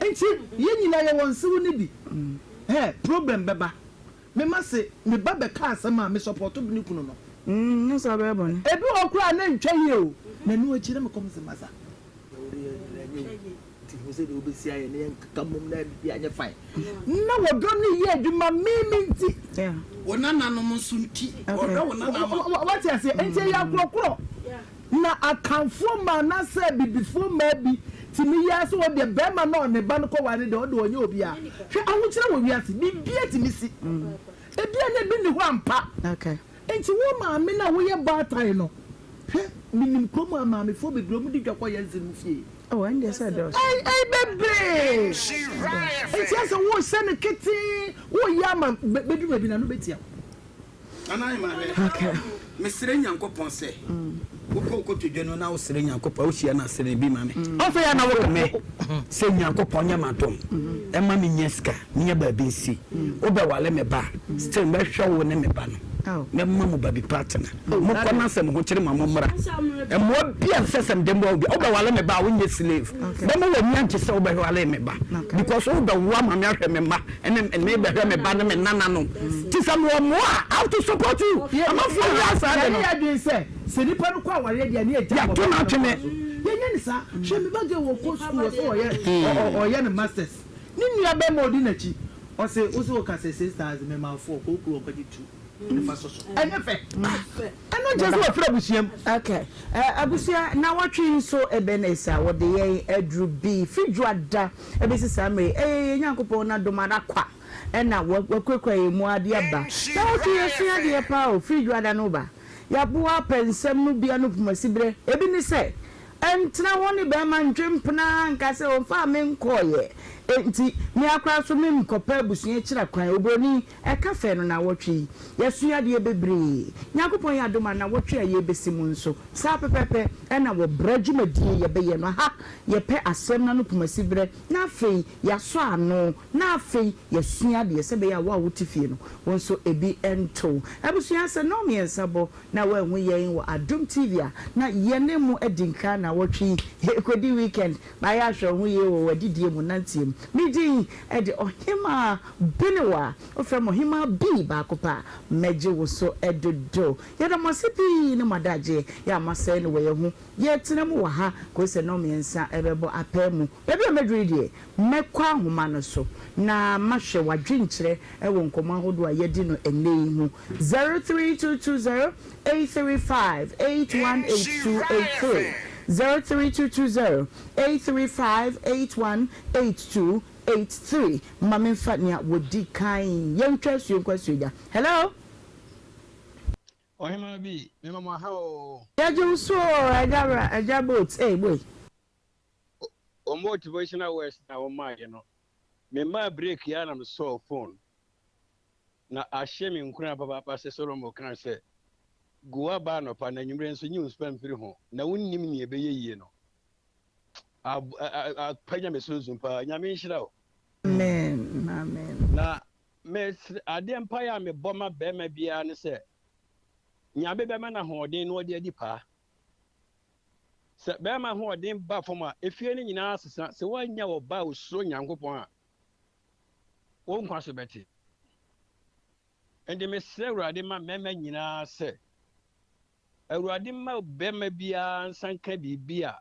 Nti yɛn nyinaa yɛwɔ nsew no bi eh problem bɛba me ma se me ba bɛka asɛm a me support ne kunu no. Nyɛ saa ɔbɛyɛ bɔne. Ebi wɔ hɔ koraa a na ntwa yie o na ɛno akyi na me kɔm se masa deɛ wode yɛ nyinaa nyɛ o nti hu sɛdeɛ wobɛsi ayɛ na yɛnkeka mmom na biribiara nyɛ fine na wɔdɔ no yɛ adwuma me me nti. Wo nananom nso nti wɔhwɛ wo nana ma. Wate aseɛ nti ɛyɛ akorɔkorɔ. Na Akanfoɔ mmaa anaasɛ Abibifoɔ mmaa bi tumi yɛ ara sɛ wɔn deɛ barima no a ɔne ba no kɔware no deɛ ɔno deɛ ɔnyɛ obiara. Hwɛ ahokyerɛ wɔ wiase, biribiara tumi si. Ebia na ebi nni hɔ ampa. Enti wo maame no a woyɛ baatan no, hwɛ, menim kurom a maamefoɔ bebree wɔdi dwa kɔ yɛn nsenom fie. Oh, ɛndeɛ sɛ ɛdɔɔso. Ɛy, ɛy bebree. Enti asɛ worehyɛ no ketee, woreyɛ ama bɛduru baabi no ano bɛtia wo. Nana Ahima hwɛ, mesrɛ Nyankopɔn sɛ wokɔ wo kotodwe no na wosrɛ Nyankopɔn, wohyia no a srɛ bi ma me. Ɔsɛ yɛ na woka me sɛ Nyankopɔn nyɛ m'adom ɛma me nya sika, menya baabi nsi. Wobɛwale me ba a, still mɛhwɛ wo ne me ba no, mɛma mo baabi pa atena. Mokɔ na sɛ mo ho kyere mo a mommra. Mmoa bi a ɛnsɛ sɛ mede mmoa wo bi. Wobɛwale me ba a wonyɛ slave. Mɛma w'ani agye sɛ wobɛwale me ba because wobɛwo ama me ahwɛ me mma. Ɛne me bɛhwɛ me ba ne me nananom. Ti sɛ mewɔ mmoa a, I have to support you. Amanfoɔ wia saa ade no. Yɛne yɛ adwene sɛ, sɛ nipa no kɔ awareɛ deɛ ne yɛgya Yɛato no atwene. Yɛnyɛ no saa. Hwɛ me ba girl ɔkɔ school ɔsɛ ɔyɛ ɔyɛ ne masters. Ne nua bɛɛma odi nakyi ɔse wose woka sɛ 6000 mema wo 4 kɔ wo kuro kɔgye 2 ne fa sɔ so. Ɛnyɛ fɛ. Ɛno nkyerɛ sɛ wafiri abusua mu. Ok abusua nawɔtwe yi nso Ebenezer wɔde yɛn aduru bi firi dwoada bɛsi saa mmerɛ yi ɛyɛ yɛn Nyankopɔn n'adom ara kwa ɛna wakurakura yɛn mu ara de aba nawɔtwe yi yɛsua adeɛ paa o firi dwoada no ba yɛaboa apɛ nsɛm no bi ano pumasiberɛ ebi ne sɛ Ɛntena hɔ ne bɛrima ntwe mpena nka sɛ ɔmfaa me nkɔeɛ enti me ara koraa nso menkɔpɛ abusua akyira kwan. Oburoni, ɛka fɛ no nawɔtwe yi. Yɛasua adeɛ bebree. Nyankopɔn yɛ adom a nawɔtwe a yɛrebɛsi mu nso, saa pɛpɛɛpɛ na wɔ berɛ dwumadie yɛbɛyɛ no. Aha yɛpɛ asɛm no ano pomasi berɛ na afei yɛasɔ ano na afei yɛasua adeɛ sɛ ɛbɛyɛ a wo a wote fie no wo nso ebi nto wo. Abusua sɛ nnɔnmiɛnsa bɔ na woanhu yɛn wɔ Adom TV a, na yɛne mo adi nka nnawɔtwe yi. Yɛrekɔdi weekend, mayɛ ahwɛ wo ho yie wɔ w'adidie mu, nanteɛ mu. Me din de Ɔhemaa Benewa, wofrɛ me Ɔhemaa B baako pɛ a, mɛgye wo so dodo. Yɛda mo ase pii ne mo adagyeɛ yɛ a moasɛe no wɔ yɛn ho. Yɛretena mu wɔ ha kɔsi sɛ nnɔnmiɛnsa bɛbɔ apaa mu. Baabi a mɛduru yi deɛ, mɛkɔ ahoma no so na mahwɛ w'adwenkyerɛ wɔ nkɔmmɔ ahodoɔ a yɛadi no ɛnnɛ yi ho. 03220 835 818283 03220 835 818283 Ma memfa nea wɔdi kan. Yɛntwa asuo nkɔ asuogya. Hello? Ɔhemaa bi, mema mo aha oo. Yɛgye wo so oo, Agya bra, Agya boat, ei boy. Wɔn motivational words na wɔn maa yɛ no, me maa break yi ara na me sɔɔ phone. Na ahyɛ me nkuran papaapa sɛ Solomon kaa sɛ, Gu w'aba anɔpa na anwummere nso nyi wo nsupa mfiri ho, na wonnim nea ɛbɛyɛ yie no. Apagya me sunsum paa. Nyame nhyira wo. Amen amen. Na mesrɛ adeɛ mpaeɛ a mebɔ ma barima biara ne sɛ Nyame bɛma no ahoɔden na ɔde adi paa. Sɛ barima ahoɔden ba fam a, efie no nyinaa sesa. Sɛ woannya ɔba a osuro Nyankopɔn a, wo nkwa so bɛte. Enti mesrɛ Awurade ma mmarima nyinaa sɛ, Awurade mma barima biara nsa nka biribi a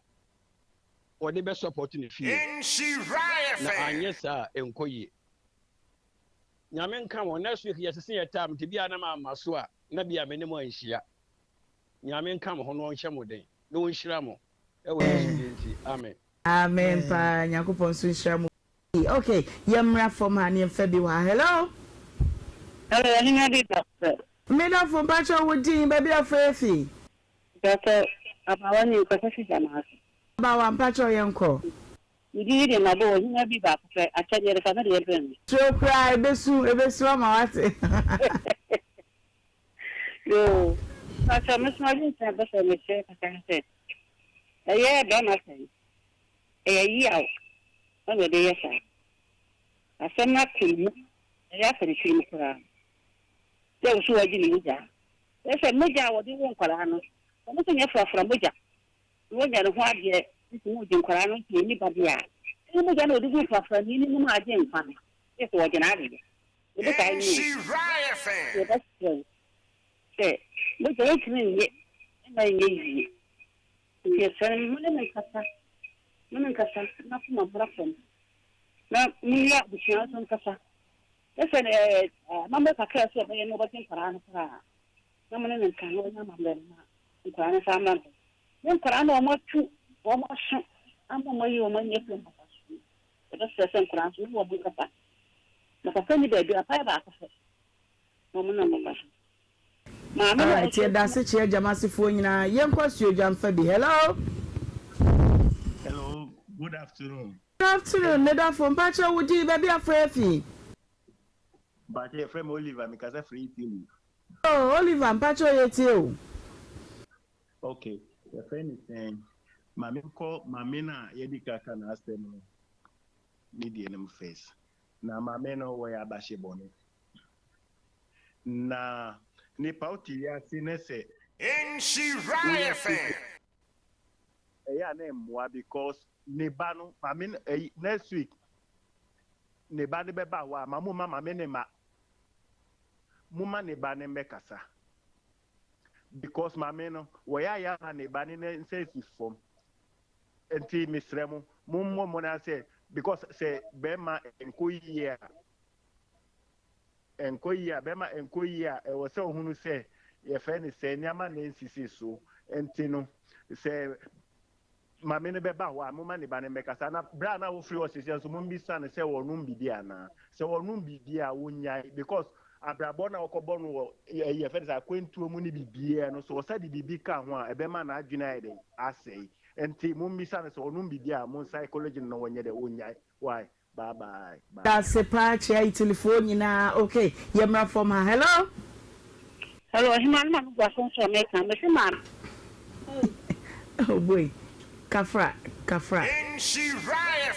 ɔde bɛsɔpɔto ne fie, na anyɛ saa a ɛnkɔ yie. Nyame nka mo. Next week yɛsese yɛ time nti bia na mamma so a na bia me ne mo anhyia. Nyame nka mo ho na ɔnhyɛ mo den na ɔnhyira mo ɛwɔ Yesu din nti amen. Amen paa Nyankopɔn nso nhyira mo pii ok yɛmmra fam ha ne yɛmfa bi wɔ ha hello. Hello Ɔhene Adi Doctor. Me dɔfo mpakyɛw wo din baabi a frɛ fi. Doctor Abawa ni nkasa fi Gyamaase. Abawa mpakyɛw yɛnkɔ. Me din yi deɛ mabɔ ɔhene bi baako pɛ akyɛdeɛ de fa me deɛ brɛ me. Suro koraa ebesu ebesu ama wate. Yoo, mpakyɛw me nso m'adwene pɛ sɛ mekyerɛ kakra ne sɛ, ɛyɛ bɛrima sɛn? Ɛyɛ yaw na ɔde yɛ saa. Asɛm no akɔ ne mu, ɛyɛ akɔ ne tirim koraa. Sɛ wo so wagye ne mogya. Ɛyɛ sɛ mogya a wɔde wo nkwadaa no, ɔno nso nyɛ frafra mogya. Na wanya ne ho adeɛ nti na ɔgye nkwadaa no nti ɛnni ba deɛ a, ɛne mogya no a ɔde gu frafrani no mu a agye nkwa no, yɛ sɛ wɔgye n'adeɛ. Yɛbɛkae no o, yɛbɛsrɛ wo sɛ mogya yɛntumi nnye mma ɛnyɛ yie. Nti yɛsrɛ no mo ne no nkasa, mo ne no nkasa na n'akoma mmra fam, na mo ne abusua nso nkasa. Yɛ sɛ ɛɛ amammerɛ kakra a ɛsɛ ɔbɛyɛ na ɔbɛgye nkwadaa no koraa na mo ne no nka na ɔnyɛ amammerɛ no na nkwadaa no nsa mmra no hɔ. Ne nkwadaa no a wɔatu wɔn aso ama wɔayi wɔn ani afiri wɔn papa so no, Yɛbɛsrɛ sɛ nkwadaa nso ne wɔn nkasa. Na papa nni baabi a, apae baako pɛ na wɔn nam papa so. Maame no a Alright, ɔhyɛ yɛda ase kyerɛ Gyamasefoɔ nyinaa. Yɛnkɔ Asuogya mfa bi. Hello. Hello, good afternoon. Good afternoon, medɔfo. Mpakyɛw wo din, baabi a frɛ fi? Mpakyɛw yɛfrɛ me Oliver, mekasa firi Italy. Oh, Oliver, mpakyɛw yɛtie wo. Ok, yɛfrɛ no sɛn? Ma menkɔ maame no a yɛadi kan aka n'asɛm no ne deɛ no mu first. Na maame no wɔyɛ abahye bɔne. Na nipa wote wiase ne sɛ Nhyira woyɛ FM. ɛyɛ a na ɛmmoa because ne ba no maame no ɛyi next week ne ba no bɛba hɔ a ma mo ma maame ne ma mo ma ne ba no mmɛkasa. Because maame no wɔyɛ ayɛ ama ne ba ne ne nsa asi fam nti mesrɛ mo mo mmɔ mmɔden sɛ Because sɛ bɛrima nkɔ yie a, ɛnkɔ yie a, bɛrima nkɔ yie a, ɛwɔ sɛ ɔhunu sɛ yɛfrɛ no sɛ nneɛma na ɛnsisi so. Nti no, sɛ maame no bɛba hɔ a, momma ne ba no mmɛkasa. Na berɛ a na wofiri hɔ seesei nso, mommisa no sɛ ɔnom biribi anaa. Sɛ ɔnom biribi a, ɔnnyae. Because abrabɔ no a ɔkɔbɔ no wɔ ɛyi yɛfrɛ no sɛ akwantuo mu ne biribiara no, sɛ ɔsa de biribi ka ho a, ɛbɛma n'adwene ayɛ dɛn? Asɛe. Nti mommisa no sɛ ɔnom biribi a, mo psychology no na ɔnyɛ dɛn? Ɔnnyae. Why? Bye bye bye. Dase paa kyea Italyfoɔ nyinaa ok yɛmmra fam ha hello. Hello ɔhemaa no ma me gua so nso a meka mese maame. Oh boy kafra kafra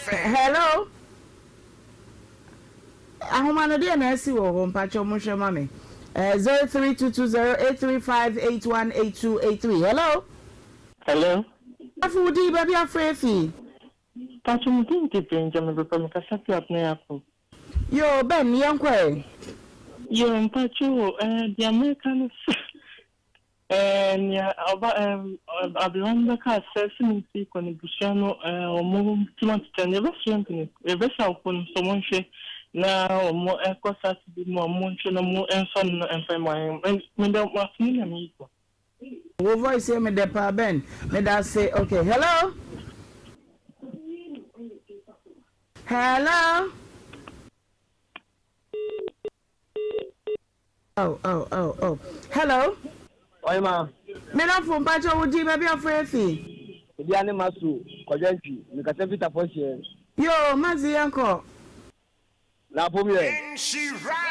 hello ahoma no deɛ na asi wɔ hɔ mpakyɛw monhwɛ ma me 03220835818283 hello. Hello. Afo wo din baabi afrɛ fi. Pacho me din de Benjamin bɛpɛ me kasa fi Abena Ako. Yoo Ben yɛnkɔ ɛ. Yoo mpacho o eh deɛ mɛka ne sɛ eh nea ɔba eh aberewa no bɛkaa sɛ sɛ ne nti kɔ ne busua no eh wɔn tuma tete no yɛbɛsrɛ mpanyinfoɔ yɛbɛsrɛ awofoɔ no sɛ wɔn nhwɛ na wɔn ɛkɔ saa te bi mu a wɔn nhwɛ na wɔn ɛnfa no ɛnfa mma yɛn meda mo ase ne nyame yi kwa. Wo voice yɛ me dɛ paa Ben medase ok hello hello oh oh oh oh hello. Ɔyema. Me dɔfo mpakyɛ wo din baabi afo efi. Ebia ne maso Kwadwo Antwi mekasa fi Tafo Hyeɛ. Yoo Mazi yɛnkɔ. Na apom yɛ.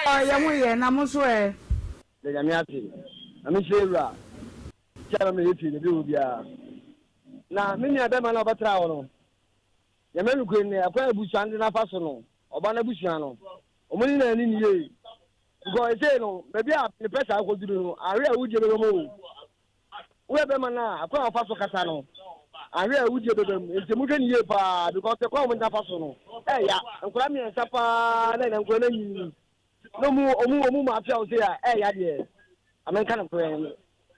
Ɔɔ yɛ ho yɛ na mo nso ɛ. Da Nyame ase. Na me hyira Ewura. Kyɛ na meyɛ fie baabi a ɔwɔ biara. Na me nua bɛma no a ɔbɛtraa hɔ no, Nyame nokorɛ ni, ɛkwan a abusua no de no afa so no, ɔba no abusua no, wɔn nyinaa ani nni yie. Because seesei no, baabi a ne pɛ saa akɔduru no, awe a wodie bɛba mu o. Woyɛ bɛrima no a, kwan a ɔfa so kasa no, ahwɛ a awudie bɛba mu. Nti monhwɛ no yie paa because kwan a wɔgyina fa so no, ɛɛya. Nkwadaa mmiɛnsa paa na ɛnɛ nkwadaa no anyini na ɔmu ɔmu ɔmu mu afia wo sei a, ɛɛya deɛ. Ma menka nokorɛ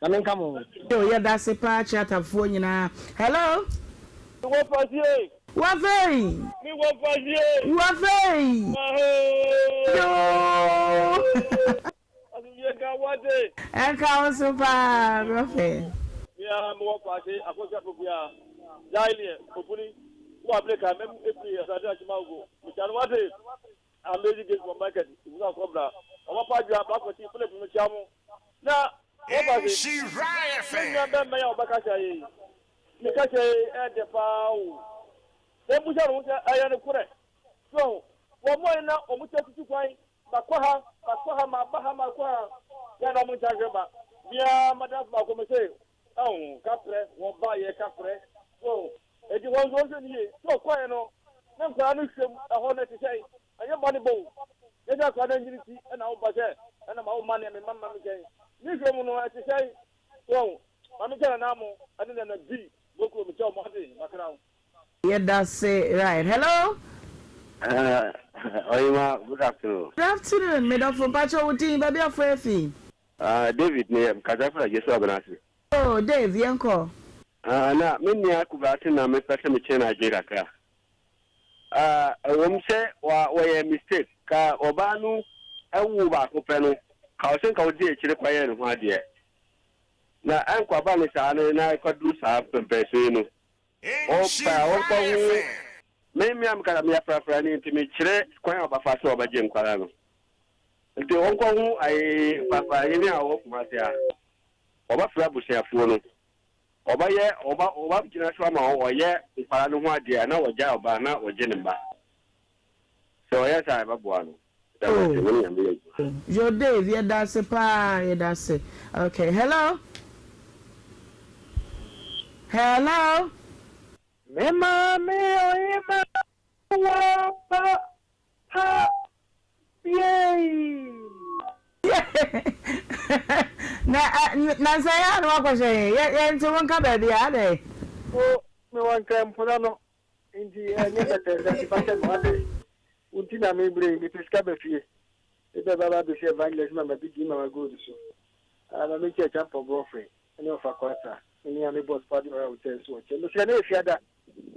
na menka mo. Yo yɛdase paa kyeatafoɔ nyinaa hello. Me wɔ fasie. Wafei. Me wɔ fasie. Wafei. Mahoo. Yoo. Asomdwie nka wo ate. Ɛnka wo so paa brɔfɛ. Me ara me wɔ faase akɔsi apokua Dailie opuni wo abere ka mɛm efiri asase akyima ogo mekyia no wate Amazing grace for market ibunu akɔbra ɔma pa adwua baako ti Philip mekyia mo na wɔ faase me nua bɛmma yi a ɔbɛka kyɛ yi ne ka kyɛ yi ɛdɛ paa o wɔn busa no ho sɛ ɛyɛ no korɛ so wɔn mo na wɔn kyɛ tutu kwan Makɔ ha, makɔ ha, maba ha, makɔ ha. Yɛ na mo nkyɛn hwɛ ma. Me ara madamfo baako me se, oh, kaprɛ, wɔn ba yɛ kaprɛ. So, eti wɔn nso wɔn hwɛ ne yie. So ɔkɔɛ no, ne nkwadaa no hwɛ mu, ɛhɔ no ɛte sɛn? Ɛnyɛ bɔne bɔ o. Nyɛ sɛ akwadaa no anyini ti ɛna wo ba sɛ, ɛna ma wo mma nea me mma mma me nkyɛn. Ne hwɛ mu no, ɛte sɛn? So, maame kyɛ nana mo, ɛne nana bi, bokuro mekyɛ wɔn ase, makra wo. Yɛdase right hello. Ɔyema good afternoon. Good afternoon me dɔfo mpakyɛw wo din baabi a frɛ fi. Ah David me yɛ kasa firi Ajesu Abenase. Oh Dave yɛn kɔ. Ah na me nua Kubase na me pɛ sɛ me kyerɛ no adwene kakra. Ah ɛwom sɛ wa wɔyɛ mistake ka ɔbaa no ɛwoo baako pɛ no ka ɔsɛ nka ɔdi akyire kɔ yɛ ne ho adeɛ na ɛnkɔ aba ne saa no na ɛkɔduru saa pɛmpɛnso yi no. Ɔpɛ a ɔnkɔ ho. Me me a mekasa meyɛ frafrani nti mekyerɛ kwan a ɔbɛfa so a ɔbɛgye nkwadaa no. Nti ɔnkɔ ho ayi frafrahene a ɔwɔ Kumasi a ɔbɛfrɛ abusuafoɔ no. Ɔbɛyɛ ɔba ɔbɛgyina so ama ɔyɛ nkwadaa no ho adeɛ a na ɔgyae ɔbaa na ɔgye ne mma. Sɛ ɔyɛ saa a ɛbɛboa no. Meda mo ase, mo ne Nyame yɛ adwuma. Yo Dave yɛdase paa yɛdase ok hello hello. Me maame ɔhema wɔ pa pa yei. Na nansa yi a na wakɔhyɛ he yɛ yɛnte wo nka baabi a adɛn. O mewɔ Nkrɛmpona no nti ɛnyɛ bɛtɛɛ sɛ nti fa kyɛ me wate. Wo nti na me brɛ yi, mepɛ sika ba fie. Me bɛ ba ba bɛsi evangelist ma ma bi di mama gold so. Ah ma me nkyɛ Kyampɔn Brɔfre ne Ɔfa Kwasa ne me boss Padi Ɔra Hotel nso wɔ kyɛ. Mesrɛ na yɛ fiada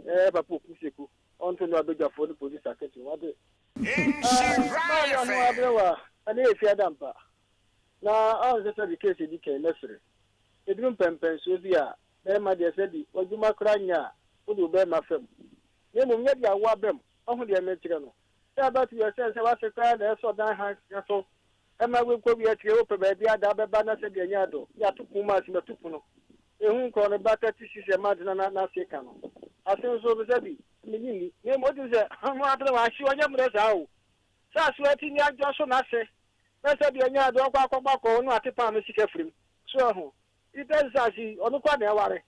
eh papa Oku Seku. Ɔnto no abadwafoɔ ne polisi akatua wate. Ɛɛ maame ɔno aberewa ɛne yɛ fie adampa na ɔnsɛ sɛ de case edi kan mɛsrɛ eduru mpɛnpɛnsoɔ bi a bɛɛma deɛ sɛ bi wadwuma koraa nyɛ a wode wo bɛɛma fam na mmom nyɛ de awo abam wahu deɛ mekyerɛ no sɛ abɛto yɛ sɛ sɛ wase koraa na ɛsɔ dan ha so ɛma wekɔ wie akyire wopɛ baabi ada bɛba na sɛ deɛ nyɛ adɔ yɛato pon mu ase mɛto pono Ehu nkorɔ no ba 36 a month na n'ase ka no ase nso no sɛbi menye nni na mmom otim sɛ ho atene wɔ ahye ɔnyɛ mmerɛ saa o sɛ asewa ti ni adwo so n'ase na sɛbi ɛnyɛ ade ɔkɔ akɔbɔ akɔ ɔno ate paano sika firim so ɛho yi 36 ase yi ɔno kora na ɛware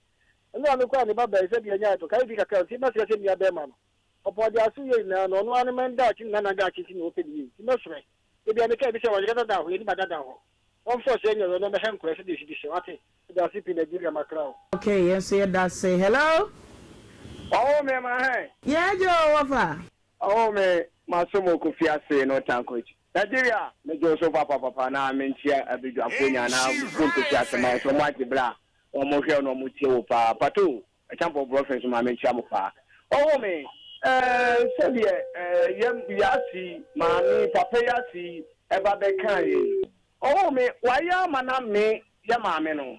ɛne ɔno kora ne ba bɛyi sɛbi ɛnyɛ ade kae bi kakra nti mɛsrɛ sɛ nua bɛɛma no ɔpɔn de aso yie nyinaa no ɔno ara ne mɛndaakye ne nana daakye nti na ɔpɛ ne yie nti mɛsrɛ ebia meka bi sɛ wɔyɛ dada hɔ yɛni ba dada hɔ Wɔmfa ɔsɛe nyɛ wɛ na ɔmɛhɛ nkoraa sɛdeɛ ɛsi de hyɛ wate. Medase pii Nigeria makra o. Ok yɛn nso yɛda ase hello. Ɔwoo me ma hɛn. Yɛɛ gye o wɔfa. Ɔwoo me ma so mo kofi ase no tankoch Nigeria me gye wo so papapapa na me nkyia abedwafoɔ nyinaa na mo nkofi ase ma nso ɔmo agye berɛ a ɔmo hwɛ wo na ɔmo tie wo paa pato Ɛkyampɔn Brɔfin nso ma me nkyia mo paa. Ɔwoo me eh sɛdeɛ eh yɛ yɛase maame papa yi ase yi ɛba bɛkaa yɛ yi. Ɔwoo me wayɛ ama na me yɛ maame no.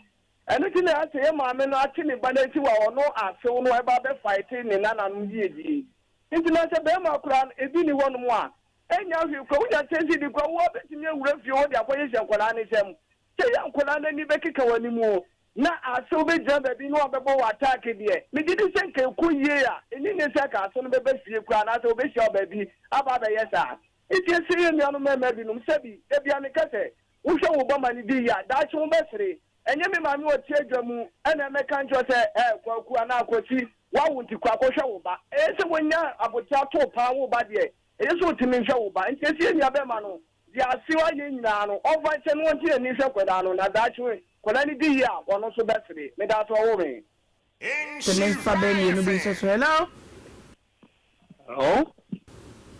Ɛno nti na asɛ yɛ maame no ate ne ba no akyi wa ɔno asew no ɛba bɛ fight ne nananom yiedie. Nti na sɛ bɛɛma koraa no ebi ni hɔ nom a ɛnya hwee koraa wonya kyɛnse di koraa woa bɛtumi awura fie hɔ de akɔhyehyɛ nkwadaa no nsam. Sɛ yɛ nkwadaa no ani bɛkeka wɔ anim o na asew bɛgyina baabi na wabɛbɔ wo attack deɛ, megye di sɛ nka ɛkɔ yie a, ɛnni ne sɛ nka asew no bɛba fie koraa anaasɛ wɔbɛhyia wo baabi aba abɛyɛ saa. Nti ɛsɛ yɛn nuanom mmarima binom, sɛbi, da biara meka sɛ, wohwɛ wo ba ma no di yie a, daakye wobɛsere. Ɛnyɛ me maame a ɔte adwa mu na ɛmmɛka nkyerɛ wo sɛ, ɛɛ, Kwaku anaa Kwasi, woawo nti kɔ akɔhwɛ wo ba. Ɛyɛ sɛ wonya aboterɛ ato wo paa wo ba deɛ, ɛyɛ sɛ wotumi hwɛ wo ba. Nti ɛsɛ yɛn nuabarima no, Deɛ asew ayɛ nyinaa no, ɔmfa nkyɛ na ɔnte n'ani nhwɛ nkwadaa no, na daakye nkwadaa no di yie a, ɔno nso bɛsere. Medaase ɔwoo me. Sɛ memfa bɛ mmienu bi nso so. Hello. Hello.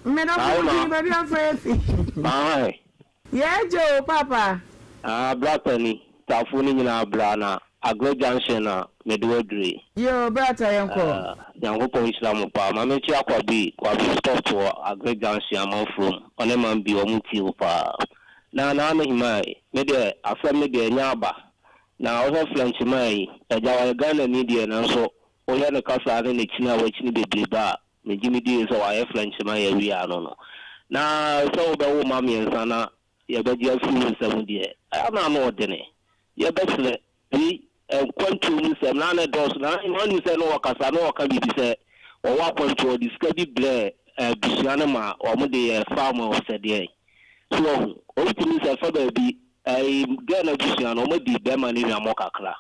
Mmedɔfo wo din baabi afrɛ yɛ fi. Hi. Yɛ gye o papa. Ah bra pani tafo no nyinaa bra na Agro junction na mede wo aduru yi. Yoo bra ta yɛn kɔ. Nyankopɔn nhyira mo paa. Maame nkyia Kwabi, Kwabi sport wɔ Agric Junction Amanfurom, ɔne Mam bi wɔn tie wo paa. Na Naa Ahimaa yi, me deɛ asɛm no deɛ ɛnyɛ aba. Na wohwɛ French man yi, agya ɔyɛ Ghanani deɛ nanso wohwɛ ne kasa ne ne kyini a wakyini bebrebe a, megye me die sɛ wayɛ French man awie ano no. Na sɛ wobɛwo mma mmiɛnsa na yɛbɛgye afiri wo nsam deɛ, ɛyɛ a na ano ɔdene. Yɛbɛsrɛ, bi nkwantuo mu nsɛm na na ɛdɔɔso na wonim sɛ na ɔkasa na ɔka biribi sɛ wɔwɔ akwantuo ɔde sika bi brɛɛ abusua no ma wɔn de yɛ farm a ɔsɛ deɛn so wahu ɔtumi sɛ fa baabi ɛyi girl no abusua no wɔn adi bɛrima no hwammɔ kakra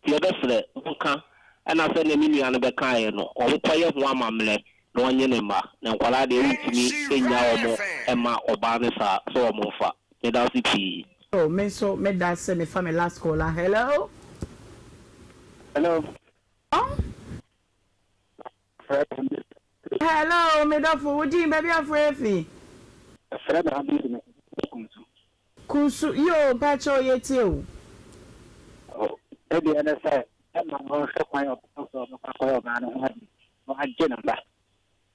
nti yɛbɛsrɛ monka ɛna sɛdeɛ me nua no bɛkaeɛ no wɔn kɔyɛ ho amammerɛ na ɔnye ne mma na nkwadaa deɛ wontumi nnya wɔn mma ɔbaa no saa sɛ wɔn mfa medase pii. Oh me nso me da ase me fa me last call a hello. Hello. Oh. Hello me dɔfo wo din baabi afrɛ afi. Ɛfrɛ me Abedi me kunsu. Kunsu yoo mpakyɛw yɛ tie o. Oh me deɛ ne sɛ ɛma no ɔnhwɛ kwan a ɔbɛfa so a ɔbɛkɔ akɔyɛ ɔbaa no ho ade na wagye ne ba.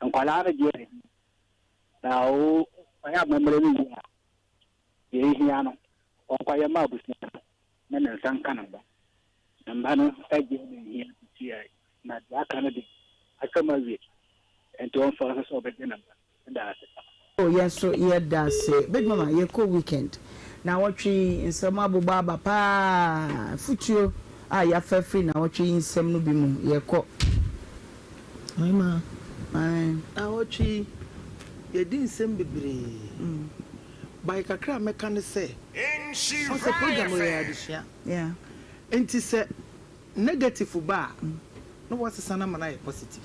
Nkwadaa no deɛ na o ɔyɛ amammerɛ no yie a Deɛ ɛhia no, ɔnkɔyɛ mma abusua no ne ne nsa nka ne mma. Ne mma no deɛ na ɛhia seesei, na deɛ aka no deɛ, atwam awie. Enti ɔmfa nso sɛ ɔbɛgye ne mma. Meda ase. Oh yɛn nso yɛda ase big mama yɛkɔ weekend naawɔtwe yi nsɛm abobɔ aba paa afutuo a yafa afiri naawɔtwe yi nsɛm no bi mu yɛkɔ. Ɔhemaa, Ae. Naawɔtwe yi yɛadi nsɛm bebree By kakra a mɛka ne sɛ, wohu sɛ program wei yɛ adesua. Nti sɛ negative ba a, na woasesa no ama no ayɛ positive.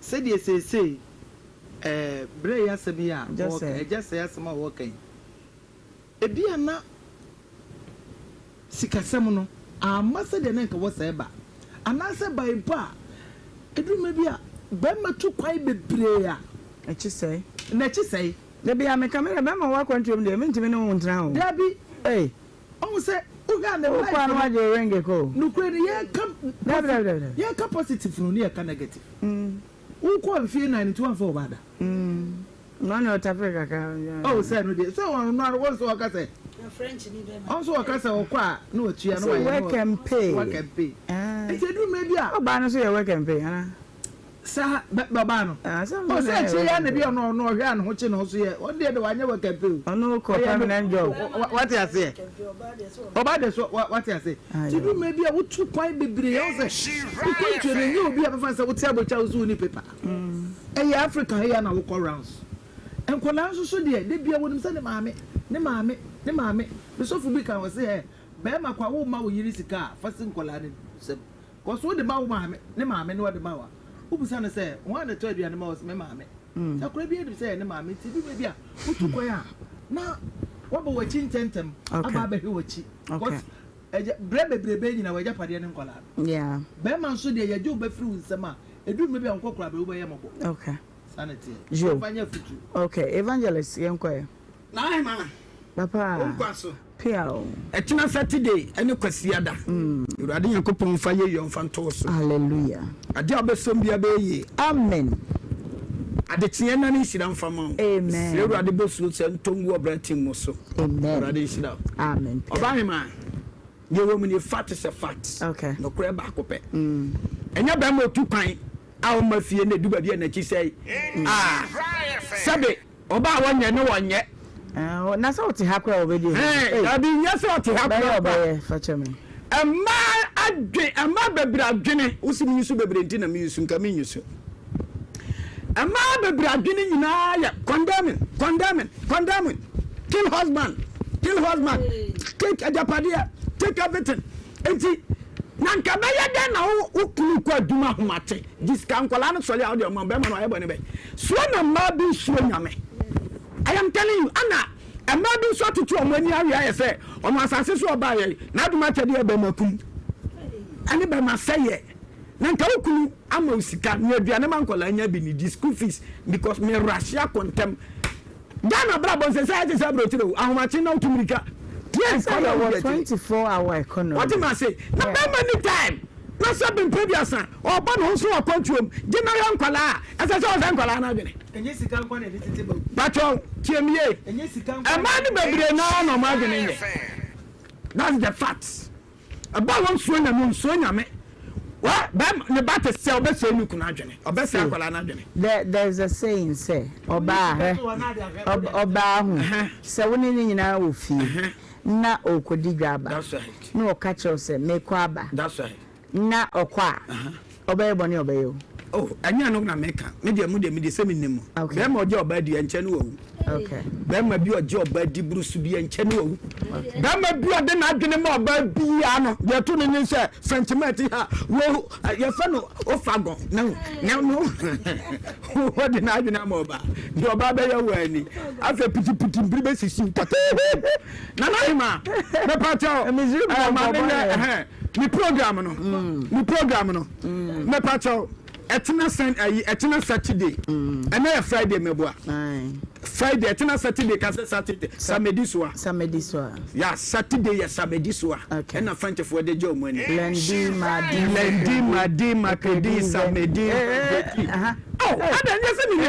Sɛdeɛ seesei eh, berɛ yi asɛm yi a wɔreka, agya sɛe asɛm a wɔreka yi, ebia na sikasɛm no amma sɛdeɛ na nka ɛwɔ sɛ ɛba, anaasɛ ɛbae mpo a, ɛduru mmerɛ bi a, barima tu kwan bebree a, N'akyi sɛe. N'akyi sɛe. Da biara meka, me deɛ bɛrima wɔ akwantuo mu deɛ, mentumi ne wo ntena o. Dabi. Ei. Ɔhu sɛ, wohwɛ a ne Wokɔ life a na no, wagye wo ring kɔ o. Nokorɛ no, yɛka Dabi, dabi, dabi, dabi. yɛka positive no ne yɛka negative. Wokɔ. Wokɔɔ mfie nan nti woamfa ɔbaa da. Na ɔne ɔtafere kakra. Oh sɛ no deɛ sɛ ɔno ara wɔn nso ɔka sɛ ɔno nso ɔka sɛ ɔkɔ a na watua na wayɛ work and pay. Work and pay. Nti eduru mmerɛ bi a. Ɔbaa no nso yɛ work and pay anaa. Saa bɛ ɔbaa no. Oh sɛ akyire yi ara na bi ɔno ɔno ɔhwɛ a ne ho kye ne ho so yɛ ɔno deɛ de wanyɛ work and pay o. Ɔno kɔ permanent job. Wate aseɛ. Ɔbaa deɛ so wate aseɛ. Nti eduru mmerɛ bi a wotu kwan bebree ɔho sɛ wokɔ ntuo no ɛnyɛ obi a bɛfa no sɛ wote abɔkyi a wo so wonni paper. Ɛyɛ Africa ha yi a na wokɔ rounds. Nkwadaa nso so deɛ, da biara wɔnim sɛ ne maame, ne maame, ne maame. Me sɔfo bi ka ɔse ɛ, barima kwa womma wo yere sika a, fa si nkwadaa no nsam. Cause wode ma wo maame, ne maame na ɔde ma wo a, wobisa no sɛ, hwan na ɛtɔ aduane ma wo? Ɔse me maame. Nti akwadaa biara nim sɛ ɛyɛ ne maame. Nti ebi baabi a wotu kwan a, na wabɔ w'akyi ntɛmntɛm aba abɛhwɛ w'akyi. Cause agya, berɛ bebrebe nyinaa w'agyapadeɛ ne nkwadaa no. Barima nso deɛ, yɛgye wo ba firi wo nsam a, Ɛduru mmerɛ bi a nkɔkora bɛ wobɛyɛ mmɔbɔ. Okay. Saa na ɛteɛ. Yo. Fa nyɛ afutuo. Okay, evangelist yɛn kɔ ɛ. Na ahemana. Papa. Wo nkwa so. Pia o. Ɛkyena Saturday ɛne Kwasiada. Awurade Nyankopɔn mfa yeyɔ mfa nto wo so. Hallelujah. Adeɛ a wobɛsom biara bɛyɛ yie. Amen. Adekyeɛ nna ne nhyira mfa ma wo. Amen. Mesrɛ Awurade bosuo sɛ ntɔ ngu ɔbra tim mo so. Amen. Awurade nhyira wo. Amen. Pia. Ɔbaahemaa. Deɛ ɛwɔ mu nie, fact is a fact. Okay. Nokorɛ baako pɛ. Ɛnyɛ bɛrima otu kwan a ɔmma fie na edu baabi a n'akyi sɛe. Ah, sɛbe ɔbaa a wɔnyɛ ne wɔnyɛ. Ah, na sɛ ɔte ha koraa ɔbɛdi. Ɛn, dabi nyɛ sɛ ɔte ha koraa. Bɛyɛ ɔbɛyɛ, fa kyɛ me. Mmaa adwen, mmaa bebree adwene, wosi mi yusu bebree nti na mi yusu, nka mi nyusu. Mmaa bebree adwene nyinaa yɛ condemning, condemning, condemning, kill husband, kill husband, take agyapadeɛ, take everything. Nti na nka bɛyɛ dɛn na wo wo kunu kɔ adwuma ahomakye gye sika nkwadaa no sɔre a wode ɔma bɛrima no ayɛ bɔne bɛn soɔ na mmaa bi nsuro nyame. I am telling you ana mmaa bi nso atoto wɔn ani awe ayɛ sɛ ɔno asase so ɔbaayɛ n'adom akyɛdeɛ bɛrima kum ɛne bɛrima sɛyɛ. Na nka wo kunu ama wo sika nua aduane ma nkwadaa nya bi ne di school fees because me rush akɔ ntɛm. Ghana abrabɔ nsɛ sɛ ayɛ te sɛ aburokyire o ahomakye na wotu mirika. Train Ɛsɛ kɔ na yɛwɔ wodi akyire. 24 hour economy. Wate ma ase na bɛrima ni time na sɛ bempɛ duasa ɔbɔ ne ho so wɔ akwantuom gye na hwɛ nkwadaa a ɛsɛ sɛ ɔhwɛ nkwadaa no adwene. Ɛnyɛ sika nko na ɛde tete ba o. Pakyɛw tie me yie Ɛnyɛ sika nko mmaa no bebree naa na wɔn adwene nyɛ that's the fact. Ɛba a wɔnsuro Nyame, onsuro Nyame. Wɛ, bɛrima, ne ba te sɛ ɔbɛsɛe ne kunu adwene, ɔbɛsɛe akwadaa no adwene. There, there is a saying sɛ, ɔbaa, hwɛ, ɔb, ɔbaa ho, sɛ wo ne no nyinaa wɔ fie, na ɔrekɔdi dwa aba, That's right. na ɔka kyerɛ wo sɛ, merekɔ aba, That's right. na ɔkɔ a, ɔbɛyɛ bɔne a ɔbɛyɛ o. Oh, ɛnyɛ ɛno na meka. Me deɛ, mo deɛ, me deɛ sɛ menim mo. Okay. Bɛrima ɔgye ɔbaa di ɛnkyɛ ne wawu. Okay. Bɛrima bi ɔgye ɔbaa di buru so bi ɛnkyɛ ne wawu. Bɛrima bi ɔde n'adwene ma ɔbaa biara no, deɛ ɛto no ne sɛ French man ti ha, wo yɛfɛ no ofagon na na no wɔde n'adwene ama ɔbaa. Deɛ ɔbaa bɛyɛ wɔ ani. Afei pitipiti mpiri bɛsisi pɔtɛɛ. Nana Ahima, mɛpa kyɛw. Misiri Ɛɛ, maame bɔbɔ nyɛ yɛ. ɛhɛn. Me program no me program no mɛpa kyɛw ɛtena sɛn ayi ɛtena Saturday ɛnɛ yɛ Friday mɛboa Friday ɛtena Saturday kasɛ Saturday samedi soa samedi soa ya Saturday yɛ samedi soa ɛna Frenchfoɔ de gye wɔn ani lundi mardi lundi mardi mercredi samedi vendredi oh ɛna nyɛ sɛ mi ni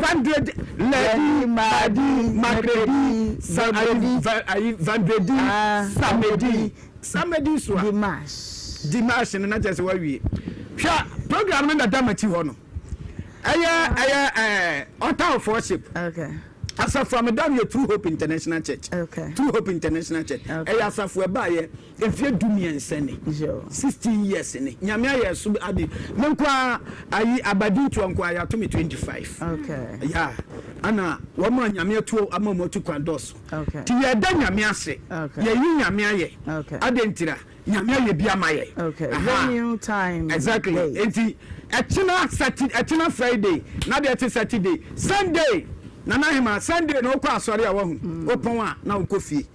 vendredi lundi mardi mercredi ayi vendredi samedi. Samedi so a. Dimash. Dimash no na kyerɛ sɛ wawie. Hwɛ program no na da m'akyi hɔ no. Ɛyɛ ɛyɛ ɛɛ Altar of Worship. Okay. Asafo a meda no yɛ True Hope International Church. Okay. True Hope International Church. Okay. Ɛyɛ asafo ɛbaayɛ mfeɛ du mmiɛnsa ni. 16 years ni. Nyame ayɛ so ade. Me nko ara ayi abadi ntoa nko ara yɛato me 25. Okay. Yeah. Ana wɔn a Nyame atuo ama wɔn atu kwan dɔɔso. Nti yɛda Nyame ase, yɛyi Nyame ayɛ, adɛn ntira? Nyame ayɛ bi ama yɛ. Aha, exactly, nti ɛkyena Saturday, ɛkyena Friday, na deɛ ɛte Saturday, Sunday, Nana Ahema, Sunday na wokɔ asɔre a wahu, wopɔn a na wokɔ fie.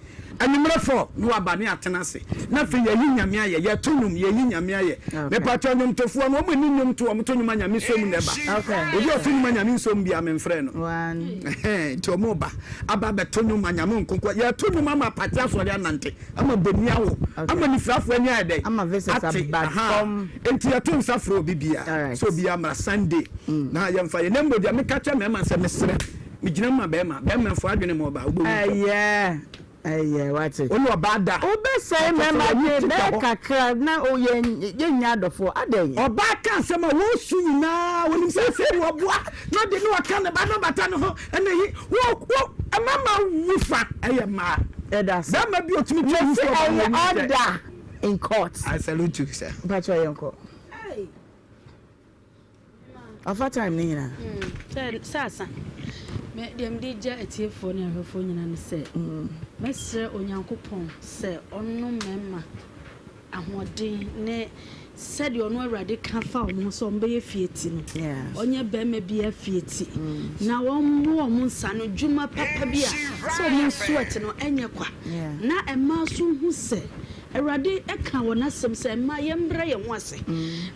Anwummerɛ fɔ na waba ne atena ase. Na afei yɛyi Nyame ayɛ, yɛto nnwom, yɛyi Nyame ayɛ. Mepakyɛw nnwomtofoɔ no, wɔn nni nnwom to, wɔn to nnwom a Nyame sɔ mu na ɛba. Obi a ɔto nnwom a Nyame nsɔ mu biara, memfrɛ no. Ɛhɛn, nti wɔn reba, aba abɛto nnwom ma Nyame nkonko. Yɛto nnwom ama apate asɔre anante, ama boni awo, ama nifirafoɔ ani ayɛ dɛn? Ate. Ahaa. Nti yɛto nsa frɛ obi biara sɛ obiara mmra Sunday na yɛmfa yɛn. Na mmom deɛ meka kyerɛ mmarima no sɛ, mesrɛ, megyina mu ma barima, barima mfa w'adwene mma ɔbaa, wobɛwu ntɛm. Ɛyɛ, ɛyɛ, wate. Wo ne ɔbaa da. Wobɛsɛe mmarima adwene bɛyɛ kakra na yɛn, yɛnnya adɔfoɔ, adɛn? Ɔbaa ka asɛm a wɔresu nyinaa, wɔnim sɛ afei na ɔboa na ɔde ne ɔka ne ba na ɔbata ne ho, ɛna yi, wo, wo, mmarima wu fa, ɛyɛ mmaa. Yɛda ase. Barima bi a ɔtumi twa Mese wusu ɔbaa ɛyɛ wɔ ne nkyɛn. order in court. I salute you, sir. Mpakyɛw yɛnkɔ. Ɔfa time ne nyinaa. Sɛ sɛ asa. Me deɛ mede gya atiefoɔ ne ahwɛfoɔ nyinaa ne sɛ, mɛsrɛ Onyankopɔn sɛ ɔnnom mmarima ahoɔden ne sɛdeɛ ɔno Awurade ka fa wɔn ho sɛ wɔbɛyɛ fie ti no, ɔnyɛ barima biara fie ti, na wɔmmoa wɔn nsa ano dwuma papa bi a sɛ wɔn sweat no ɛnyɛ kwa, na mmaa nso nhu sɛ Awurade ka wɔ n'asɛm sɛ mma yɛmbrɛ yɛn ho ase.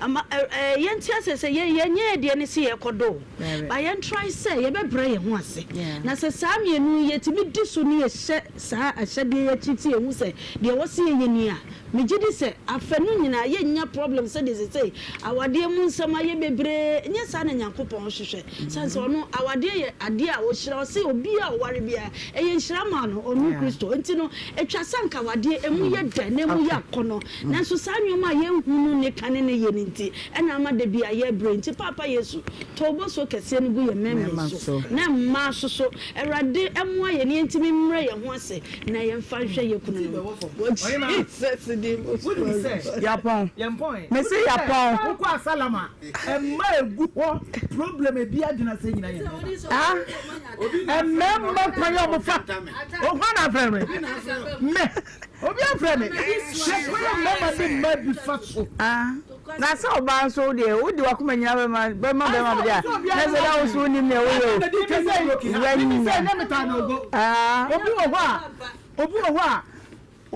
Ama yɛnte aseɛ sɛ yɛn yɛnyɛ yɛn deɛ ne sɛ yɛrekɔdɔ o, but yɛn try sɛ yɛbɛbrɛ yɛn ho ase. Na sɛ saa mmienu yi yɛtumi di so ne yɛhyɛ saa ahyɛdeɛ yi akyi te yɛhu sɛ deɛ ɛwɔ sɛ yɛyɛ ni a, megye di sɛ afanu nyinaa yɛnnya problem sɛdeɛ seesei awadeɛ mu nsɛm ayɛ bebree. Nyɛ saa na Nyankopɔn hwehwɛ. Sane sɛ ɔno awadeɛ yɛ adeɛ a ɔhyira, ɔse obiara a ɔware biara ɛyɛ nhyira ma no, ɔno Kristo. Nti no ɛtwa sɛ anka awadeɛ ɛmu yɛ dɛ na ɛmu yɛ akɔnɔ, nanso saa nnoɔma a yɛnhu no ne kane ne yɛ no nti ɛna ama da biara yɛbrɛ. Nti Paapa Yesu, tɔ wo bɔsoɔ kɛseɛ no gu yɛn mmarima yi so na mmaa nso so. Awurade mmoa yɛn na yɛntumi mmrɛ yɛn ho ase na yɛmfa nhwɛ yɛn kununom. Wɔ Jesus din mu. Yapɔn. Mese yapɔn. Wokɔ asalam a Ɛmma egu hɔ problem ebi adwene ase nyina yɛ mmarima. Ah. Mmarima kwan a wɔfa. Ohun na afrɛ me. Me. Obi afrɛ me. Hwɛ kwan a mmarima de mmaa bi fa so. Ah. Na sɛ ɔbaa nso deɛ wode wakoma nyina bɛma bɛma bɛma deɛ a na sɛ na wo so wonim nea woyɛ o. Wanya. Ah. Obi wɔ hɔ a obi wɔ hɔ a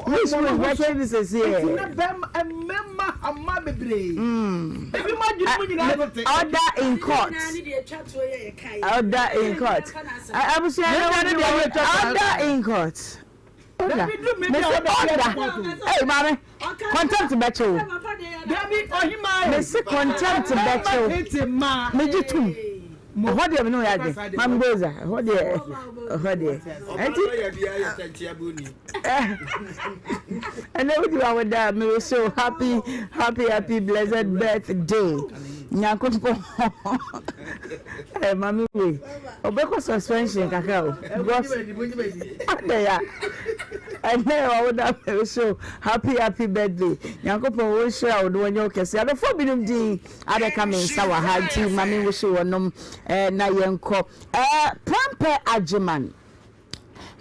Miss Rose bɛkyɛ ne sɛsi ɛ. Nti na bɛma mmarima hama bebree. Ebi mo adwene mu nyinaa tete. Order in court. Order in court. Abusua na wodi wɔ order in court. Order. Mesi order. Hey maame, contempt bɛkyɛ o. Mesi contempt bɛkyɛ o. Megye tum. Ɛhɔ deɛ me ne wo yɛ adwene. Maame Goza, ɛhɔ deɛ, ɛhɔ deɛ. Ɛnti, ɛnɛ wodi wa wo da, me wish you happy, happy, happy blessed birthday. Nyankopɔn, ɛ maame wei, ɔbɛkɔ suspension kakra o. Because, adɛ ya, ɛnɛ wa wo da, me wish you happy, happy birthday. Nyankopɔn wo nhyira wo na wɔnyɛ wo kɛse. Adɔfoɔ binom din. Abɛka me nsa wɔ ha nti ma me nwusu wɔnom eh, na yɛnkɔ eh, Prempeh Agyeman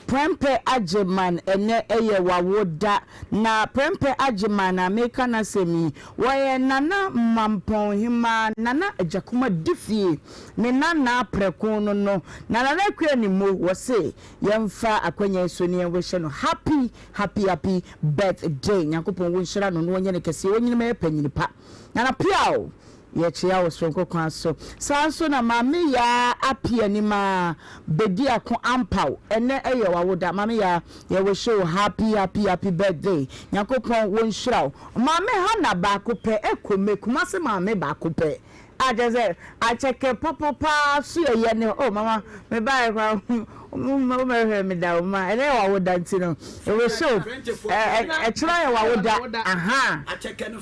Prempeh Agyeman ɛnɛ ɛyɛ wawo da na Prempeh Agyeman a meka n'asɛm yi wɔyɛ Nana Mampɔn Hemaa Nana Agyakoma Difie ne nana prɛko no no na Nana Akua Nimo wɔse yɛmfa akwanya yi so ne yɛnwihyɛ no happy happy happy birthday Nyankopɔn wo nhyira no na wɔnyɛ no kɛseɛ wɔnyini mɛyɛ panyini pa. Nana Piaw, yɛkyea wo soronko kwan so. Saa nso na Maame Yaa Appiah Nimaa Bediako Ampaw, ɛnnɛ ɛyɛ w'awoda. Maame Yaa, yɛ wish wo happy happy happy birthday. Nyankopɔn wo nhyira wo. Maame Hannah baako pɛ, Ekome, Kumasi maame baako pɛ. A kyerɛ sɛ akyɛkɛ papa paa so yɛ yɛ ne oh mama me baeɛ koraa wo mɛhwɛ me da o ma ɛnɛ yɛ wawoda nti no ɛwɔ so ɛkyerɛ yɛ wawoda aha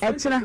ɛkyerɛ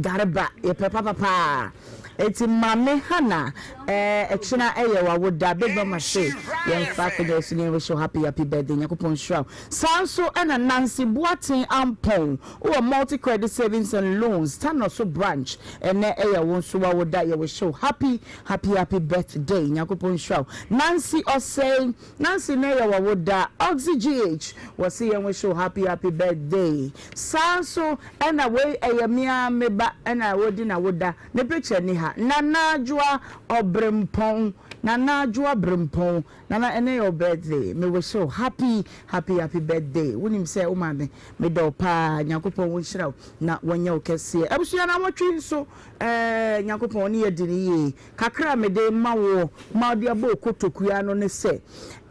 garba yɛpɛ papa paa eti maame hana ɛkyerɛ ɛyɛ wawoda big mama se yɛmfa akonnwa so ne yɛn wish happy happy birthday Nyankopɔn nhyira wo saa nso ɛna Nancy Boateng Ampɔn Wowɔ Multi Credit Savings and Loans Tanoso branch ɛnɛ ɛyɛ wo nso wawoda yɛ wish wo happy happy happy birthday Nyankopɔn nhyira wo Nancy Osei Nancy nɛ yɛ wawoda Oxy GH wɔse yɛn wish wo happy happy birthday saa nso ɛna wei ɛyɛ me ara me ba ɛna ɔredi nawoda ne picture ni ha Nana Adwoa Ɔbrempɔn. Nana Adwoa Brempɔn, Nana ɛnɛ yɛ wo birthday, me wish wo happy happy happy birthday, wonim sɛ wo maame medɔ wo paa, Nyankopɔn wo nhyira wo na wɔnyɛ wo kɛseɛ. Abusua nawɔtwe nso eh, Nyankopɔn ɔne yɛ di no yie. Kakra a mede rema woɔ ma wode abɔ wo kotokuo ano ne sɛ,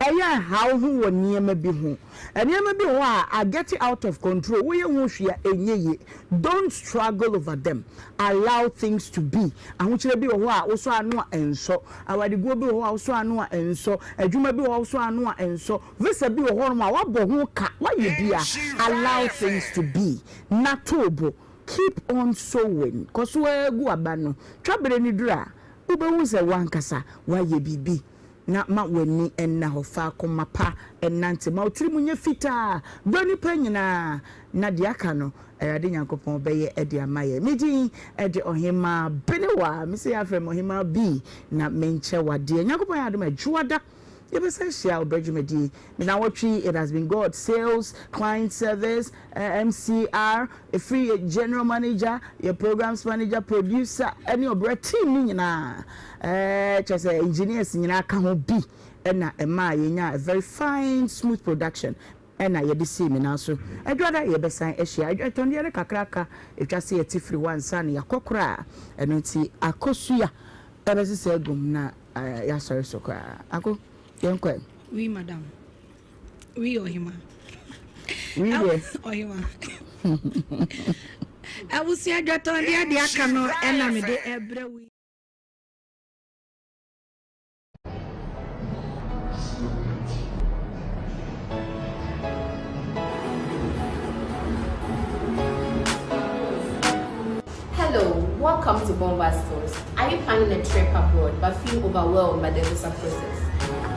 ɛyɛ a nha wo ho wɔ nneɛma bi ho. Nneɛma bi wɔ hɔ a are getting out of control, woyɛ ho hwee a ɛnyɛ yie. Don't struggle over them, allow things to be. Ahokyerɛ bi wɔ hɔ a wosɔ ano a ɛnsɔ, awareguo bi wɔ hɔ a wosɔ ano a ɛnsɔ, adwuma bi wɔ hɔ a wosɔ ano a ɛnsɔ, visa bi wɔ hɔnom a woabɔ ho ka, woayɛ bi a, allow things to be na to wo bo. Keep on sowing, kɔ so ara gu aba no. Twa bere no duru a, wubehu sɛ w'ankasa woayɛ biribi. Na ma w'ani nna hɔ. Fa koma pa nante. Ma wo tirim nyɛ fitaa. Dɔ nnipa nyinaa, na deɛ aka no, Awurade Nyankopɔn bɛyɛ de ama yɛn. Me din de Ɔhemmaa Benewa. Mese yɛafrɛ me Ɔhemmaa B, na menkyɛ wo adeɛ. Nyankopɔn yɛ adom a, Dwoada Yɛbɛsan ahyia wɔ berɛ dwumadie yi nnawɔtwe yi. It has been God, Sales, Client Service, MCR, ɛfiri yɛ General Manager, yɛ Programs Manager, Producer ɛne ɔbrɛ team no nyinaa, kyerɛ sɛ engineers nyinaa ka ho bi ɛna ɛmaa yɛnyaa a very fine smooth production ɛna yɛde sii me nan so. Adwada yɛbɛsan ahyia. Adwatɔndeɛ no kakraka ɛtwa sɛ yɛte firi hɔ ansa na yɛakɔ koraa. Ɛno nti akosua ɛbɛsesa agum na Yɛasɔre so koraa. Ako, yɛnkɔ ɛ. Oui, madame. Oui, ɔhema. Oui deɛ. Ɔhema. Abusua dwatɔn deɛ deɛ aka no ɛna mede ɛbrɛ wo. Hello, welcome to Bomba Stores. Are you planning a trip abroad but feel overwhelmed by the visa process?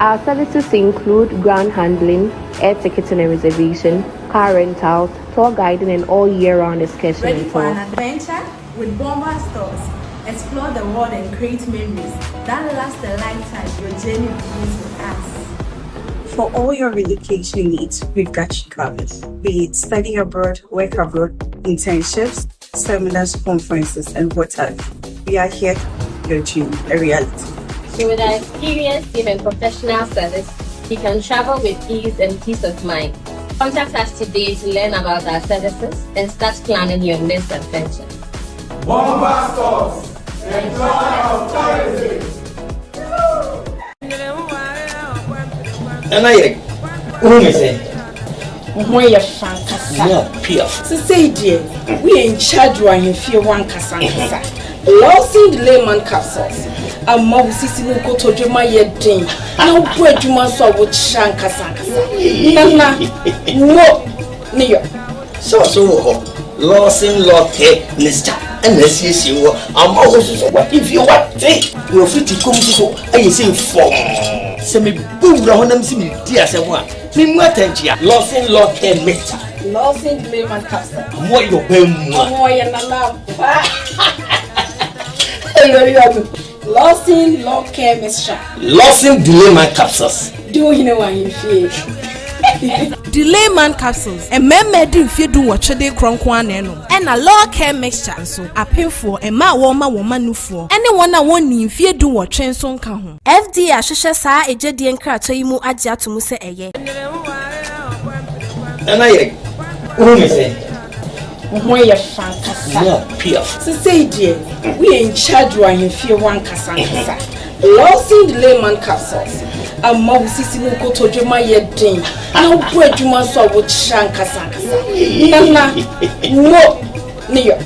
Our services include ground handling, air ticketing and reservation, car rentals, tour guiding, and all year round excursion Ready and for an tours. adventure? With Bomba Stores, explore the world and create memories that last a lifetime. Your journey begins with us. For all your relocation needs, we've got you covered. Be it study abroad, work abroad, internships, seminars, conferences, and what have you. We are here to your dream a reality. So with our experienced team and professional service, you can travel with ease and peace of mind. Contact us today to learn about our services and start planning your next adventure. Bomba Stores, the joy of tourism. Nana yɛ wohu me sɛ Wo ho yɛ fɛ ankasa. Mo piaf. Sesei deɛ, woyɛ in charge wɔ ahemfie hɔ ankasa ankasa. Lawson Layman Capsules ama wo sisi ne wo kotodwe ma yɛ den na wobɔ adwuma nso a wokyerɛ ankasa ankasa. Nana, wo ne yɔ. Sɛ ɔso wɔ hɔ, Lawson Lɔkɛ Mixture ɛna asiesie wɔ ama wo soso wahemfie wate na ofiti kɔm soso ayɛ sɛ fɔm. Sɛ mebɔ wura hɔ nam sɛ medi asɛm a Memu atɛnkyea. Lawson Lɔkɛ Mixture. Lawson Layman Capsule. Ɔmo yɛ ɔbaa mua. Ɔmo yɛ nana ampa. Lawson Lɔkɛ Mixture. Lawson Delayman Capsules. Di wo hene wɔ ahemfie. Delayman Capsules, Mmarima adi mfeɛ dunwɔtwe de rekorɔ nko ara na ɛnom. Ɛna Law Care Mixture nso, apemfoɔ, mmaa a wɔrema wɔn mma nufoɔ, ne wɔn a wɔnnii mfeɛ dunwɔtwe nso nka ho. FDA ahwehwɛ saa agyadie nkratoɔ yi mu agye ato mu sɛ ɛyɛ. Nana yɛ wohu me sɛ. Wo ho yɛ fɛ ankasa. Mo piaf. Sesei deɛ, woyɛ in charge wɔ ahemfie hɔ ankasa ankasa. Lawson Layman Capsules ama wo sisi ne wo kotodwe ma yɛ den na wobɔ adwuma nso a wokyerɛ ankasa ankasa. Nana, wo ne yɔ.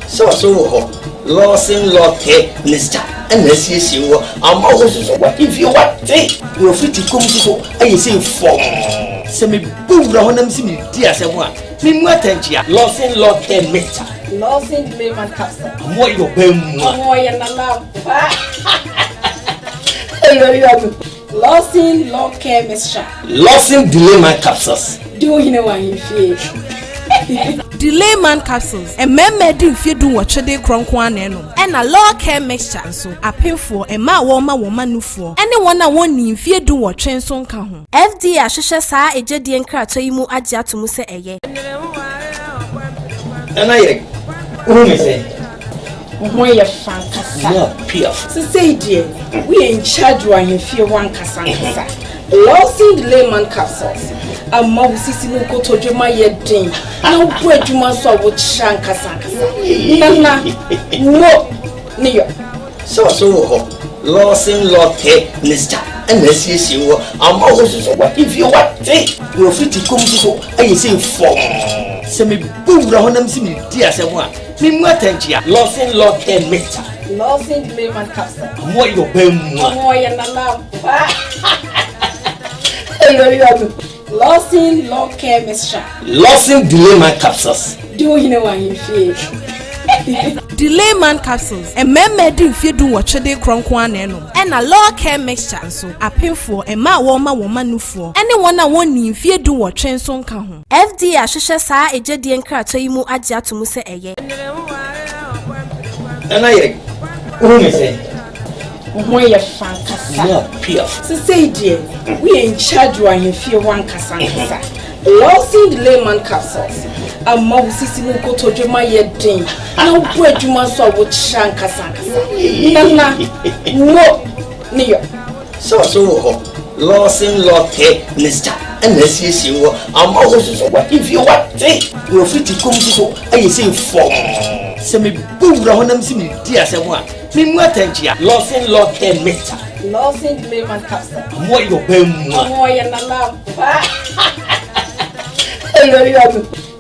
Sɛ ɔso wɔ hɔ, Lawson Lɔkɛ Mixture ɛna asiesie wɔ ama wo soso wahemfie wate na ofiti kɔm soso ayɛ sɛ fɔm. Sɛ mebɔ wura hɔ nam sɛ medi asɛm a, memu atɛnkyea. Lawson Lɔkɛ Mixture. Lawson Layman Capsule. Ɔmo yɛ ɔbaa mua. Ɔmo yɛ nana ampa. Lawson Lɔkɛ Mixture. Lawson Delayman Capsules. Di wo hene wɔ ahemfie. Delayman Capsules, Mmarima adi mfeɛ dunwɔtwe de rekorɔ nko ara na ɛnom. Ɛna Law Care Mixture nso, apemfoɔ, mmaa a wɔrema wɔn mma nufoɔ, ne wɔn a wɔnnii mfeɛ dunwɔtwe nso nka ho. FDA ahwehwɛ saa agyadie nkratoɔ yi mu agye ato mu sɛ ɛyɛ. Nana yɛ wohu me sɛ. Wo ho yɛ fɛ ankasa. ankasa. Mo piaf. Sesei deɛ, woyɛ in charge wɔ ahemfie hɔ ankasa ankasa. Lawson Delayman Capsules ama wo sisi ne wo kotodwe ma yɛ den na wobɔ adwuma nso a wokyerɛ ankasa ankasa. Nana, mo ne yɔ. Sɛ ɔso wɔ hɔ, Lawson Lɔtɛ mixture ɛna asiesie wɔ ama wo nso so w'ahemfie wate na wafiti kɔm nso so ayɛ sei fɔmm. Sɛ mebɔ wura hɔ na mese meredi asɛm a, memu atɛnkyea. Lawson Lɔtɛ mixture. Lawson Delayman Capsule. Ɔmo ayɛ ɔbaa mua. Ɔmo ɔyɛ nana ampa. Lawson Law Care Mixture. Lawson Delayman Capsules. Di wo hene wɔ ahemfie. Delayman Capsules, mmarima adi mfeɛ dunwɔtwe de rekorɔ nko ara na ɛnom. Ɛna Law Care Mixture nso, apemfoɔ, mmaa a wɔrema wɔn mma nufoɔ, ne wɔn a wɔnnii mfeɛ dunwɔtwe nso nka ho. FDA ahwehwɛ saa egyedie nkratoɔ yi mu agye ato mu sɛ ɛyɛ. Nana yɛ wohu me sɛn? Wo ho yɛ fɛ ankasa. Mo piaf. Sesei deɛ woyɛ in charge wɔ ahemfie hɔ ankasa ankasa. Lawson Delayman Capsules ama wo sisi ne wo kotodwe ma yɛ den na wobɔ adwuma nso a wokyerɛ ankasa ankasa. Nana, mo ne yɔ. Sɛ ɔso wɔ hɔ, Lawson Lɔtɛ mixture ɛna asiesie wɔ ama wo nso so w'ahemfie wate na wafiti kɔm nso so ayɛ sei fɔmm. Sɛ mebɔ wura hɔ na mese meredi asɛm a, memu atɛnkyea. Lawson Lɔtɛ mixture. Lawson Delayman Capsule. Ɔmo ayɛ ɔbaa mua. Ɔmo ɔyɛ nana ampa.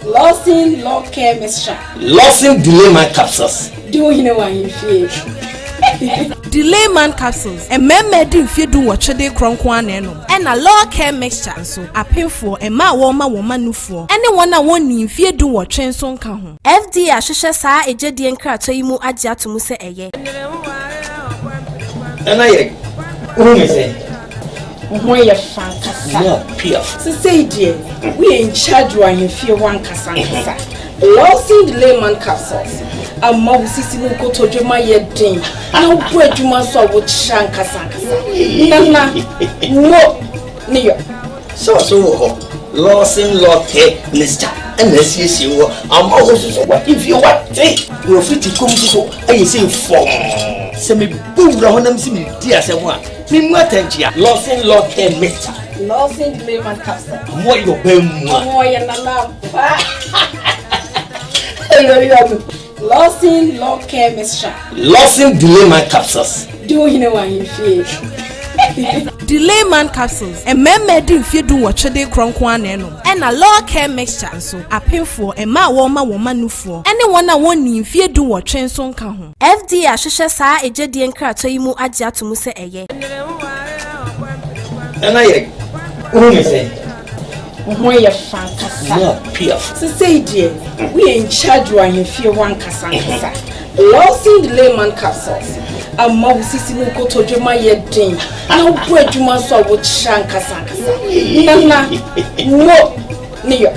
Lawson Law Care Mixture. Lawson Delayman Capsules. Di wo hene wɔ ahemfie. Delayman Capsules, mmarima adi mfeɛ dunwɔtwe de rekorɔ nko ara na ɛnom. Ɛna Law Care Mixture nso, apemfoɔ, mmaa a wɔrema wɔn mma nufoɔ, ne wɔn a wɔnnii mfeɛ dunwɔtwe nso nka ho. FDA ahwehwɛ saa egyedie nkratoɔ yi mu agye ato mu sɛ ɛyɛ. Nana yɛ wohu me sɛn? Wo ho yɛ fɛ ankasa. Mo piaf. Sesei deɛ woyɛ in charge wɔ ahemfie hɔ ankasa ankasa. Lawson Delayman Capsules ama wo sisi ne wo kotodwe ma yɛ den na wobɔ adwuma nso a wokyerɛ ankasa ankasa. Nana, mo ne yɔ. Sɛ ɔso wɔ hɔ, Lawson Lɔtɛ mixture ɛna asiesie wɔ ama wo nso so w'ahemfie wate na wafiti kɔm nso so ayɛ sei fɔmm. Sɛ mebɔ wura hɔ na mese meredi asɛm a, memu atɛnkyea. Lawson Lɔtɛ mixture. Lawson Delayman Capsule. Ɔmo ayɛ ɔbaa mua. Ɔmo ɔyɛ nana ampa. Lawson Law Care Mixture. Lawson Delayman Capsules. Di wo hene wɔ ahemfie. Delayman Capsules, mmarima adi mfeɛ dunwɔtwe de rekorɔ nko ara na ɛnom. Ɛna Law Care Mixture nso, apemfoɔ, mmaa a wɔrema wɔn mma nufoɔ, ne wɔn a wɔnnii mfeɛ dunwɔtwe nso nka ho. FDA ahwehwɛ saa egyedie nkratoɔ yi mu agye ato mu sɛ ɛyɛ. Nana yɛ wohu me sɛn? Wo ho yɛ fɛ ankasa. Mo piaf. Sesei deɛ woyɛ in charge wɔ ahemfie hɔ ankasa ankasa. Lawson Delayman Capsules ama wo sisi ne wo kotodwe ma yɛ den na wobɔ adwuma nso a wokyerɛ ankasa ankasa. Nana, mo ne yɔ.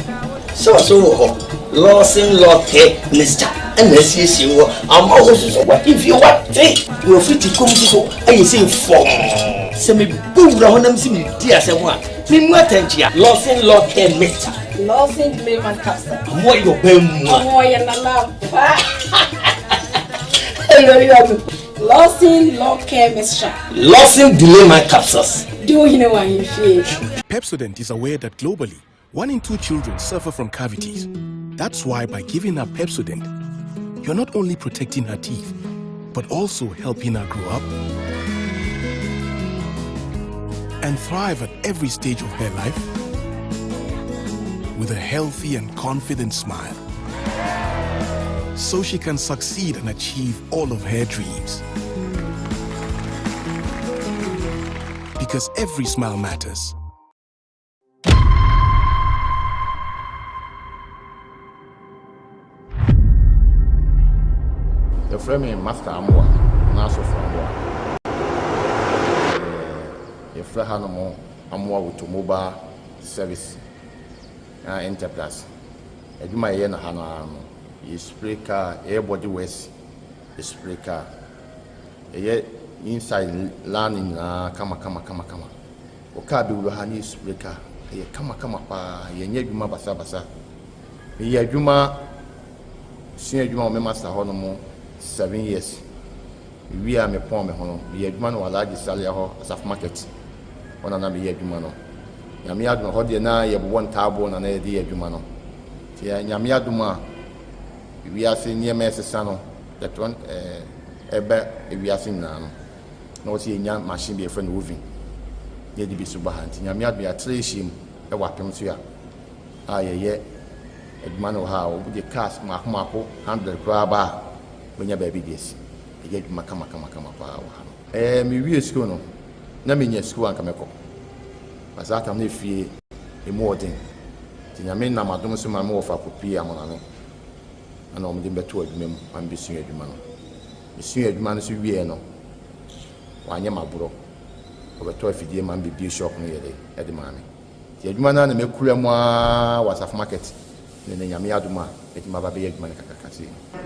Sɛ ɔso wɔ hɔ, Lawson Lɔtɛ mixture ɛna asiesie wɔ ama wo nso so w'ahemfie wate na wafiti kɔm nso so ayɛ sei fɔmm. Sɛ mebɔ wura hɔ na mese meredi asɛm a, memu atɛnkyea. Lawson Lɔtɛ mixture. Lawson Delayman Capsule. Ɔmo ayɛ ɔbaa mua. Ɔmo ɔyɛ nana ampa. Lawson Law Care Mixture. Lawson Delayman Capsules. Di wo hene wɔ ahemfie. Pepsodent is aware that globally, one in two children suffer from cavities. That's why by giving her Pepsodent, you're not only protecting her teeth, but also helping her grow up and thrive at every stage of her life with a healthy and confident smile. So she can succeed and achieve all of her dreams. Because every smile matters. Yɛfrɛ me Master Amoah anaa Sɔfo Amoah. Yɛfrɛ hanom Amoah Automobile Service Enterprise. Adwuma a yɛyɛ no ha no ara no, yɛ spray car, yɛyɛ body works, yɛ spray car. Yɛyɛ inside line nyinaa kama kama kama kama. Wo car bɛwura ha ne yɛ spray car, ɛyɛ kama kama paa, yɛnyɛ adwuma basabasa. Meyɛ adwuma, sua adwuma wɔ me master hɔ nom 7 years. Mewie a mepɔn me ho no, meyɛ adwuma no wɔ Alhaji Salia hɔ, Asafo Market hɔ na na meyɛ adwuma no. Nyame adom, ɛhɔ deɛ na yɛbobɔ ntaaboɔ na na yɛde yɛ adwuma no. Nti Nyame adom a wiase nneɛma ɛsesa no, yɛtɔ ɛba wiase nyinaa no, na wɔsɛ yɛnya machine bi yɛfrɛ no oven na yɛde bi so ba ha. Nti Nyame adom yɛatra yɛhyia mu wɔ apem so a a yɛyɛ adwuma no wɔ ha a wɔde cars mmaako mmaako 100 koraa ba a wobɛnya baabi de asi. Ɛyɛ adwuma kama kama kama paa wɔ ha no. Ɛɛ mewie sukuu no, na menya sukuu a anka mɛkɔ. Na saa tam no efie emu ɔden. Nti Nyame nam adom so ma me wɔfa kɔpuee Amonane ɛna wɔde me bɛtoo adwuma mu ma mebɛsua adwuma no. Mesuaa adwuma no nso wieɛ no, wɔanyɛ me aborɔ. Wɔbɛtɔɔ afidie ma me bɛbue shop no yɛ dɛ de maa me. Nti adwuma no ara na makura mu ara wɔ Asafo Market na ɛnɛ Nyame adom a mɛtumi aba abɛyɛ adwuma no kakraka sei no.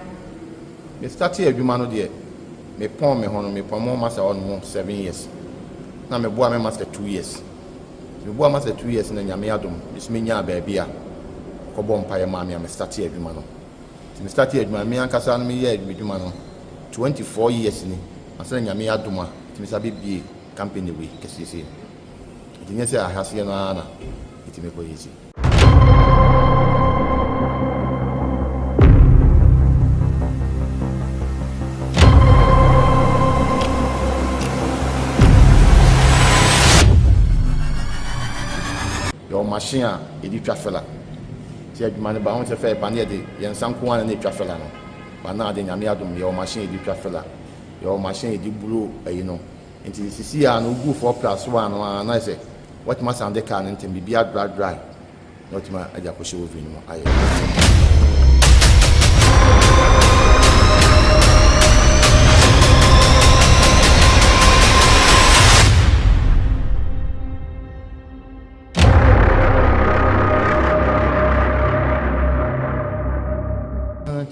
Me startee adwuma no deɛ me pɔn me ho no me pɔn me ho master hɔ nom 7 years na me boa me master 2 years. Nti me boa master 2 years na Nyame adom me so me nyaa baabi a kɔ bɔ mpaeɛ maa me a me startee adwuma no. Nti me startee adwuma no me ankasa no me yɛɛ adwuma no 24 years ni ansa na Nyame adom a metumi sa bɛ bie company wei kɛseɛ sei no. Nti nyɛ sɛ ahaseɛ no ara na ɛtumi kɔ yɛ sei. Yɛwɔ machine a yɛde twa fela. Nti adwuma no ba ho sɛ fɛ ba ne yɛde yɛn nsa nko ara na ɛtwa fela no. Ba na ade Nyame adom yɛwɔ machine yɛde twa fela. Yɛwɔ machine yɛde buro ayi no. Nti sisi a no wogu 4 plus 1 no ara na ayɛ sɛ watumi asan de car no ntɛm, biribi adry dry na watumi de akɔhyɛ oven no mu ayɛ.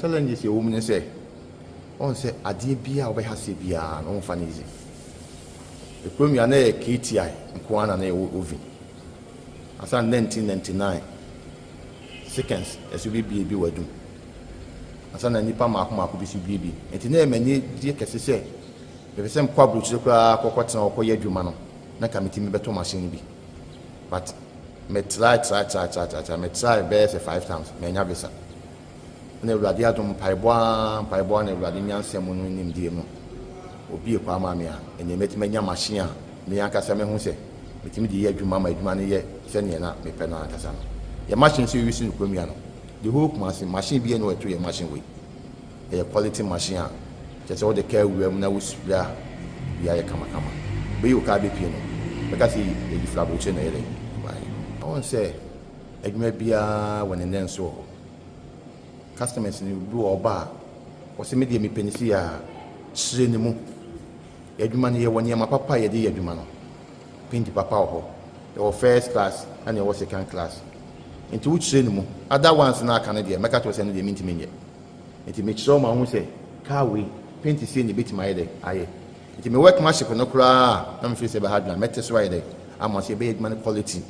Challenges ɛwɔ mu ne sɛ, ɔn sɛ adeɛ biara a wobɛha aseɛ biara no womfa no easy. Ekurom yi a na ɛyɛ KTI nko ara na na yɛwɔ oven. Ansa na 1999 seconds ɛso bebue bi wɔ adum. Ansa na nnipa mmaako mmaako bi so bue bi. Nti na ɛyɛ m'anigye kɛse sɛ mepɛ sɛ mekɔ aburokyire koraa kɔkɔtena hɔ kɔyɛ adwuma no na nka metumi bɛtɔ machine no bi. But me try try try try try try me try bɛyɛ sɛ five times mannya visa. Ɛna Awurade adom, mpaebɔ ara, mpaebɔ ara na Awurade nyansa mu no nimdeɛ mu obue kwan maa me a ɛnneɛ mɛtumi anya machine a me ankasa mɛhu sɛ metumi de yɛ adwuma ma adwuma no yɛ sɛdeɛ na mepɛ no ankasa no. Yɛ machine nso yɛuse no kurom yi ano. The whole Kumasi, machine biara nni hɔ a ɛto yɛ machine wei. Ɛyɛ quality machine a kyerɛ sɛ wode kaa wura mu na wo spray a biribiara yɛ kamakama. Wobɛyi wo kaa bɛpue no, bɛka sɛ yɛyi firi aburokyire na ɛyɛ dɛn ɛbaeɛ. Wohu sɛ adwuma biara wɔ ne nnɛnso wɔ hɔ. Customers no bi wɔ hɔ ɔba a, ɔse me deɛ mepɛ no sei a, kyerɛ ne mu. Yɛn adwuma no yɛwɔ nneɛma papa a yɛde yɛ adwuma no. Paint papa wɔ hɔ, yɛwɔ first class ɛna yɛwɔ second class. Nti wo kyerɛ ne mu. Other ones no a aka no deɛ mɛka kyerɛ wo sɛ ɛno deɛ mentumi nyɛ. Nti mekyerɛ wo ma wohu sɛ car wei paint sei na ɛbɛtumi ayɛ dɛ ayɛ. Nti me workmanship no koraa a na me feel sɛ ɛbɛha adwene a mɛte so ayɛ dɛ ama sɛ yɛbɛyɛ adwuma no quality.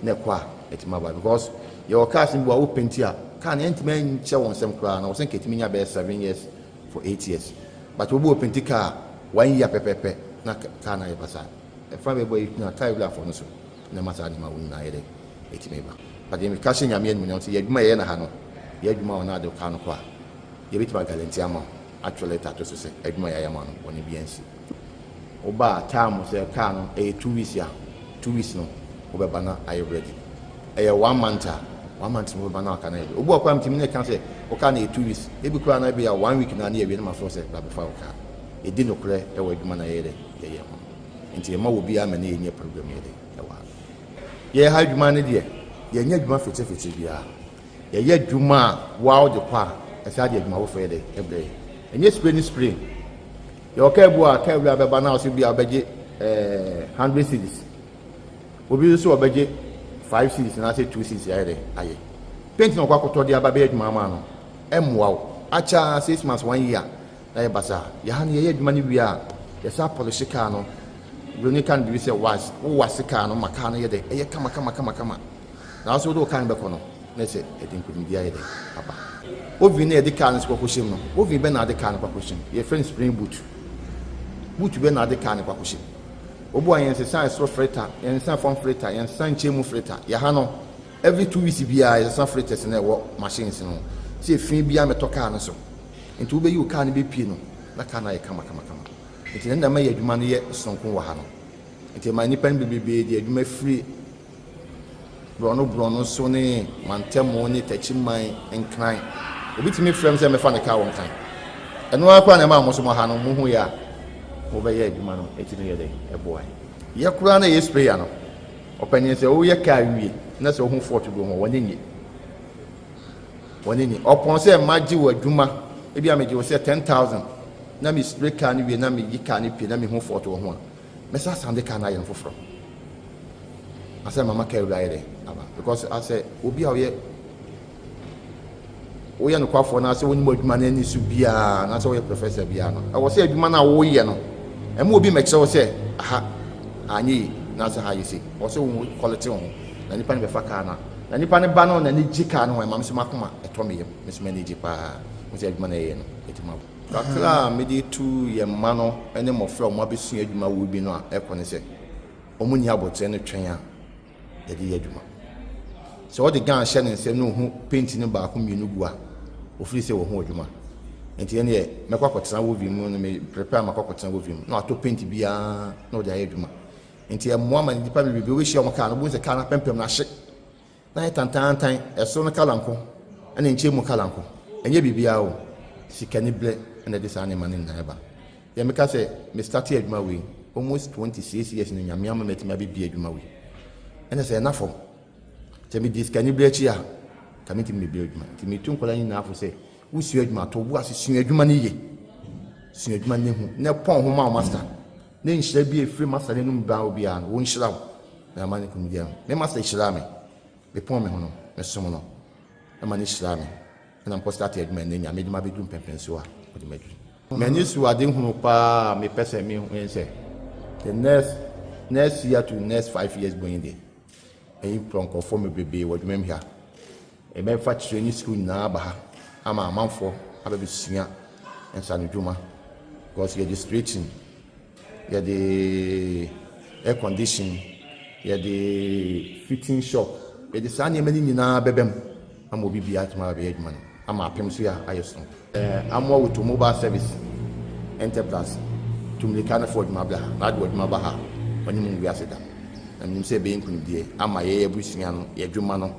na ɛkɔ a ɛtumi aba because yɛwɔ cars no bi wɔ a wo penti a car no ɛntumi nkyɛ wɔn nsam koraa na wɔsɛ nka ɛtumi nya bɛyɛ 7 years for 8 years, but obi wɔ penti car one year pɛpɛpɛ na car no ayɛ basaa. Ɛfa bɛbɔ yi na car wurafoɔ no so na ɛma saa nneɛma wo nyinaa yɛ dɛ ɛtumi ba. But yɛn ka hyɛ Nyame animuonyam sɛ yɛ adwuma yɛyɛ na ha no yɛ adwuma wɔ na ade car no kɔ a yɛbɛtumi aguarantee ama wo, atwerɛ letter ato so sɛ adwuma yɛayɛ ama no bɔne bi ansi. Woba a time sɛ car no ɛyɛ 2 weeks a, 2 weeks no wobɛba na ayɛ ready. Ɛyɛ one month a, one month no wobɛba na aka no ayɛ ready. Obi wɔ koraa metumi ne ka sɛ wo car no yɛ 2 weeks, ebi koraa na ebi a one week na ne yɛwie no ma frɛ sɛ bra bɛfa wo car. Yɛdi nokorɛ ɛwɔ adwuma na yɛyɛ dɛ yɛyɛ ho nti yɛma wɔ biara ma ne yɛnyɛ program yɛ dɛ ɛwɔ ha. Yɛyɛ ha adwuma no deɛ yɛnyɛ adwuma fetefete biara. Yɛyɛ adwuma a woa wode kɔ a ɛsɛ ade adwuma foforɔ yɛ dɛ ɛbrɛ yɛ. Ɛnyɛ spray ne spray. Yɛwɔ kaa bi a kaa wura bɛba na ɔsɛ bi a ɔbɛgye 100 cedis. Obi nso ɔbɛgye 5 cedis anaasɛ 2 cedis ayɛ dɛ ayɛ. Paint na ɔkɔ akɔtɔ de aba bɛyɛ adwuma ama no. Ɛmmoa wo. Akyɛ 6 months, one year na yɛ basa. Yɛha no yɛyɛ adwuma no wie a yɛsa polish kaa no. Buroni ka no biribi sɛ wax. Wo wax kaa no ma kaa no yɛ dɛ ɛyɛ kama kama kama kama. Na nso wode wo kaa no bɛkɔ no na sɛ ɛde nkonimdi ayɛ dɛ aba. Oven na yɛde kaa no nso kɔkɔhyɛ mu no, oven bɛn na ade kaa no kɔkɔhyɛ mu? Yɛfrɛ no spring boot. Boot bɛn na wode kaa no kɔ akɔhyɛ mu? Obu a yɛnsesa ɛsoro filter, yɛnsesa fam filter, yɛnsesa nkyɛn mu filter. Yɛ ha no, every 2 weeks biara yɛsesa filters no a ɛwɔ machines no ho. Sɛ efi biara mmɛtɔ kaa no so. Nti wobɛyi wo kaa no bɛpue no, na kaa no ayɛ kamakamakama. Nti ɛno na ɛma yɛ adwuma no yɛ sononko wɔ ha no. Nti ɛma nnipa no bebrebe de adwuma firi borɔno borɔno so ne mantamu ne takyiman nkran. Obi tumi frɛ me sɛ mɛfa ne kaa wɔ Nkran. Ɛno ara koraa na ɛma mo nso mo ha no mohu yɛ a mobɛyɛ adwuma no ɛtumi yɛ dɛ ɛboa yɛ. Koraa na ɛyɛ sprayer no. Ɔpanyin sɛ woyɛ kaa wie na sɛ wohu fault bi wɔ ho a w'ani nnye. W'ani nnye. Ɔpɔn sɛ magye wo adwuma ebi a megye wo sɛ 10,000 na me spray kaa no wie na meyi kaa no pie na mehu fault wɔ ho a mɛsa asan de kaa no ayɛ no foforɔ. Asɛ mama kaa wura ayɛ dɛ aba because asɛ obi a ɔyɛ woyɛ nokwafoɔ na sɛ wonim adwuma no ani so biara na sɛ woyɛ professor biara no ɛwɔ sɛ adwuma no a woyɛ no ɛma obi mɛkyerɛ wo sɛ aha anyɛ yi na sɛ ha yɛ sei. Ɛwɔ sɛ wo quality wo ho na nipa no bɛfa kaa no a na nipa no ba no n'ani gye kaa no ho ɛma me so makoma ɛtɔ me yam, me so m'ani gye paa ho sɛ adwuma no ɛyɛ no ɛtumi abɔ. Kakra a mede tu yɛn mma no ne mmɔfra a wɔabɛsua adwuma wɔ bi no a ɛkɔ ne sɛ wɔnni aboterɛ no twɛn a yɛde yɛ adwuma. Sɛ wɔde gan hyɛ ne nsam na ɔhu paint no baako mmienu gu a, ɔfiri sɛ wahu adwuma. Nti ɛneɛ mɛkɔ akɔtena wovi mu no, me prepare makɔ akɔtena wovi mu na watɔ paint biara na ɔde ayɛ adwuma. Nti ɛmmoa ma nnipa bebrebe wobɛhyia wɔn kaa no, wobɛhu sɛ kaa no apempem no ahye na ayɛ tantaantan, ɛsoro no kala nko ɛna nkyɛn mu kala nko. Ɛnyɛ biribiara o, sikaniberɛ na ɛde saa nneɛma no nyinaa ba. Deɛ meka sɛ me starte adwuma wei almost 26 years no Nyame ama matumi abɛbie adwuma wei ɛna sɛ ɛna fam sɛ medi sikaniberɛ akyi a ka mentumi mebie adwuma. Nti metu nkwadaa nyinaa fo sɛ wosua adwuma to wo ase sua adwuma no yie, sua adwuma no hu na pɔn ho ma wo master na nhyira bi a ɛfiri master no anum ba wo biara no wɔnhyira wo na ama ne kɔmudi ano. Me master hyiraa me, mepɔn me ho no mesom no ɛma ne hyiraa me ɛna mekɔ starte adwuma ɛnɛ Nyame de ma bɛduru mpɛmpɛnsoɔ a ɔde maduru. M'ani so ade hunu paa a mepɛ sɛ mehu ne sɛ the next next year to next 5 years going deɛ ɛyi pɔ nkurɔfoɔ bebrebe wɔ adwuma mu ha. Ɛbɛfa kyerɛ ne sukuu nyinaa aba ha ama amanfoɔ abɛbɛsua nsanodwuma because yɛde straightening, yɛde air condition, yɛde fitting shop, yɛde saa nneɛma no nyinaa bɛbɛ mu ama obi biara atumi abɛyɛ adwuma no ama apem so yɛ ayɛ so. Amoa Automobile Service Enterprise tu mmirika no fa adwuma bra ha na ade w'adwuma ba ha ɔne mu wiase da na menim sɛ ɛbɛyɛ nkonimdie ama yɛyɛ abusua no yɛ adwuma no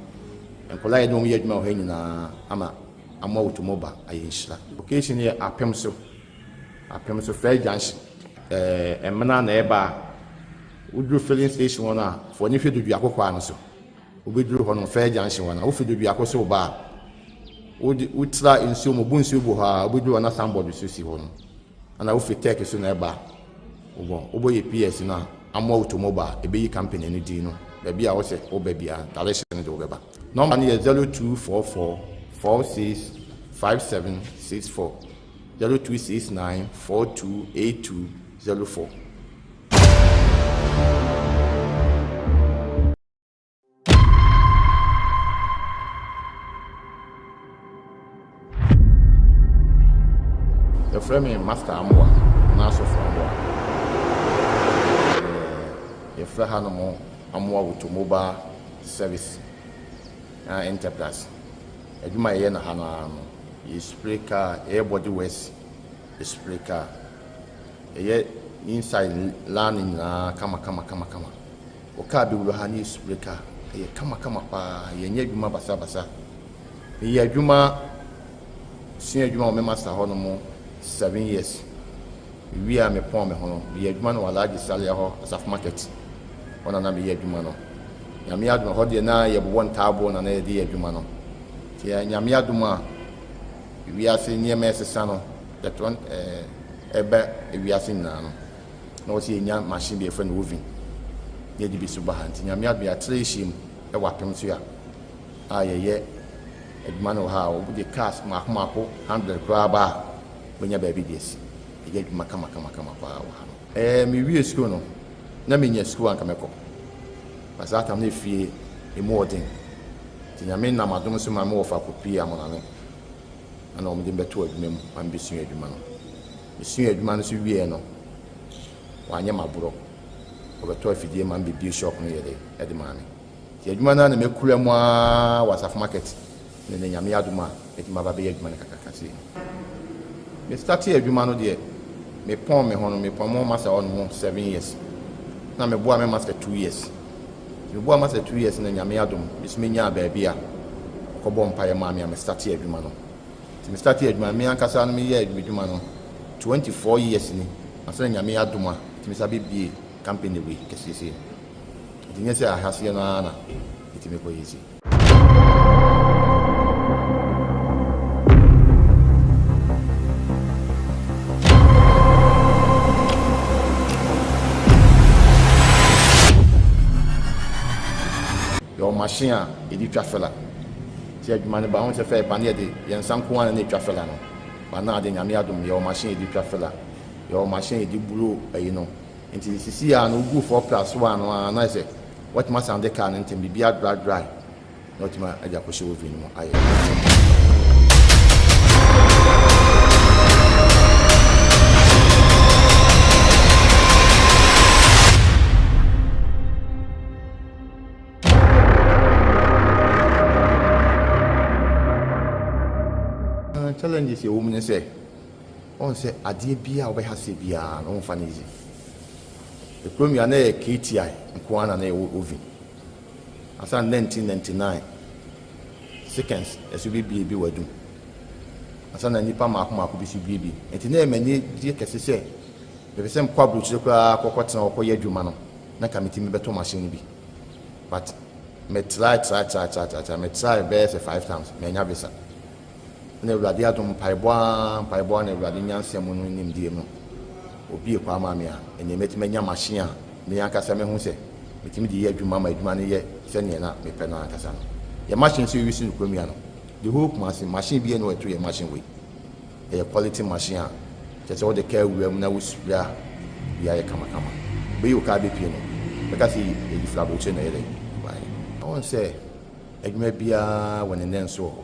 nkwadaa yɛde wɔn yɛ adwuma wɔ ha nyinaa ama Amoa Automobile ayɛ nhyira. Location yɛ apem so, apem so Fair Junction. Ɛmena na ɛba a woduru filling station hɔ no a fo ani hwɛ Doduako kwan no so. Wobɛduru hɔ no Fair Junction hɔ no a wofi Doduako so ba a wode wotra nsuo mu bu nsuo gu hɔ a wobɛduru hɔ na signboard so si hɔ no ana wofi Tech so na ɛba wobɔ wobɔ yɛ PS no a Amoa Automobile ɛbɛyi company no din no baabi a wosɛ woba biara direction no de wobɛba. Number no yɛ 0244 46 5764 0269 42 8204. Yɛfrɛ me Master Amoah anaa Sɔfo Amoah. Yɛfrɛ hanom Amoah Automobile Service Enterprise. Adwuma a yɛyɛ no ha no ara no, yɛ spray car, yɛyɛ body works, yɛ spray car. Yɛyɛ inside line nyinaa kama kama kama kama. Wo car bɛwura ha na yɛ spray car. Ɛyɛ kama kama paa. Yɛnyɛ adwuma basabasa. Meyɛ adwuma sua adwuma wɔ me master hɔ nom 7 years. Mewie a mepɔn me ho no, meyɛ adwuma no wɔ Alhaji Salia hɔ, Asafo Market. Hɔ na na meyɛ adwuma no. Nyame adom, hɔ deɛ na yɛbobɔ ntaaboɔ na na yɛde yɛ adwuma no. Nti Nyame adom a wiase nneɛma ɛsesa no, yɛtɔ ɛbɛ wiase nyinaa no, na wɔsɛ yɛnya machine bi yɛfrɛ no oven na yɛde bi so ba ha. Nti Nyame adom yɛatrɛ ahyia mu ɛwɔ apem so a yɛyɛ adwuma no wɔ ha a wɔde cars mmaako mmaako 100 koraa ba a wɔnya baabi de asi. Yɛyɛ adwuma kama kama kama paa wɔ ha no. Mewie sukuu no, na menya sukuu anka mɛkɔ. Na saa tam no efie emu ɔden. Nti Nyame nam adom so ma me wɔfa kɔpie Amonane. Ɛna wɔn de me bɛtoo adwuma mu ma mebɛsua adwuma no. Mesua adwuma no so wieɛ no, Wanyɛ m'aborɔ. Ɔbɛtɔɔ afidie ma me bɛbue shop no yɛ dɛ de maa me. Nti adwuma no ara na makura mu ara wɔ Asafo Market ne nnɛ Nyame adom a mɛtumi aba abɛyɛ adwuma no kakraka sei no. Me startee adwuma no deɛ me pɔn me ho no me pɔn me ho master hɔ nom 7 years na me boa me master 2 years. Nti me boa master 2 years na Nyame adom me nso me nyaa baabi a ɔkɔ bɔɔ mpaeɛ maa me a me startee adwuma no. Nti me startee adwuma no me ankasa no me yɛɛ m'adwuma no 24 years ni ansa na Nyame adom a metumi sa bɛ bue company wei kɛseɛ sei no. Nti nyɛ sɛ ahaseɛ no ara na metumi kɔ yɛ sei. Yɛwɔ machine a yɛde twa filler. Nti adwuma no ba ho sɛ fɛ ba no yɛde yɛn nsa nko ara na ɛtwa filler no. But now de Nyame adom yɛwɔ machine yɛde twa filler. Yɛwɔ machine yɛde blow ayi no. Nti sisi a no wogu 4 plus 1 no ara na ayɛ sɛ watumi asan de car no ntɛm biribi adry dry na watumi de akɔhyɛ oven no mu ayɛ. Challenges ɛwɔ mu ne sɛ ɔn sɛ adeɛ biara a wobɛha sɛ biara no womfa no easy. Ekurom yi a na ɛyɛ KTI nko ara na na ɛwɔ oven. Ansa na 1999 seconds ɛso bebie bi wɔ adum. Ansa na nnipa mmaako mmaako bi so bie bi. Nti na ɛyɛ m'ani gye kɛse sɛ mepɛ sɛ mekɔ aburokyire koraa kɔkɔtena hɔ kɔyɛ adwuma no na nka metumi bɛtɔ machine no bi. But me try try try try try try me try bɛyɛ sɛ five times manya visa. Ɛna Awurade adom mpaebɔ ara mpaebɔ ara na Awurade nyansa mu no nimdeɛ mu obue kwan maa me a ɛnneɛ mɛtumi anya machine a me ankasa mɛhu sɛ metumi de yɛ adwuma ma adwuma no yɛ sɛdeɛ na mepɛ no ankasa no. Yɛ machine nso yɛuse no kurom yi ano. The whole Kumasi machine biara nni hɔ a ɛto yɛ machine wei. Ɛyɛ quality machine a kyerɛ sɛ wode kaa wura mu na wo spray a biribiara yɛ kamakama. Wobɛyi wo kaa bɛpue no bɛka sɛ yɛyi firi aburokyire na ɛyɛ dɛn ɛbaeɛ. Wohu sɛ adwuma biara wɔ ne nnɛnso wɔ hɔ.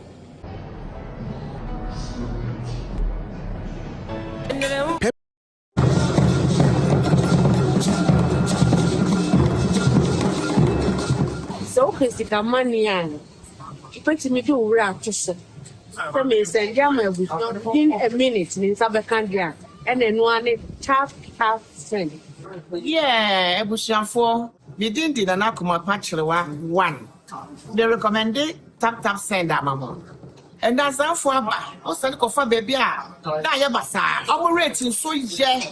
Sɛ wopɛ sika money a, wobɛtumi de wo werɛ ato so sɛ meresɛnde ama abusua within a minute me nsa bɛka deɛ a, ɛna ɛno ara ne tap tap send. Yeah abusuafoɔ me din de Nana Kumapa Kyerewa one me recommende tap tap send ama mo Nnazaafo aba ɔsane kɔfa baabi a na ayɛ basaa ɔmo rate nso yɛ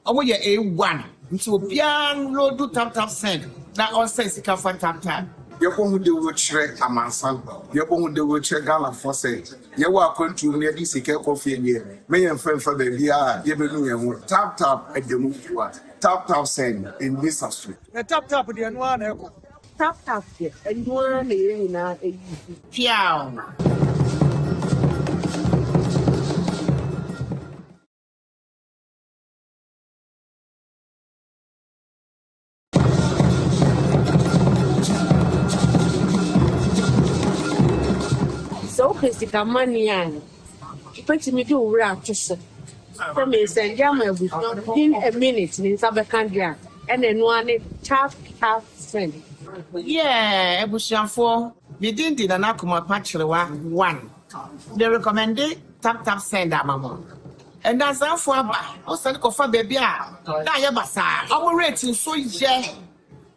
ɔmo yɛ A1 nti obiara nloadu tap tap send na ɔnsɛn sika fa tap tap. Yɛbɔ ho dawuro kyerɛ amansan, yɛbɔ ho dawuro kyerɛ Ghanafoɔ sɛ yɛwɔ akwantuo mu na yɛde sika rekɔ fie deɛ, mɛ yɛmfa mfa baabiara a yɛbɛnu yɛn ho. Tap tap ɛda mu fua, tap tap send, ɛnni sa so. Na tap tap deɛ ɛno ara na ɛkɔ. Tap tap deɛ ɛno ara na yɛn nyinaa use. Piaw! Sɛ wopɛ sika money a, wobɛtumi de wo werɛ ato so sɛ meresɛnde ama abusua within a minute me nsa bɛka deɛ a, ɛna ɛno ara ne tap tap send. Yeah abusuafoɔ me din de Nana Kumapa Kyerewa one me recommende tap tap send ama mo Nnazafoɔ aba wo sane kɔfa baabi a na ayɛ basaa ɔmo rate nso yɛ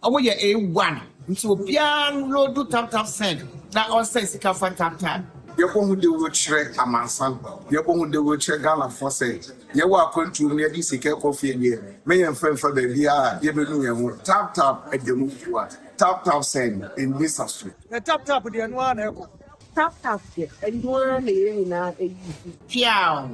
Ɔmo yɛ A one nti obiara nloadu tap tap send na ɔnsɛn sika fa tap tap. Yɛbɔ ho dawuro kyerɛ amansan, yɛbɔ ho dawuro kyerɛ Ghanafoɔ sɛ yɛwɔ akwantuo mu na yɛde sika rekɔ fie deɛ, mɛ yɛmfa mfa baabiara a yɛbɛnu yɛn ho. Tap tap ɛda mu fua, tap tap send ɛnni sa so. Na tap tap deɛ ɛno ara na ɛkɔ. Tap tap deɛ ɛno ara na yɛn nyinaa use. Piaw!